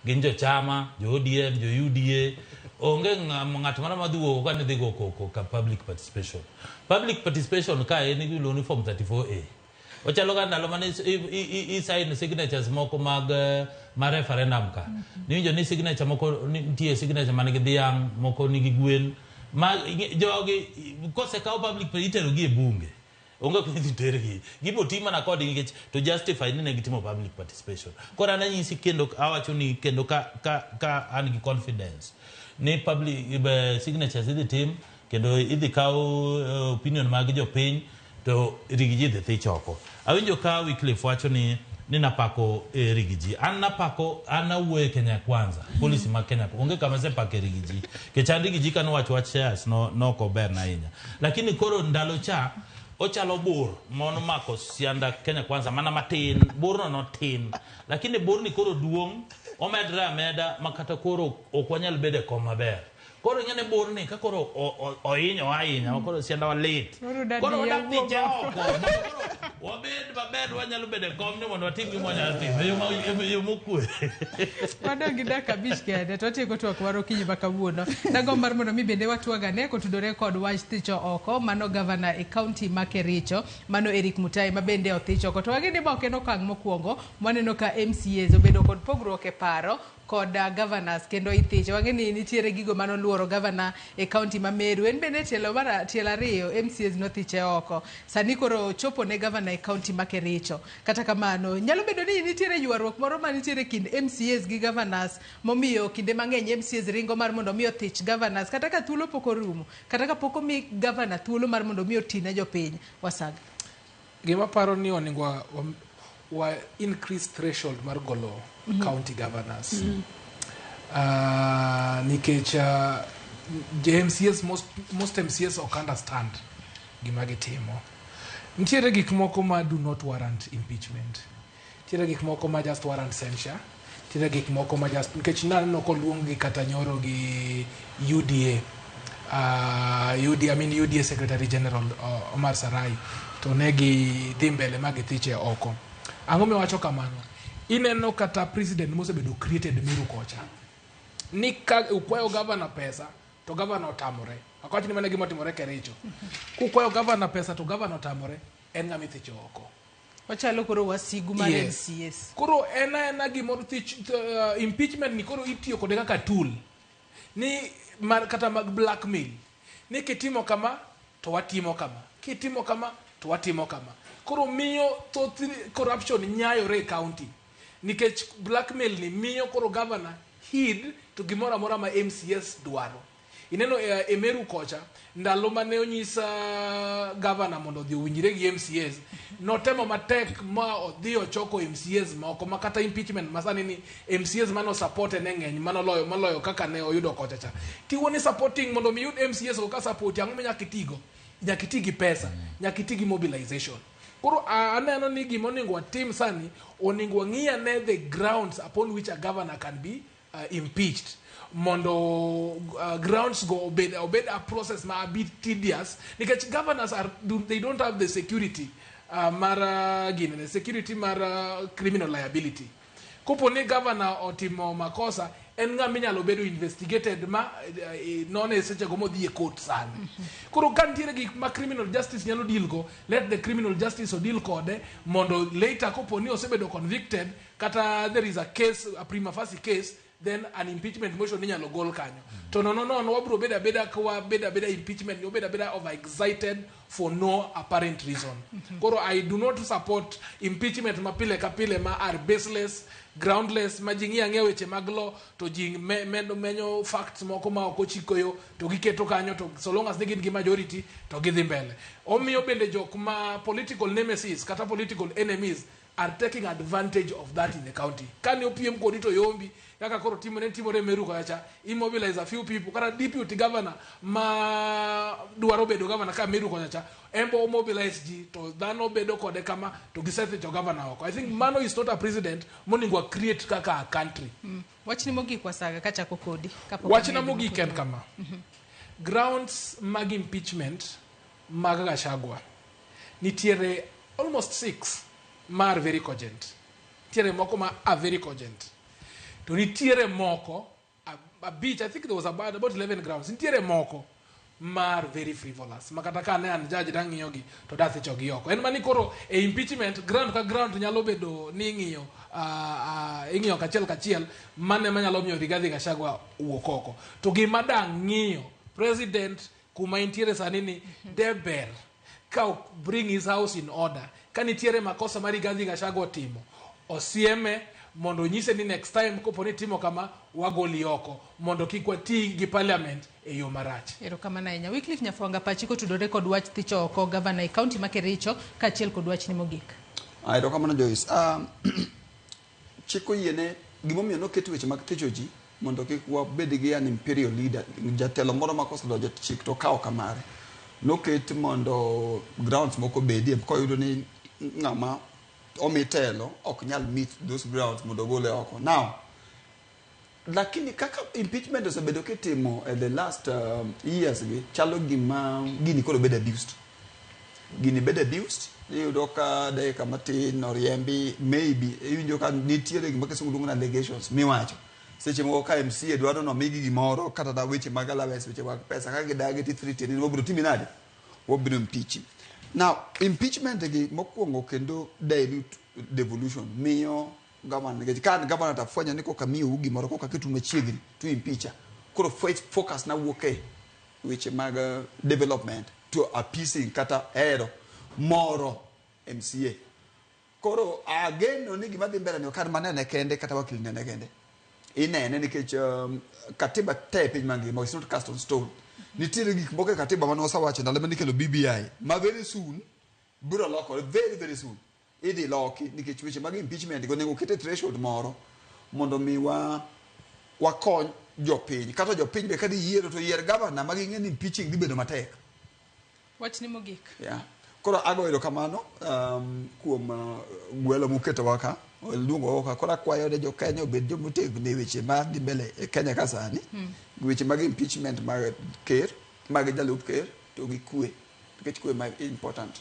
Gin jo chama, jo ODM, jo UDA. Onge ng'at moro madhi wuok ka ni dhi go koko ka public participation. Public participation ka en iluongo ni form 34A. Ochalo ga ndalo mane i sign signatures moko mag mar referendum ka. Niwinjo ni signature moko nitie signature man gi dhiang', moko nigi gwen. Ma jogi kosekaw public itero gi e bunge. Onge kuma idhi tergi. Gibo ti mana kodgi nikech to justify ni ne gitimo public participation. Koro an anyisi kendo awacho ni kendo ka an gi confidence ni public signatures idhi tim kendo idhi kaw opinion mag jopiny to Riggy G dhi thich oko. Awinjo ka Wycliffe wacho ni napako Riggy G. An napako, an awuoyo e Kenya Kwanza, policy mag Kenya Kwanza. Onge kama asepako e Riggy G. Nikech an Riggy G kanowacho wach shares no ok oberna ahinya. Lakini koro ndalo cha ochalo bur monomako sianda Kenya Kwanza mana matin, burno notin. Lakini burni koro duong', omedre ameda ma kata koro ok wanyal bedo e kom maber. Koro ing'e ni burni ka koro ohinyo ahinya, koro sianda wa lit. Koro wadak thiche oko. Wabed maber, wanyalo bedo e kom ni mondo watim gima wanyalo timo e yo mokwe. Wadong' gi dakika 5 kende to watieko twak mar okinyi ma kawuono. Dagomb mar mondo mi bende watwag ane kotudore kod wach thicho oko mano gavana e kaunti ma Kericho mano Eric Mutai ma bende othich oko. To wang'e ni ma ok en okang' mokwongo mwaneno ka MCAs obedo kod pogruok e paro kod governors kendo ithicho. Wang'e ni nitiere gigo manoluoro governor e kaunti ma Meru. En bende tielo mar tielo 2 MCAs nothiche oko. Sani koro chopo ne governor e kaunti ma Kericho. Kata kamano, nyalo bedo ni nitiere ywaruok moro manitiere kind MCAs gi governors momiyo kinde mang'eny MCAs ringo mar mondo mi othich governors kata ka thuolo pok orumo, kata ka pok omi governor thuolo mar mondo mi oti ne jopiny. Wasaga. Gima paro ni onego wa increase threshold mar golo county governors. Nikech MCAs, most MCAs ok understand gima gitimo. Nitiere gik moko ma do not warrant impeachment. Nitiere gik moko ma just warrant censure. Nitiere gik moko ma just nikech naneno koluong gi kata nyoro gi UDA. UDA, I mean UDA Secretary General Omar Sarai to ne gi dhi mbele ma githiche oko. Ang'o miwacho kamano? Ineno kata president mosebedo created Meru kocha. Ni ka ukwayo governor pesa to governor otamore. Ok awach ni mano e gima otimore Kericho. Kukwayo governor pesa to governor otamore, en ng'ama ithicho oko. Ochalo koro wasigu mar Yes. MCAs. Koro en aena gimoro thich, impeachment ni koro itiyo kode kaka tool. Ni mar, kata mag blackmail. Ni kitimo kama to watimo kama. Kitimo kama to watimo kama. Koro miyo thoth corruption nyayore e county. Nikech blackmail ni miyo koro governor heed to gimoro amora ma MCS dwaro. Ineno e Meru kocha, ndalo mane onyis governor mondo odhi owinjre gi MCAs, notemo matek ma odhi ochoko MCAs moko ma kata impeachment masani ni MCAs mano support ne ng'eny mano moloyo kaka ne oyudo kocha cha. Tiwuo ni supporting mondo mi yud MCAs go ka support ang'o ma nyaka itigo? Nyaka iti gi pesa, nyaka iti gi mobilization. Koro aneno ni gima onego watim sani, onego wang'i ane the grounds upon which a governor can be impeached. Mondo grounds go obed a process ma a bit tedious nikech governors are they don't have the security mar gini, the security mar criminal liability. Kopo ni governor otimo makosa, en ng'ama inyalo bedo investigated ma none sechego modhi e court sani. Koro ka nitiere gik ma criminal justice nyalo deal go, let the criminal justice odeal kode mondo later kopo ni osebedo convicted kata there is a case, a prima facie case, then an impeachment motion inyalo gol kanyo. To nono nono wabro bedo abeda ka wabedo abeda impeachment, wabedo abeda over excited for no apparent reason. Koro I do not support impeachment ma pile ka pile ma are baseless, groundless, ma ji ng'iyo ang'iya weche mag law to ji menyo facts moko ma ok ochiko yo to giketo kanyo, to so long as ni gin gi majority to gidhi mbele. Omiyo bende jok ma political nemesis kata political enemies are taking advantage of that in the county. Kane opiem kodi to yombi kaka koro timore timore Meru kocha, immobilize a few people kata deputy governor ma dwaro bedo governor ka Meru kocha embo mobilize ji to dhano bedo kode kama to gisethicho governor oko. I think mano is not a president monego create kaka a country. Wachni mogik Wasaga kachako kodi. Wachna mogik en kama. Grounds mag impeachment mag Gachagua nitiere almost 6 mar very cogent. Nitiere moko ma are very cogent. To nitiere moko abich, I think there was about 11 grounds. Nitiere moko mar very frivolous. Makata ka ne an judge dang'iyo gi to dathicho gi oko. En mani koro e impeachment ground ka ground nyalo bedo ni ing'iyo ing'iyo kachiel kachiel mane manyalo miyo Rigathi Gachagua wuok oko. To gima dang' ng'iyo president kuma intiere sani ni deber ka bring his house in order. Ka nitiere makosa ma Rigathi Gachagua otimo, osieme mondo onyise ni next time kopo ni timo kama wagoli oko mondo kik wati gi parliament e yo marach. Erokamano ahinya. Wycliffe Nyafwanga pachi kotudore kod wach thicho oko gavana e kaunti ma Kericho kaachiel kod wachni mogik. Erokamano Joyce. Chik oyiene gimomiyo noket weche mag thicho ji mondo kik wabed gi an imperial leader, jatelo moro ma kosedonjo e chik to okawo kamare. Noket mondo grounds moko bedie koyudo ni ng'ama omi telo ok nyal meet those grounds mondo ogole oko. Now, lakini kaka impeachment osebedo kitimo e the last years gi, chalo gima gini koro bedo abused. Gini bedo abused, iyudo ka dakika matin oriembi, maybe iwinjo ka nitiere gima kisungu luongo ni allegations miwacho. Seche moko ka MCA dwaro ni omigi gimoro kata da weche mag allowance, weche mag pesa, ka gidagi ti threaten ni wabiro timi nade? Wabiro impeach. Now, impeachment gi mokwongo kendo dilute devolution miyo governor, nikech ka an governor to afwenyo ni koka miyou gimoro koka ketu machiegni to impeacha. Koro focus na wuok e weche mag development to appeasing kata hero moro MCA. Koro ageno ni gima dhi mbele ni ok an manene kende kata wakil nene kende. Inene nikech katiba te e piny mangima is not cast on stone. Nitiere gik moko e katiba mane wasewacho ndalo mane ikelo BBI ma very soon biro lokore, very very soon idhi loki nikech weche mag impeachment go onego ket e threshold moro mondo mi wakony jopiny. Kata jopiny be kadhi yiero to yier governor ma ging'e ni impeaching dhi bedo matek. Wachni mogik. Yeah. Koro ago erokamano kuom gwelo muketowa ka, luongowa ka. Koro akwayo ne jo Kenya obed jomotegno e weche madhi mbele e Kenya ka sani. Weche mag impeachment mag ker, mag jalup ker to gi kwe. Nikech kwe ma important.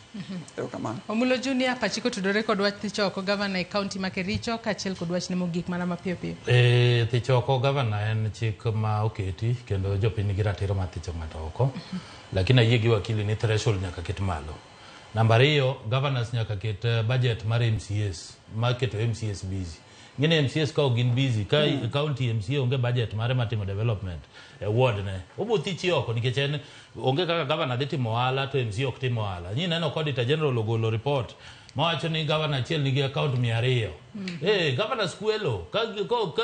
Erokamano. Omulo Junior pachi kotudore kod wach thicho oko gavana e kaunti ma Kericho kaachiel kod wachne mogik mana mapiyo piyo. Thicho oko gavana en chik ma oketi kendo jopiny nigi ratiro mar thicho ng'ato oko. Lakini ayie gi wakili ni threshold nyaka ket malo. Namba ariyo, governors nyaka ket budget mar MCAs, mar keto MCAs busy. Ng'eni MCAs ka ok gin busy, ka county MCA onge budget mare mar timo development e ward ne, obo thichi oko nikech en onge kaka governor dhi timo ohala to MCA ok tim ohala. Nyi neno ka Auditor General ogolo report mawacho ni governor achiel nigi account 200. Governors kwelo, ka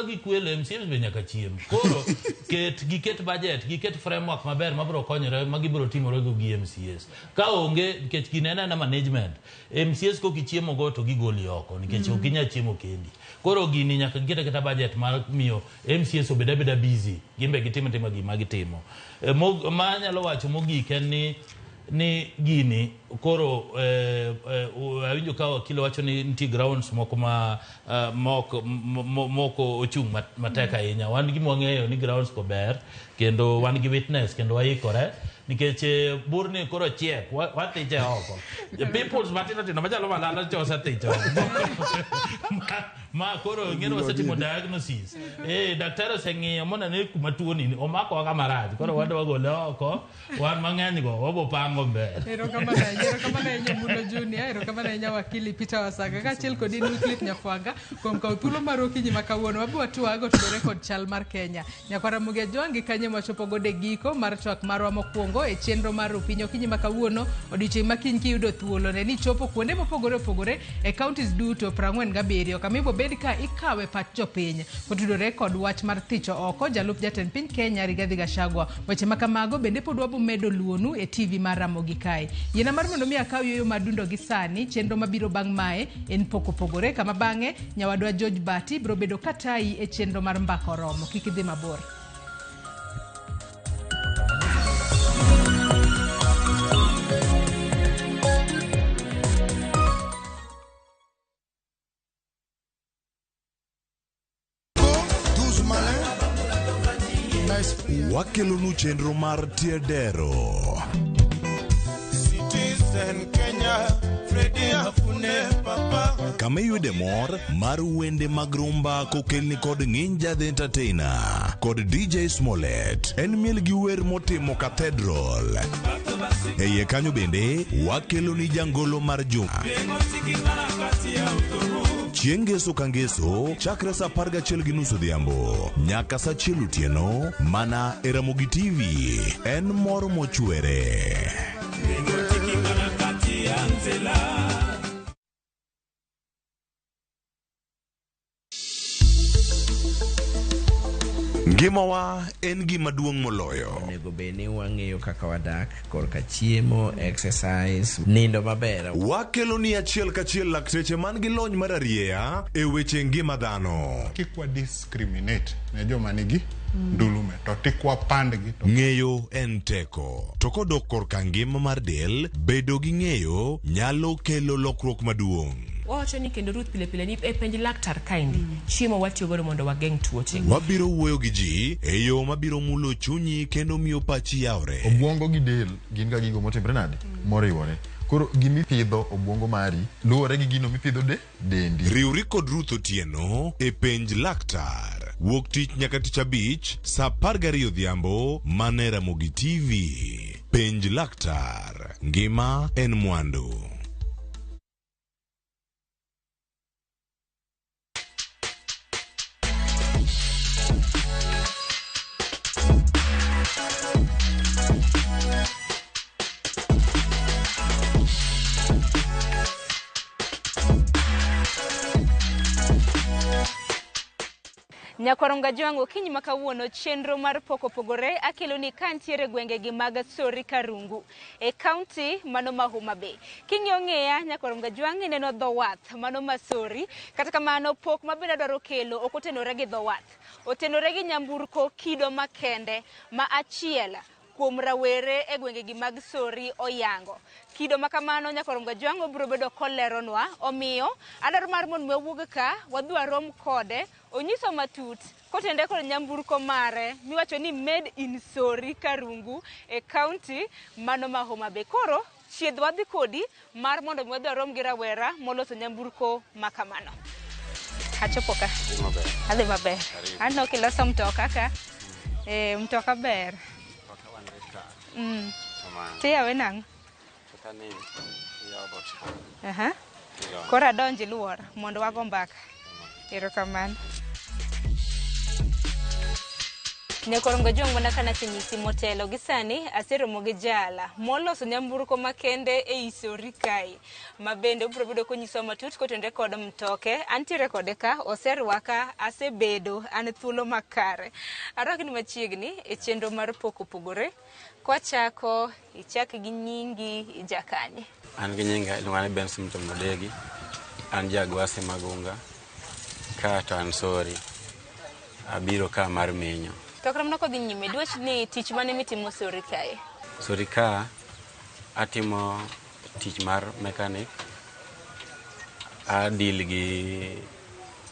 gikwelo MCAs be nyaka chiem. Koro giket budget, giket framework maber mabiro konyore ma gibiro timore go gi MCAs. Ka onge nikech gineno ana management, MCAs kok ichiemo go to gigoli oko nikech ok ginyal chiemo kendi. Koro gini nyaka giket aketa budget mar miyo MCAs obed abeda busy, gin be gitim atima gima gitimo. Ma anyalo wacho mogik en ni gini koro awinjo ka wakil wacho ni nitie grounds moko ma moko ochung' matek ahinya. Wan gima wang'eyo ni grounds go ber kendo wan gi witness kendo waikore nikech burni koro chiek wathiche oko. Peoples matindo tindo machalo malala cha osethicho oko. Ma koro ing'eni wasetimo diagnosis. Daktari oseng'iyo moneno ni kuma tuo ni omakowa kama rach. Koro wadwa gole oko, wan mang'eny go wabo pango mbele. Erokamano ahinya, erokamano ahinya Omulo Junior, erokamano ahinya wakili Peter Wasaga kaachiel kod in Wycliffe Nyafwanga kuom kawo thuolo mar okinyi ma kawuono. Wabiro watwago otudore kod chal mar Kenya. Nyakwara Ramogi Ajwang' gi kanye mwachopo godo e giko mar twak marwa mokwongo e chenro mar Rupiny okinyi ma kawuono. Odiochieng' ma kiny kiyudo thuolo ne ni chopo kuonde mopogore opogore e counties duto 47 kama ibiro bed ka ikawe pach jopiny kotudore kod wach mar thicho oko jalup jatend piny Kenya Rigathi Gachagua. Weche ma kamago bende pod wabo medo luonu e TV mar Ramogi kae. Yiena mar mondo mi akaw yueyo madundo gi sani, chenro mabiro bang' mae en pok opogore, kama bang'e nyawadwa George Bati biro bedo katayi e chenro mar Mbaka Oromo. Kik idhi mabor. Wakelonu chenro mar Tiedero. Citizen Kenya, Freddy Afune Papa. Kama iyude mor mar wende mag rumba kokelni kod Nginja the Entertainer kod DJ Smollett. En miel gi wer motimo Cathedral. E iye kanyo bende wakeloni jangolo mar juma. Chieng' ngeso ka ngeso chakre saa 11:30 odhiambo nyaka saa 1 otieno mana e Ramogi TV. En mor mochwere. Ngimawa en gima duong' moloyo. Onego bed ni wang'eyo kaka wadak korka chiemo, exercise, nindo maber. Wakelo ni achiel kachiel lakteche man gi lony mar arieya e weche ngima dhano. Kik wa discriminate ne joma nigi ndulume to tik wapandgi to Ng'eyo en teko. To kodok korka ngima mar del, bedo gi ng'eyo nyalo kelo lokruok maduong'. Wawacho ni kendo Ruth pile pile ni e penj laktar kaendi chiemo watiyo godo mondo wageng' tuoche. Wabiro wuoyo gi ji e yo mabiro mulo chunyi kendo miyo pachi yawre. Obwongo gi del gin ga gigo motimre nade? Moriwore. Koro gimipidho obwongo mari luwore gi gino mipidho de dendi. Riwri kod Ruth Otieno e penj laktar. Wuok tich nyaka tich abich saa 12 odhiambo mana e Ramogi TV. Penj laktar. Ngima en mwandu. Nyakwaronga jwango okinyi ma kawuono chenro mar pok opogore akelo ni kantiere gwengegi mag Sori Karungu e kaunti mano ma Homa Bay. King'iyo ng'eya nyakwaronga jwang' ineno dho wath mano ma Sori, kata kamano pok ma bende adwaro kelo ok otenore gi dho wath, otenore gi nyamburko kido makende ma achiel kuom rawere e gwengegi mag Sori oyango. Kido ma kamano nyakwaronga jwang' obiro bedo koleronwa, omiyo adwaro mar mondo mi wawuog ka wadhi warom kode onyiso matut kotende kod nyamburko mare miwacho ni made in Sori Karungu e kaunti mano ma Homa Bay. Koro chiedh wadhi kodi mar mondo mi wadhi warom gi rawera moloso nyamburko ma kamano. Achopo ka. Adhi maber. Aneno kiloso mtoka ka. Mtoka ber. Tiyawe nang'o? Koro adonj iluor mondo wago mbaka. Erokamano. Nyakorongo jwang' mana kana asenyisi motelo gi sani aseromo gi jala moloso nyamburko makende ei Sori kae ma bende obiro bedo konyisowa matut kotenore kod mtoke. Antiere kode ka, oserwaka, asebedo an thuolo makare. Arwakni machiegni e chenro mar pok opogore. Kwachako, ichak gi nyingi, ijakanye. An gi nyinga iluonga ni Benson Mtomodegi. An jagwasi Magunga. Ka to an Sori. Abiro ka mar menyo. To kata mana kodhi nyime, dwach ni tich mane mitimo Sori kae? Sori ka atimo tich mar mechanic. Adil gi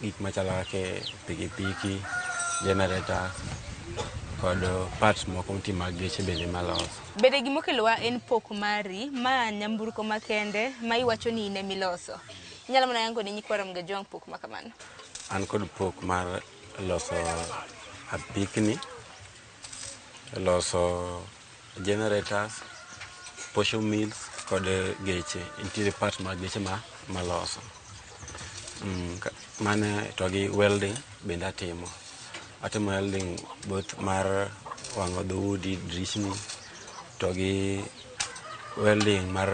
gik machalo kaka pikipiki, generators kod parts moko moti mag geche bende maloso. Bende gimokelowa en pok mari ma nyamburko makende ma iwacho ni in emiloso. Inyalo mana yango ne nyikwa Ramogi Jwang' pok ma kamano? An kod pok mar loso apikni, loso generators, posho mills kod geche. Nitiere parts mag geche maloso. Mane to gi welding bende atimo. Atimo welding both mar wang'o dhoudi, dirishni to gi welding mar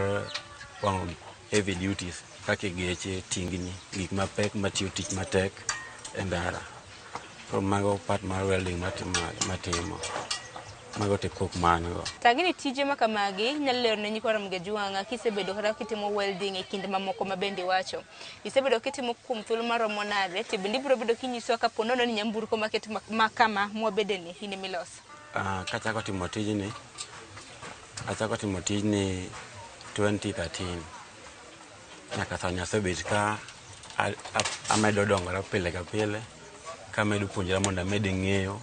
wang'o heavy duties kaka geche, tingni, gik mapek matiyo tich matek e ndara. Koro mago part mar welding matimo. Mago te kok ma an go. Tang'e ni tije ma kamagi nyalo lero ne nyikwa Ramogi Ajwang'a kisebedo kata kitimo welding e kinde mamoko ma bende iwacho. Isebedo kitimo kuom thuolo maromo nade to bende ibiro bedo kinyisowa kapo nono ni nyamburko maket ma kama mwabede ni in emiloso. Kachako timo tijni, achako timo tijni 2013. Nyaka sani asebet ka amedo dongora pile ka pile, kamedo puonjora mondo amed ng'eyo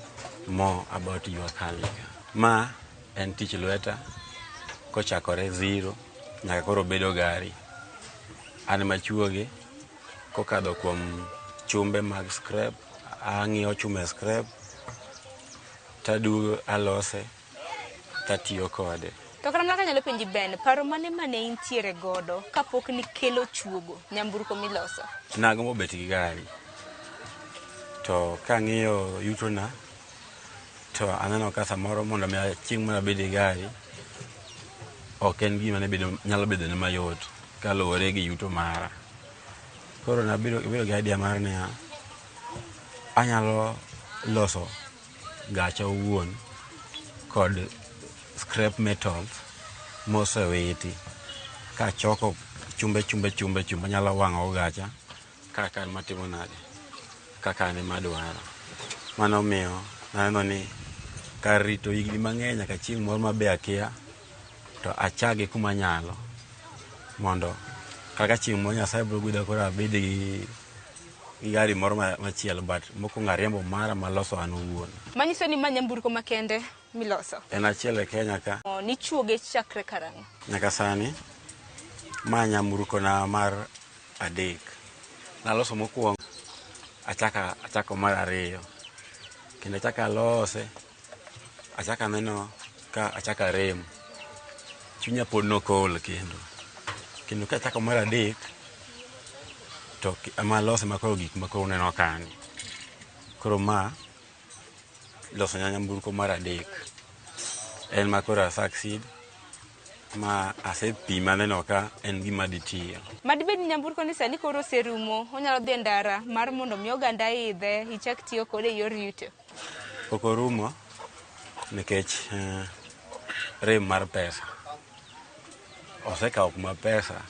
more about jua kali. Ma en tich lweta kochakore zero nyaka koro obedo gari. An ema achuoge kokadho kuom chumbe mag scrap, ang'iewo chuma e scrap taduogo alose tatiyo kode. To kata mana kanyalo penji Ben, paro mane mane intiere godo kapok nikelo chuogo nyamburko miloso? Nagombo bet gi gari. To kang'iyo yutona to aneno ka samoro mondo mi chieng' moro abed gi gari ok en gima ne bedo, nyalo bedo ne mayot kaluwore gi yuto mara. Koro nabedo gi idea mar niya, anyalo loso gacha owuon kod scrap metals mosewiti kachoko chumbe chumbe chumbe chumbe anyalo wang'o go gacha kaka an matimo nade, kaka an ema adwaro. Mano omiyo naneno ni kar rito higni mang'eny nyaka chieng' moro mabe akia to achage kuma anyalo mondo kaka chieng' moro Nyasaye biro gwedha koro abed gi gari moro machielo, but mokwongo ariembo mara maloso an owuon. Manyiso ni ma nyamburko makende miloso. En achiel e Kenya ka. Nichuoge chakre karang'o? Nyaka sani ma nyamburko na mar adek. Naloso mokwongo, achako mar ariyo. Kendo achako alose, achako aneno ka achako arem. Chunya pod nok ool kendo. Kendo kachako mar adek, to ema alose ma koro gik ma koro uneno kani. Koro ma loso nyamburko mar adek. En ma koro a succeed ma asepime aneno ka en gima dhi tiyo. Madibed ni nyamburko ni sani koro oserumo, onyalo dhi e ndara mar mondo mi oganda idhe, ichak tiyo kode e yor yuto. Pok orumo nikech rem mar pesa. Osekawo kuma pesa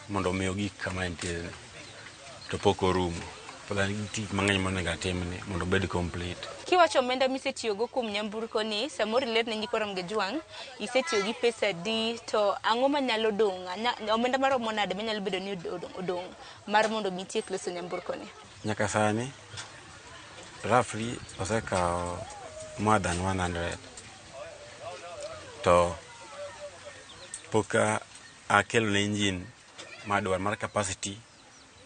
mondo mi ogik kama entiere ni. To pok orumo. Pod an gi tich mang'eny monego atimne mondo obed complete. Kiwacho omenda misetiyogo kuom nyamburko ni, samoro iler ne nyikwa Ramogi Ajwang', isetiyo gi pesa adi to ang'o manyalo dong'? Omenda maromo nade manyalo bedo ni odong' mar mondo mi itiek loso nyamburko ni? Nyaka sani, roughly osekawo more than 100. To pok akelo ne engine madwaro mar capacity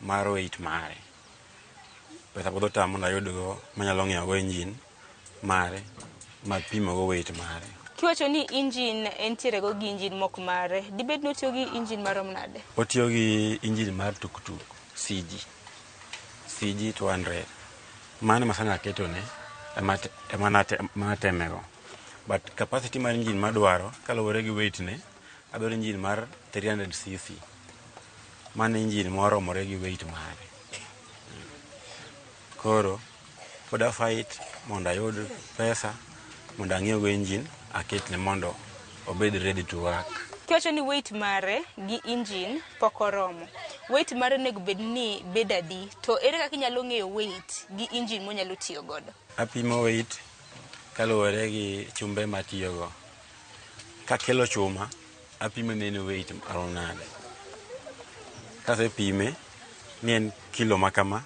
mar weight mare. Pesa pod otama mondo ayudgo manyalo ng'iewo go engine mare mapimo go weight mare. Kiwacho ni engine entiere go gi engine mok mare, dibed ni otiyo gi engine marom nade? Otiyo gi engine mar tuktuk CG. CG 200. Mano ema sani aketone ema natemego. But capacity mar engine madwaro kaluwore gi weight ne, adwaro engine mar 300 cc. Mano engine moromore gi weight mare. Koro pod a fight mondo ayud pesa mondo ang'iew go engine aketne mondo obed ready to work. Kiwacho ni weight mare gi engine pok oromo. Weight mare onego bed ni bed adi? To ere kaka inyalo ng'eyo weight gi engine monyalo tiyo godo? Apimo weight kaluwore gi chumbe matiyogo. Kakelo chuma, apimo ni en weight marom nade. Kasepime ni en kilo ma kama,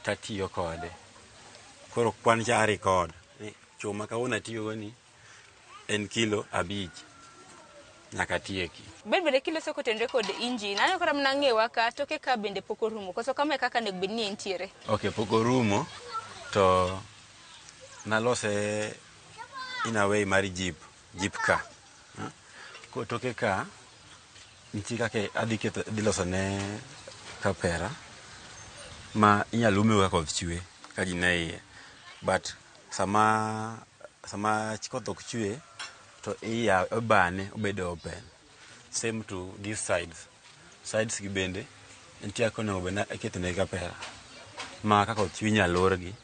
tatiyo kode. Koro kwan cha a record ni chuma kawuono atiyogo ni en kilo 5 nyaka tieki. Bed bende kiloso kotenore kod engine, aneno kata mana ng'ewa ka toke ka bende pok orumo. Koso kama e kaka onego bed ni entiere? Ok, pok orumo to nalose in a way mar jeep, jeep car. Koro toke ka nitie kaka adhi keto, adhi loso ne kapera ma inyalo ume go ka koth chwe ka ji nie iye. But sama koth ok chwe to ibane obedo open. Same to these sides. Sides gi bende nitie kaka onego bed ni iketone kapera ma ka koth chwe inyalo lorgi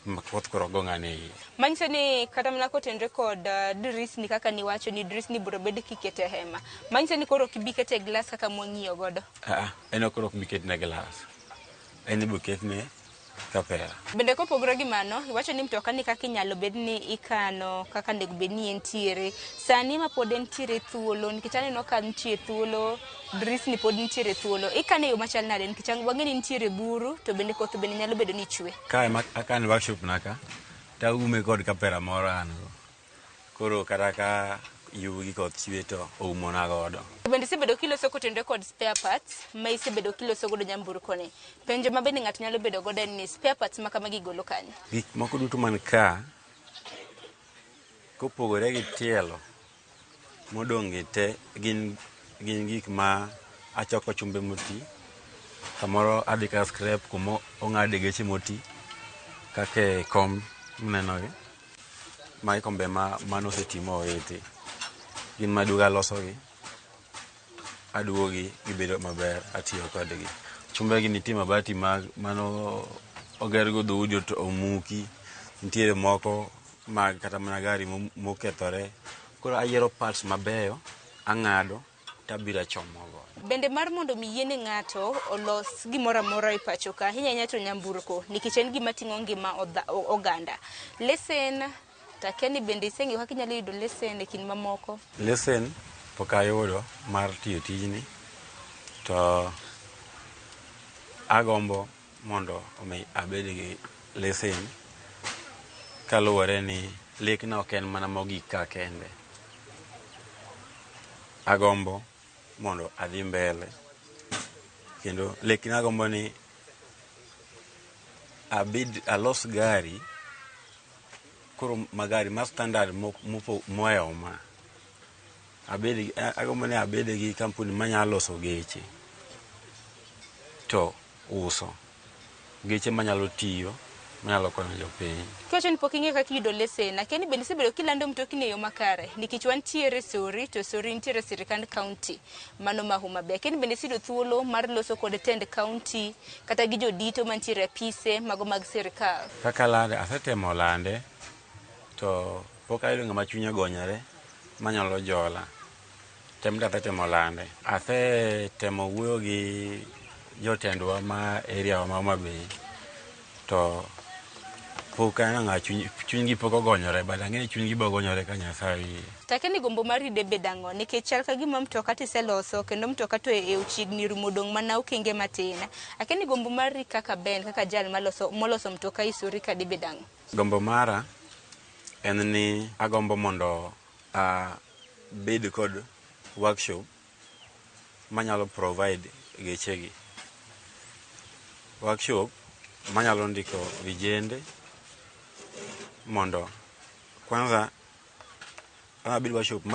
Ma koth koro ok go ng'ane iye. Manyiso ni kata mana kotenore kod dirisni kaka niwacho ni dirisni biro bed kikete hema. Manyiso ni koro ok ibi kete glass kaka mwang'iyo godo. Aa, en koro ok bi ketne glass. En ibo ketne kapera. Bende kopogore gi mano, iwacho ni mtoka ni kaka inyalo bed ni ikano kaka onego bed ni entiere. Sani ma pod entiere thuolo, nikech aneno ka nitie thuolo, dirisni pod nitiere thuolo. Ikane e yo machal nade nikech wang'e ni nitiere buru to bende koth bende nyalo bedo ni chwe. Ka ema akane workshop na ka, taume kod kapera moro an go. Koro kata ka yugi koth chwe to oumona godo. Bende isebedo kiloso kotenore kod spare parts ma isebedo kiloso godo nyamburko ni. Penjo ma bende ng'ato nyalo bedo godo en ni spare parts ma kamagi igolo kanye? Gik moko duto man ka, kopogore gi tielo modong' gi te gin gik ma achoko chumbe moti. Samoro adhi ka scrap kuma ong'ade geche moti kaka e kom muneno gi. Magi kombe manoseti mowiti. Gin maduogo alosogi, aduogo gi gibedo maber, atiyo kodgi. Chumbe gi nitie mabati mano ogergo dhoudi to omuki. Nitiere moko mag kata mana gari mokethore. Koro ayiero parts mabeyo, ang'ado tabiro achomo go. Bende mar mondo mi yiene ng'ato olos gimoro amora e pacho ka, ahinya ahinya to nyamburko, nikech en gima ting'o ngima oganda. Lesen, takia ni bende iseng'eyo kaka inyalo yudo lesen e kind mamoko? Lesen pok ayudo mar tiyo tijni, to agombo mondo omi abed gi lesen kaluwore ni lekna ok en mana mogik ka kende. Agombo mondo adhi mbele kendo lekna agombo ni abed alos gari koro magari ma standard mohewo ma. Agombo ni abed gi kampuni manyalo loso geche to uso geche manyalo tiyo manyalo konyo jopiny. Kiwacho ni pok ing'eyo kaka iyudo lesen, akia ni bende isebedo kilando mtokni e yo makare, nikech wantiere Sori to Sori nitiere sirikand kaunti mano ma Homa Bay. Akia ni bende iseyudo thuolo mar loso kod tend kaunti kata gi jodito mantiere e apise mago mag sirikal. Kaka lande, asetemo lande to pok ayudo ng'ama chunye ogonyore manyalo jola. Tem to asetemo lande. Asetemo wuoyo gi jotendwa ma area wa ma Homa Bay to pok aneno ng'a chunygi pok ogonyore, but ang'e ni chunygi bo gonyore ka Nyasaye oyie. Takia ni gombo mari de bed ang'o, nikech chal ka gima mtoka tiseloso kendo mtoka to e ochiegni rumo dong' mana okenge matin. Akia ni gombo mari kaka Ben, kaka jal moloso mtoka Isuri ka dibed ang'o? Gombo mara en ni agombo mondo abed kod workshop manyalo provide gechegi. Workshop manyalo ndiko vijende mondo kwanza abed workshop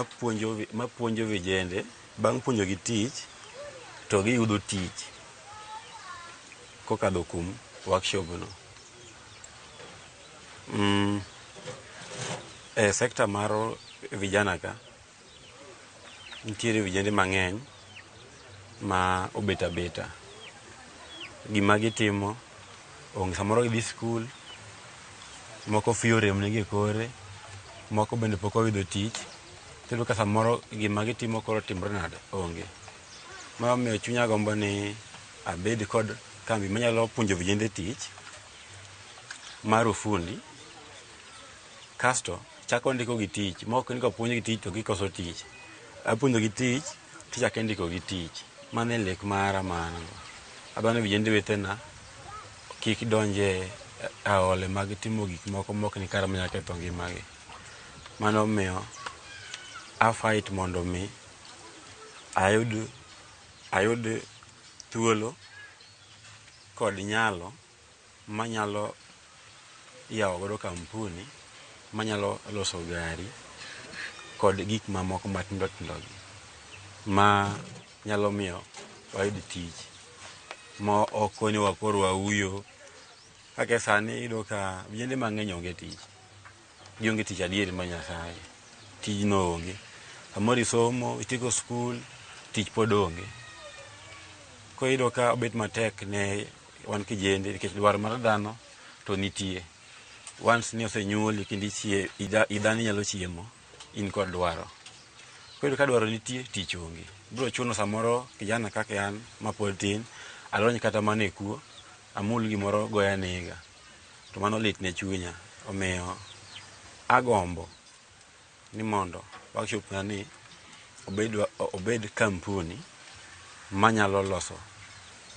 mapuonjo vijende, bang' puonjogi tich to giyudo tich kokadho kuom workshop no. E sekta mar vijana ka nitiere vijende mang'eny ma obet abeta. Gima gitimo onge, samoro gidhi skul, moko fiyo orem negi e kore, moko bende pok oyudo tich. Tiyudo ka samoro gima gitimo koro timore nade? Onge. Mano omiyo chunya gombo ni abed kod kambi manyalo puonjo vijende tich mar ufundi, kasto chako ndiko gi tich. Mok ni kopuonjgi tich to gikoso tich. Apuonjo gi tich tichako indiko gi tich. Mano e lek mara mano. Adwa ni vijende wetena kik donje aole mag timo gik moko mok ni kare manyalo ketho ngimagi. Mano omiyo a fight mondo mi ayud thuolo kod nyalo manyalo yawo godo kampuni manyalo loso gari kod gik mamoko matindo tindo gi ma nyalo miyo wayud tich ma ok konyowa koro wauyo. Kaka sani iyudo ka vijende mang'eny onge tich. Gionge tich adieri mar Nyasaye. Tijno onge. Samoro isomo, itieko skul, tich pod onge. Koro iyudo ka obet matek ne wan kijende nikech dwaro mar dhano to nitie. Once ni osenyuoli kendo ichie, idhani nyalo chiemo, in kod dwaro. Koro ka dwaro nitie, tich onge. Biro chuno samoro kijana kaka an mapod tin, alony kata mana e kuo, amul gimoro goya nega. To mano lit ne chunya. Omiyo agombo ni mondo workshop na ni obed kampuni manyalo loso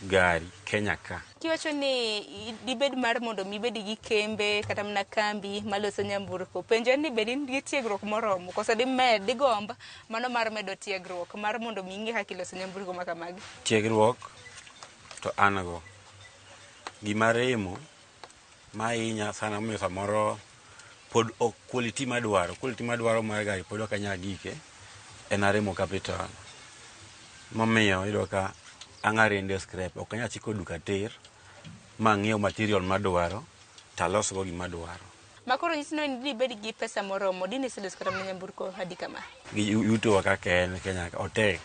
gari Kenya ka. Kiwacho ni dibed mar mondo mi ibed gi kembe kata mana kambi maloso nyamburko. Penjo en ni be in gi tiegruok moromo koso dimed digomb mano mar medo tiegruok mar mondo mi ing'e kaka iloso nyamburko ma kamagi? Tiegruok to an go. Gima remo mahinya sana momiyo samoro pod ok quality madwaro mar gari pod ok anyal gike en aremo capital. Momiyo iyudo ka ang'arende scrap, ok anyal chiko duka tir ma ang'iew material madwaro talos go gima adwaro. Ma koro nyisi ni dibed gi pesa moromo, dine iseloso kata mana nyamburko adi kama? Gi yuto wa kaka en Kenya ka, otek.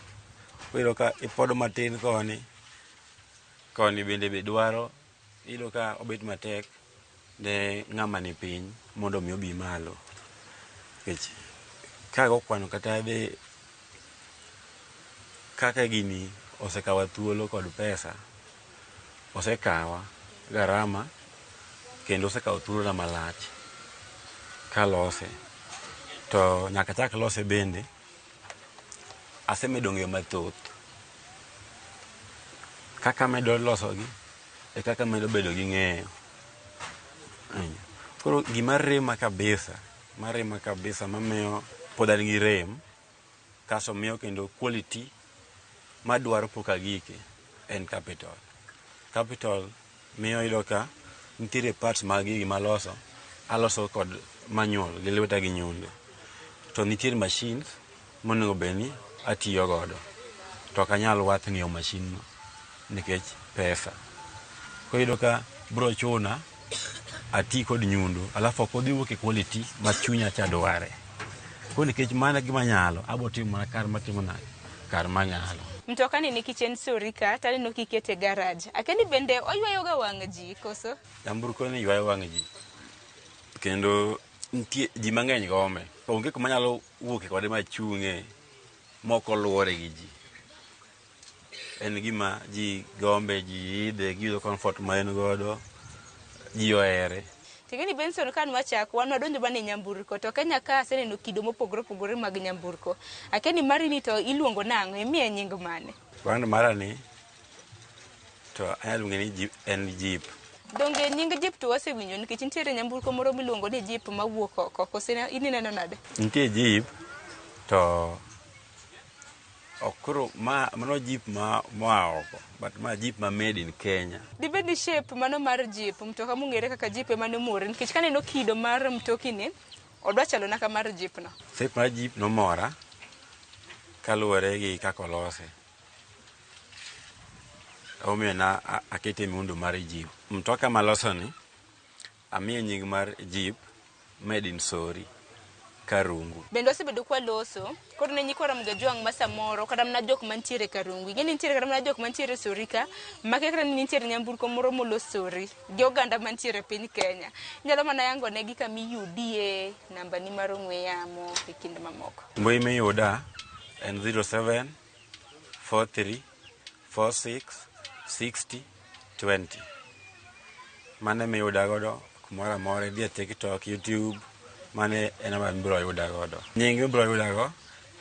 Iyudo ka ipodo matin koni, koni bende be dwaro, iyudo ka obet matek ne ng'ama ni piny mondo mi obi malo. Nikech kago kwano kata dhi kaka gini osekawa thuolo kod pesa, osekawa garama kendo osekawo thuolona malach kalose. To nyaka chak lose bende, asemedo ng'eyo mathoth. Kaka amedo losogi, e kaka amedo bedo gi ng'eyo. Koro gima rema kabisa, mamiyo pod an gi rem, kaso miyo kendo quality madwaro pok agike en capital. Capital miyo iyudo ka nitiere parts mag gigi maloso, aloso kod manual gi lweta gi nyundo. To nitiere machines monego bed ni atiyo godo. To ok anyal wath ng'iewo machine no nikech pesa. Koro iyudo ka bro chuna ati kod nyundo, alafu ok odhi wuok e quality ma chunya cha dware. Koro nikech mano e gima anyalo, abo timo mana kar matimo nade, kar manyalo. Mtoka ni nikech en sori ka, to aneno kikete e garage. Akia ni bende oywayo ga wang' ji koso? Nyamburko ni ywayo wang' ji. Kendo nitie ji mang'eny gombe. Onge kuma anyalo wuoke kode machung'e mok oluore gi ji. En gima ji gombe, ji idhe, giyudo comfort ma en godo, ji ohere. Ting'eni Benson ka nwachako, wan wadonjo mana e nyamburko, to Kenya ka aseneno kido mopogore opogore mag nyamburko. Akia ni mari ni to iluongo nang'o, imiye nying mane? Brand mara ni to anyalo luonge ni Jeep, en Jeep. Donge nying Jeep to wasewinjo nikech nitiere nyamburko moro miluongo ni Jeep mawuok oko, koso in ineno nade? Nitie Jeep to ok koro ma mano Jeep ma moa oko, but ma Jeep ma made in Kenya. Dibed ni shape mano mar Jeep, mtoka mong'ere kaka Jeep ema nomori nikech kaneno kido mar mtokini, odwa chalo na ka mar Jeep no. Shape mar Jeep nomora kaluwore gi kaka olose. Omiyo na akete muundo mar Jeep. Mtoka malosoni, amiye nying mar Jeep made in Sori, Karungu. Bende wasebedo kwaloso, koro ne nyikwa Ramogi Ajwang' ma samoro kata mana jok mantiere Karungu. Ing'e ni nitiere kata mana jok mantiere Sori ka, makia kata ni nitiere nyamburko moro molos Sori gi oganda mantiere piny Kenya. Inyalo mana yango negi kama iyudie, namba ni mar ong'we yamo e kind mamoko. Mbui miyuda en 07 43 46 60 20. Mano emiyuda godo kumoro amora, idhi e TikTok, YouTube, mano e namba mibiro yuda godo. Nying mibiro yuda go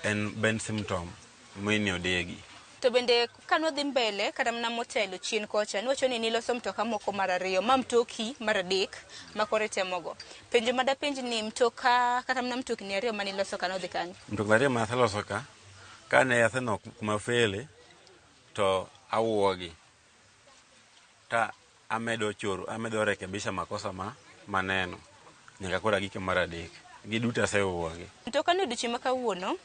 en Ben Symptom Mwini Odegi. To bende kanwadhi mbele kata mana motelo chien kocha, niwacho ni niloso mtoka moko mar ariyo, ma mtoki mar adek ma koro itemogo. Penjo madapenj ni mtoka kata mana mtokni ariyo maniloso ka nodhi kanye? Mtokni ariyo ma aseloso ka, kane aseneno kuma fele to awuogi. Ta amedo choro, amedo rekebisha makosa ma maneno nyaka koro agike mar adek. Giduto asewuogi. Mtoka ni odiochieng' ma kawuono,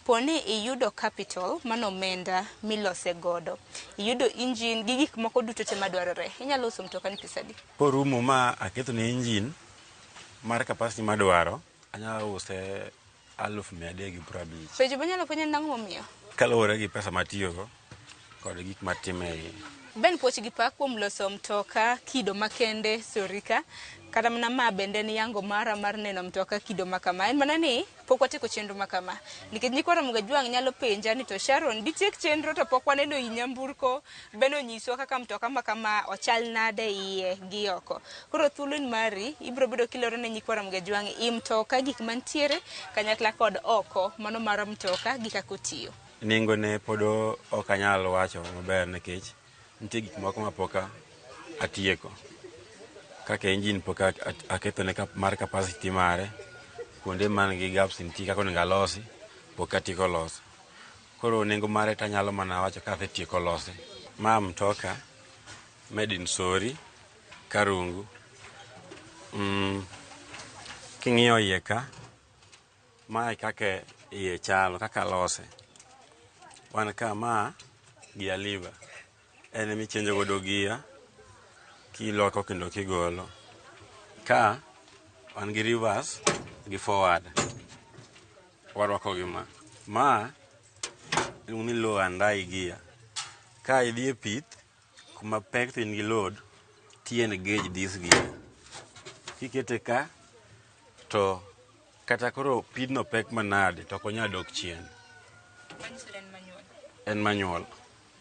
po ni iyudo capital mano omenda milose godo, iyudo engine gi gik moko duto te madwarore, inyalo uso mtoka ni pesa adi? Korumo ma aketo ne engine mar capacity madwaro, anyalo use 350,000. Penjo manyalo penjo en ang'o momiyo? Kaluwore gi pesa matiyogo kod gik matime iye. Ben puoch gi pak kuom loso mtoka kido makende Sorika. Kata mana ma bende en yango mara mar neno mtoka kido ma kama. En mana ni pok watieko chenro ma kama. Nikech nyikwa Ramogi Ajwang' nyalo penja ni to Sharon ditiek chenro to pok waneno i nyamburko. Ben onyiswa kaka mtoka ma kama ochal nade iye gi oko. Koro thuolo ni mari ibiro bedo kilero ne nyikwa Ramogi Ajwang' i mtoka gik mantiere kanyakla kod oko mano mar mtoka gi kaka otiyo. Nengo ne pod ok anyal wacho maber nikech nitie gik moko ma pok atieko. Kaka engine pok akethone mar capacity mare, kuonde man gi gaps nitie kaka onego alosi, pok atieko loso. Koro nengo mare tanyalo mana wacho ka asetieko lose. Ma mtoka made in Sori, Karungu. King'iyo iye ka, mae kaka iye chalo, kaka alose. Wan ka ma gear lever, en emichenjo godo gear kiloko kendo kigolo. Ka wan gi reverse gi forward, warwako gi ma. Ma iluongo ni low and high gear. Ka idhi e pith kuma pek to in gi load, ti engage this gear. Kikete ka to kata koro pidhno pek manade to ok onyal dok chien. En manual.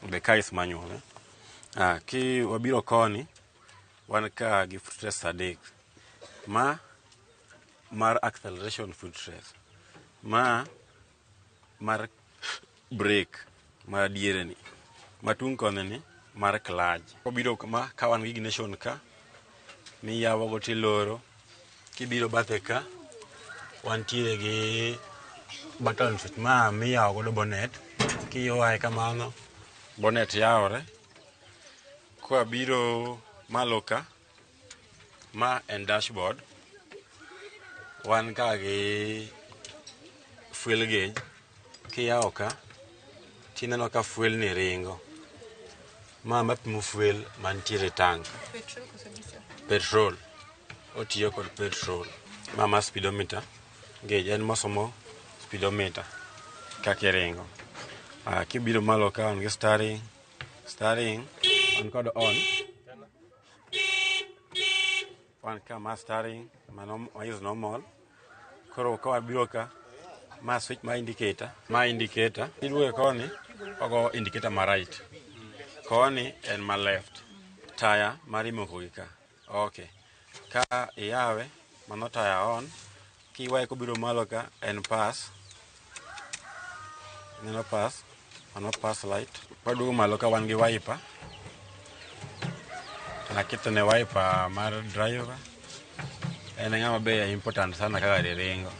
The car is manual. Eh? Ki wabiro koni, wan ka gi footrest adek. Ma mar acceleration footrest. Ma mar brake mar diere ni. Matung' koni ni mar clutch. Wabiro ma ka wan gi ignition ka miyawo go tiloro. Kibiro bathe ka wantiere gi button switch ma miyawo godo bonnet. Kiywaye kamano bonnet yawore. Kwabiro malo ka, ma en dashboard. Wan ka gi fuel gauge. Kiyawo ka, tineno ka fuel ni ringo. Ma mapimo fuel mantiere e tank. Petrol koso diesel? Petrol. Otiyo kod petrol. Ma ma speedometer gauge en mosomo speedometer kaka iringo. Kibiro malo ka wan gi steering. Steering wan kod on. Wan ka ma steering mano is normal. Koro ka wabiro ka ma switch ma indicator, ma indicator. Iduoge koni ogo indicator ma right. Koni en ma left. Taya mar imoko gi ka. Okay. Ka iyawe mano taya on. Kiwaye kobiro malo ka en pass. Neno pass. Mano pass light. Waduogo malo ka wan gi wiper. Naketo ne wiper mar driver. En ng'ama be important sana ka gari ringo.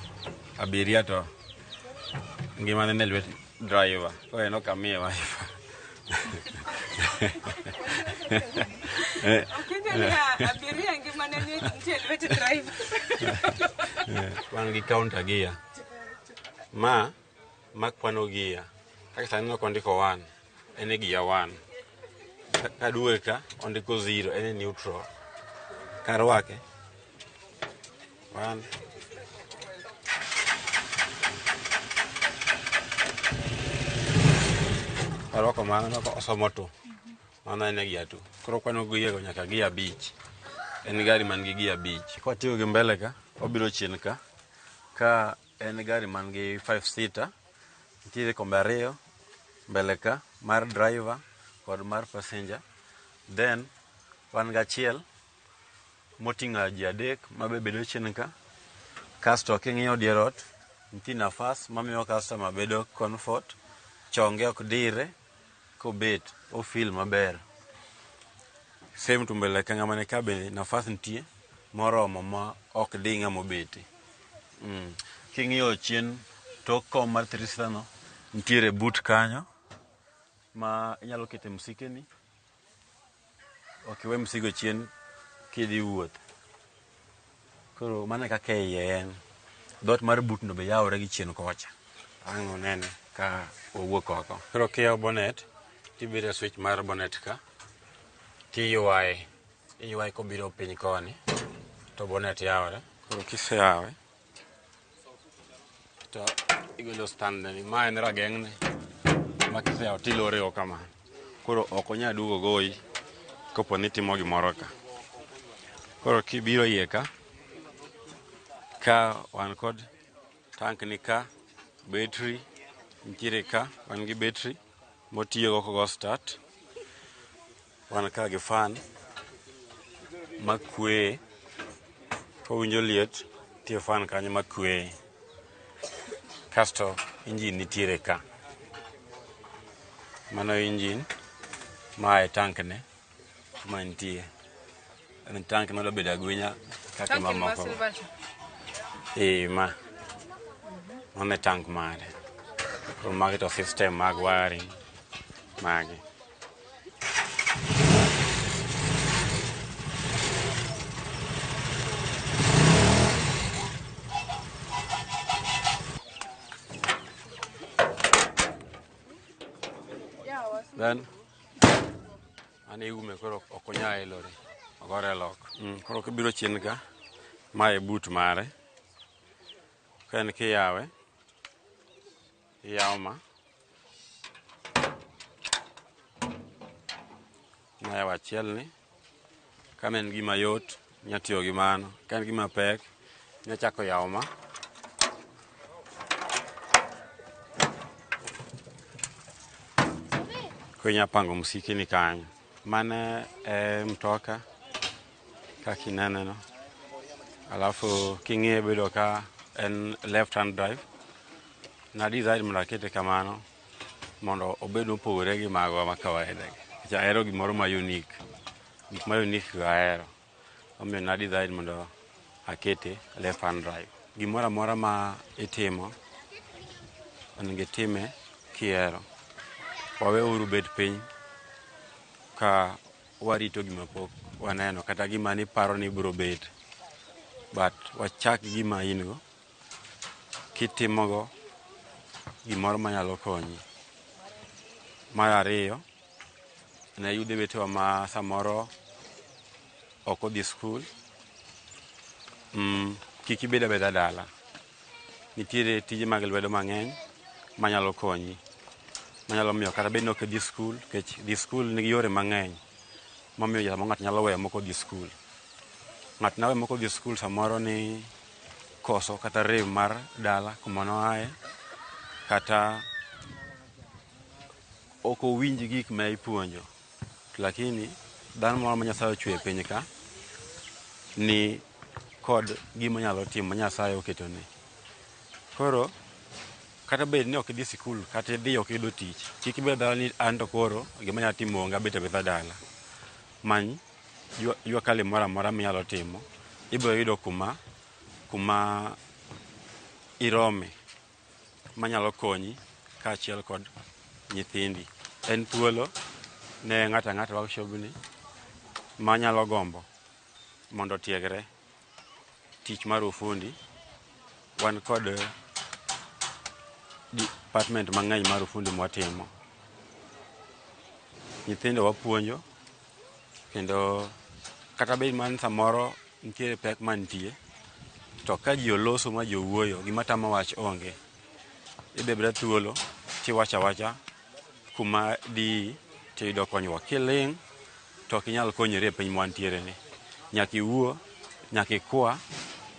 Abiria to ngimane ne lwet driver. Koro en ok amiye wiper. Okinjo ni abiria ngimane nitie e lwet driver. Wan gi counter gear. Ma kwano gear. Kaka sani ok ondiko 1, en e gear 1. Kaduoge ka ondiko 0, en e neutral. Karwake 1 Arwako mano osomo 2. Mano en e gear 2. Koro kwano gear go nyaka gear 5. En gari man gi gear 5. Kwatiyo gi mbele ka, obiro chien ka. Ka en gari man gi 5 seater, nitiere kombe ariyo mbele ka mar driver kod mar passenger. Then wan gachiel moting'o ji adek mabe bedo chien ka. Kasto king'iyo dier ot, nitie nafas mamiyo customer bedo comfort, chonge ok dire, kobet o feel maber. Same to mbele ka ng'ama ni ka bende nafas nitie moromo ma ok di ng'ama obete. King'iyo chien tok kom mar 3 seater no, nitiere boot kanyo ma inyalo kete msikeni. Ok iwe msigo chien kidhi wuoth. Koro mano e kaka iye en. Dhoot mar boot no be yawore gi chien kocha. Ang' unene ka owuok oko. Koro kiyawo bonnet, tibiro e switch mar bonnet ka, tiywaye. Iywaye kobiro piny koni, to bonnet yawore. Koro kiseyawe, to igolo stand ni. Ma en rageng'ne ma kiseyawo tilore go kama. Koro ok onyal duogo goyi kopo ni itimo gimoro ka. Koro kibiro iye ka, ka wan kod tank ni ka, battery nitiere ka, wan gi battery motiyogo kogo start. Wan ka gi fan makweye, kowinjo liet, nitie fan kanyo makweye. Kasto engine nitiere ka. Mano engine, ma e tank ne kuma nitie. En tank madwa bedo agwinya kaka Tank en ma mamoko. silver cha. Ee, ma. Mano e tank mare. Koro magi to system mag wiring magi. Then mano iume koro ok onyal elore. Ogore lock. Koro kibiro chien ka, ma e boot mare. Ka en kiyawe, iyawo ma. Mayawo achiel ni. Ka en gima yot, inya tiyo gi mano. Ka en gima pek, inya chako yawo ma. Koro inya pango msiki ni kanyo. Mano e mtoka kaka inene no. Alafu king'iye bedo ka en left hand drive. Na decide mondo akete kamano mondo obed mopogore gi magwa ma kawaida gi. Nikech ahero gimoro ma unique. Gik ma unique go ahero. Omiyo na decide mondo akete left hand drive. Gimoro amora ma itimo, onego itime kihero. Waweuru bet piny ka warito gima pok waneno kata gima niparo ni biro bet. But wachak gi gima in go, kitimogo gimoro manyalo konyi. Mar ariyo, ne yudhe wetewa ma samoro ok odhi skul, kik ibed abeda dala. Nitiere tije mag lwedo mang'eny manyalo konyi. Manyalo miyo kata bed ni ok idhi skul, nikech dhi skul nigi yore mang'eny mamiyo samoro ng'ato nyalo weyo mok odhi skul. Ng'ato nyalo weyo mok odhi skul samoro ni koso kata rem mar dala kuma noaye, kata ok owinj gik ma ipuonjo. Lakini dhano moro ma Nyasaye ochweyo e piny ka ni kod gima onyalo timo ma Nyasaye oketone. Koro kata bed ni ok idhi sikul kata idhi ok iyudo tich, kik ibed dala ni an to koro gima anyalo timo onge abet abeta dala. Many jua kali moro amora minyalo timo, ibiro yudo kuma irome manyalo konyi kaachiel kod nyithindi. En thuolo ne ng'ato ang'ata workshop ni manyalo gombo mondo otiegre tich mar ufundi. Wan kod department mang'eny mar ufundi mwatimo. Nyithindo wapuonjo kendo kata bed man samoro nitiere pek mantie, to ka ji oloso ma ji owuoyo, gima tamo wach onge. Idhi abeda thuolo tiwacho awacha kuma diyi tiyudo konyruok. Kiling' to ok inyal konyori e piny mwantiere ni. Nyaka iwuo, nyaka ikwa,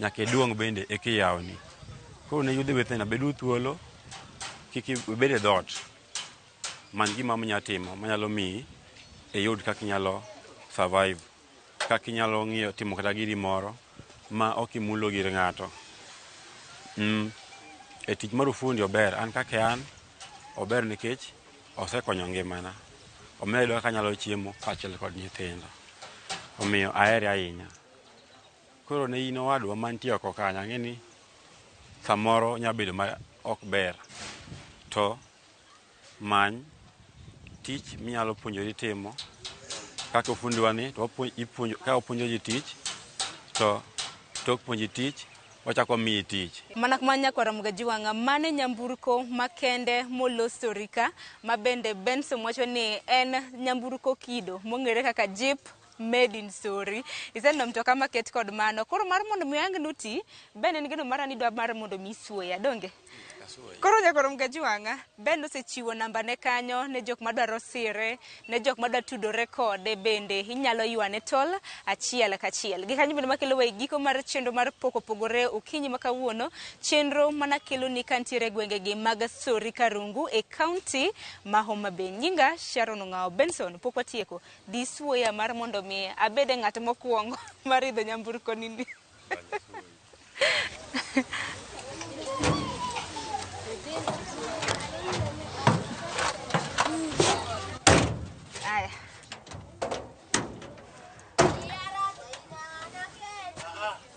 nyaka iduong' bende eka iyawni. Koro ne yudhe wetena, beduru thuolo, kik ibed e dhoot. Many gima inyalo timo manyalo miyi iyud kaka inyalo survive, kaka inyalo ng'iyo timo kata giri moro ma ok imulo gir ng'ato. E tich mar ufundi ober, an kaka an ober nikech osekonyo ngimana. Omiyo ayudo kaka anyalo chiemo kaachiel kod nyithindo. Omiyo ahere ahinya. Koro ne in owadwa mantie oko kanyo, ang'e ni samoro nyalo bedo ma ok ber. To many tich minyalo puonjori timo kaka ofundiwa ni to ka opuonjo ji tich to tok puonji tich wachako miyi tich. Mana kuma nyakwara Mugaji wang'a, mane nyamburko makende molos Sorika, ma bende Benson wacho ni en nyamburko kido mong'ere kaka Jeep made in Sori. Iseneno mtoka maket kod mano. Koro mar mondo mi ang' nuti, ben en geno mara ni idwa mar mondo mi isuoya, donge? Koro nyakoro Mgajuanga, Ben osechiwo namba ne kanyo ne jok madwaro sire, ne jok madwa tudore kode bende inyalo ywane tol achiel kachiel. Gi kanyo bende makelo e giko mar chenro mar pok opogore okinyi ma kawuono, chenro mana kelo ni kantiere gwengegi mag Sori Karungu e kaunti ma Homa Bay. Nyinga Sharon Ong'ao Benson, pok watieko. Dhi suoya mar mondo mi abede ng'at mokwongo mar idho nyamburko nini. Aya.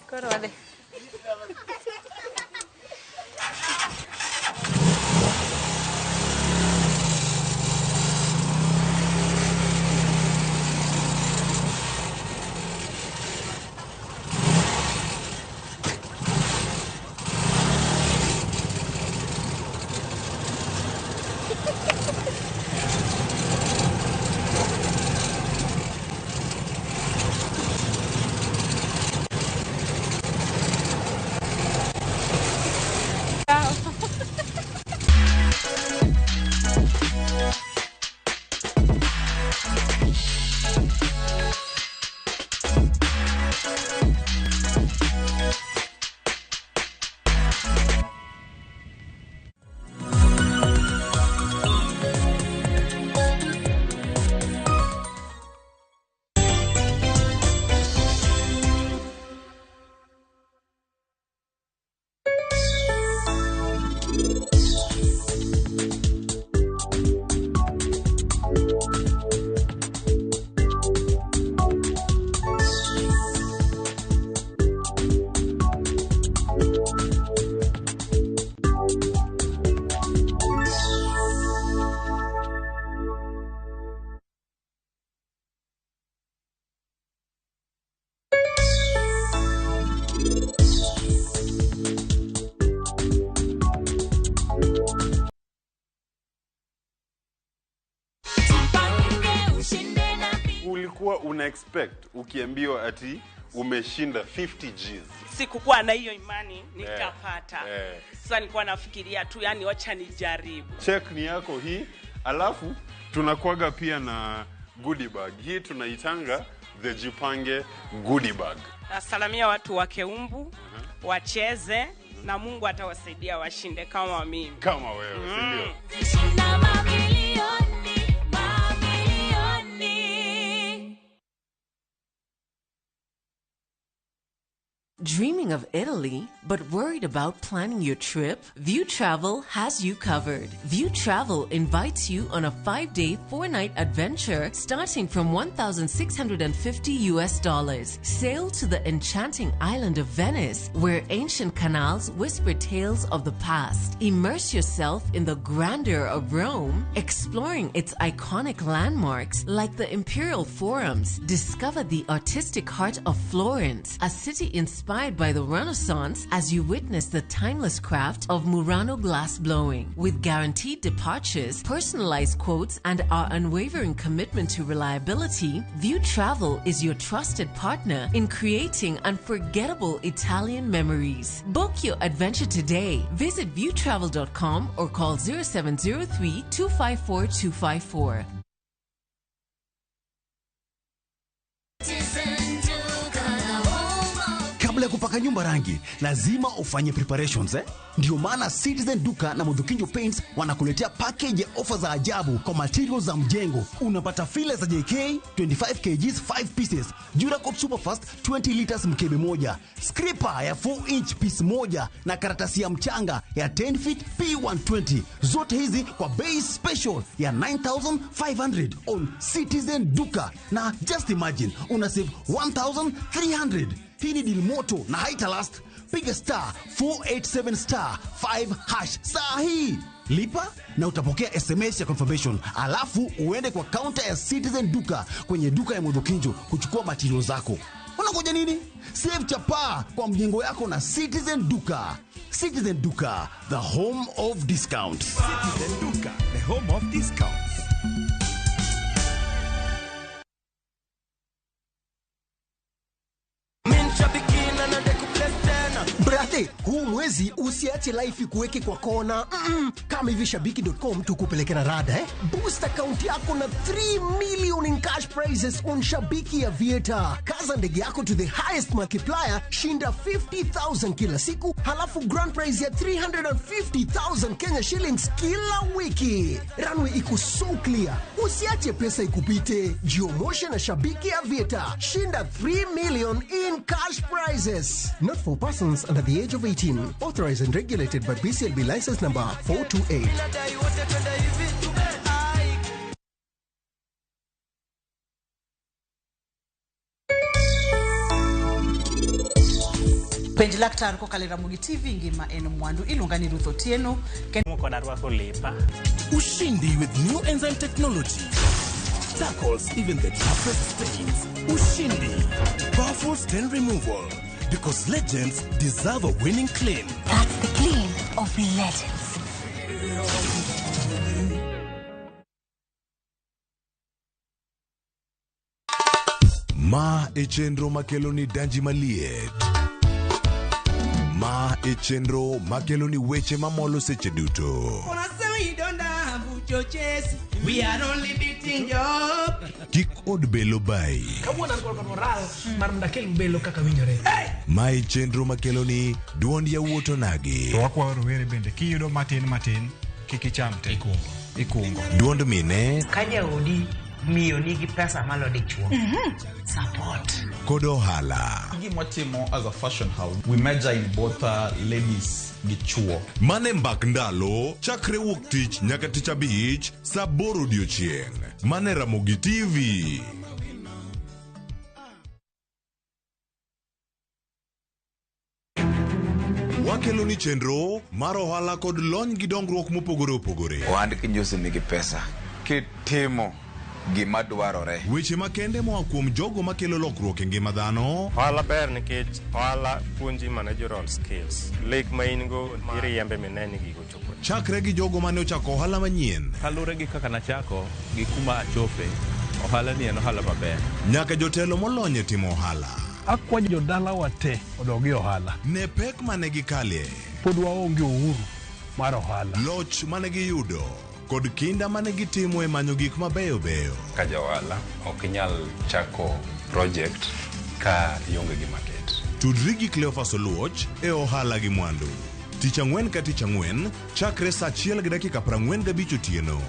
Koro wadhi. Ulikuwa una expect ukiambiwa ati umeshinda 50 Gs? Sikukuwa na hiyo imani nitapata. Sasa nilikuwa nafikiria tu, yani wacha nijaribu. Check ni yako hii, alafu tunakuaga pia na goodie bag. Hii tunaitanga the Jipange goodie bag. Nasalamia watu wa Keumbu, wacheze na Mungu atawasaidia washinde kama mimi. Kama wewe, si ndio? Dreaming of Italy, but worried about planning your trip? View Travel has you covered. View Travel invites you on a 5-day, 4-night adventure starting from $1,650 US. Sail to the enchanting island of Venice, where ancient canals whisper tales of the past. Immerse yourself in the grandeur of Rome, exploring its iconic landmarks like the Imperial Forums. Discover the artistic heart of Florence, a city inspired by the Renaissance, as you witness the timeless craft of Murano glass blowing. With guaranteed departures, personalized quotes, and our unwavering commitment to reliability, View Travel is your trusted partner in creating unforgettable Italian memories. Book your adventure today. Visit viewtravel.com or call 0703 254 254. Kabla ya kupaka nyumba rangi, lazima ufanye preparations, eh? Ndio maana Citizen Duka na Mudhukinjo Paints wanakuletea package ya ofa za ajabu kwa materials za mjengo. Unapata file za JK 25 kgs 5 pieces, Duracop Superfast 20 liters mkebe moja, scraper ya 4 inch piece moja na karatasi ya mchanga ya 10 feet P120. Zote hizi kwa bei special ya 9500 on Citizen Duka. Na just imagine una save 1300. Hii ni deal moto na haita last. Piga star 487 star 5 hash saa hii. Lipa na utapokea SMS ya confirmation, alafu uende kwa counter ya Citizen Duka kwenye duka ya Mudhukinjo kuchukua material zako. Unangoja nini? Save chapaa kwa mjengo yako na Citizen Duka. Citizen Duka, the home of discounts. Citizen Duka, the home of discounts. Brate, huu mwezi mwezi usiache life ikuweke kwa kona. Kama hivi shabiki.com tukupeleke na rada eh? Boost account yako na 3 million in cash prizes on Shabiki Aviator. Kaza ndege yako to the highest multiplier, shinda 50,000 kila siku, halafu grand prize ya 350,000 Kenya shillings kila wiki. Runway iko so clear, usiache pesa ikupite. Jiomoshe na Shabiki Aviator, shinda 3 million in cash prizes. Not for persons under the age of 18. Authorized and regulated by BCLB license number 428. Penj laktar kokalo e Ramogi TV ngima en mwandu iluonga ni Ruth Otieno kendo arwako lepa. Ushindi with new enzyme technology tackles even the toughest stains. Ushindi, powerful stain removal because legends deserve a winning clean. That's the clean of legends. Ma e chenro makelo ni danji maliet. Ma e chenro makelo ni weche mamolo seche duto. We are only beating job. Kik od belo bai. Kawuono an kod moral mar mondo akel belo kaka winjore. Ma e chenro makelo ni duond yawuot onagi. To wakwayo rowere bende kiyudo matin matin kik icham te. Ikungo. Duond mine Ka jaodi miyo nigi pesa malo dichuo. Support. kod ohala. Gima watimo as a fashion house, we major in both ladies gi chuo. Mane mbak ndalo chakre wuok tich nyaka tich abich saa aboro odiochieng'. Mane Ramogi TV. Wakelo ni chenro mar ohala kod lony gi dongruok mopogore opogore. Ohand kinjusi nigi pesa kitimo gima dwarore. Weche makende moa kuom jogo makelo lokruok e ngima dhano. Ohala ber nikech ohala puonji managerial skills. Lek ma in go iriembe mine ni gigo chopo. Chakre gi jogo mane ochako ohala manyien. Kaluwore gi kaka nachako gi kuma achope, ohala ni en ohala maber. Nyaka jotelo molony e timo ohala. Akwayo jodalawa te odog e ohala. Ne pek mane gikalie. Pod waonge uhuru mar ohala. Loch mane giyudo kod kinda mane gitimo e manyo gik mabeyo beyo. Ka ja ohala ok inyal chako project ka ionge gi market. Tudri gi Cleophas Oluoch e ohala gi mwandu. Tich ang'wen ka tich ang'wen chakre saa 1:45 otieno.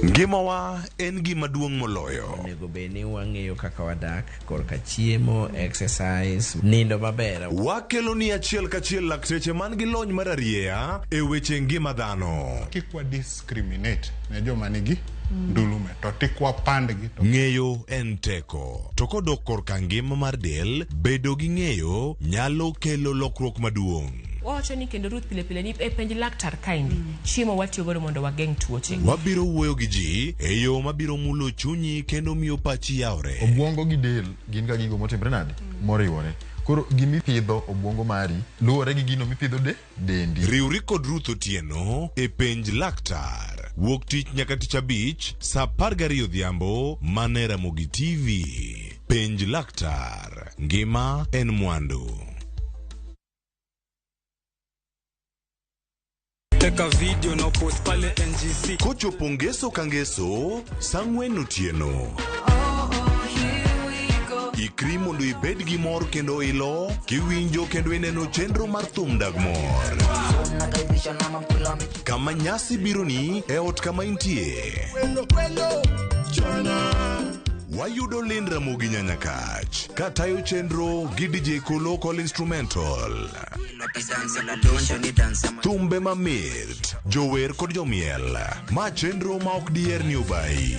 Ngimawa en gima duong' moloyo. Onego bed ni wang'eyo kaka wadak korka chiemo, exercise, nindo maber. Wakelo ni achiel kachiel lakteche man gi lony mar arieya e weche ngima dhano. Kik wa discriminate ne joma nigi ndulume to tik wapandgi to Ng'eyo en teko. To kodok korka ngima mar del, bedo gi ng'eyo nyalo kelo lokruok maduong'. Wawacho ni kendo Ruth pile pile ni e penj laktar kaendi chiemo watiyo godo mondo wageng' tuoche. Wabiro wuoyo gi ji e yo mabiro mulo chunyi kendo miyo pachi yawre. Obwongo gi del gin ga gigo motimre nade? Moriwore. Koro gimipidho obwongo mari luwore gi gino mipidho de dendi. Riwri kod Ruth Otieno e penj laktar. Wuok tich nyaka tich abich saa 12 odhiambo mane Ramogi TV. Penj laktar. Ngima en mwandu. Teka video na post pale NGC. Kochopo ngeso ka ngeso saa ang'wen otieno. Ikri mondo ibed gi mor kendo ilo kiwinjo kendo ineno chenro mar thum dag mor. Kama nyasi bironi e ot kama intie. Wayudo Lynn Ramogi Nyanyakach katayo chenro gi DJ Kolo Call Instrumental. Thumbe mamit, jower kod jomiel. Ma chenro ma ok diher ni obayi.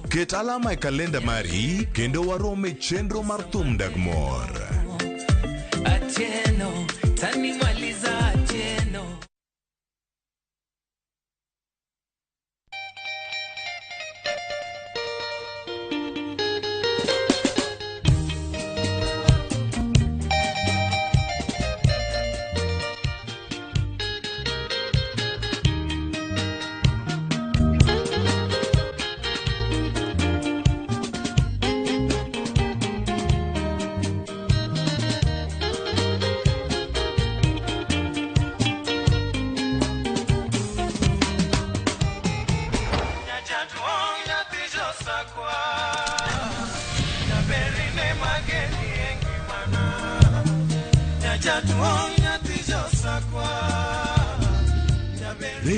Ket alama e kalenda mari kendo warom e chenro mar thum dag mor. Atieno, tanimaliza Atieno.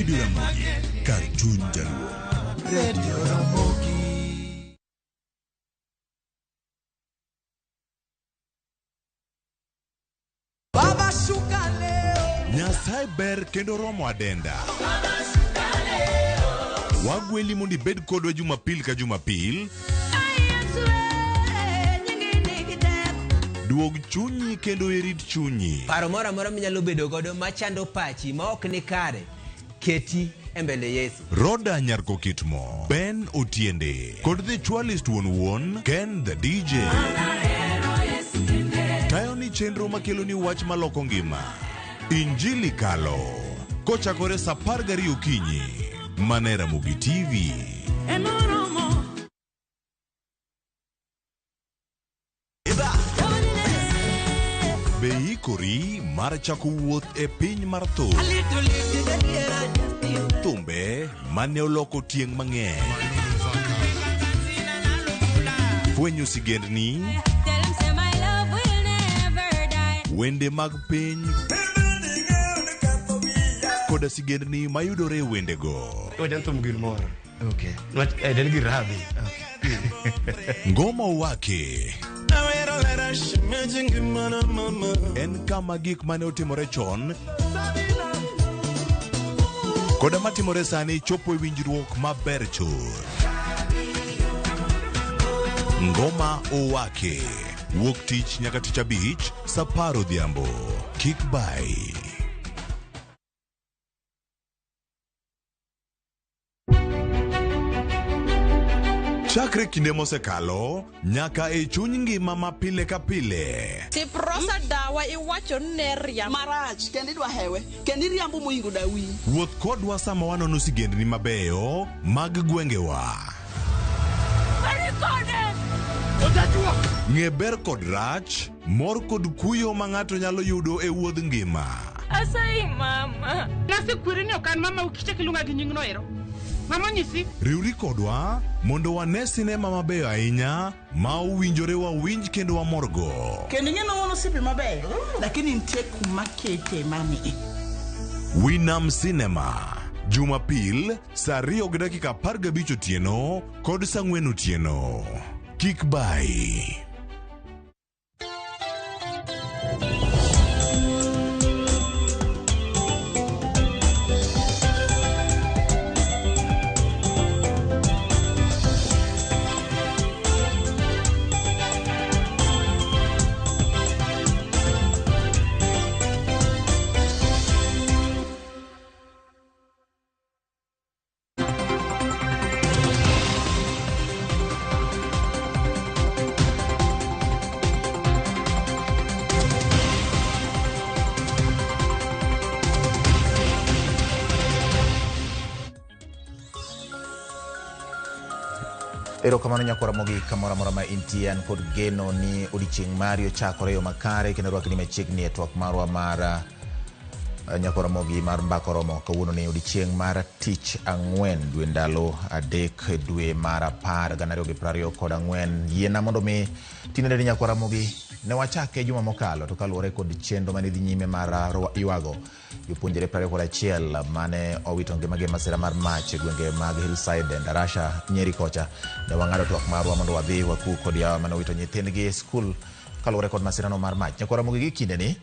Radio Ramogi, kar chuny Jaluo. Radio Ramogi. Baba shuka leo. Nyasaye ber kendo romo adenda. Wagweli mondo ibed kodwa Jumapil ka Jumapil. Duog chunyi kendo irit chunyi. Paro moro amora minyalo bedo godo machando pachi ma ok ni kare, keti e mbele Yesu. Roda Nyarko Kitmo, Ben Otiende, kod The Chwalist wuon wuon, Ken the DJ. Tayo ni chenro makelo ni wach maloko ngima. Injili Kalo, kochakore saa 12 okinyi, mana e Ramogi TV. Be ikori mar chako wuoth e piny mar thum. Thumbe mane oloko tieng' mang'eny. Fwenyo sigendni, wende mag piny, koda sigendni mayudore e wendego. Okay. Ngoma Owake en kama gik mane otimore chon koda matimore sani chopo e winjruok maber chuth. Ngoma Owake wuok tich nyaka tich abich saa 10 odhiambo. Kik bai. Chakre kinde mosekalo nyaka e chuny ngima ma pile ka pile. Tiprosa dawa iwacho ni ne riambo. Marach kendo idwa hewe kendo iriambo moingo dawi. Wuoth kodwa sama wanono sigendni mabeyo mag gwengewa. Ng'e ber kod rach, mor kod kuyo ma ng'ato nyalo yudo e wuodh ngima. Asayi mama. Nasekweri ni ok an mama ukichak iluonga gi nyingno ero. Mama nyisi. Riwri kodwa mondo wane sinema mabeyo ahinya ma owinjore wawinj kendo wamorgo. Kendo ing'e ni wan osiepe mabeyo, lakini nitie kuma kete mami. Winam Cinema, Jumapil saa 2:15 otieno kod saa 4 otieno. Kik bai. Erokamano nyakwara mogik kamoro amora ma intie, an kod geno ni odiochieng' mari ochakore e yo makare kendo rwakni machiegni e twak marwa mar nyakwara mogi mar Mbaka Oromo. Kawuono ni odiochieng' mar tich ang'wen dwe ndalo 3 dwe mar 10 2024. Yiena mondo mi tinende ni nyakwara mogi ne wachake juma mokalo to kaluwore kod chenro mane dhi nyime mar ywago jopuonjre 21 mane owito ngimagi e masira mar mach e gwenge mag Hillside, Ndarasha, Nyeri kocha. Ne wang'ado twak marwa mondo wadhi waku kod yawa mane owito nyithindgi e skul kaluwore kod masirano mar mach. Nyakwara mogi gi kindeni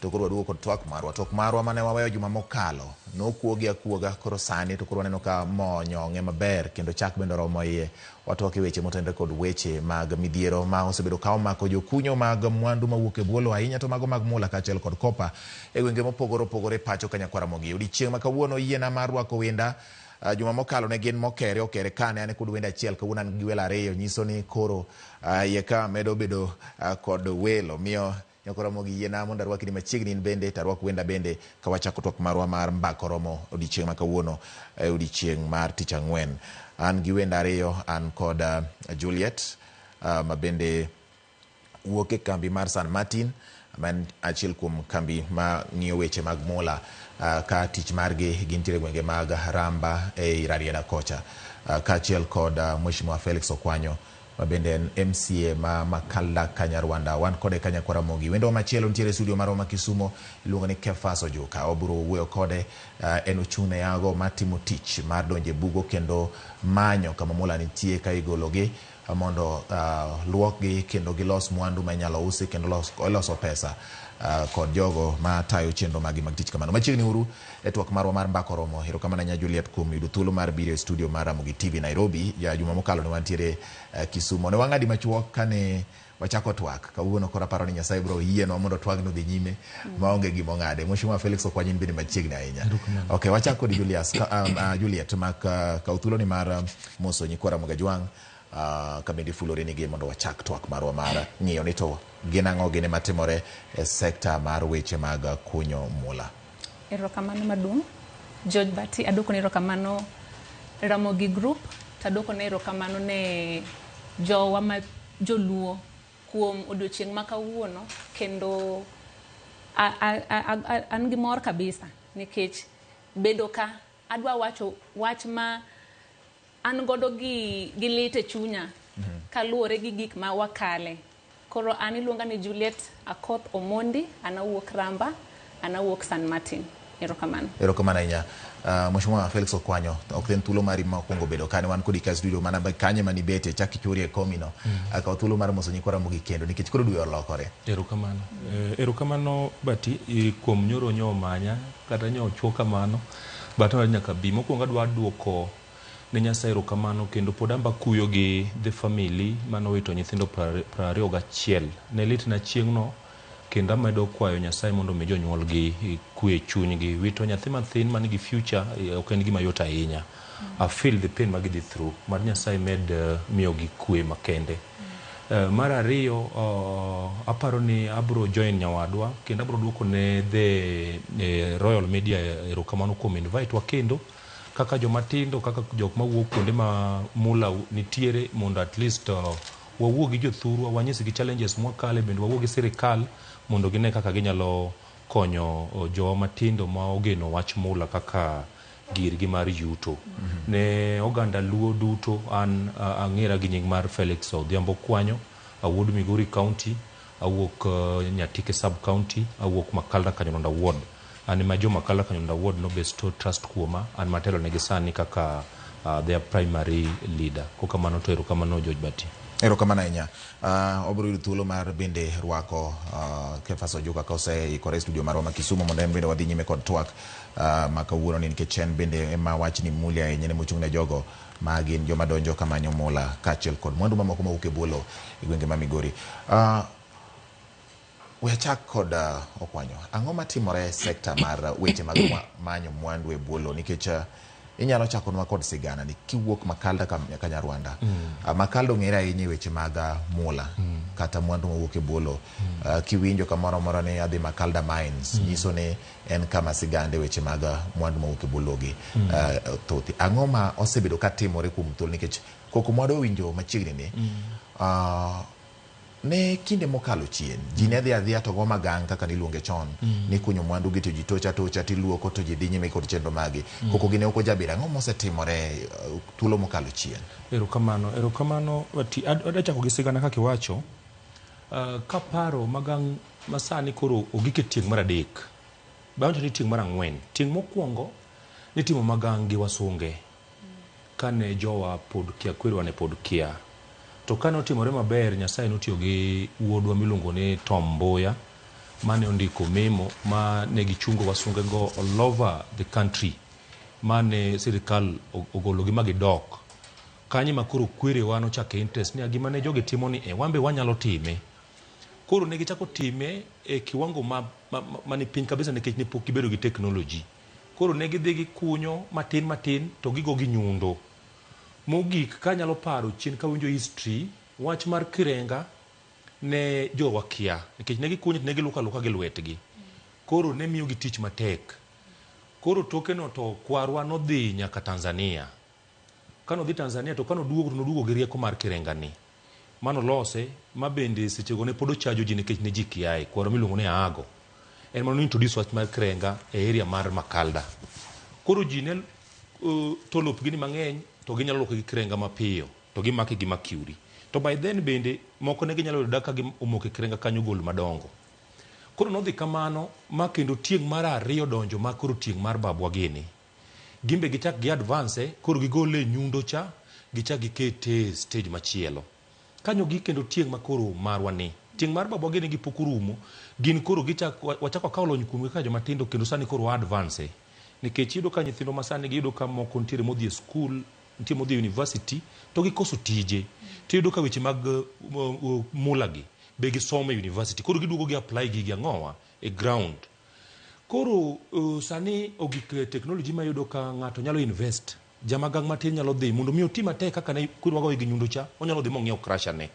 to koro waduogo kod twak marwa. Twak marwa mane waweyo juma mokalo nokuogi akuoga, koro sani to koro waneno ka mo nyong'e maber kendo chak bende oromo iye. Watwak e weche motenore kod weche mag midhiero ma osebedo ka omako jokunyo mag mwandu mawuok e bwo lowo ahinya to mago mag mula kaachiel kod kopa e gwenge mopogore opogore pacho ka nyakwara mogi. Odiochieng' ma kawuono yiena mar rwako wenda. Juma mokalo ne gin mokere okere kane an kod wenda achiel, kawuono an gi welo ariyo, nyiso ni koro iye ka medo bedo kod welo. Miyo nyakwara mogi yiena mondo arwakni machiegni in bende to arwak wenda bende ka wachako twak marwa mar Mbaka Oromo odiochieng' ma kawuono, odiochieng' mar tich ang'wen. An gi wenda ariyo, an kod Juliet ma bende wuok e kambi mar San Martin, ma en achiel kuom kambi ma ng'iyo weche mag mula ka tich margi gintiere gwenge mag Ramba ei Rarieda kocha, kaachiel kod Mheshimiwa Felix Okwanyo ma bende en MCA ma Makalla Kanyarwanda. Wan kode Kanyakwa Ramogi. Wendo machielo nitiere e studio marwa ma Kisumo iluongo ni Kefas Ojuka. Obiro wuoyo kode, en ochung' ne yago matimo tich mar donjo e bugo kendo manyo kama mula nitie ka igologi mondo luokgi kendo gilos mwandu ma inyalo usi kendo loso pesa kod jogo matayo chenro magi mag tich kamano. Machiegni uru e twak marwa mar Mbaka Oromo. Erokamano ahinya Juliet kuom yudo thuolo mar biro e studio mar Ramogi TV Nairobi. Ja juma mokalo ne wantiere Kisumo. Ne wang'adi machuok kane wachako twak. Kawuono koro aparo ni Nyasaye biro yienwa mondo twagno dhi nyime maonge gima ong'ade. Mheshimiwa Felix Okwanyo in bende machiegni ahinya. Okay, wachak kod Julius, Juliet mak kaw thuolo ni mar moso nyikwa Ramogi Ajwang' kabende fulore nigi mondo wachak twak marwa mar ng'iyo ni to gin ang'o gini matimore e sekta mar weche mag kunyo mula. Erokamano maduong'. George Bati, aduoko ne erokamano Ramogi Group, to aduoko ne erokamano ne jowa ma joluo kuom odiochieng' ma kawuono, kendo an gi mor kabisa nikech bedo ka adwa wacho wach ma an godo gi lit e chunya kaluwore gi gik ma wakale. Koro an iluonga ni Juliet Akoth Omondi, an awuok Ramba, an awuok San Martin. Erokamano. Erokamano ahinya. Mheshimiwa Felix Okwanyo, ok en thuolo mari mokwongo bedo kane wan kodi ka studio mana kanye manibete chak ichuri e komino. Kaw thuolo mar moso nyikwa Ramogi kendo nikech koro dwe olokore. Erokamano. Erokamano Bati kuom nyoro nyo manya kata nyo chuo kamano. But nyaka bi mokwongo adwa duoko ne Nyasaye erokamano kendo pod amba kuyo gi the family manowito nyithindo 21. Ne litna chieng'no kendo amedo kwayo Nyasaye mondo omi jonyuolgi kwe chunygi. Wito nyathi mathin man gi future ok en gima yot ahinya. I feel the pain ma gidhi through. Mad Nyasaye med miyogi kwe makende. Mar ariyo, aparo ni abro join nyawadwa kendo abro duoko ne the Royal Media erokamano kuom invite wa kendo kaka joma tindo, kaka jok mawuok kuonde ma mula nitiere mondo at least wawuo gi jothurwa, wanyisgi challenges mwakale, bende wawuo gi sirikal mondo gine kaka ginyalo konyo jowa matindo ma ogeno wach mula kaka girgi mar yuto. Ne oganda Luo duto, an ang'era gi nying mar Felix Odhiambo Okwanyo, awuod Migori County, awuok Nyatike Sub County, awuok Makalda Kanyononda Ward. An ema jo Makalda Kanyononda Ward no bestow trust kuoma, an matelo negi sani kaka their primary leader. Kokamano to erokamano George Bati. Erokamano ahinya. Obiro yudo thuolo mar bende rwako Kefas Ojuka ka oseikore e studio marwa ma Kisumu mondo en bende wadhi nyime kod twak ma kawuono ni nikech en bende ema wachni muli ahinya ne mochung' ne jogo ma gin joma donjo kamanyo mula kaachiel kod mwandu mamoko mawuok e bwo lowo e gwenge ma Migori. We achak kod Okwanyo. Ang'o matimore e sekta mar weche mag manyo mwandu e bwo lowo nikech inyalo chakonwa kod sigana ni kiwuok Makalda Kanyarwanda. Makalda ong'ere ahinya e weche mag mula kata mwandu mawuok e bwo lowo. Kiwinjo kamoro amora ni adhi Makalda Mines, nyiso ni en kama sigande weche mag mwandu mawuok e bwo lowo gi thothi. Ang'o ma osebedo katimore kuom thuolo nikech koko mwadwa winjo machiegni ni ne kinde mokalo chien ji ne dhi adhiya to go magang kaka niluonge chon ni kunyo mwandu gi to ji tocha tocha tiluoko to ji dhi nyime kod chenro magi. Koko gi ne ok ojabedo. Ang'o mosetimore thuolo mokalo chien? Erokamano, erokamano. Adwa chako gi sigana kaka iwacho. Kaparo magang masani koro ogik e tieng' mar 3. Bang' ni tieng' mar 4. Tieng' mokwongo nitimo magang gi wasunge kane jowa pod kia, kwerewa ne pod kia. To kane otimore maber, Nyasaye notiyo gi wuodwa miluongo ni Tom Mboya mane ondiko memo ma ne gichungo wasunge go all over the country mane sirikal ogologi ma gidok. Kanyo ema koro kwerewa nochako interest ni gima ne jogi timo ni wan be wanyalo time. Koro ne gichako time e kiwango mani piny kabisa nikech ne pok gibedo gi technology. Koro ne gidhi gikunyo matin matin to gigo gi nyundo. Mogik kanyalo paro chien kawinjo history, wach mar Kirenga ne jowa kia nikech ne gikunyo to ne giluoko aluoka gi lwetgi. Koro ne miyogi tich matek. Koro tokeno to kwarwa nodhi nyaka Tanzania. Kanodhi Tanzania to kanoduogo to noduogo gi rieko mar Kirenga ni. Manolose ma bende sechego ne pod ochajo ji nikech ne ji kiaye. Kwarwa miluongo ni Aago. En mano introduce wach mar Kirenga e area mar Makalda. Koro ji ne to lopgi ni mang'eny to ginyalo luoko gi Kirenga mapiyo to gimake gi Mercury. To by then bende moko ne ginyalo yudo ka omoko e krenga kanyo gol madongo. Koro nodhi kamano ma kendo tieng' mar ariyo donjo ma koro tieng' mar babwa gini. Gimbe gichak gi advance koro gigole e nyundo cha gichak gikete e stage machielo. Kanyo gi kendo tieng' ma koro marwa ni. Tieng' mar babwa gini gi pok orumo, gin koro gichak wachak wakawo lony kuomgi kaka joma tindo kendo sani koro wa advance. Nikech iyudo ka nyithindwa masani gi iyudo ka moko nitiere modhi e skul, nitie modhi e university to gikoso tije. Tiyudo ka weche mag mula gi be gisomo e university. Koro giduogo gi apply gigi ang'owa e ground. Koro sani ogik e technology ma iyudo ka ng'ato nyalo invest. Jamagang' matin nyalo dhi mondo mi oti matek kaka ne koro wagoye gi nyundo cha, onyalo dhi mong'iew crusher ne.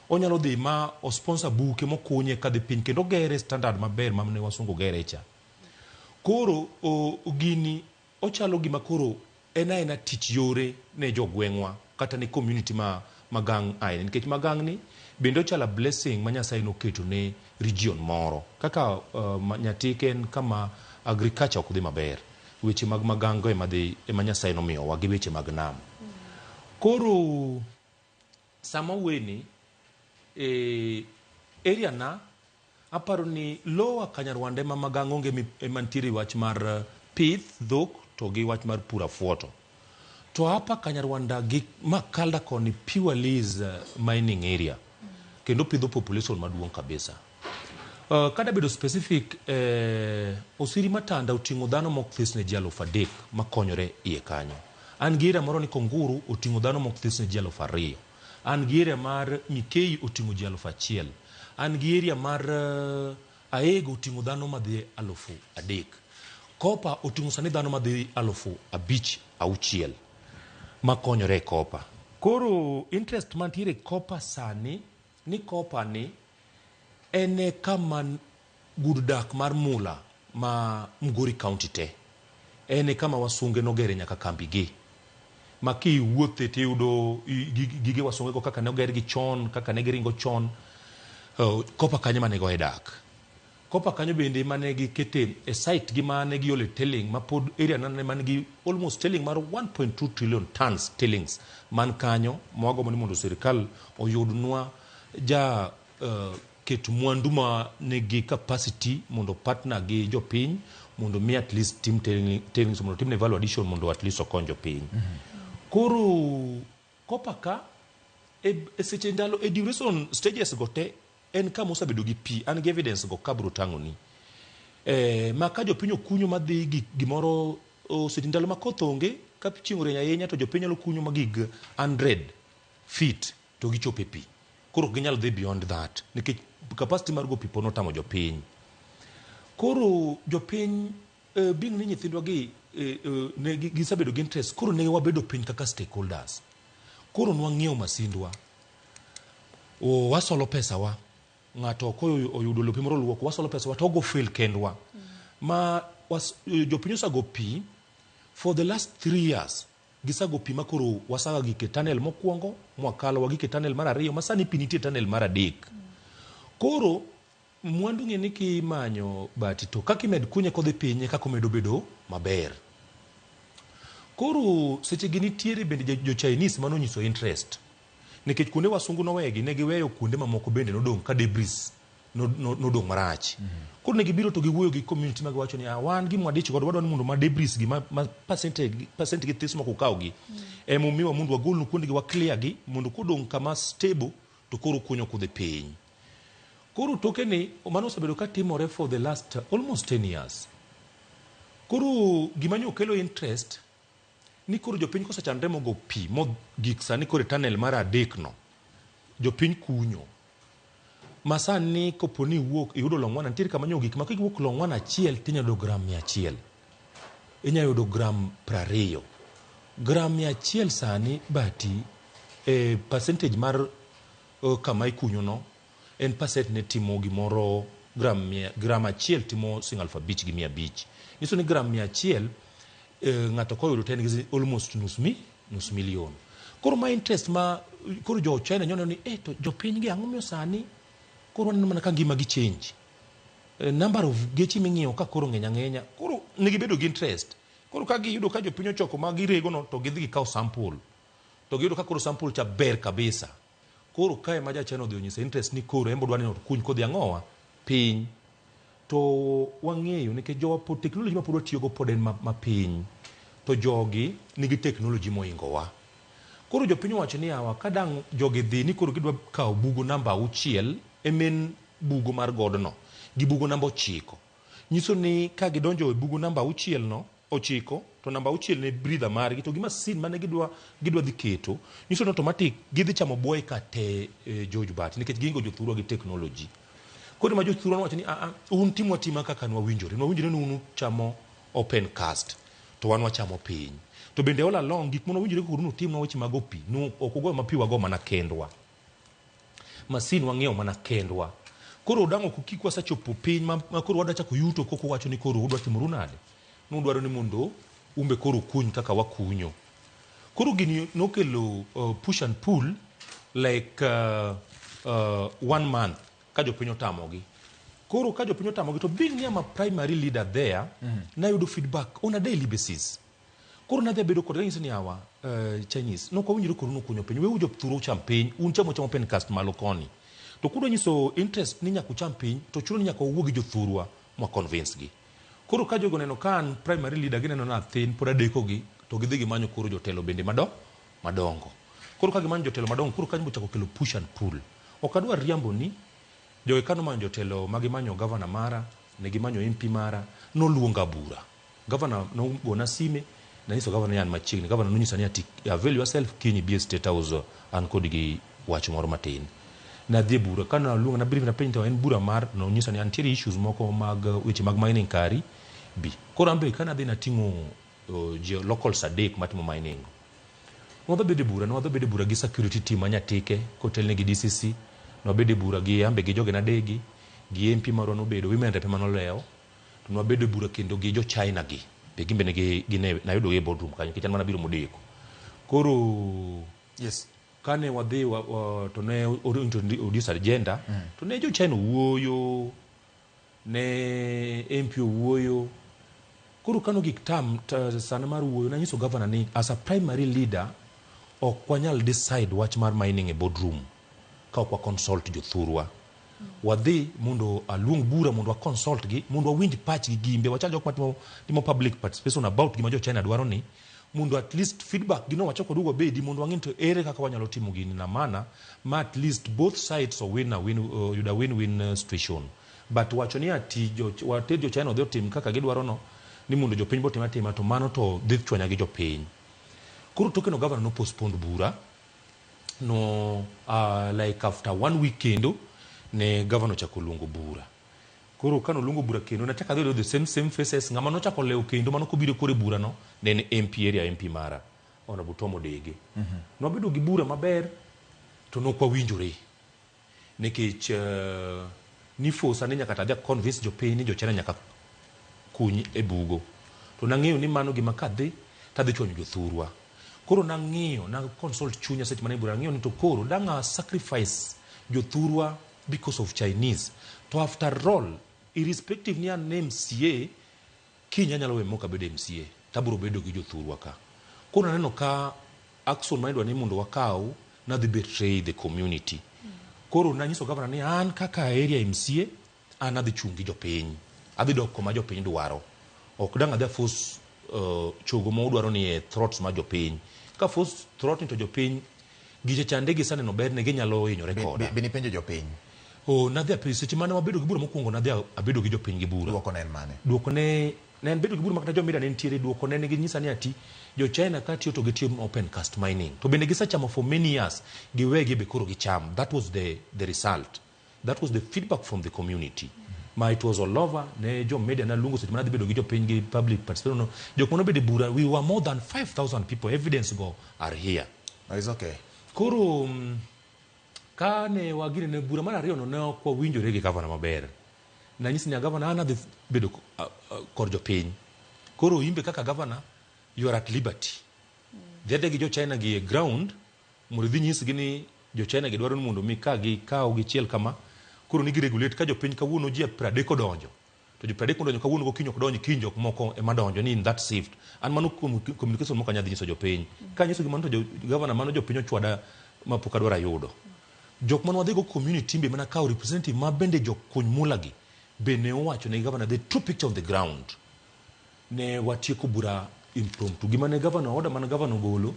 Onyalo dhi ma o sponsor buke mokunye kadhi piny kendo ogere standard maber ma ne wasungu gere cha. Koro gini ochalo gima koro en aena tich yore ne jogweng'wa kata ne community ma Magang' ae nikech Magang' ni bende ochalo a blessing ma Nyasaye noketo ne region moro. Kaka Nyatike en kama agriculture ok dhi maber. Weche mag Magang' go ema dhi ema Nyasaye nomiyowa gi weche mag nam. Koro sama weni e area na aparo ni lower Kanyarwanda ema Magang' onge ema nitiere wach mar pith dhok to gi wach mar pur afuoto. To upper Kanyarwanda gi Makalda koni purely is mining area kendo pidho population maduong' kabisa. Kada bedo specific, Osiri Matanda oting'o dhano mok this ne ji 3000 makonyore iye kanyo. An gi area moro ni Konguru oting'o dhano mok this ne ji 2000. An gi area mar Mikei oting'o ji 1000. An gi area mar Aego oting'o dhano madhi 3000. Kopa oting'o sani dhano madhi 5000 6,000 makonyore e Kopa. Koro interest mantiere Kopa sani ni Kopa ni en e kama gud dak mar mula ma Migori County te. En e kama wasunge nogere nyaka kambi gi. Ma kiwuothe tiyudo gige wasunge go kaka nogergi chon, kaka ne giringo chon. Kopa kanyo mane goye dak. Kopa kanyo bende mane gikete e site gi mane giole tailing ma pod area nane man gi almost tailing mar 1.2 trillion tons tailings man kanyo mwagombo ni mondo sirikal oyudnwa ja ket mwandu ma nigi capacity mondo partner gi jopiny mondo mi at least tim tailings mondo timne value addition mondo at least okony jopiny. Koro Kopa ka e seche ndalo e duration stages go te en kama osebedo gi pi, an gi evidence go kabro tang'oni. Ma ka jopiny okunyo madhi gi gimoro seche ndalo ma koth onge ka chieng' orieny ahinya to jopiny nyalo kunyo ma gig 100 feet to gichopo e pi. Koro ok ginyal dhi beyond that nikech capacity mar go pi pod notamo jopiny. Koro jopiny being ni nyithindwa gi ne gisebedo gi interest koro ne wabedo piny kaka stakeholders. Koro nwang'iewo masindwa, wasolo pesawa, ng'ato ok oyudo lope moro luoko, wasolo pesawa to wago fill kendwa. Ma jopiny osago pi for the last 3 years gisago pi ma koro wasaga gik e tunnel mokwongo mwakalo wagik e tunnel mar ariyo ma sani pi nitie tunnel mar adek. Koro mwandu ng'e ni kimanyo bati to kaka imed kunye kodhi piny e kaka omedo bedo maber. Koro seche gi nitiere bende jo Chinese manonyiso interest nikech kuonde wasungu nowegi ne giweyo kuonde mamoko bende nodong' ka debris nodong' marach. Koro ne gibiro to giwuoyo gi community ma giwacho ni wan gima wadich godo wadwa ni mondo ma debris gi ma percent gi this moko ukaw gi. Emomiwa mondo wagolnu kuondegi wa clear gi mondo kodong' kama stable to koro kunyo kudhi piny. Koro toke ni mano osebedo ka timore for the last almost 10 years. Koro gima nyo kelo interest ni koro jopiny kosechandre mogo pi mo gik sani koro e tunnel mar adek no jopiny kunyo. Ma sani kopo ni iwuok iyudo Longwana nitiere kama nyo gik ma kiwuok Longwana achiel tinyalo yudo gram 100. Inyalo yudo gram 20. Gram 100 sani bati e percentage mar kama ikunyo no en percent ne timo gimoro gram achiel timo siling 5,500. Nyiso ni gram 100 ng'ato koyudo to en gi almost nus million. Koro ma interest ma koro jo China nyono ni to jopiny gi ang'o miyo sani koro waneno mana ka ngima gi change. Number of geche ming'iewo ka koro ng'eny ang'enya. Koro ne gibedo gi interest. Koro ka giyudo ka jopiny ochoko ma girego no to gidhi gikaw sample. To giyudo ka koro sample cha ber kabisa. Koro kae ma ja-China odhi onyiso interest ni koro en be odwa ni okuny kodhi ang'owa piny. To wang'eyo nikech jowa pod technology ma pod watiyogo pod en ma piny. To jogi nigi technology mohingowa. Koro jopiny owacho ni yawa ka dang' jogi dhi ni koro gidwa kawo bugo namba auchiel e main bugo mar godno gi bugo namba ochiko. Nyiso ni ka gidonjo e bugo namba auchiel no, ochiko, to namba auchiel ne breather margi to gi masin mane gidwa gidwa dhi keto, nyiso ni automatic gidhi chamo buoye ka te George Bat nikech gihingo jothurwa gi technology. Koro ema jothurwa nowacho ni aa, un timwa atima kaka nwawinjore. Nwawinjore ni un uchamo open cast to wan wachamo piny. To bende all along gik mane wawinjore kodu nutimnwa weche mag pi, nu ok ugoyo ma pi wago mana kendwa. Masin wang'iewo mana kendwa. Koro dang' ok ukik wasechopo piny ma, ma koro wadwa chako yuto koko wacho ni koro udwa timoru nade? Nudwaro ni mondo umbe koro ukuny kaka wakunyo. Koro gini nokelo push and pull like one month ka jopiny otamogi. Koro ka jopiny otamogi to being ni I'm a primary leader there, nayudo feedback on a daily basis. Koro nadhi abedo kodgi anyise ni yawa Chinese, nok wawinjore kodu nukunyo piny, weuru jothuru ucham piny, un cham ucham open cast malo koni. To kudwa nyiso interest ni nyaka ucham piny, to chuno ni nyaka wawuo gi jothurwa mwa convince gi. Koro ka jogo oneno ka an primary leader gineno ni athin pod adekogi to gidhi gimanyo koro jotelo bende mado madongo. Koro ka gimanyo jotelo madongo koro kanyo bochako kelo push and pull. Ok adwar riambo ni jogi ka nomanyo jotelo ma gimanyo governor mara, ne gimanyo MP mara, noluonga bura. Governor nogona sime, nanyiso governor ni an machiegni. Governor nonyisa ni ati avail yourself kiny ibi e State House an kodi gi wach moro matin. Nadhi e bura, ka naluonga na brief napenje to en bura mar, nonyisa ni antiere issues moko mag weche mag mining kari, bi. Koro an be ka nadhi nating'o ji locals adek matimo mining. Nwadhi bedo e bura, nwadhi bedo e bura gi security team ma Nyatike kotelne gi DCC, nwabedo e bura gi ambe gi jogena adegi, gi MP marwa nobedo, women rep ema nolewo. To nwabedo e bura kendo gi jo China gi, be gin be ne gin nayudo gi e boardroom kanyo nikech an mana biro modeko. Koro yes. Kane wadhi wa, wa, to ne introduce agenda, to ne jo China owuoyo, ne MP owuoyo. Koro kano gik tam sana mar wuoyo, nanyiso governor ni as a primary leader ok wanyal decide wach mar mining e boardroom ka ok wa consult jothurwa. Wadhi mondo aluong bura mondo wa consult gi, mondo wawinj pachgi gimbe, wachal jok matimo timo public participation about gima jo China dwaro ni, mondo at least feedback gino wachak waduog wabedi mondo wang'e to ere kaka wanyalo timo gini na mana ma at least both sides owin a win, oyud a win-win situation. But wacho ni ati jo, water jo China odhi otim kaka gidwaro no, ni mondo jopiny botim atima, to mano to dhi chwanya gi jopiny. Koro toke no governor no postpone bura no like after 1 week kendo ne governor ochako luongo bura. Koro kano luongo bura kendo nachako adhi the same faces, ng'ama nochako lewo kendo mano kobiro koro e bura no ne en MP area MP mara Honorable Tom Odege. Nwabedo gi bura maber to nok wawinjore nikech nifosa ni nyaka to adhi convince jopiny ni jo China nyaka kuny e bugo. To nang'eyo ni mano gima kadhi tadhi chwanyo jothurwa. Koro nang'iyo, na consult chunya seche mane bura, nang'iyo ni to koro dang' a sacrifice jothurwa because of Chinese. To after all, irrespective ni an MCA, kiny anyalo we mok abedo MCA, tabiro bedo gi jothurwa ka. Koro naneno ka action ma idwa ni mondo wakaw, nadhi betray the community. Koro nanyiso governor ni an kaka area MCA, an adhi chung' gi jopiny. Adhi dok koma jopiny dwaro. Ok dang' adhi a force chogo ma udwaro ni e throats ma jopiny. Ka force throat ni to jopiny gicha chande gi saneno berne ginyalo hinyore koda. Be nipenjo jopiny? Oh, nadhi apenjo seche mane wabedo gi bura mokwongo, nadhi abedo gi jopiny gi bura. Duoko ne en mane? Duoko ne en bedo gi bura makata jomida ne nitiere, duoko ne ginyisa ni ati jo China ka tiyo to gitiyo open cast mining. To bende gisechamo for many years, giwegi be koro gicham. That was the result. That was the feedback from the community. Ma it was all over, ne jo media na luongo seche mane adhi bedo gi jopiny gi public participation. No, jok mane obedo e bura, we were more than 5,000 people, evidence go are here. No, it's okay. Koro, ka ne wagine ne bura mar ariyo no ne ok wawinjore gi governor maber. Nanyisi ni governor an adhi bedo kor jopiny. Koro imbe kaka governor, you are at liberty. Dhi adhiya gi jo China gi e ground, mondo idhi nyisgi ni jo China gi dwaro ni mondo mi ka gikaw gichiel kama, koro ni giregulate ka jopiny kawuono ji 30 odonjo. To ji 30 odonjo kawuono gokinyi ok donj, kiny jok moko ema donjo ni in that shift. An mano communication moko anyal dhi nyiso jopiny. Ka anyiso gi mano to governor mano jopiny ochwada ma pok adwaro ayudo. Jok mane wadhigo community be mana kawo representative ma bende jokuny mula gi be ne owacho ne governor the true picture on the ground. Ne watieko bura impromptu. Gima ne governor order mane governor ogolo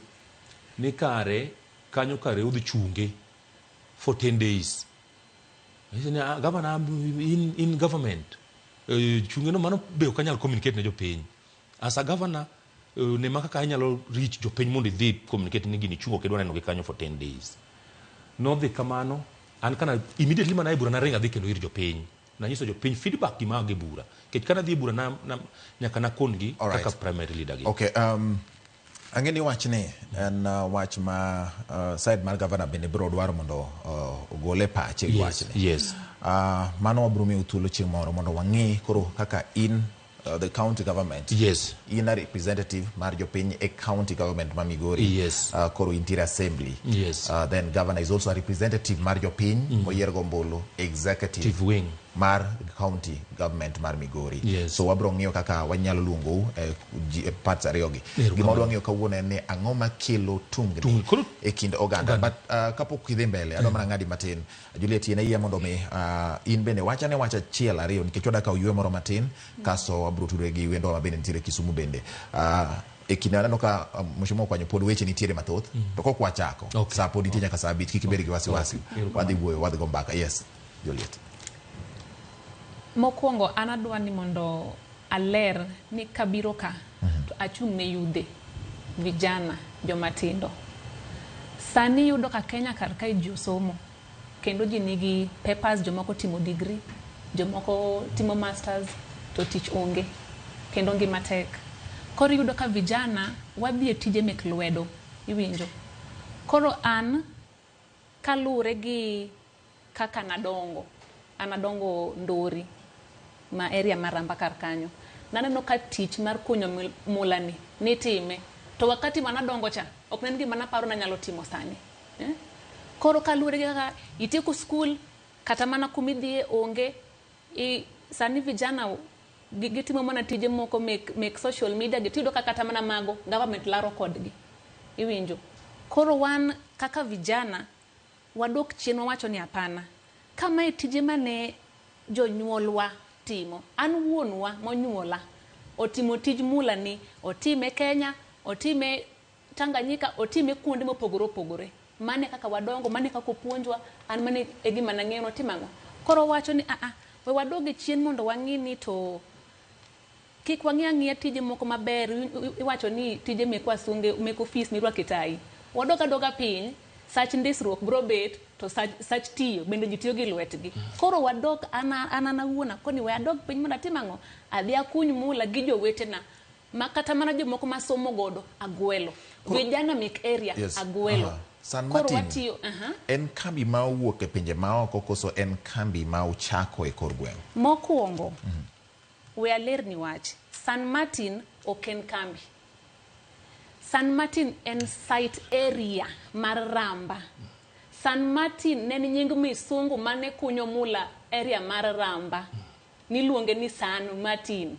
ni kare kanyo kare udhi chunge for 10 days. Anyise ni "Ah, governor I'm in government. Chunge no mano be ok anyal communicate ne jopiny. As a governor ne ma kaka inyalo reach jopiny mondo idhi communicate ni gini chung ok idwa neno gi kanyo for 10 days. Nodhi kamano an kana immediately mana e bura naringo adhi kendo ir jopiny. Nanyiso jopiny feedback gima ag e bura. Nikech kana dhi e bura na nyaka nakon gi kaka primary leader gi. Okay, ang'e ni wachni en wach ma side mar governor bende biro dwaro mondo ogole pache e wachni. Mano wabiro miyo thuolo chieng' moro mondo wang'e koro kaka in the county government. In a representative mar jopiny e county government ma Migori. Koro intiere assembly. Then governor is also a representative mar jopiny moyier gombulu executive Chief wing mar county government mar Migori. So wabiro ng'iyo kaka wanyalo luongou parts ariyo gi. Gima wadwa ng'iyo kawuono en ni ang'o makelo tungni e kind oganda. But kapok idhi mbele, adwa mana ng'adi matin. Juliet, yie yie mondo mi in bende wachane wach achiel ariyo nikech wadwa kawo yweyo moro matin kasto wabiro tudore gi wendwa ma bende nitiere Kisumu bende. E kinde aneno ka Mheshimiwa Okwanyo pod weche nitiere mathoth to kok wachako sa pod nitie nyaka sa 5 kik ibed gi wasiwasi. Wadhi wuoyo, wadhi go mbaka. Yes, Juliet. Mokwongo an adwa ni mondo aler ni kabiro ka to achung' ne yudhe vijana joma tindo. Sani yudo ka Kenya kar kae ji osomo kendo ji nigi papers, jomoko timo degree, jomoko timo masters to tich onge kendo ngima tek. Koro iyudo ka vijana wadhi e tije mek lwedo, iwinjo. Koro an kaluwore gi kaka nadongo, an adongo Ndori ma area mar Ramba kar kanyo. Naneno ka tich mar kunyo mula ni nitime to wakati manadongo cha ok ne en gima naparo nanyalo timo sani. Koro kaluwore gi kaka itieko skul kata mana kumidhiye onge sani vijana gitimo mana tije moko mek social media gi tiyudo ka kata mana mago government laro kodgi. Iwinjo. Koro wan kaka vijana wadok chien wawacho ni hapana. Kama e tije mane jonyuolwa timo. An wuonwa monyuola otimo tij mula ni, otime Kenya, otime Tanganyika, otime kuonde mopogore opogore. Mane kaka wadongo, mane kaka opuonjwa, an mane e gima nang'eyo notimo ang'o. Koro wacho ni we wadog e chien mondo wang'i ni to kik wang'i ang'iya tije moko maber, iwacho ni tije mek wasunge, mek ofis mirwake tai. Wadog adoga piny, sach ndisruok bro bet to sach tiyo bende ji tiyo gi lwetgi. Koro wadok an an awuon akoni we adog piny mondo atim ang'o? Adhi akuny mula gi jowetena ma kata mana jomoko masomo godo agwelo. Vijana mek area agwelo. San Martin en kambi ma owuok e pinje maoko koso en kambi ma uchako e kor gweng'? Mokwongo, we alerni wach. San Martin ok en kambi. San Martin en site area mar Ramba. San Martin ne en nying misungu mane kunyo mula area mar Ramba. Niluonge ni San Martin.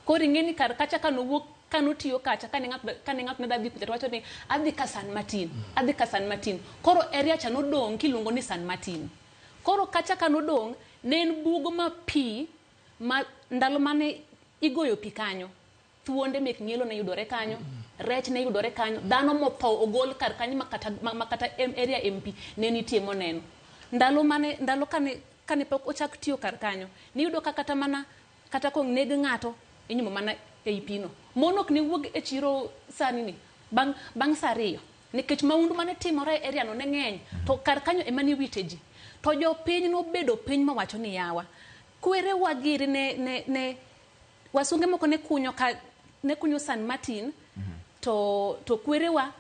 Koro ing'e ni kar kacha kanowuok kanotiyo kacha kane ng'ato ne dhi kucha to wacho ni adhi ka San Martin, adhi ka San Martin. Koro area cha nodong' kiluongo ni San Martin. Koro kacha kanodong' ne en bugo ma pi ma ndalo mane igoyo pi kanyo. Thuonde mek ng'ielo ne yudore kanyo, rech ne yudore kanyo, dhano motho ogol kar kanyo makata area MP ne nitie moneno. Ndalo mane ndalo kane pok ochak tiyo kar kanyo, niyudo ka kata mana kata koneg ng'ato inyumo mana ei pino. Mon ok ne wuog e chiro sani ni bang' saa 2 nikech maundu mane timore e area no ne ng'eny to kar kanyo ema ne wite ji. To jopiny nobedo piny mawacho ni yawa kwere wagiri ne wasunge moko ne kunyo ka ne kunyo San Martin to kwerewa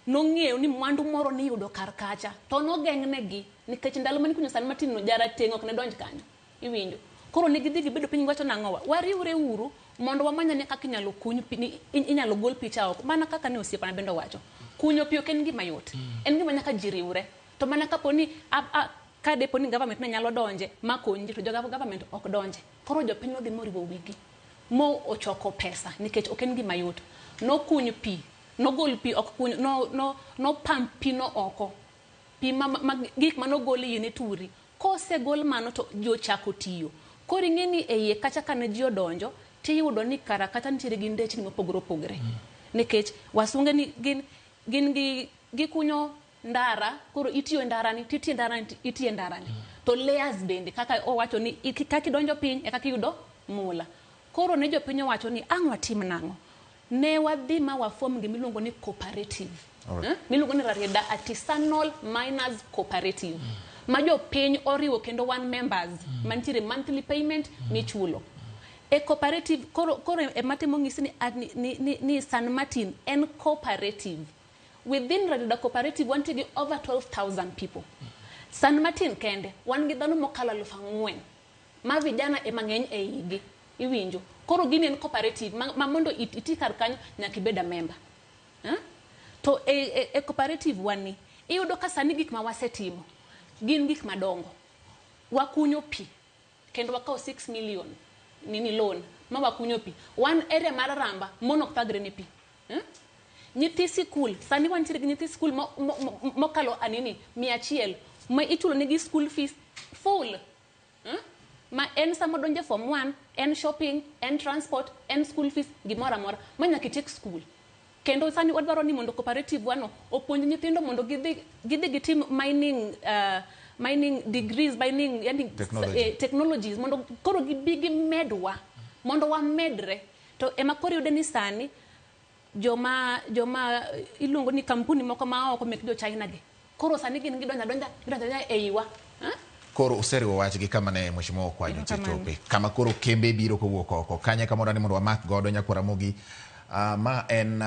nong'eyo ni mwandu moro niyudo kar kacha to nogeng'negi nikech ndalo mane kunyo San Martin no jarateng' ok ne donj kanyo. Iwinjo. Koro ne gidhi gibedo piny giwacho nang'owa wariwre uru mondo wamanyane kaka inyalo kuny pi, inyalo gol picha oko. Mana kaka ne osiepana bende owacho, kunyo pi ok en gima yot, en gima nyaka ji riwre. To mana kapo ni ka depo ni government ne nyalo donje ma kony ji to jo government ok donje. Koro jopiny nodhi moriwo wigi mo ochoko pesa nikech ok en gima yot. Nokuny pi, nogol pi ok kuny, no pump pi no oko. Pi ma gik manogol e yie ne turi. Kosegol mano to ji ochako tiyo. Koro ing'e ni e iye kacha kane ji odonjo, tiyudo ni kara kata nitiere gi ndechni mopogore opogore. Nikech wasunge ni gin gi gikunyo ndara, koro itiyo e ndarani, titiyo e ndarani, itiyo e ndarani. To layers bende kaka owacho ni kaka idonjo piny e kaka iyudo mula. Koro ne jopiny owacho ni ang' watim nang'o? Ne wadhi ma wafom gimiluongo ni cooperative. Miluongo ni Rarieda Artisanal Miners Cooperative. Ma jopiny oriwo kendo wan members mantiere monthly payment michulo. E cooperative koro ema temo nyisi ni San Martin en cooperative. Within Rarieda Cooperative wantie gi over 12,000 people. San Martin kende wan gi dhano mokalo 4,000 ma vijana ema ng'eny e igi. Iwinjo. Koro gini en cooperative ma mondo iti kar kanyo nyaka ibed a member. To e cooperative wani iyudo ka sani gik ma wasetimo gin gik madongo. Wakunyo pi kendo wakawo 6 million nini loan ma wakunyo pi. Wan area mar Ramba mon ok thagre ne pi. Nyithi sikul sani wantiere gi nyithi sikul mokalo anini 100 ma ichulo negi school fees full. Ma en sama donjo form 1, en shopping, en transport, en school fees, gimoro amora ma nyaka itiek school. Kendo sani wadwaro ni mondo cooperative wano opuonj nyithindo mondo gidhi gitim mining degrees, mining yani technologies mondo koro gibi gimedwa mondo wamedre. To ema koro iyudo ni sani joma iluongo ni kampuni moko ma oko mek jo China gi koro sani gin gidonja e iwa. Koro useriwo wach gi kama ne Mheshimiwa Okwanyo chope kama koro kembe biro kowuok oko kanya kamoro ni mondo wamak godo nyakwar Ramogi. Ma en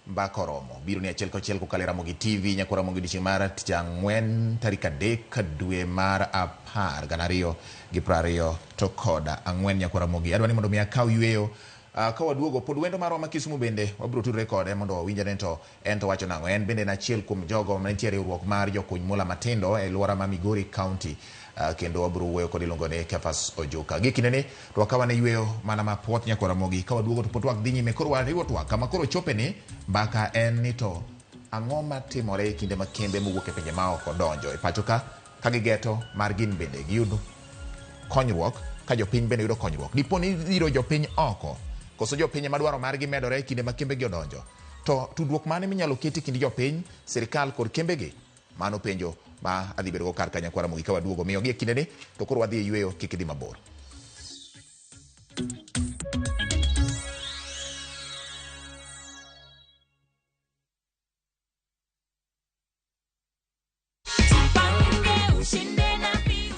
Mbaka Oromo biro ni achiel kachiel kokalo e Ramogi TV nyakwar Ramogi odiechieng' mar tich ang'wen tarik 3 dwe mar 10 2024 nyakwar Ramogi. Adwa ni mondo mi akaw yweyo. Ka waduogo pod wendo marwa ma Kisumu bende wabiro tudre kode mondo wawinj ane to en to wacho nang'o. En bende en achiel kuom jogo mantie e riwruok mar jokuny mula matindo e alwora ma Migori County. Kendo wabiro wuoyo kode iluongo ni Kefas Ojuka. Gi kindeni to wakaw ane yweyo mana mapuoth nyakwar Ramogi. Ka waduogo to pod twak dhi nyime. Koro wariwo twak kama koro chope ni mbaka en ni to ang'o matimore e kinde ma kembe mowuok e pinje maoko donjo e pacho ka gigeto mar gin bende giyud konyruok ka jopiny bende yudo konyruok. Dipo ni dhiro jopiny oko koso jopiny ema dwaro margi medore e kinde ma kembegi odonjo. To tudruok mane minyalo ket e kind jopiny, sirikal kod kembegi? Mano penjo ma adhi bedogo kar ka nyakwar Ramogi ka waduogo. Miyo gi e kindeni to koro wadhi e yweyo, kik idhi mabor.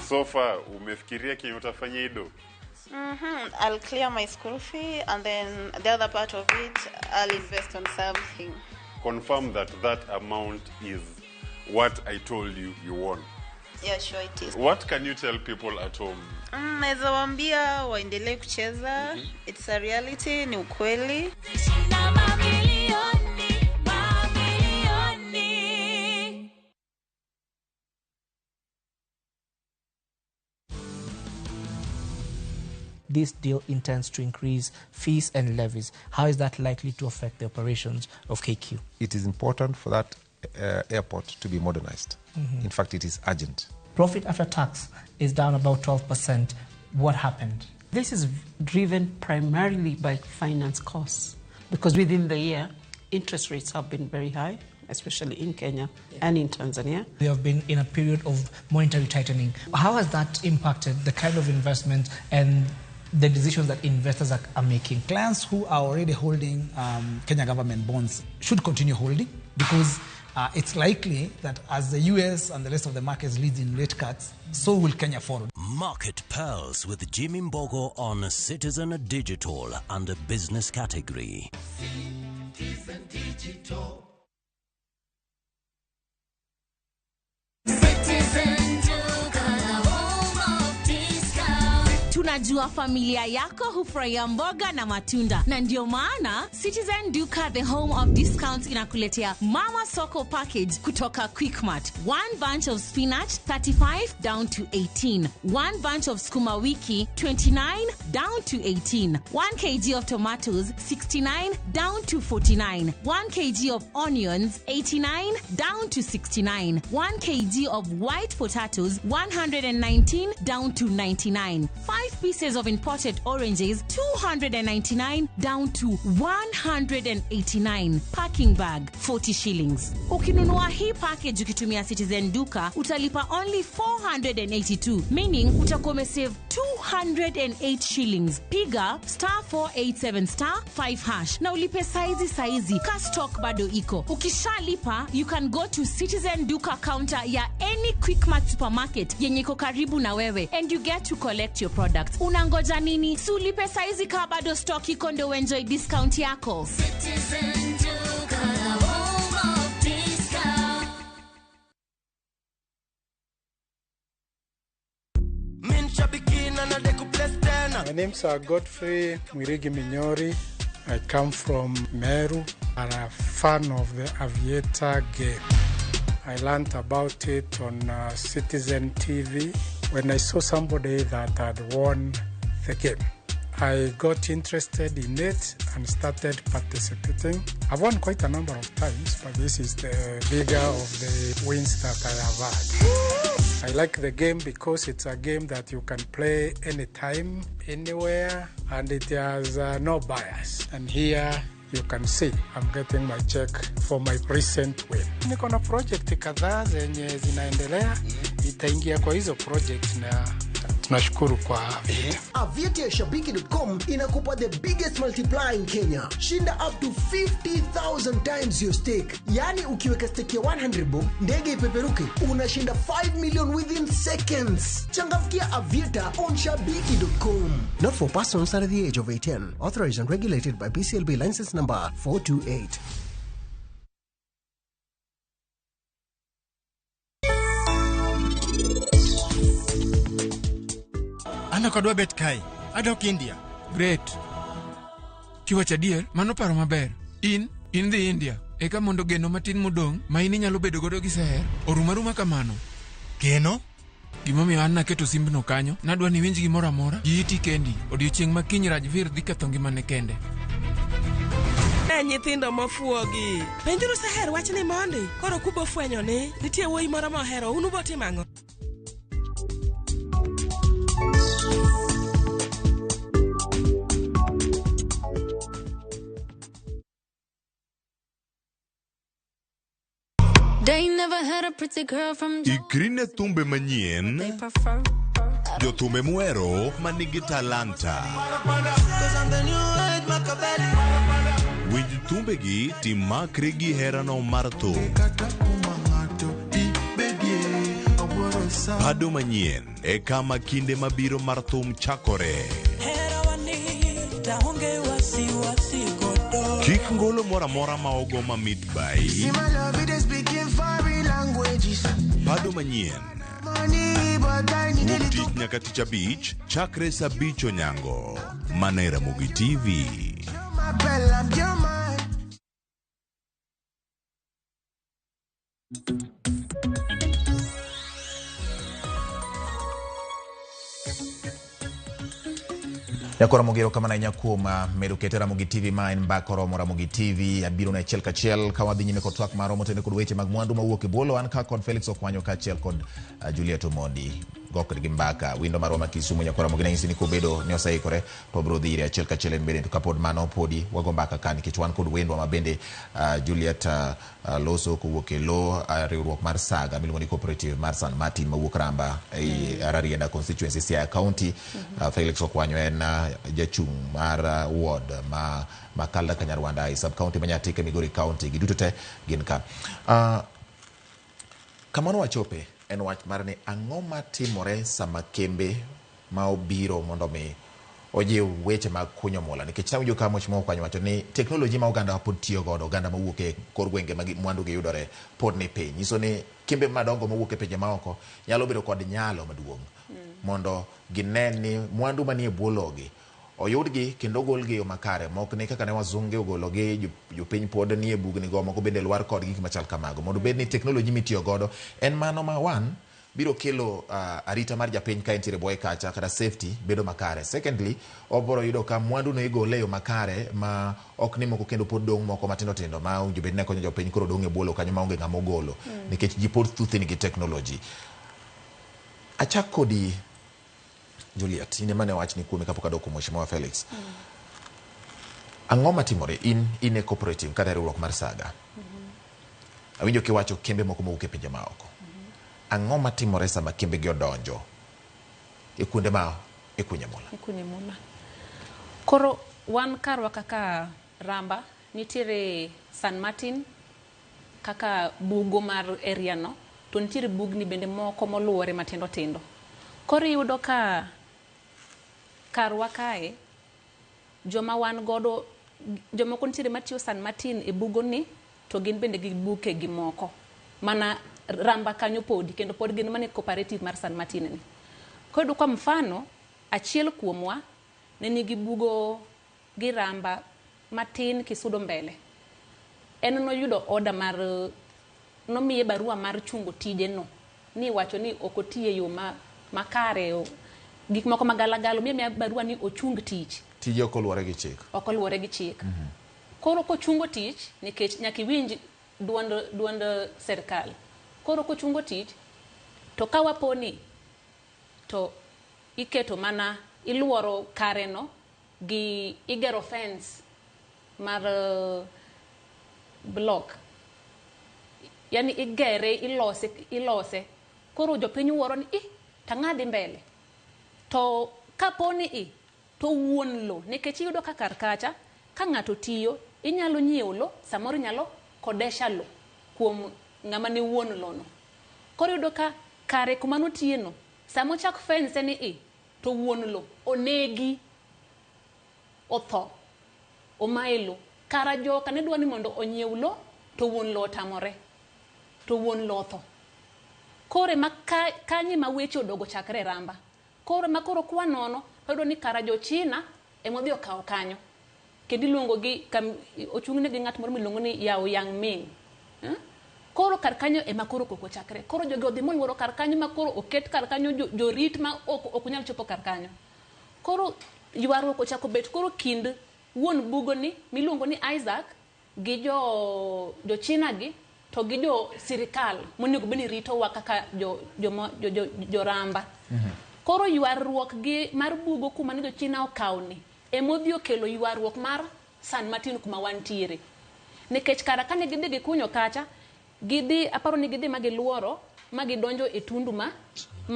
So far umefikiria kenye utafanya ido? I'll clear my school fee and then the other part of it I'll invest on something. Confirm that that amount is what I told you you won. Yeah, sure it is. What can you tell people at home? Naweza waambia waendelee kucheza. It's a reality, ni ukweli. This deal intends to increase fees and levies. How is that likely to affect the operations of KQ? It is important for that airport to be modernized. In fact, it is urgent. Profit after tax is down about 12%. What happened? This is driven primarily by finance costs because within the year, interest rates have been very high, especially in Kenya and in Tanzania. We have been in a period of monetary tightening. How has that impacted the kind of investment and the decisions that investors are making? Clients who are already holding Kenya government bonds should continue holding because it's likely that as the US and the rest of the markets leads in rate cuts, so will Kenya follow. Market Pearls with Jimmy Mbogo on Citizen Digital under business category. Citizen Digital. Citizen Duka, the home of discount. Tuna Tunajua familia yako hufurahia mboga na matunda, na ndio maana Citizen Duka, the home of discounts, inakuletea Mama Soko package kutoka Quickmart. One bunch of spinach 35 down to 18, one bunch of sukuma wiki 29 down to 18, 1 kg of tomatoes 69 down to 49, 1 kg of onions 89 down to 69, 1 kg of white potatoes 119 down to 99, 5 pieces of imported oranges 299 down to 189, packing bag 40 shillings. Ukinunua hii package ukitumia Citizen Duka utalipa only 482, meaning utakuwa umesave 208 shillings. Piga star 487 star 5 hash na ulipe saizi saizi, ka stock bado iko. Ukishalipa you can go to Citizen Duka counter ya any Quickmart supermarket yenye iko karibu na wewe and you get to collect your products. Unangoja nini? Si ulipe saizi ka bado stock iko ndo enjoy discount yako. Citizen Duka, the home of discount. My name's Godfrey Mwirigi Minyori. I come from Meru. I'm a fan of the Aviator game. I learned about it on Citizen TV when I saw somebody that had won the game. I got interested in it and started participating. I've won quite a number of times, but this is the bigger of the wins that I have had. I like the game because it's a game that you can play anytime, anywhere, and it has no bias. And here you can see I'm getting my check for my recent win. Niko na project kadhaa zenye zinaendelea, itaingia kwa hizo project na tunashukuru kwa Aviator. Aviator Shabiki.com inakupa the biggest multiplier in Kenya. Shinda up to 50,000 times your stake. Yani ukiweka stake ya 100 bob, ndege ipeperuke, unashinda 5 million within seconds. Changamkia Aviator on Shabiki.com. Not for persons under the age of 18. Authorized and regulated by PCLB license number 428. An ok adwa bet kae, adok India. Great. Kiwacho adier, mano paro maber. In dhi India, eka mondo geno matin modong' ma in inyalo bedo godo gi Seher, orum aruma kamano. Geno? Gimomiyo an naketo simbno kanyo, nadwa ni iwinj gimoro amora gi iti kendi. Odiochieng' ma kiny Rajvir dhi ketho ngimane kende. Ne nyithindo mofuogi. Penjuru Seher wachni mondi. Koro kubo fwenyo ni nitie wuoyi moro mohero, un ubo timo ang'o? They never had a pretty girl from Ikri ne thumbe manyien, they prefer. jothumbe muhero manigi talanta. Winj thumbegi timakri gi herano mar thum. Pado manyien e kama kinde mabiro mar thum chakore. Kik ngolo moro amora ma ogo mamit bai. Pado manyien. Wuok tich nyaka tich abich, chakre saa abich onyango. Mana e Ramogi TV. Nyakora Ramogi erokamano ahinya kuom medo kete Ramogi TV ma en mbaka oromo Ramogi TV abiro ne achiel kachiel ka wadhi nyime kod twak marwa motene kod weche mag mwandu mawuok e bwo an ka kod Felix Okwanyo kaachiel kod Juliet Omondi go kodgi mbaka windo marwa ma Kisumu. Nyakora Ramogi nanyisi ni kobedo ni oseikore to wabiro dhi ire achiel kachiel en bende to kapod mano podi wago mbaka ka nikech wan kod wendwa ma bende Juliet loso kowuok e lo riwruok mar Saga miluongo ni Cooperative mar San Martin mawuok Ramba e Rarieda constituency Siaya County. Felix Okwanyo en jachung' mar ward ma Makalda Kanyarwanda e sub county ma Nyatike Migori County. Giduto te gin ka. Kamano wachope en wach mar ni ang'o matimore sama kembe ma obiro mondo mi ojiw weche mag kunyo mula, nikech awinjo ka Mheshimiwa Okwanyo wacho ni teknoloji ma oganda pod tiyo godo, oganda mawuok e kor gwenge ma mwandu gi yudore pod ni piny, nyiso ni kembe madongo mawuok e pinje maoko nyalo bedo kod nyalo maduong' Mondo gine ni mwandu manie bwo logi oyudgi kendo ogolgi e yo makare mok ni kaka ne wazunge ogologi jopiny pod nie bugni go moko bende lwar kodgi gik machal kamago mondo bed ni teknoloji mitiyo godo en mano ma one biro kelo arita mar japiny ka entiere bwoye kacha kata safety bedo makare. Secondly, obiro yudo ka mwandu no igole e yo makare ma ok ni moko kendo pod dong' moko matindo tindo ma owinjo bed ni konyo jopiny koro dong' e bwo lowo kanyo maonge ng'ama ogolo nikech ji pod thuthni gi teknoloji. Achak kodi Juliet, in ema ne wachni kuomi kapok adok kuom Mheshimiwa Felix. Ang'o matimore in in e cooperative kata e riwruok mar Saga? Awinjo kiwacho kembe moko mowuok e pinje maoko. Ang'o matimore sama kembe gi odonjo e kuonde ma ikunye mula? Ikunye mula. Koro wan karwa kaka Ramba nitiere San Martin kaka bugo mar area no to nitiere bugni bende moko moluwore matindo tindo. Koro iyudo ka karwa kae joma wan godo jomoko nitiere matiyo San Martin e bugo ni to gin bende gi buke gi moko mana Ramba kanyo podi kendo pod gin mana e cooperative mar San Martin ni. Koro kwa mfano achiel kuomwa ne nigi bugo gi Ramba matin kisudo mbele. En noyudo order mar nomiye barua mar chungo tije no ni wacho ni ok oti e yo makare gik moko magalagala omiye miya barua ni ochung tich. Tije ok oluwore gi chik. Ok oluwore gi chik. Koro kochungo tich nikech nyaka iwinj duond serikal. Koro kochungo tich to ka waponi to iketo mana iluoro kare no gi igero fence mar block. Yani igere ilose. Koro jopiny wuoro ni tang'a dhi mbele. To kaponi to wuon lo nikech iyudo ka kar kacha ka ng'ato tiyo inyalo nyiewo lo samoro inyalo kodesha lo kuom ng'ama ne wuon lo no. Koro iyudo ka kare kuma notiye no sama ochak fence ni to wuon lo onegi otho omaye lo. Kara joka ne dwa ni mondo onyiew lo to wuon lo otamore to wuon lo otho. Koro ma kanye ma weche odogo chakre Ramba. Koro ma koro kwa nono to ni kara jo China emodhi okawo kanyo. Kendo iluongo gi ochung'ne gi ng'at moro miluongo ni Yao Yang Ming. Koro kar kanyo ema koro koko chakre. Koro jogi odhi moluoro kar kanyo ma koro oket kar kanyo jorit ma ok nyal chopo kar kanyo. Koro ywaruok ochako bet koro kind wuon bugo ni miluongo ni Isaac gi jo China gi to gi jo sirikal monego bed ni ritowa kaka jo Ramba. Koro ywaruok gi mar bugo kuma ne jo China okawo ni emodhi okelo ywaruok mar San Martin kuma wantiere. Nikech kara kane gidhi gikunyo kacha gidhi aparo ni gidhi ma giluoro ma gidonjo e tundu ma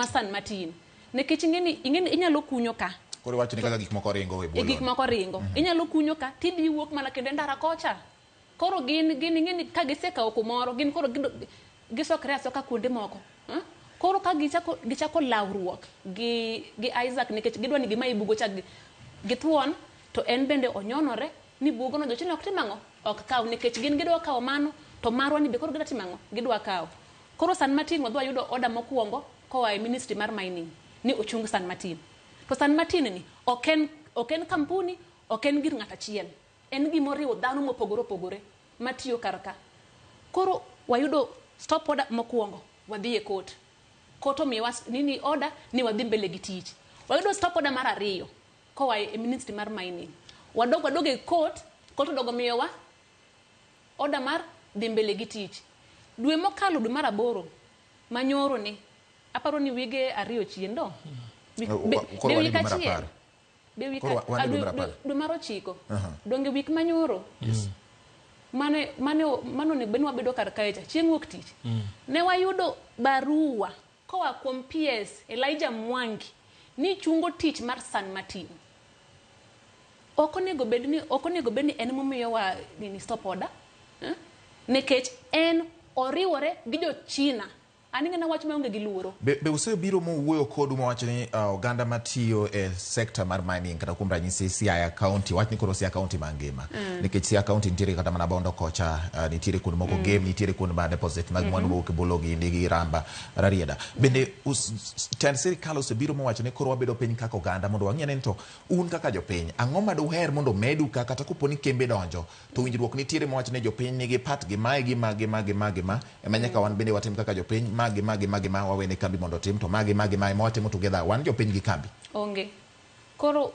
San Martin. Nikech ing'eni inyalo kunyo ka. Koro iwacho ni kaka gik moko ringo e bwo. Gik moko ringo. Inyalo kunyo ka tidhi wuok mana kendo e ndara kocha. Koro gin ing'eni ka gisekawo kumoro gin koro gisokre asoka kuonde moko. Koro ka gichako lawruok gi Isaac nikech gidwa ni gimayi bugo cha githuon to en bende onyonore ni bugo no jo China ok tim ang'o? Ok kaw nikech gin gidwa kawo mano to marwa ni be koro gidwa timo ang'o? Gidwa kawo. Koro San Martin wadwa yudo order mokwongo koa e Ministry mar Mining ni ochung San Martin. To San Martin ni ok en kampuni, ok en gir ng'at achiel. En gimoriwo dhano mopogore opogore matiyo kar ka. Koro wayudo stop order mokwongo wadhi e court. Court omiyowa nini order ni wadhi mbele gi tich. Wayudo stop order mar ariyo koa e Ministry mar Mining. Wadog e court, court odogo miyowa order mar dhi mbele gi tich. Dwe mokalo dwe mar 8 manyoro ni aparo ni wige 2 chien do. Be wik achiel. Be wik dwe mar 9. Donge wik manyoro. Mane onego bed ni wabedo kar kae cha chieng' wuok tich. Ne wayudo barua koa kuom PS Elijah Mwangi ni chungo tich mar San Martin. Ok onego bed ni en momiyowa nini stop order. Nikech en oriwore gi jo China An ing'e wach maonge gi luoro. Be usebiro mowuoyo kodu mawacho ni oganda matiyo e sekta mar mining kata kuom ranyisi Siaya County, wach ni koro Siaya County mangima. Nikech Siaya County nitiere kata mana Bondo kocha, nitiere kuonde moko Gem, nitiere kuonde ma deposit mag mwandu mowuok e bwo gi nigi Ramba, Rarieda. Bende tend sirikal osebiro mowacho ni koro wabedo piny kaka oganda mondo wang'i ane ni to un kaka jopiny, ang'o ma duher mondo medu ka kata kopo ni kembe donjo to winjruok nitiere mowacho ni jopiny nigi part gi mae gi ma gi ma gi ma gi ma ema nyaka wan bende watim kaka jopiny, ma gi ma gi ma gi ma wawene kambi mondo otim to ma gi ma gi ma ema watimo together wan jopiny gi kambi. Onge. Koro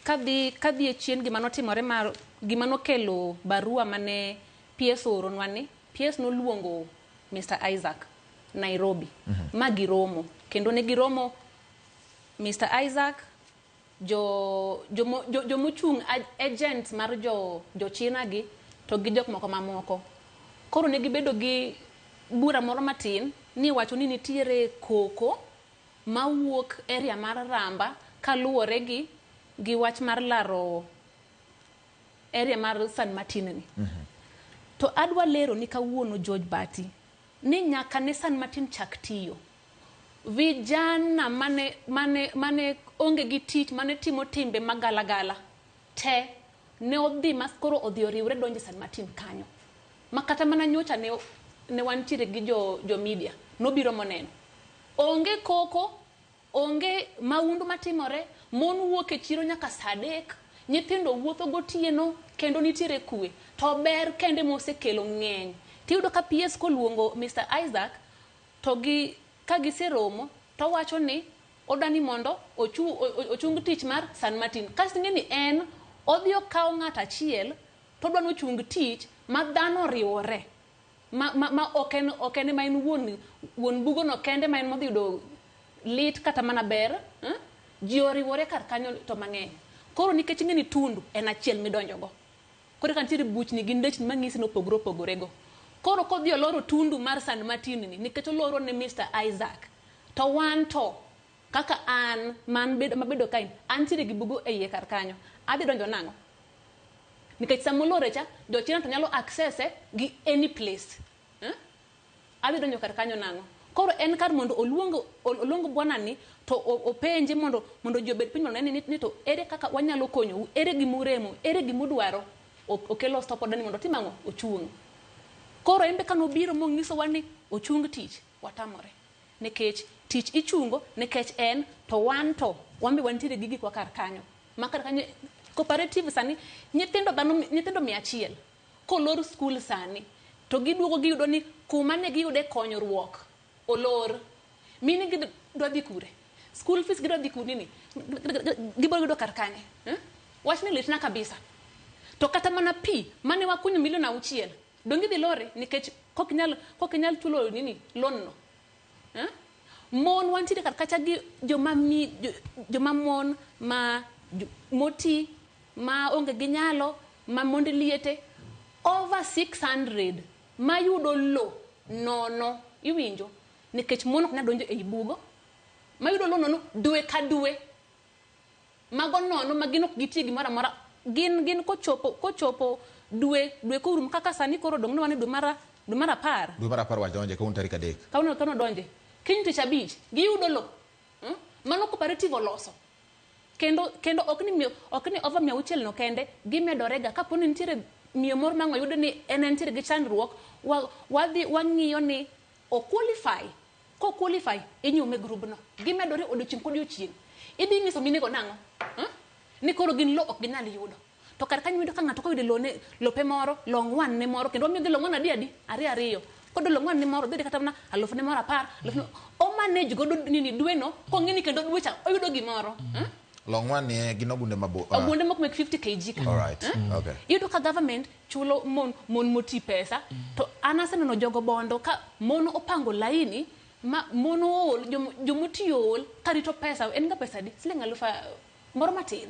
kadhi e chien gima notimore mar gima nokelo barua mane PS ooronwa ni PS noluongo Mr. Isaac Nairobi ma giromo kendo ne giromo Mr. Isaac jomochung' agents mar jo China gi to gi jok moko mamoko. Koro ne gibedo gi bura moro matin ni wacho ni nitiere koko mawuok area mar Ramba kaluwore gi wach mar laro area mar San Martin ni. To adwa lero ni kawuono George Bati ni nyaka ne San Martin chak tiyo. Vijana mane onge gi tich mane timo timbe magalagala te ne odhi mas koro odhi oriwre donje San Martin kanyo. Ma kata mana nyocha ne wantiere gi jo media nobiro moneno. Onge koko, onge maundu matimore, mon wuok e chiro nyaka saa 3, nyithindo wuotho gotieno kendo nitiere kwe. To ber kende mosekelo ng'eny. Tiyudo ka PS koluongo Mr. Isaac to gi ka giseromo to wacho ni odani mondo ochung tich mar San Martin. Kasto ing'e ni en odhi okawo ng'at achiel to odwa nochung tich ma dhano oriwore. Ma ok en ma en wuon bugono kende ma en modhi yudo lit kata mana ber, ji oriwore kar kanyo to mang'eny. Koro nikech ing'e ni tundu en achiel midonjogo. Koro ka nitiere buchni gi ndechni mang'isi ni opogore opogore go. Koro kodhi oloro tundu mar San Martin ni nikech oloro ne Mr. Isaac. To wan to kaka an man bedo mabedo kae antiere gi bugo e iye kar kanyo. Adhi donjo nang'o? Nikech sama olore cha, jo-China to nyalo access gi any place. Adhi donjo kar kanyo nang'o? Koro en kar mondo oluong bwana ni to openje mondo ji obed piny mondo one ni to ere kaka wanyalo konyou, ere gimuremo, ere gimudwaro. Okelo stop order ni mondo otim ang'o? Ochung'. Koro en be kanobiro monyisowa ni ochung tich, watamore. Nikech tich ichungo nikech en to wan to wan be wantiere gi gikwa kar kanyo. Ma kar kanyo cooperative sani nyithindo 100 kolor skul sani to giduogo giyudo ni kuma ne giyude konyruok olor. Mine gidwa dhi kure? School fees gidwa dhi kure nini? Gibiro yudo kar kanye? Wachni litna kabisa. To kata mana pi mane wakunyo milion 6 donge idhi lore nikech kok inyal chulo nini loan no. Mon wantiere kar kacha gi joma mon ma moti ma onge gi nyalo ma mond liete over 600 mayudo lo nono iwinjo nikech mon ok nyal donjo ei bugo mayudo lo nono dwe ka dwe mago nono ma gin ok gitie gimoro amora gin kochopo dwe korumo kaka sani koro dong' ne dwe mar 10 Dwe mar 10 wadonje kawuono tarik 3 kawuono donje kiny tich 5 giyudo lo. Mano cooperative oloso kendo ok ni over 600 no kende gimedorega kapo ni nitiere miyo moro ma oyudo ni en nitiere gi chandruok wadhi wang'iyo ni o qualify ko qualify inyume grubno gimedore odiochieng' kodiochieng' idhi nyiso minego nang'o ni koro gin lo ok ginyal yudo to kar kanyo yudo ka ng'ato koyudo lone lope moro long one ne moro kendo wamiyogi long one adi ariyo kodo long one ne moro dhi kata mana 10,000 ne moro 10,000 o manage godo nini dweno kong'e ni kendo dwe cha oyudo gimoro. Long one ne gin ogunde mabo ogunde moko mek 50 kg ka. All right. Okay. Iyudo ka government chulo mon moti pesa to an aseneno jogo bondo ka mon opango laini ma mon ool jomoti ool karito pesa en ga pesa di siling 1000 moro matin.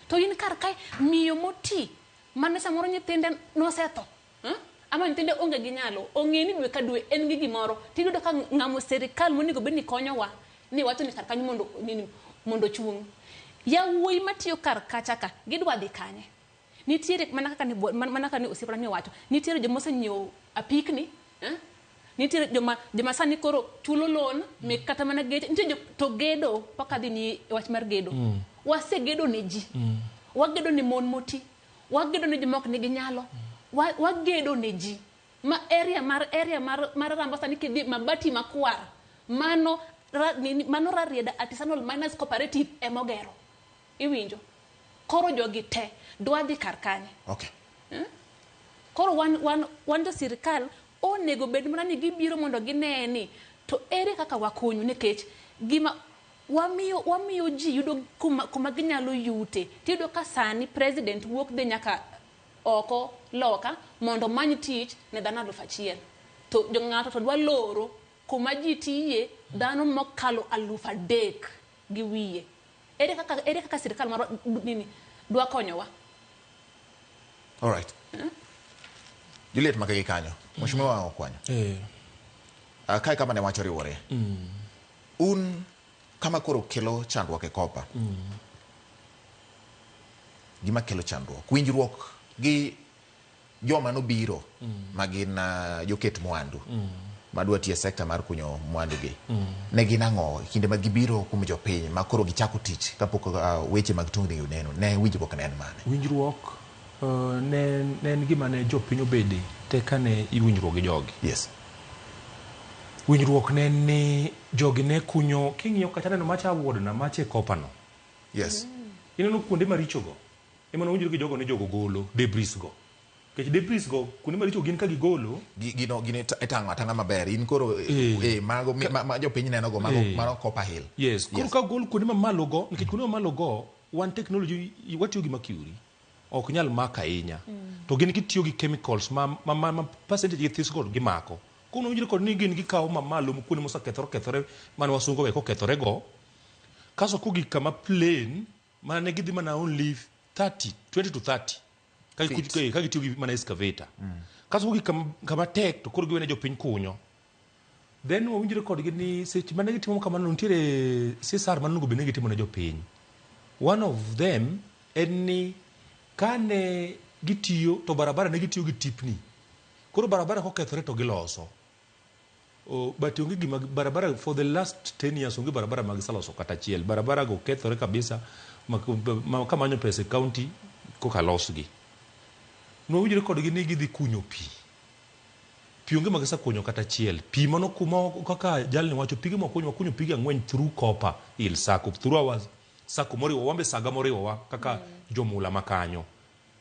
To in kar kae miyo moti mane samoro nyithinde nosetho ama nyithinde onge gi nyalo ong'e ni dwe ka dwe en gi gimoro tiyudo ka ng'amo sirikal monego bed ni konyowa ni wacho ni kar kanyo mondo chung'. Yawuoyi matiyo kar kacha ka gidwa dhi kanye? Nitiere mana kaka ni osiepna ni owacho nitiere joma osenyiewo apikni Nitiere joma joma sani koro chulo loan mek kata mana geche. Nitie jo, to gedo pok adhi ni e wach mar gedo. Wasegedo ne ji. Wagedo ne mon moti. Wagedo ne joma ok nigi nyalo. Wagedo ne ji. Ma area mar area mar mar Ramba sani kidhi mabati makwar. Mano ra, nini, mano Rarieda Artisanal Miners Cooperative emogero. Iwinjo? Koro jogi te dwa dhi kar kanye? Okay. Koro wan wan wan jo sirikal onego bed mana ni gibiro mondo ginee ni to ere kaka wakonyu nikech gima wamiyo wamiyo ji yudo kuma, kuma ginyalo yute. Tiyudo ka sani president wuok dhi nyaka oko loka mondo omany tich ne dhano 1000. To jo ng'ato to dwa loro kuma ji tiye dhano mokalo 3200. Ere kaka ere kaka sirikal marwa nini dwa konyowa? All right. Juliet Makagi kanyo. Mheshimiwa Okwanyo. Kae kama ne wacho riwore. Un kama koro kelo chandruok e kopa. Gima kelo chandruok. Winjruok gi joma nobiro ma gin joket mwandu madwa tiyo e sekta mar kunyo mwandu gi. Ne gin ang'o e kinde ma gibiro kuom jopiny ma koro gichako tich kapok weche mag tungni oneno ne winjruok ne en mane? Winjruok ne ne en gima ne jopiny obede te kane iwinjruok gi jogi. Yes. Winjruok ne en ni jogi ne kunyo king'iyo kacha neno macha wuodna macha e kopano. Yes. Ineno kuonde maricho go ema nowinjore gi jogo ni jogo golo debris go. Nikech debris go kuonde maricho gin ka gigolo Gino gino itang'o atang'a maber. In koro mago ma jopiny neno go mago mano Copper Hill. Yes. Koro ka gol kuonde mamalo go nikech kuonde mamalo go wan technology watiyo gi mercury ok nyal mako ahinya. To gin gitiyo gi chemicals ma, ma, ma, ma percentage gi this go gimako. Koro nowinjore kod ni gin gikawo mamalo kuonde mosekethore okethore mane wasungu owe kokethore go. Kaso kogik kama plain mana ne gidhi mana only 30, 20 to 30 ka Feet. ka gitiyo gi mana excavator. Kaso kogik kama, kama tek to koro giwene jopiny kunyo. Then wawinjore kodgi ni seche mane gitimo kamano nitiere CSR mane onego bed ni gitimo ne jopiny. One of them en ni kane gitiyo to barabara ne gitiyo gi tipni. Koro barabara kokethore to giloso. Oh, but onge gima barabara for the last 10 years onge barabara ma giseloso kata achiel. Barabara go kethore kabisa ma, ma kamanyo pesa e county koka losgi. Nwawinjore kodgi ni gidhi kunyo pi. Pi onge ma gisekunyo kata achiel. Pi mano kuma kaka jalni wacho pige mwakunyo wakunyo pige ang'wen through Copper Hill Sacco through our Sacco moriwo wambe saga moriwowa kaka jomula makanyo.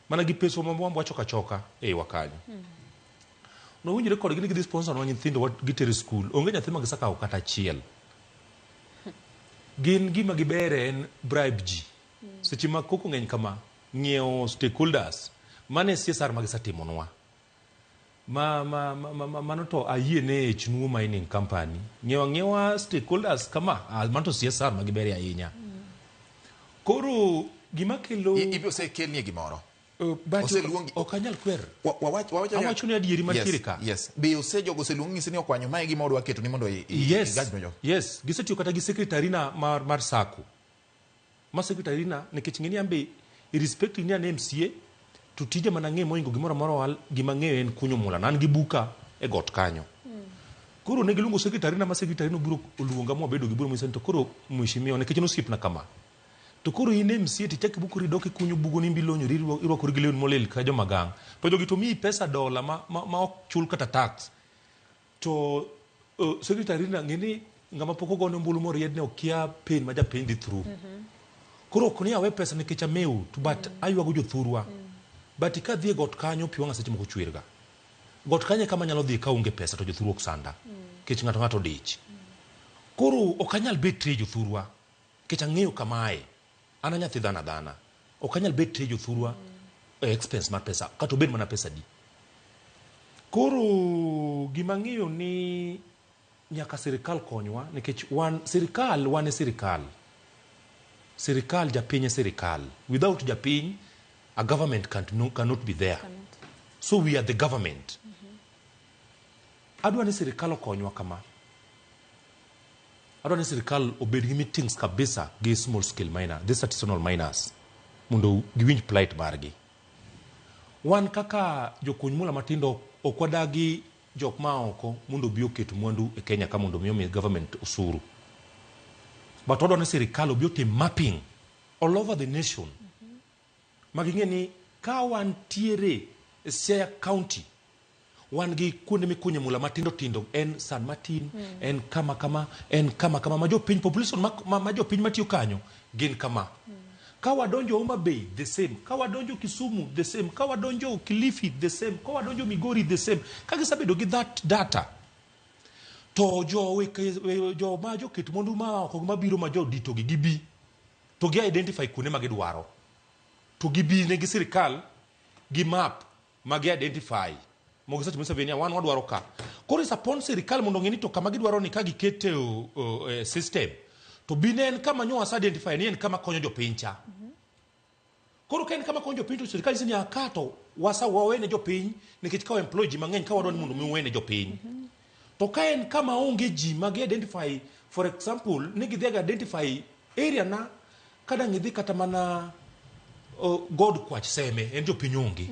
Mana gi peswa ma wambe wachoka choka e iwa kanyo. Nowinjore kodgi ni gidhi sponsor nwa nyithindo gitero e skul. Onge nyathi ma gisekawo kata achiel. Gin gima gibere en bribe ji. Seche ma koko ng'eny kama, ng'iewo stakeholders, mano e CSR ma gisetimonwa. Ma, ma, ma, ma, ma, mano to ayie ne Hnuo Mining Company. Ng'iewo ang'iewa stakeholders kama, ah, mano to CSR ma gibere ahinya. Koro gima kelo... Ibi osekelnie gimoro. But Oseluongi- ok anyal kwer. Wawacho Awacho ni adieri mantiere Yes, ka. Yes. Be osejogo oseluongi ng'isi ni okwanyo mae gima odwa keto ni mondo Yes. igaj jogo. Yes, gisetiyo kata gi secretary na mar, mar SACCO. Ma secretary na nikech ng'eni an be irrespective ni an MCA to tija mana ang'eyo mohingo gimoro amora oal gima ang'eyo en kunyo mula na an gi buka e got kanyo. Koro ne giluongo secretary na ma secretary nobiro oluonga mwabedo gi bura monyisa ni to koro mheshimiwa nikech en osiepna kama. To koro in MCA tichak ibukori idok ikunyo bugo ni imbilonyori irwakori gi lewni molil ka joma gang'. To jogi to miyi pesa dola ma, ma, ma ok chul kata tax. To secretary na ng'e ni ng'ama pok ogone ombulu moriedne okia pain ma japiny dhi through. Koro ok ni awe pesa nikech amew to but aywago jothurwa. But kadhi e got kanyo pi wang'a seche moko chwer ga. Got kanyo e kama anyalo dhi kaonge pesa to jothurwa ok sanda. Nikech ng'ato ng'ato odich. Koro ok anyal betray jothurwa. Nikech ang'eyo kama aye. An a nyathi dhano adhana. Ok anyal betray jothurwa e expense mar pesa kata obed mana pesa adi. Koro gima ang'eyo ni nyaka sirikal konywa nikech wan sirikal wan e sirikal. Sirikal japiny e sirikal. Without japiny a government can't, no, cannot be there. So we are the government. Adwa ni sirikal okonywa kama. Adwa ni sirikal obed gi meetings kabisa gi small scale miner, these artisanal miners mondo giwinj plight margi. Wan kaka jokuny mula matindo ok wadagi jok ma oko mondo obi oket mwandu e Kenya ka mondo mi omi government osuru. But wadwa ni sirikal obi otim mapping all over the nation. Ma ging'e ni ka wantiere e Siaya County, wan gi kuonde mikunye mula matindo tindo en San Martin, en kama kama, en kama kama, ma jopiny population ma jopiny matiyo kanyo gin kama. Ka wadonjo Homa Bay, the same. Ka wadonjo Kisumu, the same. Ka wadonjo Kilifi, the same. Ka wadonjo Migori, the same. Ka gisebedo gi that data, to jo ma joket mwandu ma oko mabiro ma jodito gi gibi to gi identify kuonde ma gidwaro to gibi ne gi sirikal gi map ma gi identify mogisecho Museveni wan wadwaro ka. Koro is upon sirikal mondo ong'e ni to kama gidwaro ni ka gikete system to bi ne en kama nyo wase identify ni en kama konyo jopiny cha. Koro ka en kama konyo jopiny to sirikal nyiso ni ka to wasa wawene jopiny nikech ka wa employ ji mang'eny ka wadwaro ni mondo mi wene jopiny. To ka en kama onge ji ma gi identify, for example, ni gidhi gi identify area na kadang' idhi kata mana God Kwach Seme, en jopiny onge.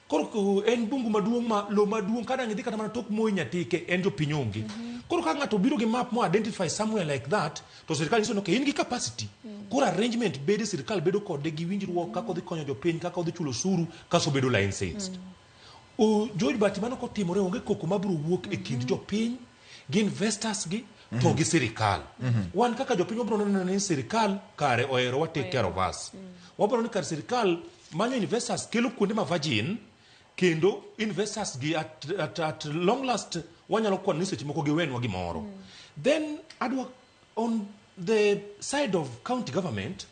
Koro en bungu maduong' ma lo maduong' kadang' idhi kata mana tok Moi Nyatike en jopiny onge. Koro ka ng'ato obiro gi map mo identify somewhere like that to sirikal nyiso ni okay, in gi capacity. Koro arrangement bede sirikal bedo kode gi winjruok kaka odhi konyo jopiny, kaka odhi chulo osuru, kaso bedo licensed. George Bati mano kotimore onge koko mabiro wuok e kind jopiny gi investors gi to gi sirikal. Wan kaka jopiny wabiro neno ni sirikal kare ohero wa take care of us. Wabiro ni kar sirikal manyo investors kelo kuonde ma virgin kendo investors gi at long last wanyalo kwano ni seche moko giwenwa gimoro. Then adwa on the side of county government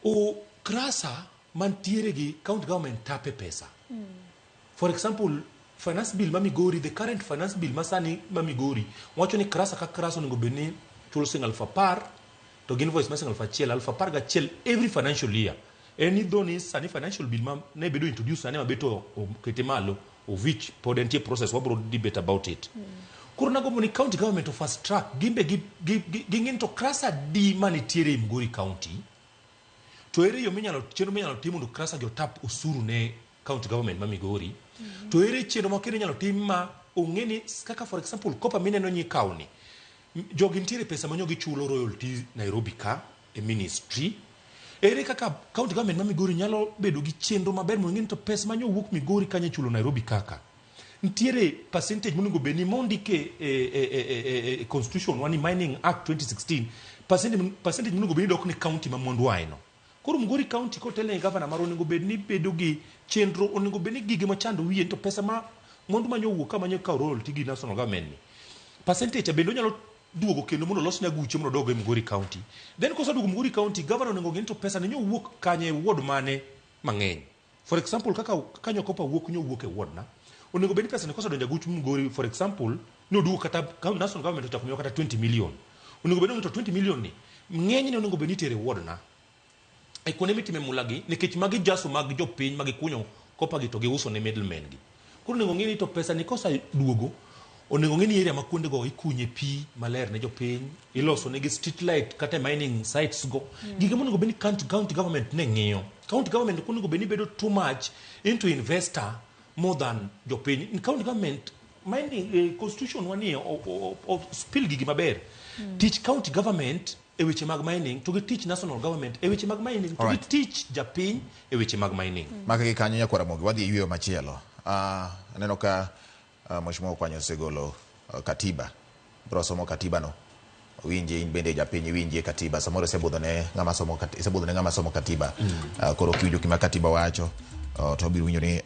o krasa mantiere gi county government tape pesa. For example, finance bill ma Migori, the current finance bill masani ma Migori wacho ni krasa ka krasa onego bed ni chulo siling 10,000 to gi invoice mar siling 1,000, 11,000 every financial year. En idho ni sani financial bill ma ne bedo introduced sani mabeto okete malo, of which pod entie process wabro debate about it. Koro nagombo ni county government of fast track gimbe ging'e ni to krasa di manitiere e Migori County to ere yo minyalo chenro minyalo tim mondo krasa gi otap osuru ne county government ma Migori. To ere chenro ma kendo inyalo tim ma ong'e ni kaka for example kopa mineno nyikawo ni jogi nitiere pesa ma nyo gichulo royalty Nairobi ka e ministry. Ere kaka county government ma Migori nyalo bedo gi chenro maber mondo ng'e ni to pesa ma nyo wuok Migori kanyo ichulo Nairobi kaka nitiere percentage monego bed ni mondike e constitution wa ni Mining Act 2016 percentage monego bed ni dok ne county ma mwandu ae no. Koro Migori County kotelne gi governor mare onego bed ni bedo gi chenro, onego bed ni gige machando wiye to pesa ma mwandu ma nyo wuok ka manyo kawo royalty gi national government ni percentage bende onyalo duogo kendo mondo olosne aguche mondo odog e Migori County. Then koseduogo Migori County, governor onego ng'e ni to pesa ni nyo wuok kanye e ward mane mang'eny. For example, kaka kanyo kopa wuok nyo wuok e ward na, onego bed ni pesa ni kosedonjo aguch Migori, for example, ni oduogo kata national government ochako miyo kata 20 million. Onego bed ni to 20 million ni ng'enyne onego bed ni itere e ward na. E kuonde mitime mula gi, nikech magi jaso mag jopiny ma gikunyo kopa gi to giuso ne middlemen gi. Koro onego ng'e ni to pesa ni koseduogo, onego ng'e ni area ma kuonde go ikunye pi maler ne jopiny, iloso negi street light kata e mining sites go. Gige monego bed ni county government ne ng'iyo. County government ok onego bed ni bedo too much into investor more than jopiny. County government mining constitution wa ni spill gigi maber. Tich county government e weche mag mining to gi tich national government e weche mag mining to gi tich japiny e weche mag mining. Maka gi kanyo nyakwara Ramogi wadhi e yweyo machielo. Aneno ka Mheshimiwa Okwanyo osegolo katiba. Bro somo katiba no. Winje in bende japiny iwinje katiba. Samoro isebudho ne ng'ama somo isebudho ne ng'ama somo katiba. Koro kiwinjo gima katiba wacho, to obiro winjo ni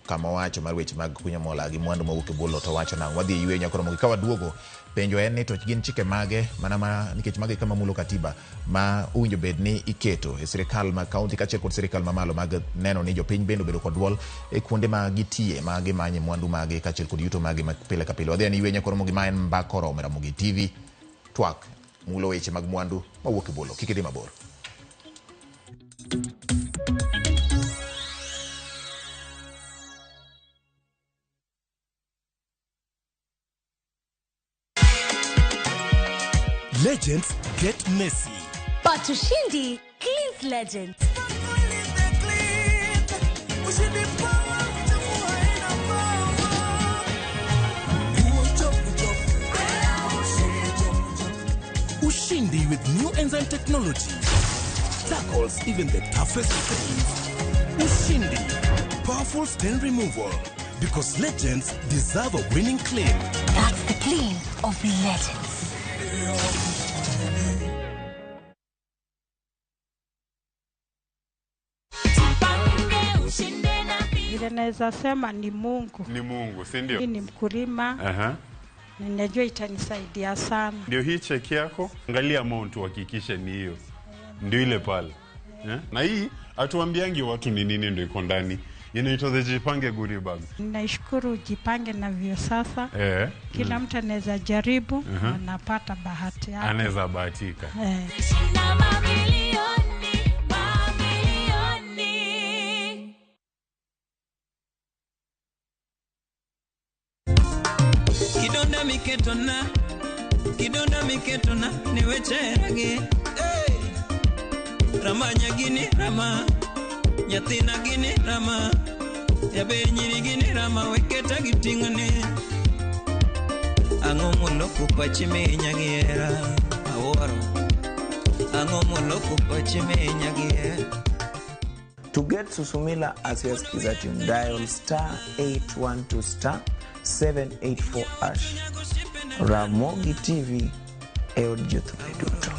kama owacho mar weche mag kunyo mola gi mwandu mawuok e bwo lowo to wacho nang'o. Wadhi e yweyo nyakwara Ramogi ka waduogo. Penjo en ni to gin chike mage mana ma nikech mage kama mulo katiba ma owinjo bed ni iketo e sirikal ma kaunti kaachiel kod sirikal mamalo mag neno ni jopiny bende obedo kod duol e kuonde ma gitiye ma gimanye mwandu mage kaachiel kod yuto mage ma pile ka pile. Wadhi ani yweyo nyakwara Ramogi ma en Mbaka Oromo Ramogi TV twak mulo weche mag mwandu mawuok e bwo lowo. Kik idhi mabor. Legends get messy. But Ushindi cleans legends. Ushindi with new enzyme technology tackles even the toughest stains. Ushindi, powerful stain removal. Because legends deserve a winning clean. That's the clean of legends. Vile naweza sema ni Mungu. Ni Mungu, si ndio? Mimi ni mkulima. Na ninajua itanisaidia sana. Ndio hii cheki yako, angalia amount uhakikishe ni hiyo. Ndio ile pale. Eh? Na hii hatuambiangi watu ni nini ndio iko ndani. Inaitwa the Jipange goodie bag. Naishukuru Jipange na Viusasa. Kila mtu anaweza jaribu, anapata bahati yake. Anaweza bahatika. Kidonda miketona, kidonda miketona, niwecherage. Hey! Rama nyagini rama, nyathina gini rama, jaber nyiri gini rama, weketa giting'one. Ang'o moloko pachi minya gi hera, awuoro. Ang'o moloko pachi minya gi hera. To get Susumila as your Skiza tune, dial star 812 star 784 hash. Ramogi TV e od jothumbe duto.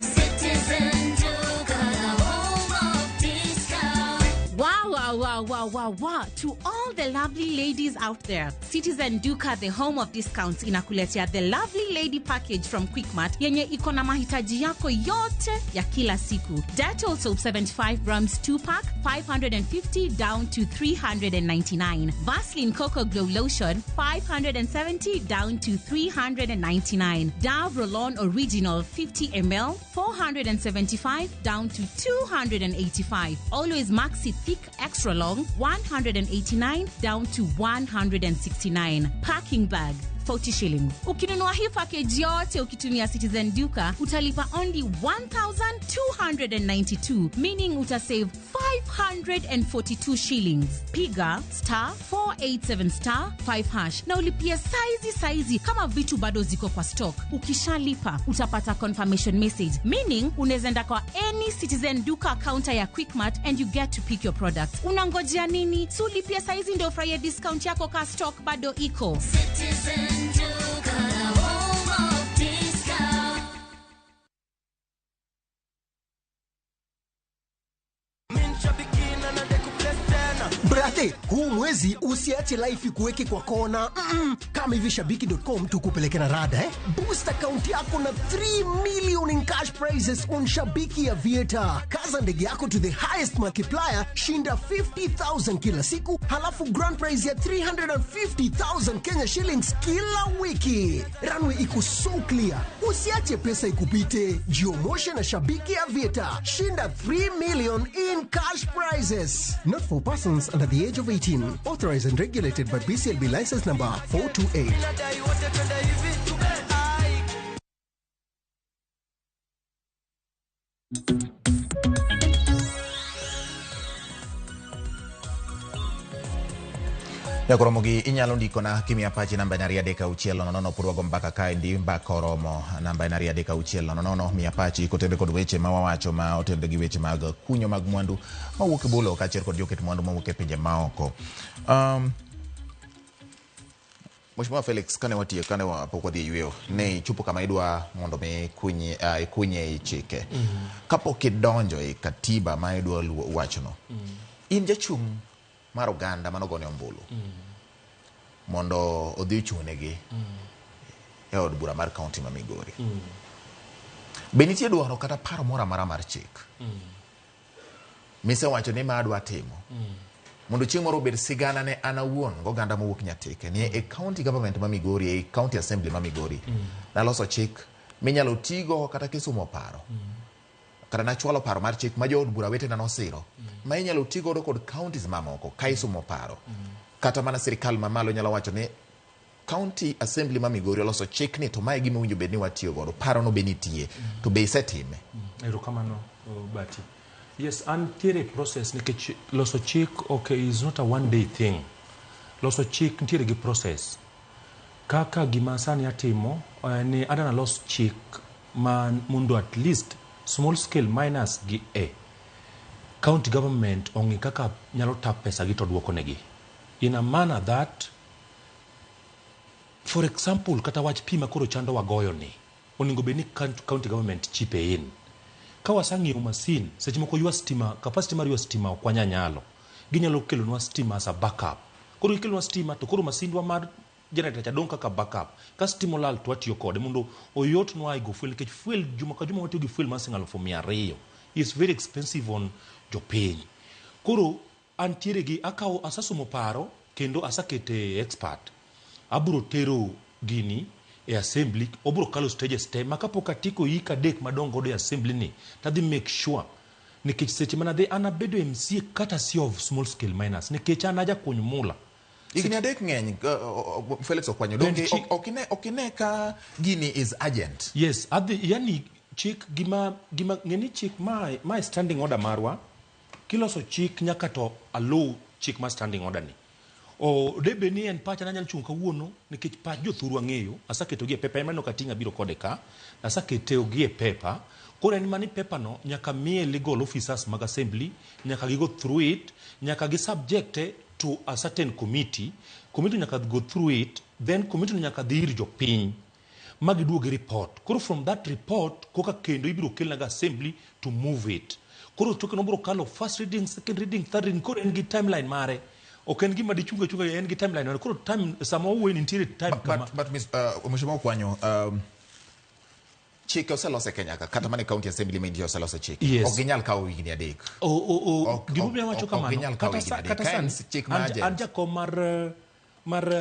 Citizen Duka, the home of discount. Wow, wow, wow, wow, wow, wow. To all the lovely ladies out there, Citizen Duka, the home of discounts, inakuletea the lovely lady package from Quickmart yenye iko na mahitaji yako yote ya kila siku. Dettol soap 75 grams 2 pack, 550 down to 399. Vaseline Coco Glow Lotion, 570 down to 399. Dove Roll-On Original 50 ml, 475 down to 285. Always Maxi Thick Extra Long, 189 down to 169. Packing bag 40 shillings. Ukinunua hii package yote ukitumia Citizen Duka utalipa only 1292, meaning utasave 542 shillings. Piga star 487 star 5 hash na ulipie saizi saizi kama vitu bado ziko kwa stock. Ukishalipa utapata confirmation message, meaning unaweza enda kwa any Citizen Duka counter ya Quickmart and you get to pick your products. Unangojea nini? Si ulipie saizi ndio ufurahie discount yako ka stock bado iko. Citizen Duka, the home of discount. Brate, huu mwezi usiache life ikuweke kwa kona. Kama hivi shabiki.com tukupeleke na rada, eh? Boost account yako na 3 million in cash prizes on Shabiki Aviator. Kaza ndege yako to the highest multiplier, shinda 50,000 kila siku, halafu grand prize ya 350,000 Kenya shillings kila wiki. Runway iko so clear. Usiache pesa ikupite. Jiomoshe na Shabiki Aviator. Shinda 3 million in cash prizes. Not for persons under the age of 18. Authorized and regulated by BCLB license number 428. Jakoromogi inyalo ndikona kimiya pachi namba en 23600 pod wago mbaka kaendi mbaka oromo namba en 23600 miya pachi kotenre kod weche ma wawacho ma otenre gi weche mag kunyo mag mwandu mawuok e bolo kaachiel kod joket mwandu mawuok e pinje maoko. Mheshimiwa Felix, kane watiyo kane pok wadhi e yweyo ne ichopo kama idwa mondo mi ikunye i chike. Kapok idonjo e katiba ma idwa wachono, in jachung' mar oganda manogone ombulu mondo odhi ochung'negi e od bura mar kaunti ma Migori. Be nitie dwaro kata paro moro amora mar chik misewacho ni ma adwa timo mondo chieng' moro obed sigana ne an awuon goganda mowuok Nyatike ni e county government ma Migori, e county assembly ma Migori naloso chik minyalo tigo kata kisumo paro kata nachwalo paro mar chik ma jood bura wetena nosiro ma inyalo ti godo kod counties mamoko ka isumo paro. Kata mana sirikal mamalo nyalo wacho ni county assembly ma Migori oloso chik ni to mae gima owinjo bed ni watiyo godo, paro no be nitie to be isetime? Erokamano Bati. Yes, antiere process nikech loso chik okay is not a one day thing. Loso chik nitiere gi process. Kaka gima sani atimo en ni adwa nalos chik ma mondo at least small scale miners gi e county government ong'i kaka nyalo tap pesa gi to duoko negi. In a manner that, for example, kata wach pi ma koro chando wagoyo ni, onego bed ni county government chip in. Ka wasang'iewo masin, seche moko ywa stima, capacity mar ywa stima ok wanya nyalo. Ginyalo kelonwa stima as a backup. Koro gikelonwa stima to koro masindwa mar generator cha dong' kaka backup. Ka stima olal to watiyo kode mondo oyotnwa go fuel nikech fuel juma ka juma watiyo gi fuel mar siling 200,000. Is very expensive on jopiny. Koro antiere gi akawo asasomo paro kendo asakete expert. Abro tero gini e assembly, obro kalo stages te ma kapok atieko hik adek madong' godo e assembly ni, tadhi make sure nikech seche manadhi an abedo MCA courtesy of small scale miners nikech an ajakuny mula. Higni adek ng'eny, Felix Okwanyo. Donge ok ine ka gini is urgent? Yes, adhi yani chik gima ng'eni chik ma standing order marwa kiloso chik nyaka to aluw chik ma standing order ni. O debe ni en pacha nanyalo chung' kawuono nikech pach jothuru ang'eyo, asaketo gi e paper, ema aneno ka ting' abiro kode ka, asaketo gi e paper. Koro en mani paper no nyaka miye legal officers mag assembly, nyaka gi go through it, nyaka gi subject to a certain committee, committee nyaka go through it, then committee nyaka dhi ir jopiny ma giduog gi report. Koro from that report koka kendo ibiro kelnaga assembly to move it. Koro toke no biro kalo first reading, second reading, third reading, koro en gi timeline mare. Ok en gima dichunga chunga, en gi timeline mare. Koro time sama owuoyo ni nitiere time kama. But Mheshimiwa Okwanyo, chike oselos e Kenya ka, kata mana e county assembly ma intie oselose chike. Yes. Ok ginyal kawo higni adek. Gimomiyo awacho Ok kamano, ginyal kawo kata higni adek. Ka en sani, chik ma an urgent. jakom mar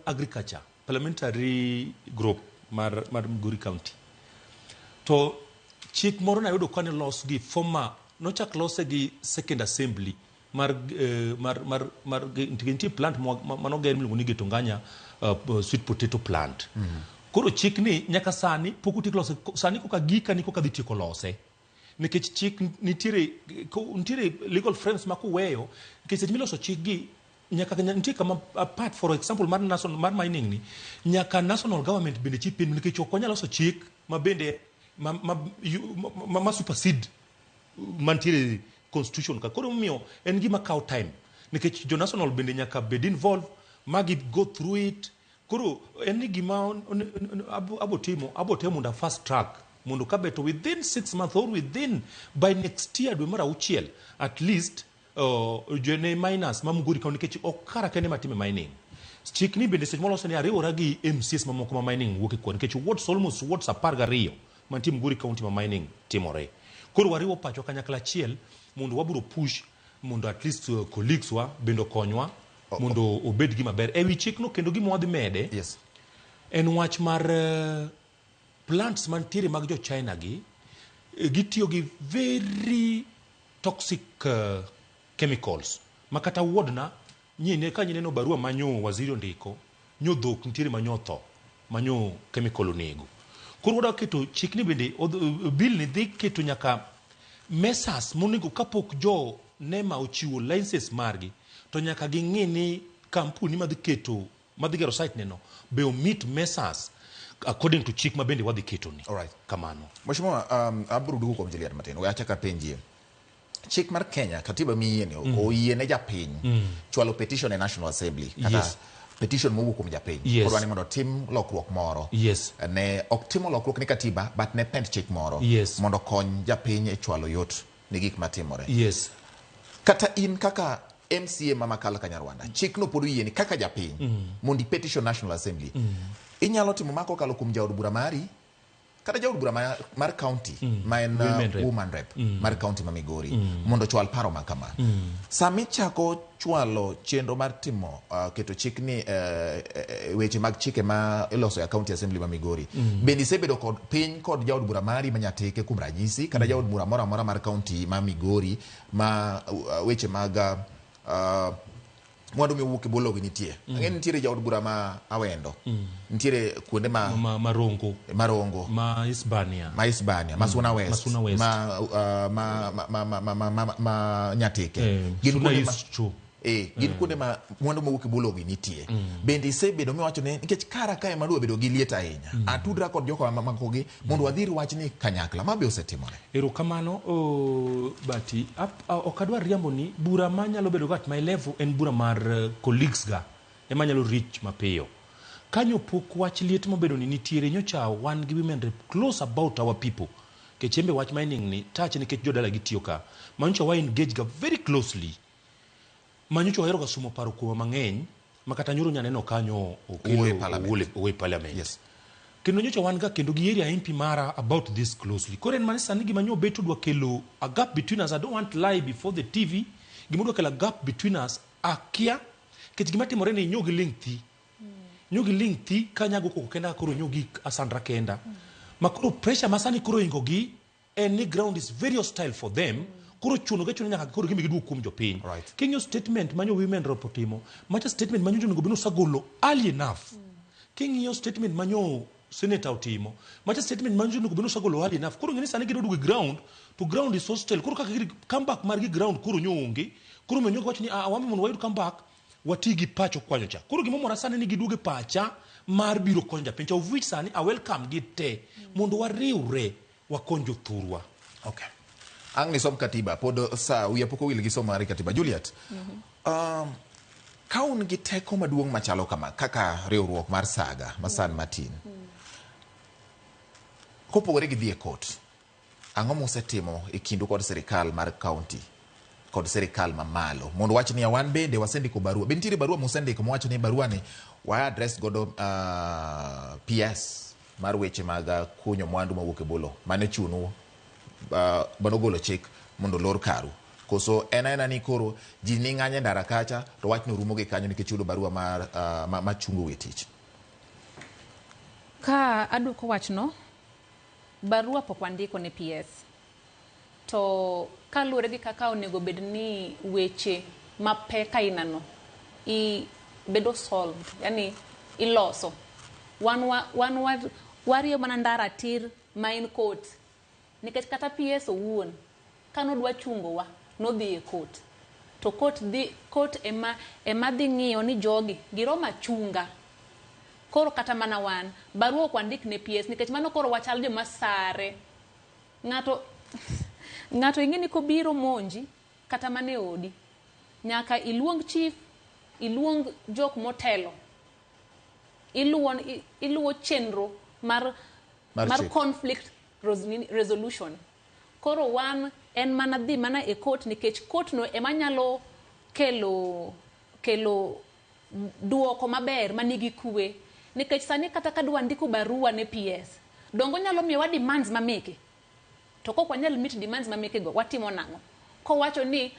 agriculture parliamentary group mar Migori County. To chik moro nayudo kane los gi former, nochak lose gi second assembly mar nitie plant manoger miluongo ni Getonganya sweet potato plant. Koro chik ni nyaka sani pok otiek lose, sani koka gika ni koka dhi tieko lose. Nikech chik nitiere legal frames ma kuweyo, nikech seche miloso chik gi nyaka nitie kama apart for example mar national mar mining ni nyaka national government bende chip in nikech ok wanyal loso chik ma bende ma supersede mantiere constitution ka. Koro omiyo en gima kawo time nikech jo national bende nyaka bed involved ma gi go through it. Koro en ni gima abo timo mondo fast track mondo kabeto within 6 months or within by next year dwe mar auchiel at least jone miners ma Migori County nikech ok kara kende matime mining. Chik ni bende seche moloso ni ariwora gi MCAs mamoko ma mining wuok e kuond nikech wards almost wards 12 mantie Migori County ma mining timore. Koro wariwo pachwa kanyakla achiel mondo wabiro push mondo at least colleagues wa bende okonywa mondo obed gima ber. E wi chikno kendo gima wadhi mede yes. En wach mar plants mantiere mag jo China gi gitiyo gi very toxic chemicals ma kata wuodna nyine ka nyineno barua manyo waziri ondiko nyo dhok nitiere manyo tho manyo chemical onego. Koro wadwa keto chik ni bende bill ni dhi keto nyaka measures monego kapok jo NEMA ochiwo license margi to nyaka ging'i ni kampuni madhi keto madhi gero site neno be omit measures according to chik ma bende wadhi keto ni. Alright. Kamano. Mheshimiwa, abiro duogo kuom Juliet matin. We achak apenjie. Chik mar Kenya, katiba miyiene, oyiene japiny chwalo petition e National Assembly. Kata Yes. petition mowuok kuom japiny. Yes. Kodwa ni mondo tim lokruok moro. Yes. Ne ok timo lokruok ne katiba, but ne pend chik moro. Yes. Mondo kony japiny e chwalo yot ne gik matimore. Yes. Kata in kaka MCA ma Makala Kanyarwanda, chikno pod oyieni kaka japiny mondo i petition National Assembly. Inyalo timo ma kokalo kuom jaod bura mari, kata jaod bura mar county ma en woman rep mar county ma Migori mondo ochwal paro ma kama. Sama ichako chwalo chenro mar timo keto chik ni weche mag chike ma iloso e county assembly ma Migori, bende isebedo kod piny kod jaod bura mari ma Nyatike kuom ranyisi, kata jaod bura moro amora mar county ma Migori ma weche mag mwandu miwuok e bwo nitie. Ang'e nitiere jaod bura ma Awendo. Nitiere kuonde ma Marongo. Marongo. Ma Hispania. Ma Hispania, ma Suna West. Ma Suna West. Ma Nyatike. Gin Suna East Chu. Gin kuonde ma mwandu mowuok e bwo gi nitie. Bende isebedo miwacho ni nikech kara kae madwa bedo gi liet ahinya, atudra kod jok makogi mondo wadhir wachni kanyakla. Ma be osetimore. Erokamano Bati. Ok adwar riambo ni bura manyalo bedo go at my level en bura mar colleagues ga ema nyalo reach mapiyo. Kanyo pok wach liet mobedo ni nitiere nyocha wan gi women rep close about our people. Nikech embe wach mining ni touch nikech jodala gitiyo ka. Manyocha wa engage ga very closely. Manyocha wahero ga sumo paro kuoma mang'eny ma kata nyoro nyaneno kanyo okelo Owuoyo e parliament. owuoyo e parliament. Yes. Kendo nyocha wan ga kendo gi area MP mara about this closely. Koro en mana sani gima nyo bet odwa kelo a gap between us. I don't want to lie before the TV. Gima odwa kelo a gap between us akia. Nikech gima timore ni nyo gi ling thi. Nyo gi ling thi kanyago koko kenda koro nyo gi asandra kenda. Ma koro pressure ma sani koro ingo gi en ni ground is very hostile for them. Koro chuno ga chuno nyaka koro gimi giduok kuom jopiny. Right. King'iyo statement manyo women rep otimo, macha statement manyo onego bed ni osegolo early enough. King'iyo statement manyo senator otimo, macha statement manyo onego bed ni osegolo early enough. Koro ng'eni sani gidwa duogo e ground, to ground is hostile. Koro kaka comeback margi ground koro nyo onge. Koro omiyo nyo giwacho ni ah, wambe mondo wayud comeback, wati gi pacho kwanyo cha. Koro gima mora sani ni giduogo e pacha mar biro konyo japiny cha, of which sani a welcome gi te mondo wariwre wakony jothurwa. Okay. Ang' ni som katiba, pod sa wiya pok owil gi somo mar katiba. Juliet, ka un gi teko maduong' machalo kama, kaka riwruok mar Saga ma San Martin, kopogore gi dhi e court, ang'o musetimo e kindu kod sirikal mar county kod sirikal mamalo mondo wach niya wan bende wasendiko barua? Be nitiere barua musendiko mowacho ni barua ni wa address godo PS mar weche mag kunyo mwandu mawuok e bwo lowo mane chunu manogolo chik mondo olor karu? Koso en aena ni koro ji ni ng'anyo e ndara kacha to wachno rumo gi kanyo nikech yudo barua mar machungo we tich? Ka aduoko wachno, barua pok wandiko ne PS. To kaluwore gi kaka onego bed ni weche mapek aina no i bedo solved, yani iloso. Wan wa, warieyo mana ndara tir ma en court. Nikech kata PS owuon kanodwa chungowa nodhi e court. To court dhi court ema dhi ng'iyo ni jogi giromo achunga. Koro kata mana wan barua ok wandik ne PS nikech mano koro wachal joma sare. Ng'ato ing'e ni kobiro monji kata mana e odi, nyaka iluong chief, iluong jok motelo. Iluwo chenro mar conflict resolution. Koro wan en mana dhi mana e court nikech court no ema nyalo kelo duoko maber manigi kwe. Nikech sani kata ka dwa ndiko barua ne PS, dongo nyalo miyowa demands mameke. To kok wanyal meet demands mameke go, watimo nang'o? Kowacho ni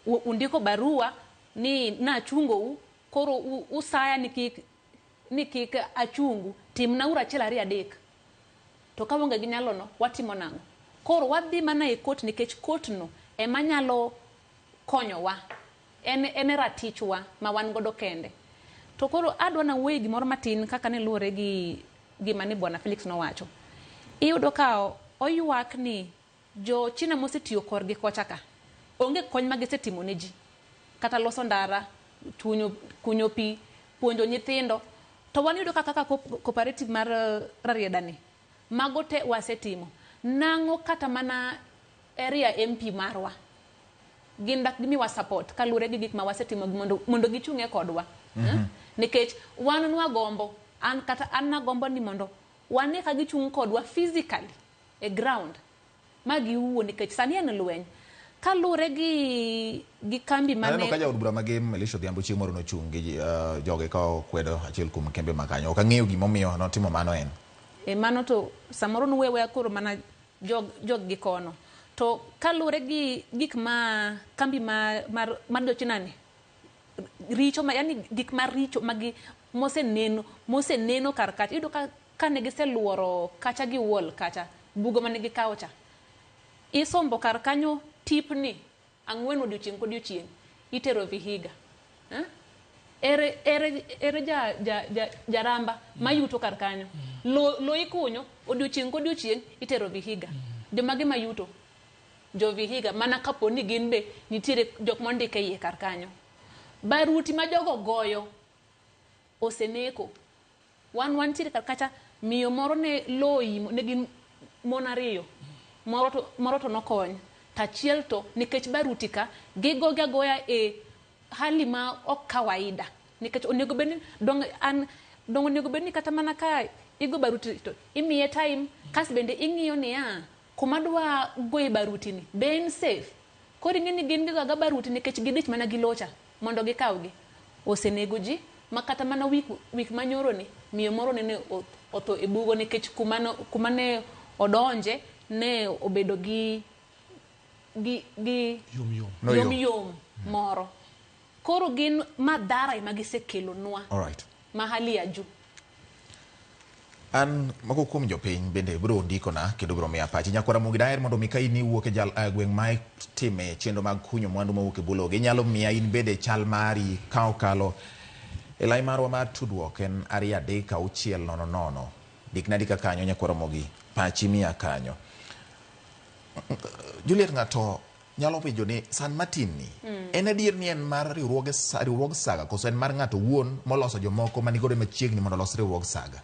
undiko barua ni nachungou, koro usaya ni kik achungu, timna uru 1 2 3. To ka waonge gi nyalo no, watimo nang'o? Koro wadhi mana e court nikech court no ema nyalo konyowa. En ratichwa ma wan godo kende. To koro adwa na wuoye gimoro matin kaka ne luwore gi gima ni Bwana Felix nowacho. Iyudo ka oywak ni jo China mosetiyo korgi kocha ka onge kony ma gisetimo ne ji. Kata loso ndara, kunyo pi, puonjo nyithindo. To wan yudo kaka cooperative mar Rarieda ni, mago te wasetimo. Nang'o kata mana area MP marwa gin dak gimiwa support kaluwore gi gik ma wasetimo mondo gichung'e kodwa. Nikech wan nwagombo, an kata an nagombo ni mondo wane ka gichung' kodwa physically e ground ma giwuo nikech sani en lweny. Kaluwore gi kambi mane Aneno ka jaod bura Magem Elisha Odhiambo chieng' moro nochung' gi joge ka okwedo achiel kuom kembe ma kanyo. Ok ang'eyo gimomiyo notimo mano en. E mano to samoro nuwe weya koro mana jog gi kono. To kaluwore gi gik ma kambi mar jo-China ni richo ma, yani gik maricho magi moseneno kar kacha. Iyudo ka ne giseluoro kacha gi wall kacha, bugo mane gikawo cha. Isombo kar kanyo tipni 4 odiochieng' kodiochieng' itero Vihiga. Ere jaramba mayuto kar kanyo. Lo ikunyo odiochieng' kodiochieng' itero Vihiga. Jomage mayuto? Jo Vihiga mana kapo ni gin be nitiere jok mondike iye kar kanyo. Baruti ma jogo goyo oseneko. Wan wantiere kar kacha, miyo moro ne loimo, ne gin mon ariyo. Moro to nokony. Tachiel to nikech baruti ka gigogi agoya e hali ma ok kawaida. Nikech onego bed ni dong an dong onego bed ni kata mana ka igo baruti to imiye time kas bende ing'iyo niya kuma dwa goye baruti ni be en safe. Koro ing'e ni gin gigo aga baruti nikech gidich mana gi locha mondo gikawgi. Osenego ji ma kata mana wik manyoro ni miyo moro nene otho e bugo nikech kuma ne odonje ne obedo gi Yom yom. Yom moro. Koro gin madhara ema gisekelonwa. All right. Ma hali ya juu. An moko kuom jopiny bende biro ndikona kendo biro miya pachi. Nyakwara Ramogi daher mondo mi ka in iwuok e gweng' ma itime chenro mag kunyo mwandu mowuok e bwo lowo, inyalo miya in bende chal mari ka okalo e lai marwa mar tudruok en 2 3 6 0 0. Ndikna andika kanyo Nyakwara Ramogi, pachi miya kanyo. Juliet, ng'ato nyalo penjo ni San Martin ni en adier ni en mar riwruog saga koso en mar ng'ato wuon moloso jomoko manigodo machiegni mondo olos riwruog saga?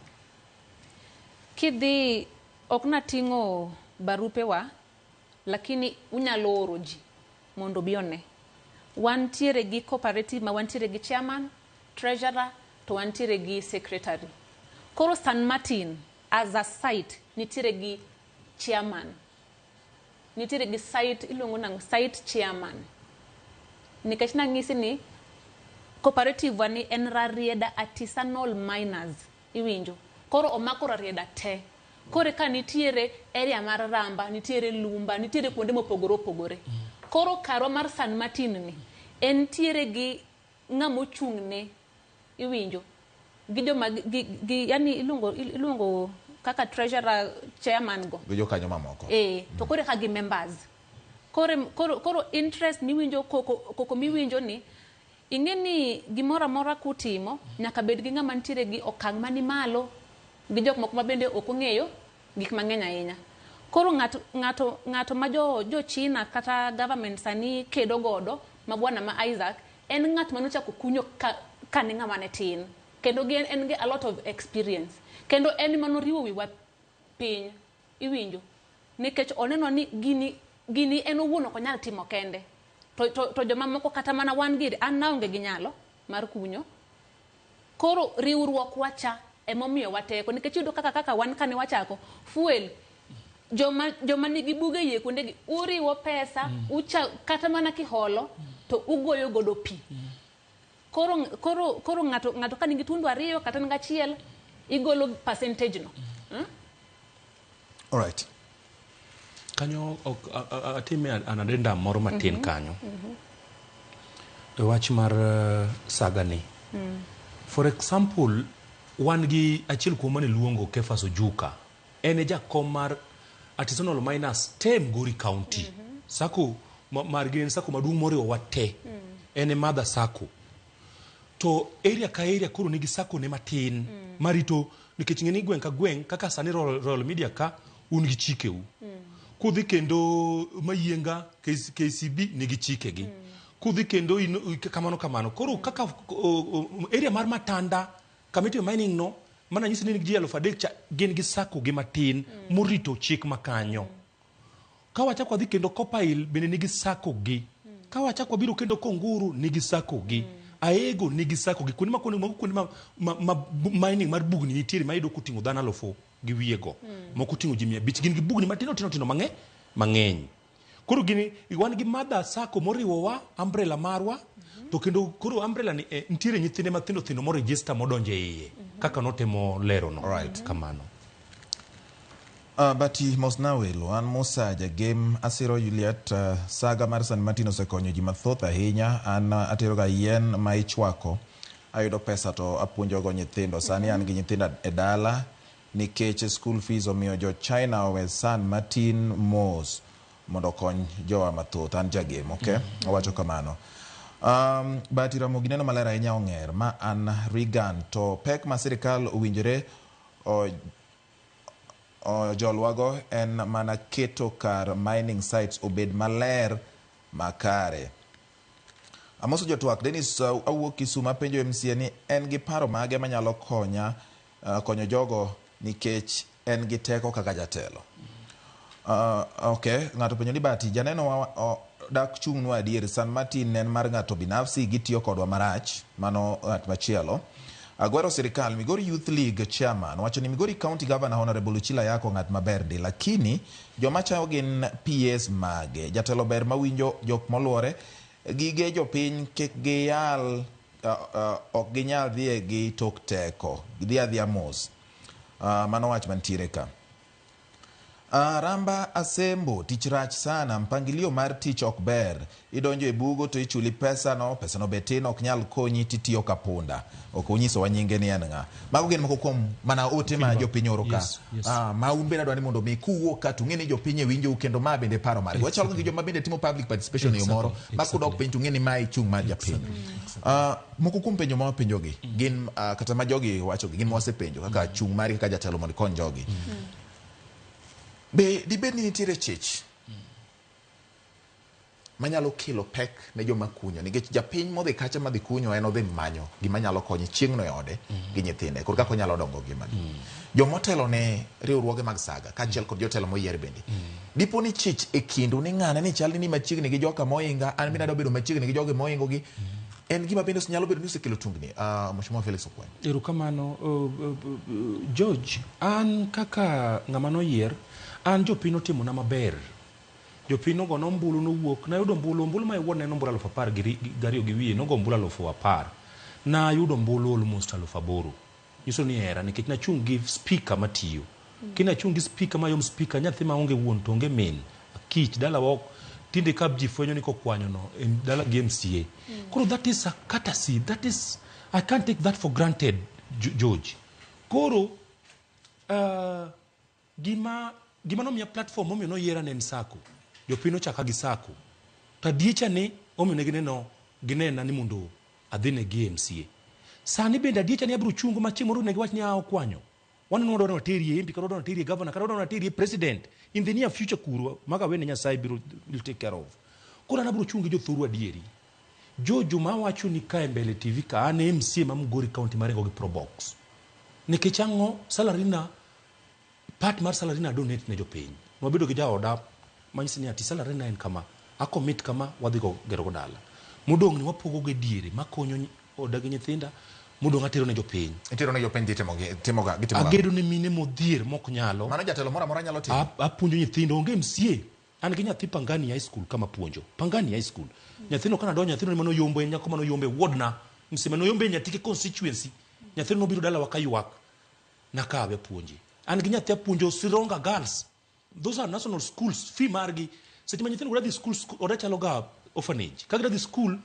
Kidhi ok nating'o barupewa, lakini unyalo oro ji mondo obi one. Wantiere gi cooperative ma wantiere gi chairman, treasurer, to wantiere gi secretary. Koro San Martin as a site nitiere gi chairman. Nitiere gi site iluongo nang'o? Site chairman. Nikech nang'isi ni cooperative wa ni en Rarieda Artisanal Miners, iwinjo. Koro omako Rarieda te. Koro ka nitiere area mar Ramba, nitiere Lumba, nitiere kuonde mopogore opogore. Koro karwa mar San Martin ni entiere gi ng'ama ochung'ne, iwinjo. Gi joma gi yani iluongo kaka treasurer chairman go. Gi jokanyo mamoko. To koro ka gi members. Koro interest miwinjo koko miwinjo ni ing'e ni gimoro amora kutimo nyaka bed gi ng'ama nitiere gi okang' mani malo gi jok moko ma bende ok ong'eyo gik mang'eny ahinya. Koro ng'ato ma jo China kata government sani kedo godo ma bwana ma Isaac en ng'at manochako kunyo ka ne ng'ama ne tin. Kendo en gi a lot of experience. Kendo en manoriwo wiwa piny, iwinjo. Nikech oneno ni gini en owuon ok onyal timo kende. To jomamoko kata mana wan giri, an naonge gi nyalo mar kunyo. Koro riwruok wacha emomiyo wateko. Nikech iyudo kaka wan kane wachako, fuel, joma nigi buge yie kuondegi, uriwo pesa, ucha, kata mana kiholo, to ugoyo godo pi. Koro ng'ato ka nigi tundu ariyo kata nigi achiel, igolo percentage no. All right. Kanyo ok atime an addendum moro matin kanyo. E wach mar saga ni. For example, wan gi achiel kuom mane luongo Kefas Ojuka. En e jakom mar Artisanal Miners te Migori County. Sacco margi en sacco maduong' moriwo wa te. En e mother sacco. To area ka area koro nigi sacco ne matin marito nikech ng'e ni gweng' ka gweng' kaka sani Royal Media ka un gi chikeu. Kudhi kendo Mayienga KCB nigi chikegi. Kudhi kendo kamano kamano. Koro kaka area mar Matanda committee mining no mana nyisi ni ji 3,000 cha gin gi sacco gi matin morito chik makanyo. Ka wachako wadhi kendo Kopail bende nigi sacco gi. Ka wachako wabiro kendo Konguru nigi sacco gi. Aego nigi sacco gi. Kuonde ma kuonde mago kuonde ma mining mar bugni nitiere ma iyudo koting'o dhano 1,000 gi wiye go. Moko oting'o ji 500. Gin gi bugni matindo tindo tindo mang'eny. Koro gini wan gi mother sacco moriwowa umbrella marwa. To kendo koro umbrella ni nitiere nyithinde mathindo thindo mo register modonjo e iye. Kaka notemo lero no. Kamano. Bati mosna welo, an Musa Jagem asiro Juliet, saga mar San Martin osekonyo ji mathoth ahinya. An atero ga yien ma ichwako, ayudo pesa to apuonjogo nyithindo. Sani an gi nyithindo e dala nikech school fees omiyo jo China owe San Martin mos mondo okony jowa mathoth. An Jagem, okay? Owacho kamano. Bati Ramogi neno maler ahinya ong'er ma an Regan to pek ma sirikal owinjore jolwago en mana keto kar mining sites obed maler makare. Amoso jotwak Dennis awuok Kisumu apenjo MCA ni en gi paro mage manyalo konya konyo jogo nikech en gi teko kaka jatelo. Okay, ng'ato penjo ni Bati janeno wa dak chung'nwa adier San Martin en mar ng'ato binafsi gitiyo kodwa marach mano ng'at machielo. Agwero sirikal Migori Youth League chairman wacho ni Migori County Governor Honorable Uchila Yako ng'at maber ndi lakini joma chayo gin PS mage. Jatelo ber mawinjo jok moluore gige jopiny kik giyal ok ginyal dhiye gi tok teko gidhi adhiya mos. Mano wach mantiere ka. Ramba Asembo, tich rach sana, mpangilio mar tich ok ber. Idonjo e bugo to ichuli pesa no, pesa no be tin ok nyal konyi titiyo ka punda. Ok onyisowa nyinge ni en ng'a. Mago gin moko kuom mana ote ma jopiny oro ka. Yes. Ma un bende adwa ni mondo mi kuwuok ka to ung'e ni jopiny e winjou kendo ma bende paro margi. Wachalo gi joma bende timo public participation e yo moro ma kudok piny to ung'e ni mae chung' mar japiny. Moko kuom penjo ma wapenjogi gin kata ma jogi wachogi gin ma wasepenjo kaka chung' mari kaka jatelo mondo ikony jogi. Be dibed ni nitiere chich manyalo kelo pek ne joma kunyo nikech japiny modhi kacha madhi kunyo en odhi manyo gima nyalo konye chieng'no e ode gi nyithinde kod kaka onyalo dongo ngimagi. Jomotelo ne riwruoge mag saga kaachiel kod jotelo moyier bende dipo ni chich e kindu ni ng'ane ni chal ni ni machiegni gi joka moinga an bende adwa bedo machiegni gi jogi moingo gi en gima bende nyalo bedo ni osekelo tungni. Mheshimiwa Felix Okwany. Erokamano George, an kaka ng'ama noyier, an jopiny otimona maber. Jopiny nogona ombulu nowuok, nayudo ombulu, ombulu ma iwuon ne en ombulu 12,000 gi wiye, nogo ombulu 10,000. Nayudo ombulu almost 8,000. Nyiso ni hera nikech nachung' gi speaker matiyo. Kinachung' gi speaker mayom speaker, nyathi maonge wuon to onge min. Kich dalawa ok tinde ka ji fwenyo ni kokwanyo no dala gi MCA. Koro that is a courtesy, that is, I can't take that for granted, George. Koro gima nomiya platform momiyo noyiera ne en sako. Jopiny nochaka gi sako. To adiecha ni omiyo ne gineno ginena ni mondo adhine gi MCA. Sani bende adiecha ni abiro chungo ma chieng' moro ne giwach ni a okwanyo. Waneno wadwa ni waterie MP, kata wadwa ni waterie governor, kata wadwa ni waterie president. In the near future kuro, maga wene Nyasaye biro will take care of. Koro an abiro chung' gi jothuru adieri. Jojo ma wacho ni kae mbele TV ka an MCA ma Migori County maringo gi Probox. Nikech ang'o salary na part mar salary na donate ne jopiny. Nwabedo gi jaoda manyisi ni ati salary na en kama, a commit kama wadhi go gero go dala. Modong' ni wapogo go e diere makonyo oda gi nyithinda, modong' atero ne jopiny. Itero ne jopiny titimo gi timo ga gitimo ga. Agedo ne mine modhier mok nyalo. Mano jatelo moro amora nyalo timo. Apuonjo nyithindo, onge MCA. An gi nyathi Pangani High School kama puonjo. Pangani High School. Nyathino kana donjo nyathino mano yombo en nyako mano yombe ward na. MCA mano yombe nyathi constituency. Nyathino nobiro dalawa ka ywak. Nakawe apuonje. An gi nyathi apuonjo Sironga Girls. Those are national schools. Fee margi. Seche ma nyithindo dhi school, oda chalo ga orphanage. Ka gidhi school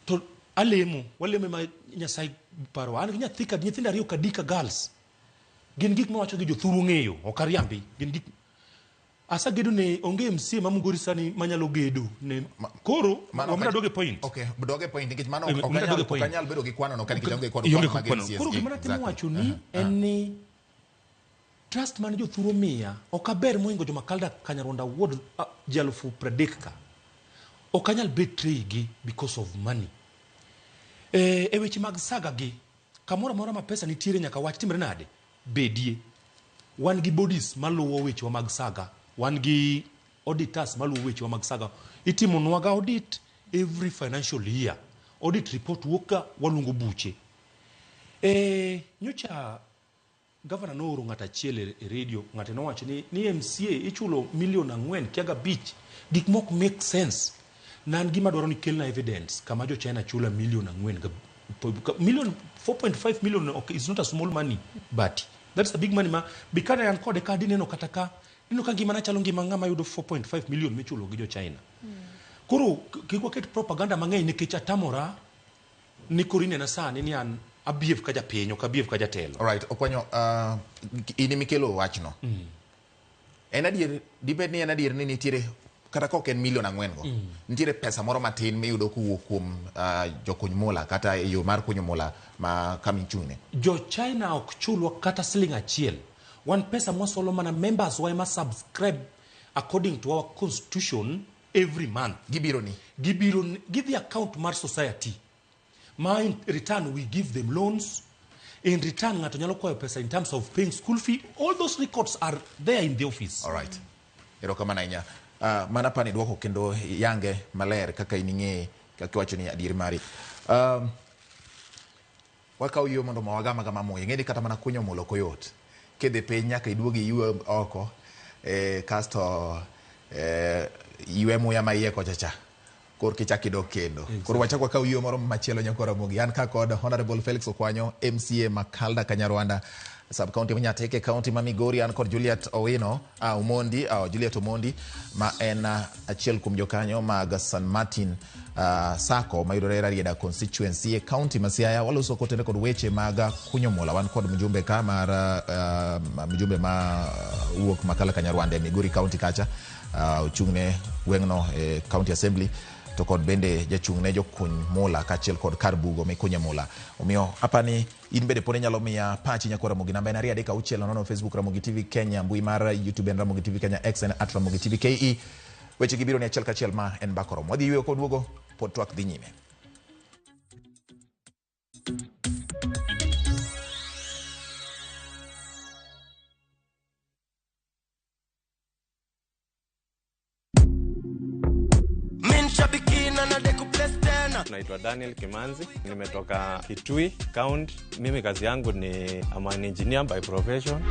to alemo, walemo ma Nyasaye parowa. An gi nyathi ka nyithindo ariyo Kadika Girls. Gin gik mawacho gi jothuru ng'eyo, ok ariambi. Gin gik asagedo ne onge MCA ma Migori sani manyalo gedo ne koro wameda doge point. Okay, doge point nikech mano ok wameda anyal doge point. ok anyal bedo gi kwano no ka nikech onge kod Ionge kwano mag kod kwano. MCAs Koro gi. gima natemo wacho ni en ni trust mane jothuru omiya ok aber mohingo joma Kalda Kanyarwanda wuod ji 30,000 ka. Ok anyal betray gi because of money. E weche mag saga gi, kamoro amora ma pesa nitiere nyaka wach timre nade? Bedie. Wan gi bodies maluwo wechewa mag saga. Wan gi auditors maluwo wechewa mag saga. Itimonwaga audit every financial year. Audit report wuok ka waluongo buche. Nyocha governor nooro ng'ato achiel e radio, ng'ate nowacho ni MCA ichulo milion 4 kia 5. Gik mok make sense. Na an gima dwaro ni kelna evidence kama jo China chula milion 4 ga, million 4.5 million, okay, is not a small money, but that's a big money ma bikane an kode ka dineno kata ka dineno ka ngimana chalo ngima ng'ama yudo 4.5 million michulo gi jo China. Koro kik waket propaganda mang'eny nikech atamora ni koro inena sani ni an abehave ka japiny, ok abehave ka jatelo. Alright, Okwanyo, in emikelo wachno. En adier, dibed ni en adier ni nitiere kata ka ok en milion 4 go, nitiere pesa moro matin miyudo kowuok kuom jokuny mula kata e yo mar kunyo mula ma kama ichung'ne. Jo China ok chulwa kata siling achiel. Wan pesa mwasolo mana members wa ema subscribe according to our constitution. Every month. Gibiro ni. Gibiro gidhi account mar society. Ma in return we give them loans. In return ng'ato nyalo kwayo pesa in terms of paying school fee. All those records are there in the office. All right. Erokamano ahinya. Mana pani duoko kendo yange maler kaka in ing'eye kaka iwacho ni adier mari. Wakaw yo mondo ma wagam agama muya. Ing'e ni kata mana kunyo mula ok oyot. Kidhi piny nyaka iduog iywe oko kasto ywe muya ma iye kocha cha. Korka ichak idok kendo. Koro wachak wakaw yo moro machielo nyakwa Ramogi. An ka kod Honorable Felix Okwanyo, MCA Makalda Kanyarwanda, sub county ma Nyatike, county ma Migori. An kod Juliet Owino, Omondi, Juliet Omondi ma en achiel kuom jokanyo mag San Martin Sacco mayudore Rarieda constituency e county ma Siaya. Waloso kotenore kod weche mag kunyo mula. Wan kod mjumbe ka mar mjumbe ma wuok Makala Kanyarwanda e Migori county kacha, ochung'ne gweng'no e county assembly, to kod bende jachung'ne jokuny mula kaachiel kod kar bugo mikunye mula. Omiyo apani in bende pod inyalo miya pachi nyakwa Ramogi. Namba en 23600 Facebook Ramogi TV Kenya, mbui mar YouTube en Ramogi TV Kenya, X en @Ramogi TV KE. Weche gi biro ni achiel kachiel ma en Mbaka Oromo. Wadhi yweyo koduogo, pod twak dhi nyime. Naitwa Daniel Kimanzi, nimetoka Kitui County. Mimi kazi yangu ni I'm an engineer by profession.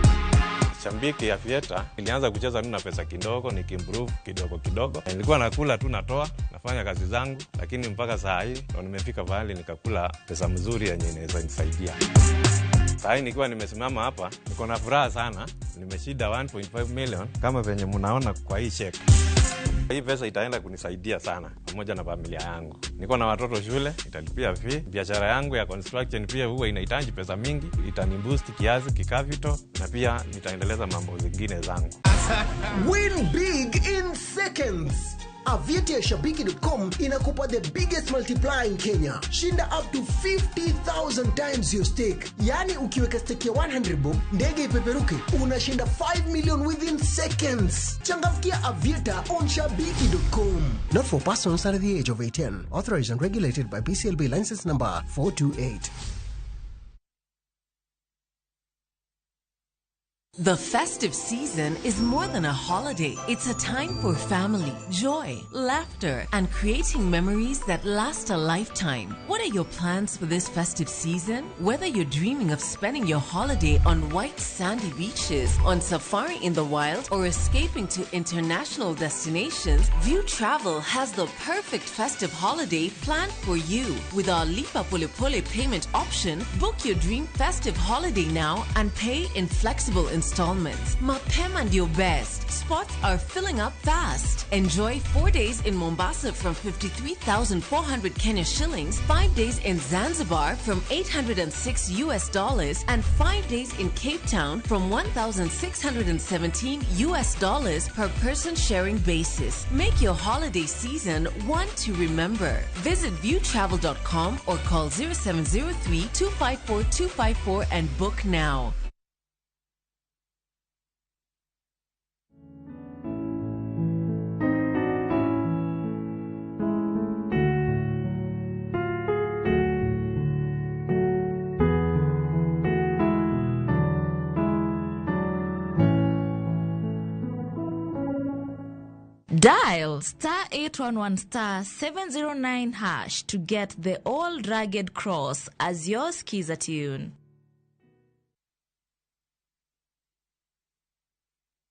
Shabiki ya Aviator, nilianza kucheza tu na pesa kidogo, nikimprove kidogo kidogo. Nilikuwa nakula tu natoa, nafanya kazi zangu, lakini mpaka saa hii ndo nimefika pahali nikakula pesa mzuri yenye inaweza nisaidia. Saa hii nikiwa nimesimama hapa, niko na furaha sana. Nimeshinda 1.5 million kama venye mnaona kwa hii check. Hii pesa itaenda kunisaidia sana pamoja na familia yangu. Niko na watoto shule, italipia fee. Biashara yangu ya construction pia huwa inahitaji pesa mingi, itaniboost kiasi kikapital na pia nitaendeleza mambo zingine zangu. Win big in seconds. Aviator Shabiki.com inakupa the biggest multiplier in Kenya. Shinda up to 50,000 times your stake. Yani ukiweka stake ya 100 bob, ndege ipeperuke, unashinda 5 million within seconds. Changamkia Aviator on Shabiki.com. Not for persons under the age of 18. Authorized and regulated by BCLB license number 428. The festive season is more than a holiday. It's a time for family, joy, laughter, and creating memories that last a lifetime. What are your plans for this festive season? Whether you're dreaming of spending your holiday on white sandy beaches, on safari in the wild, or escaping to international destinations, View Travel has the perfect festive holiday planned for you. With our Lipa Pole Pole payment option, book your dream festive holiday now and pay in flexible installments. Mapema and your best. Spots are filling up fast. Enjoy 4 days in Mombasa from 53,400 Kenya shillings, 5 days in Zanzibar from $806 US, and 5 days in Cape Town from $1,617 US per person sharing basis. Make your holiday season one to remember. Visit viewtravel.com or call 0703 254 254 and book now. Dial star 811 star 709 hash to get the old rugged cross as your skiza tune.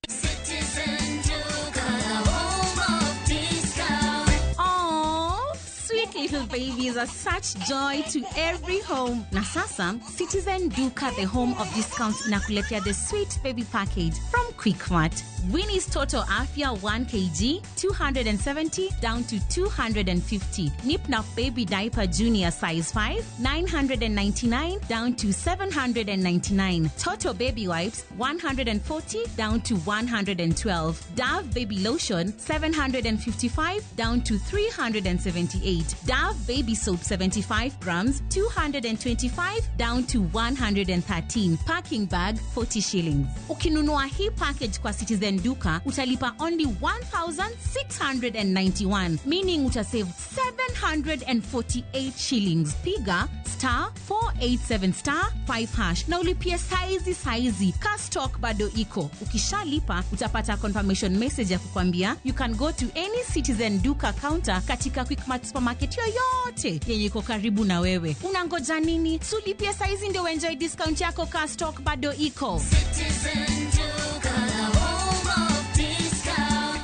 Citizen Duka, the home of discount. Aww, sweet little babies are such joy to every home. Na sasa, Citizen Duka, the home of discounts, inakuletea the sweet baby package from Quickmart. Winnie's Total Afya 1 kg, 270 down to 250. Nip Nap Baby Diaper Junior size 5, 999 down to 799. Toto Baby Wipes, 140 down to 112. Dove Baby Lotion, 755 down to 378. Dove Baby Soap 75 grams, 225 down to 113. Packing bag, 40 shillings. Ukinunua hii package package kwa Citizen Duka utalipa only 1691, meaning utasave 748 shillings. Piga star 487 star 5 hash na ulipie saizi saizi, ka stock bado iko. Ukishalipa utapata confirmation message ya kukwambia you can go to any Citizen Duka counter katika Quickmart supermarket yoyote yenye iko karibu na wewe. Unangoja nini? Sulipie saizi ndio enjoy discount yako, ka stock bado iko. Citizen Duka, the home of discount.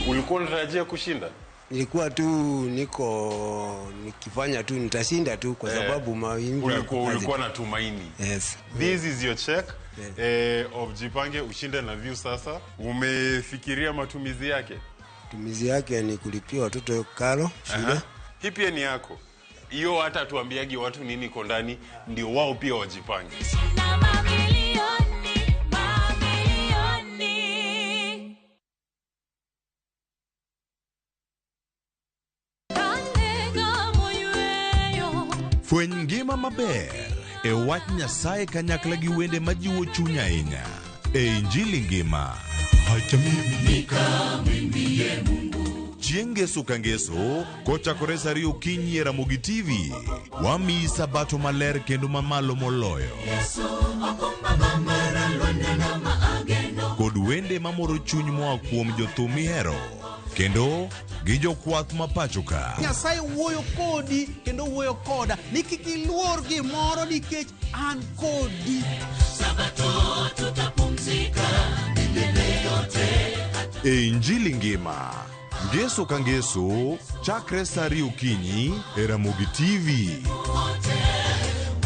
Ulikuwa unatarajia kushinda? Nilikuwa tu niko nikifanya tu nitashinda tu kwa sababu mawingu ulikuwa na tumaini. Yes. This is your check of Jipange Ushinde na View. Sasa umefikiria matumizi yake? Matumizi yake ni kulipia watoto karo shule. Hii pia ni yako. Hiyo hata tuambiagi watu nini iko ndani ndio wao pia wajipange. Mamilioni, mamilioni. Fweny ngima maber e wach Nyasaye kanyakla gi wende majiwo chuny ahinya e Injili ngima. Chieng' ngeso ka ngeso kochakore sa 2 okinyi e Ramogi TV, wamiyi sabato maler kendo mamalo moloyo kod wende mamoro chuny moa kuom jothum mihero kendo gi jokwath ma pacho ka. Nyasaye wuoyo kodi kendo wuoyo koda ni kik iluor gimoro nikech an kodi. Sabato tutapumzika milele yote. E Injili ngima, ngeso ka ngeso, chakre sa 2 okinyi e Ramogi TV. Wote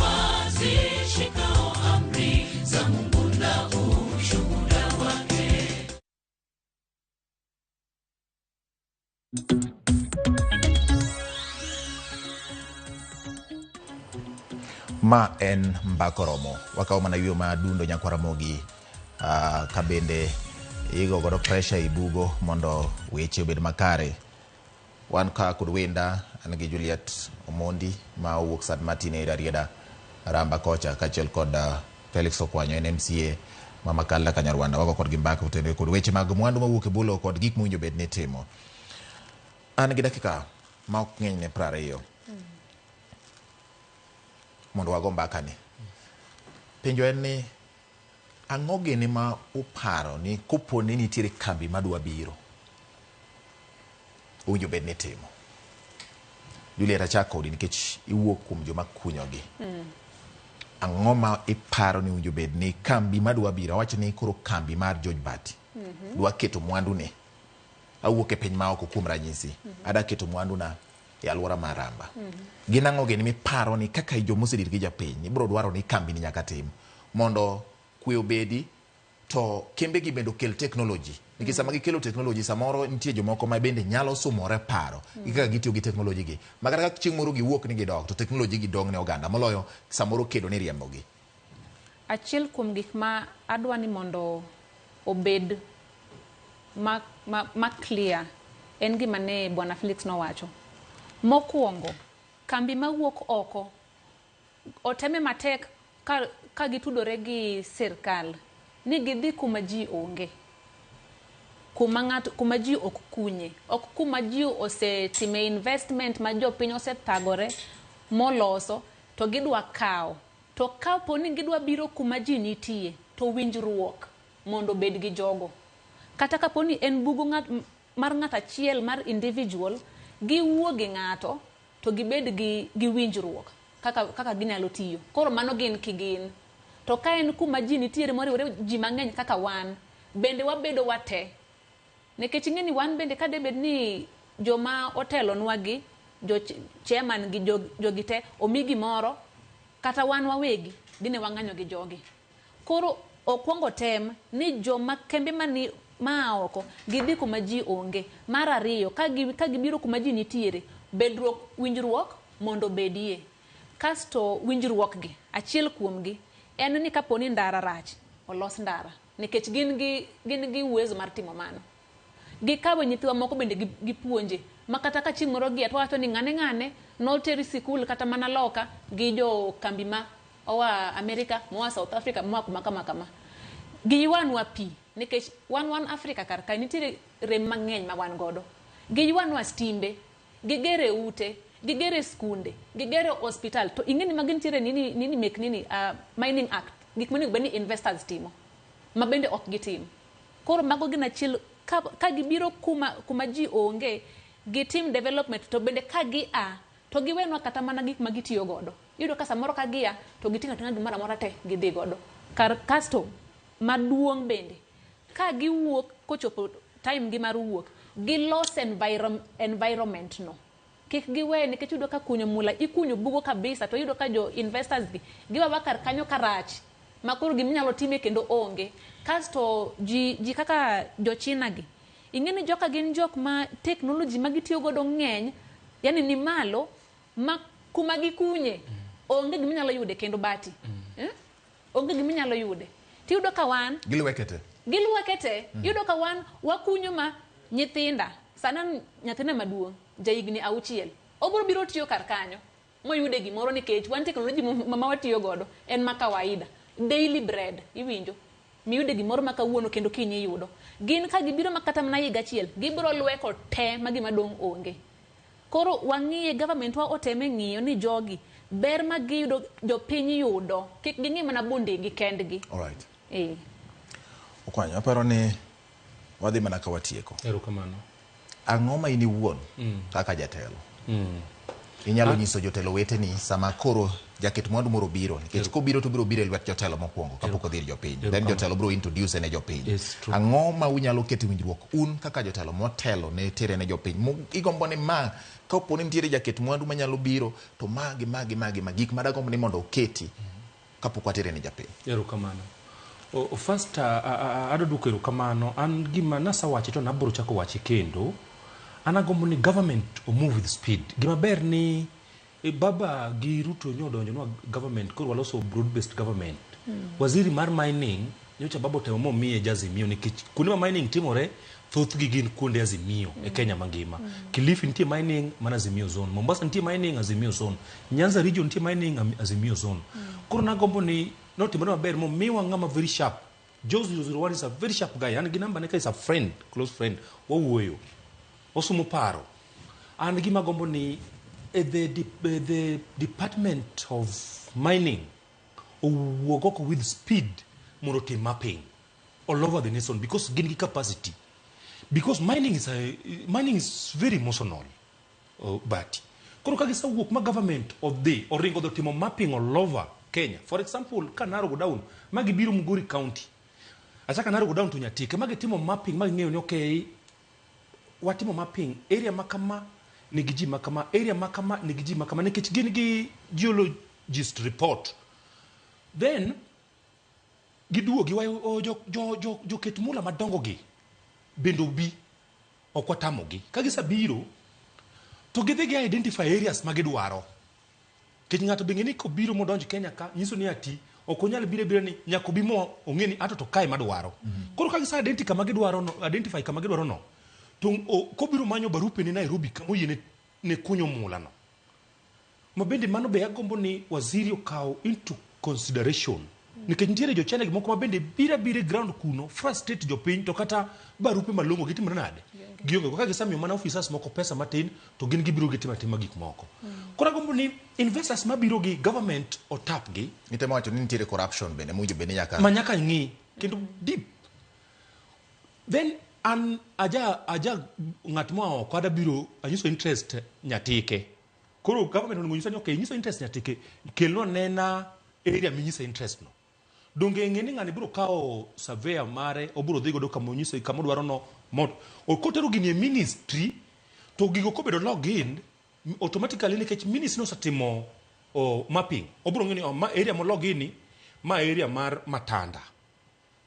wazishikao amri za Mungu na ushuhuda wake. Ma en Mbaka Oromo. Wakawo mana yueyo ma dundo nyakwa Ramogi, ka bende igo godo pressure ibugo mondo weche obed makare. Wan ka kod wenda, an gi Juliet Omondi ma owuok San Martin e Rarieda Ramba kocha, kaachiel kod Felix Okwanyo en MCA ma Makalla Kanyarwanda. Wago kodgi mbaka otenore kod weche mag mwandu mawuok e bulo kod gik mowinjo bed ni itimo. An gi dakika ma ok ng'eny ne 20 mondo wago mbaka ni. Penjo en ni ang'o gini ma uparo ni kopo ni nitiere kambi madwa biro owinjo bed ni timo? Juliet, achak kodi nikech iwuok kuom joma kunyogi. Ang'o ma iparo ni owinjo bed ni kambi madwa biro? Awach ni koro kambi mar George Bati dwa keto mwandune. Awuok e piny maoko kuom ranyisi. Ada keto mwanduna e alwora mar Ramba. Gin ang'o gini miparo ni kaka joma osedir gi japiny ibiro dwaro ni kambi ni nyaka tim mondo kwe obedi to kembe gi bende okel technology? Nikech sama gikelo technology, samoro nitie jomoko ma bende nyalo sumore paro gi kaka gitiyo gi technology gi, ma kata ka chieng' moro giwuok ni gidok to technology gi dong' ne oganda moloyo samoro kedo ni riembogi. Achiel kuom gik ma adwa ni mondo obed ma clear en gima ne Bwana Felix nowacho. Mokwongo, kambi mawuok oko oteme matek ka gitudore gi sirkal ni gidhi kuma ji onge, kuma ji ok kunye, ok kuma ji osetime investment ma jopiny osethagore moloso to gidwa kawo. To kapo ni gidwa biro kuma ji nitie, to winjruok mondo obed gi jogo. Kata kapo ni en bugo mar ng'at achiel mar individual, giwuo gi ng'ato to gibed gi winjruok kaka ginyalo tiyo. Koro mano gin kigin. To ka en kuma ji nitiere moriwore ji mang'eny kaka wan, bende wabedo wate. Nikech ing'e ni wan bende ka debed ni joma otelonwa gi, jo chairman gi jogi te, omi gimoro, kata wan wawegi, dine wang'anyo gi jogi. Koro okwongo tem ni joma kembe mani maa oko, gidhi kuma ji onge. Mar ariyo, ka gibiro kuma ji nitiere, bedruok, winjruok mondo obedie. Kasto winjruok gi, achiel kuomgi, en ni kapo ni ndara rach, olos ndara. Nikech gin gi uwezo mar timo mano. Gikawe nyithiwa moko bende gipuonje. Ma kata ka chieng' moro gia to wacho ni ng'ane ng'ane Noteri sikul kata mana loka gi jo kambi ma oa America, moa South Africa, moa kuma kama kama. Giywanwa pi nikech wan Africa kar kae nitiere rem mang'eny ma wan godo. Giywanwa stimbe, gigere ute, gigere skunde, gigere hospital. To ing'e ni magi nitiere nini mek nini Mining Act, gik monego bed ni investors timo ma bende ok gitim. Koro mago gin achiel ka gibiro kuma ji onge, gitim development to bende ka gi a to giwenwa kata mana gik ma gitiyo godo. Iyudo ka samoro ka gia to giting'o ating'a gimoro amora te gidhi godo. Kar kasto maduong' bende ka giwuok kochopo time gi mar wuok, gilos environment no. Kik giwe nikech iyudo ka kunyo mula, ikunyo bugo kabisa to iyudo ka jo investors gi giwawa kar kanyo karach ma koro giminyalo time kendo onge. Kasto ji kaka jo China gi, ing'e ni joka gin jok ma technology ma gitiyo godo ng'eny, yani ni malo ma kuma gikunye onge giminyalo yude kendo bati. Onge giminyalo yude. Tiyudo ka wan Gilwekete. Gilwekete. Iyudo ka wan wakunyo ma nyithinda. Sana nyathina maduong' ja higni 6 obiro biro tiyo kar kanyo moyude gimoro nikech wan technology ma watiyo godo en ma kawaida. Daily bread iwinjo miyude gimoro ma kawuono kendo kiny iyudo. Gin ka gibiro ma kata mana higa achiel gibiro lweko te ma gima dong' onge. Koro wang'iye government wa oteme ng'iyo ni jogi ber ma giyudo jopiny yudo kik ging'i mana bundegi kendgi. All right. Okwanyo aparo ni wadhi mana ka watieko. Erokamano. Ang'o ma in iwuon kaka jatelo? Inyalo nyiso jotelo weteni sama koro jaket mwandu moro biro, nikech kobiro to biro biro e lwet jotelo mokwongo kapok odhi ir jopiny. Then jotelo biro introduce ne jopiny. Ang'o ma unyalo keto winjruok un kaka jotelo motelo ne tere ne jopiny? Igombo ni ma kapo ni nitiere jaket mwandu manyalo biro to ma gi ma gi ma gi ma gik madagombo ni mondo oketi kapok watere ne japiny. Erokamano. First adwa duoko erokamano. An gima nasewache to nabiro chako wache kendo. An agombo ni government move with speed. Gima ber ni baba gi Ruto nyodonjo nwa government koro waloso broad based government. Waziri mar mining nyocha baba otemo momiye Azimio nikech kuonde ma mining timore thothgi gin kuonde Azimio e Kenya mangima. Kilifi nitie mining mana Azimio zone, Mombasa nitie mining Azimio zone, Nyanza region nitie mining Azimio zone. Koro nagombo ni notimore maber momiwa ng'ama very sharp. Joe 001 is a very sharp guy. An gi namba ne ka is a friend, close friend. Wawuoyo. Osumo paro. An gima gombo ni the Department of Mining owuog oko with speed mondo otim mapping all over the nation because gin gi capacity. Because mining is very emotional. But koro ka gisewuok ma government odhi oringo odhi otimo mapping all over Kenya. For example, ka Narok down ma gibiro Migori County. Achaka Narok down to Nyatike ma gitimo mapping ma ging'eyo ni okay watimo mapping area makama nigi ji makama, area makama nigi ji makama nikech gin gi geologist report. Then giduogi wayo joket mula madongo gi bende obi ok watamogi. Ka gisebiro to gidhi gi identify areas ma gidwaro. Nikech ng'ato be ng'e ni kobiro modonjo Kenya ka nyiso ni ati ok onyal biro abira ni nyaka obi mo ong'e ni ato to kae madwaro. Koro ka gise identify kama gidwaro no, identify kama gidwaro no to kobiro manyo barupe ni Nairobi kama oyiene ne kunyo mula no. Ma bende mano be agombo ni waziri okaw into consideration. Nikech nitiere jo China moko ma bende biro abira e ground kuno frustrate jopiny to kata barupe malong'o gitimore nade? Gionge go. Ka gisemiyo mana officers moko pesa matin to gin gibiro gitimo atima gik moko. Koro agombo ni investors mabiro gi government otap gi. Itemo wacho ni nitiere corruption bende mowinjo bed ni nyaka ma nyaka ng'i kendo deep. Then an aja ng'at moa oko ada biro anyiso interest Nyatike. Koro government onego nyisa ni okay, inyiso interest Nyatike, kelnwa nena area minyise interest no. Donge ng'e ni ng'ani biro kawo surveyor mare, obiro dhi godo kama onyise kama odwaro no kotero gini e ministry to gigo kobedo login automatically nikech ministry nosetimo mapping. Obiro ng'eyo ni ma area mo login ni ma area mar Matanda.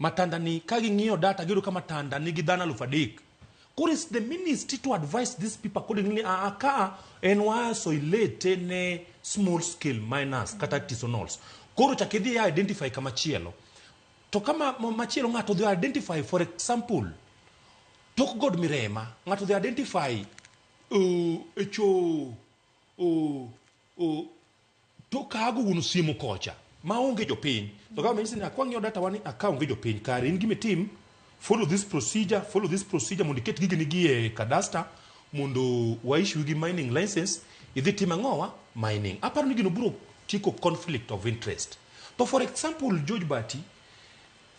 Matanda ni ka ging'iyo data giyudo ka Matanda nigi dhano 3,000. Koro is the ministry to advise these people accordingly ka en waso ilete ne small scale miners kata artisanals. Koro chak idhi identify kama chielo. To kama machielo ng'ato dhi identify for example tok God Mirema ng'ato dhi identify echo o to kago wuon Osiemo kocha maonge jopiny to government nyisi ni akwang'iyo data wa ni aka onge jopiny kare in gimitim follow this procedure, follow this procedure mondo iket gigeni gi e cadastre mondo wa issue gi mining license idhi tim ang'owa mining. Aparo ni gino biro tieko conflict of interest. To for example, George Bati,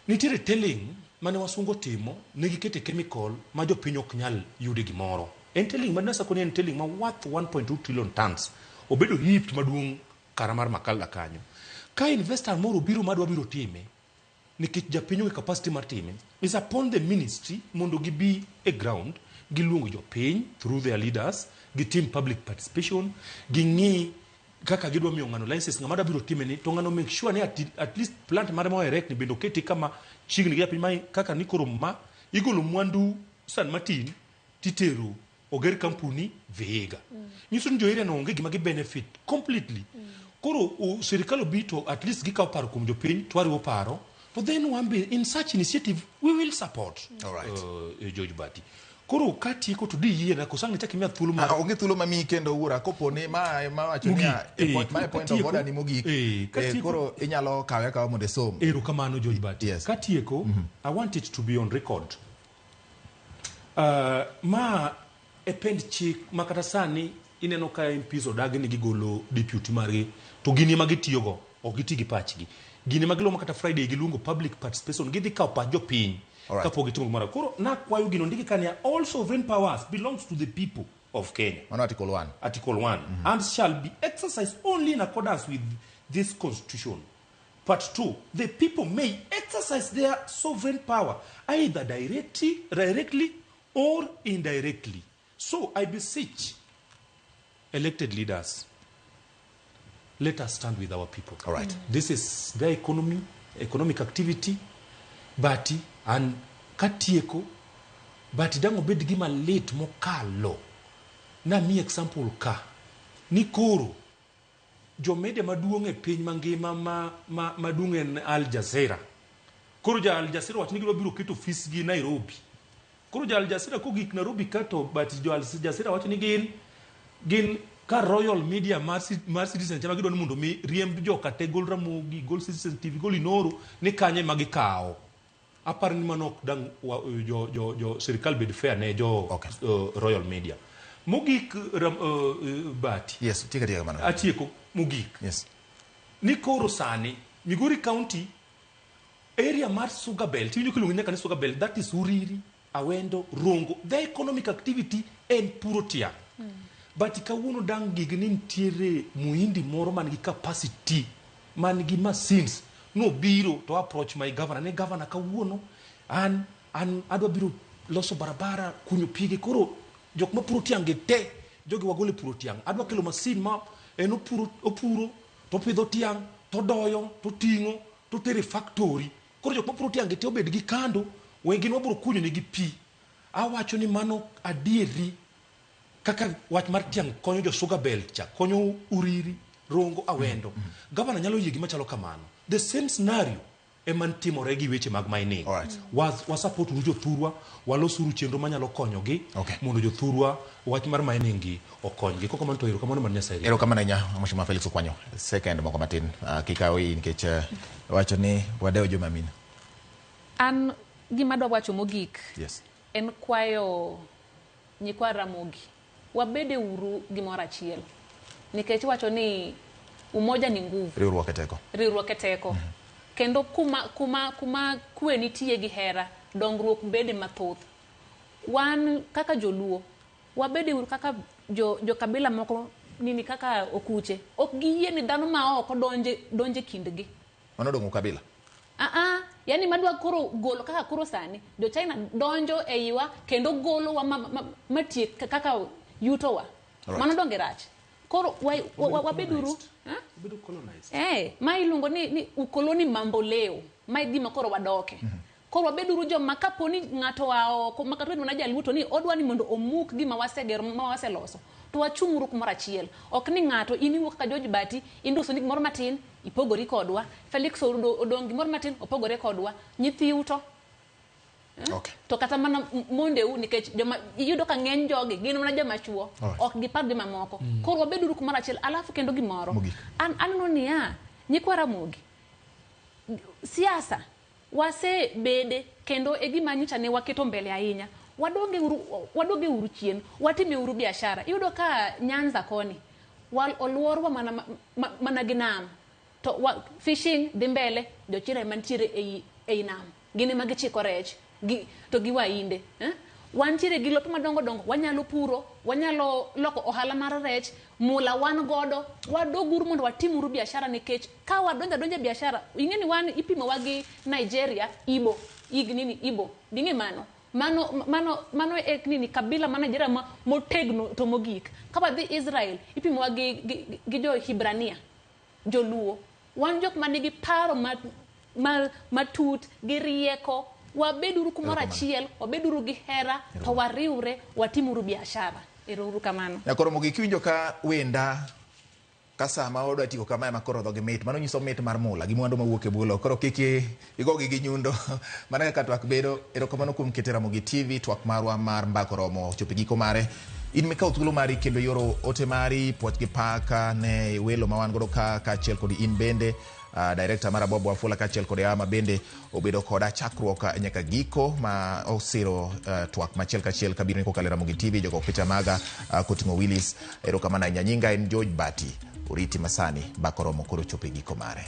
nitiere telling mane wasungu timo ne gikete chemical ma jopiny ok nyal yude gimoro. En telling ma nasako ni en telling ma worth 1.2 trillion tons obedo heaped maduong' kara mar Makalda kanyo. Ka investor moro obiro madwa biro time nikech japiny onge capacity mar time, is upon the ministry mondo gibi e ground, giluong jopiny through their leaders, gitim public participation, ging'i kaka gidwa miyo ng'ano license, ng'ama dwa biro time ni to ng'ano make sure ni at least plant mare ma erect ni bende okete kama chiegni gi japiny ma kaka ni koro ma igolo mwandu San Martin titero oger kampuni Vihiga. Nyiso ni jo area no onge gima gi benefit completely. Koro sirikal obi to at least gikawo paro kuom jopiny to wariwo paro to then wan be in such initiative we will support. All right. George Bati, koro katieko to diyiena koso ang' nichak imiya thuolo mar Ah, onge thuolo mamiyi kendo wuora koponi ma ma wacho Mogik, niya e point, ma e point of katieko- order ni mogik. Katieko- Koro inyalo kawe akawa mondo isom. Erokamano, George Bati. Katieko, I want it to be on record. Ma e pend chik ma kata sani ineno ka MPs odagi ni gigolo deputy margi to gin ema gitiyogo, ok giti gi pachgi. Gin ema giluongo kata Friday giluongo public participation, gidhi kawo pach jopiny kapok gitimo gimoro. Koro nakwayo gino ndiki kania, all sovereign powers belongs to the people of Kenya. Mano Article 1. Article 1. And shall be exercised only in accordance with this constitution. Part 2. The people may exercise their sovereign power either directly or indirectly. So I beseech elected leaders, let us stand with our people. All right. This is their economy, economic activity, but and katieko, but dang obed gima lit mokalo. Na mi example ka, ni koro, jomedia maduong' e piny mangima ma maduong' en Al Jazeera. Koro ja Al Jazeera wacho ni gidwa biro keto ofis gi Nairobi. Koro ja Al Jazeera kogik Nairobi ka to but jo Al Jazeera wacho ni gin ka Royal Media mar Citizen chama gidwa ni mondo mi riemb joka te, gol Ramogi, gol Citizen TV, gol Inoro ni kanye ma gikawo. Aparo ni mano ok dang' jo sirikal bed fair ne jo Royal Media. Mogik Bati. Yes, tieka tieka mano. Atieko mogik. Yes. Ni koro sani Migori County area mar Sugar Belt, iwinjo kiluongo nyaka ni Sugar Belt, that is Uriri, Awendo, Rongo. Their economic activity en puro tiang'. But kawuono dang' gigi ni nitiere muhindi moro man gi capacity, man gi machines, nobiro to approach my governor, ni governor kawuono an adwa biro loso barabara, kunyo pige, koro jok ma puro tiang' gi te, jogi wagole puro tiang'. Adwa kelo machine ma en opuro, to opidho tiang', to doyo, to ting'o, to tere factory. Koro jok ma puro tiang' gi te obed gi kando, wengin wabiro kunyo negi pi. Awacho ni mano adieri kaka wach mar tiang' konyo jo Sugar Belt cha, konyo Uriri, Rongo, Awendo. Governor nyalo yie gima chalo kamano. The same scenario ema timore gi weche mag mining. Wa support uru jothurwa, walosuru chenro manyalo konyogi mondo jothurwa wach mar mining gi okonygi. Kok kamano to erokamano mar Nyasaye. Erokamano ahinya Mheshimiwa Felix Okwanyo. Second moko matin kik aweyi nikech wacho ni wadewo joma mine. An gima adwa wacho mogik Yes. en kwayo nyikwa Ramogi wabede uru gimoro achiel nikech iwacho ni umoja ni nguvu, Riwruok e teko. Riwruok e teko. Kendo kuma kwe nitie gi hera, dongruok bede mathoth. Wan kaka joluo wabede uru kaka jo kabila moko nini kaka okuche ok giyie ni dhano ma oko donje kindgi. Mano dong' ukabila. Yani madwa koro golo kaka koro sani jo China donjo e iwa kendo golo wa matiek kaka yutowa. Alright. Mano donge rach. Koro wabeduru, ha? Wabedo colonized. Ma iluongo ni ukoloni mambo leo. Ma e gima koro wadoke. Koro wabeduru joma kapo ni ng'ato oa oko, ma kata obedo mana jaluo to ni odwa ni mondo omuk gima wasegero, ma waseloso. To wachung'uru kumoro achiel. Ok ni ng'ato in iwuok kaka George Bati, induso ni gimoro matin, ipogori kodwa. Felix odong' gimoro matin, opogore kodwa. Nyithiu to. Okay. To kata mana mondeu nikech joma iyudo ka ng'eny jogi gin mana joma chuo ok gipar joma moko. Koro wabeduru kumoro achiel alafu kendo gimoro. An aneno niya nyikwa Ramogi siasa wasebede kendo e gima nyocha ne waketo mbele ahinya. Wadoge uru chien, watime uru biashara. Iyudo ka Nyanza koni oluorwa mana gi nam. To fishing dhi mbele, jochina mantiere ei nam. Gin ema gichiko rech to gi wainde. Wantiere gi lope madongo dongo, wanyalo puro, wanyalo loko ohala mar rech, mula wan godo, wadoguru mondo watimuru biashara nikech ka wadonjo adonja biashara, ing'e ni wan ipimowa gi Nigeria, Igbo, nini Igbo, ding'e mano. Mano e nini kabila ma Nigeria ma motegno to mogik. Ka wadhi Israel, ipimowa gi jo Hibrania, joluo. Wan jok manigi paro matut, gi rieko, wabeduru kumoro achiel, wabeduru gi hera, to wariwre, watimuru biashara. Ero kamano. Nyakoro Ramogi kiwinjo ka wenda ka sama wadwa tieko kamae ma koro dhogi mit, mano nyiso mit mar mula gi mwandu mawuok e bwo lowo. Koro kik igogi gi nyundo. Mana kaka twak bedo. Erokamano kuom kete Ramogi TV, twak marwa mar Mbaka Oromo ochopo e giko mare. In mikawo thuolo mari kendo yoro ote mari, puoch gi paka ne welo ma wan godo ka kaachiel kod in bende. Director mara Bob Wafula kaachiel kod Ama bende obedo koda chakruok nyaka giko ma osiro twak machiel kachiel kabiro ni kokalo e Ramogi TV. Jogo picha maga koting'o Willis. Erokamano ahinya. Nyinga en George Bati. Oriti masani Mbaka Oromo koro chopo e giko mare.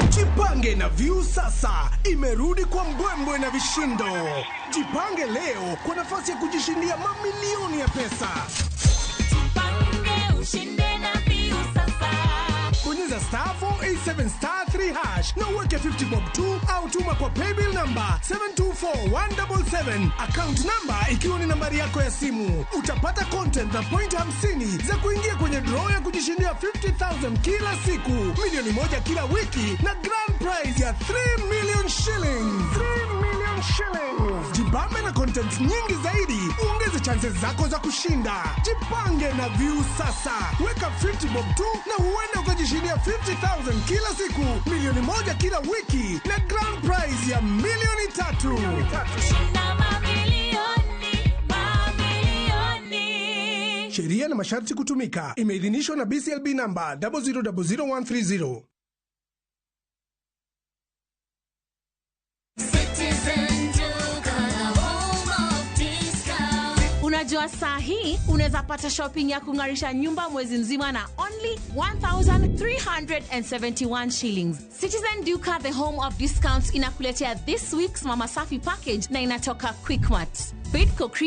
Jipange na Viusasa imerudi kwa mbwembwe na vishindo. Jipange leo kwa nafasi ya kujishindia mamilioni ya pesa. Jipange ushinde na Viusasa. Bonyeza star 487 star 3 hash na uweke 50 bob 2 au tuma kwa paybill number 724177, account number ikiwa ni nambari yako ya simu. Utapata content na point 50 za kuingia kwenye draw ya kujishindia 50,000 kila siku, milioni 1 kila wiki na grand prize ya 3 million shillings. 3 million shillings. Jibambe na content nyingi zaidi, uongeze chances zako za kushinda. Jipange na Viusasa. Weka 50 bob 2 na huenda ukajishindia 50,000 kila siku, milioni 1 kila wiki na grand prize ya milioni 3. Shinda mamilioni, mamilioni. Sheria na masharti kutumika. Imeidhinishwa na BCLB number 0000130. Unajua saa hii unaweza pata shopping ya kung'arisha nyumba mwezi mzima na only 1,371 shillings. Citizen Duka, the home of discounts, inakuletea this week's Mama Safi package na inatoka Quickmart. Bidco Cream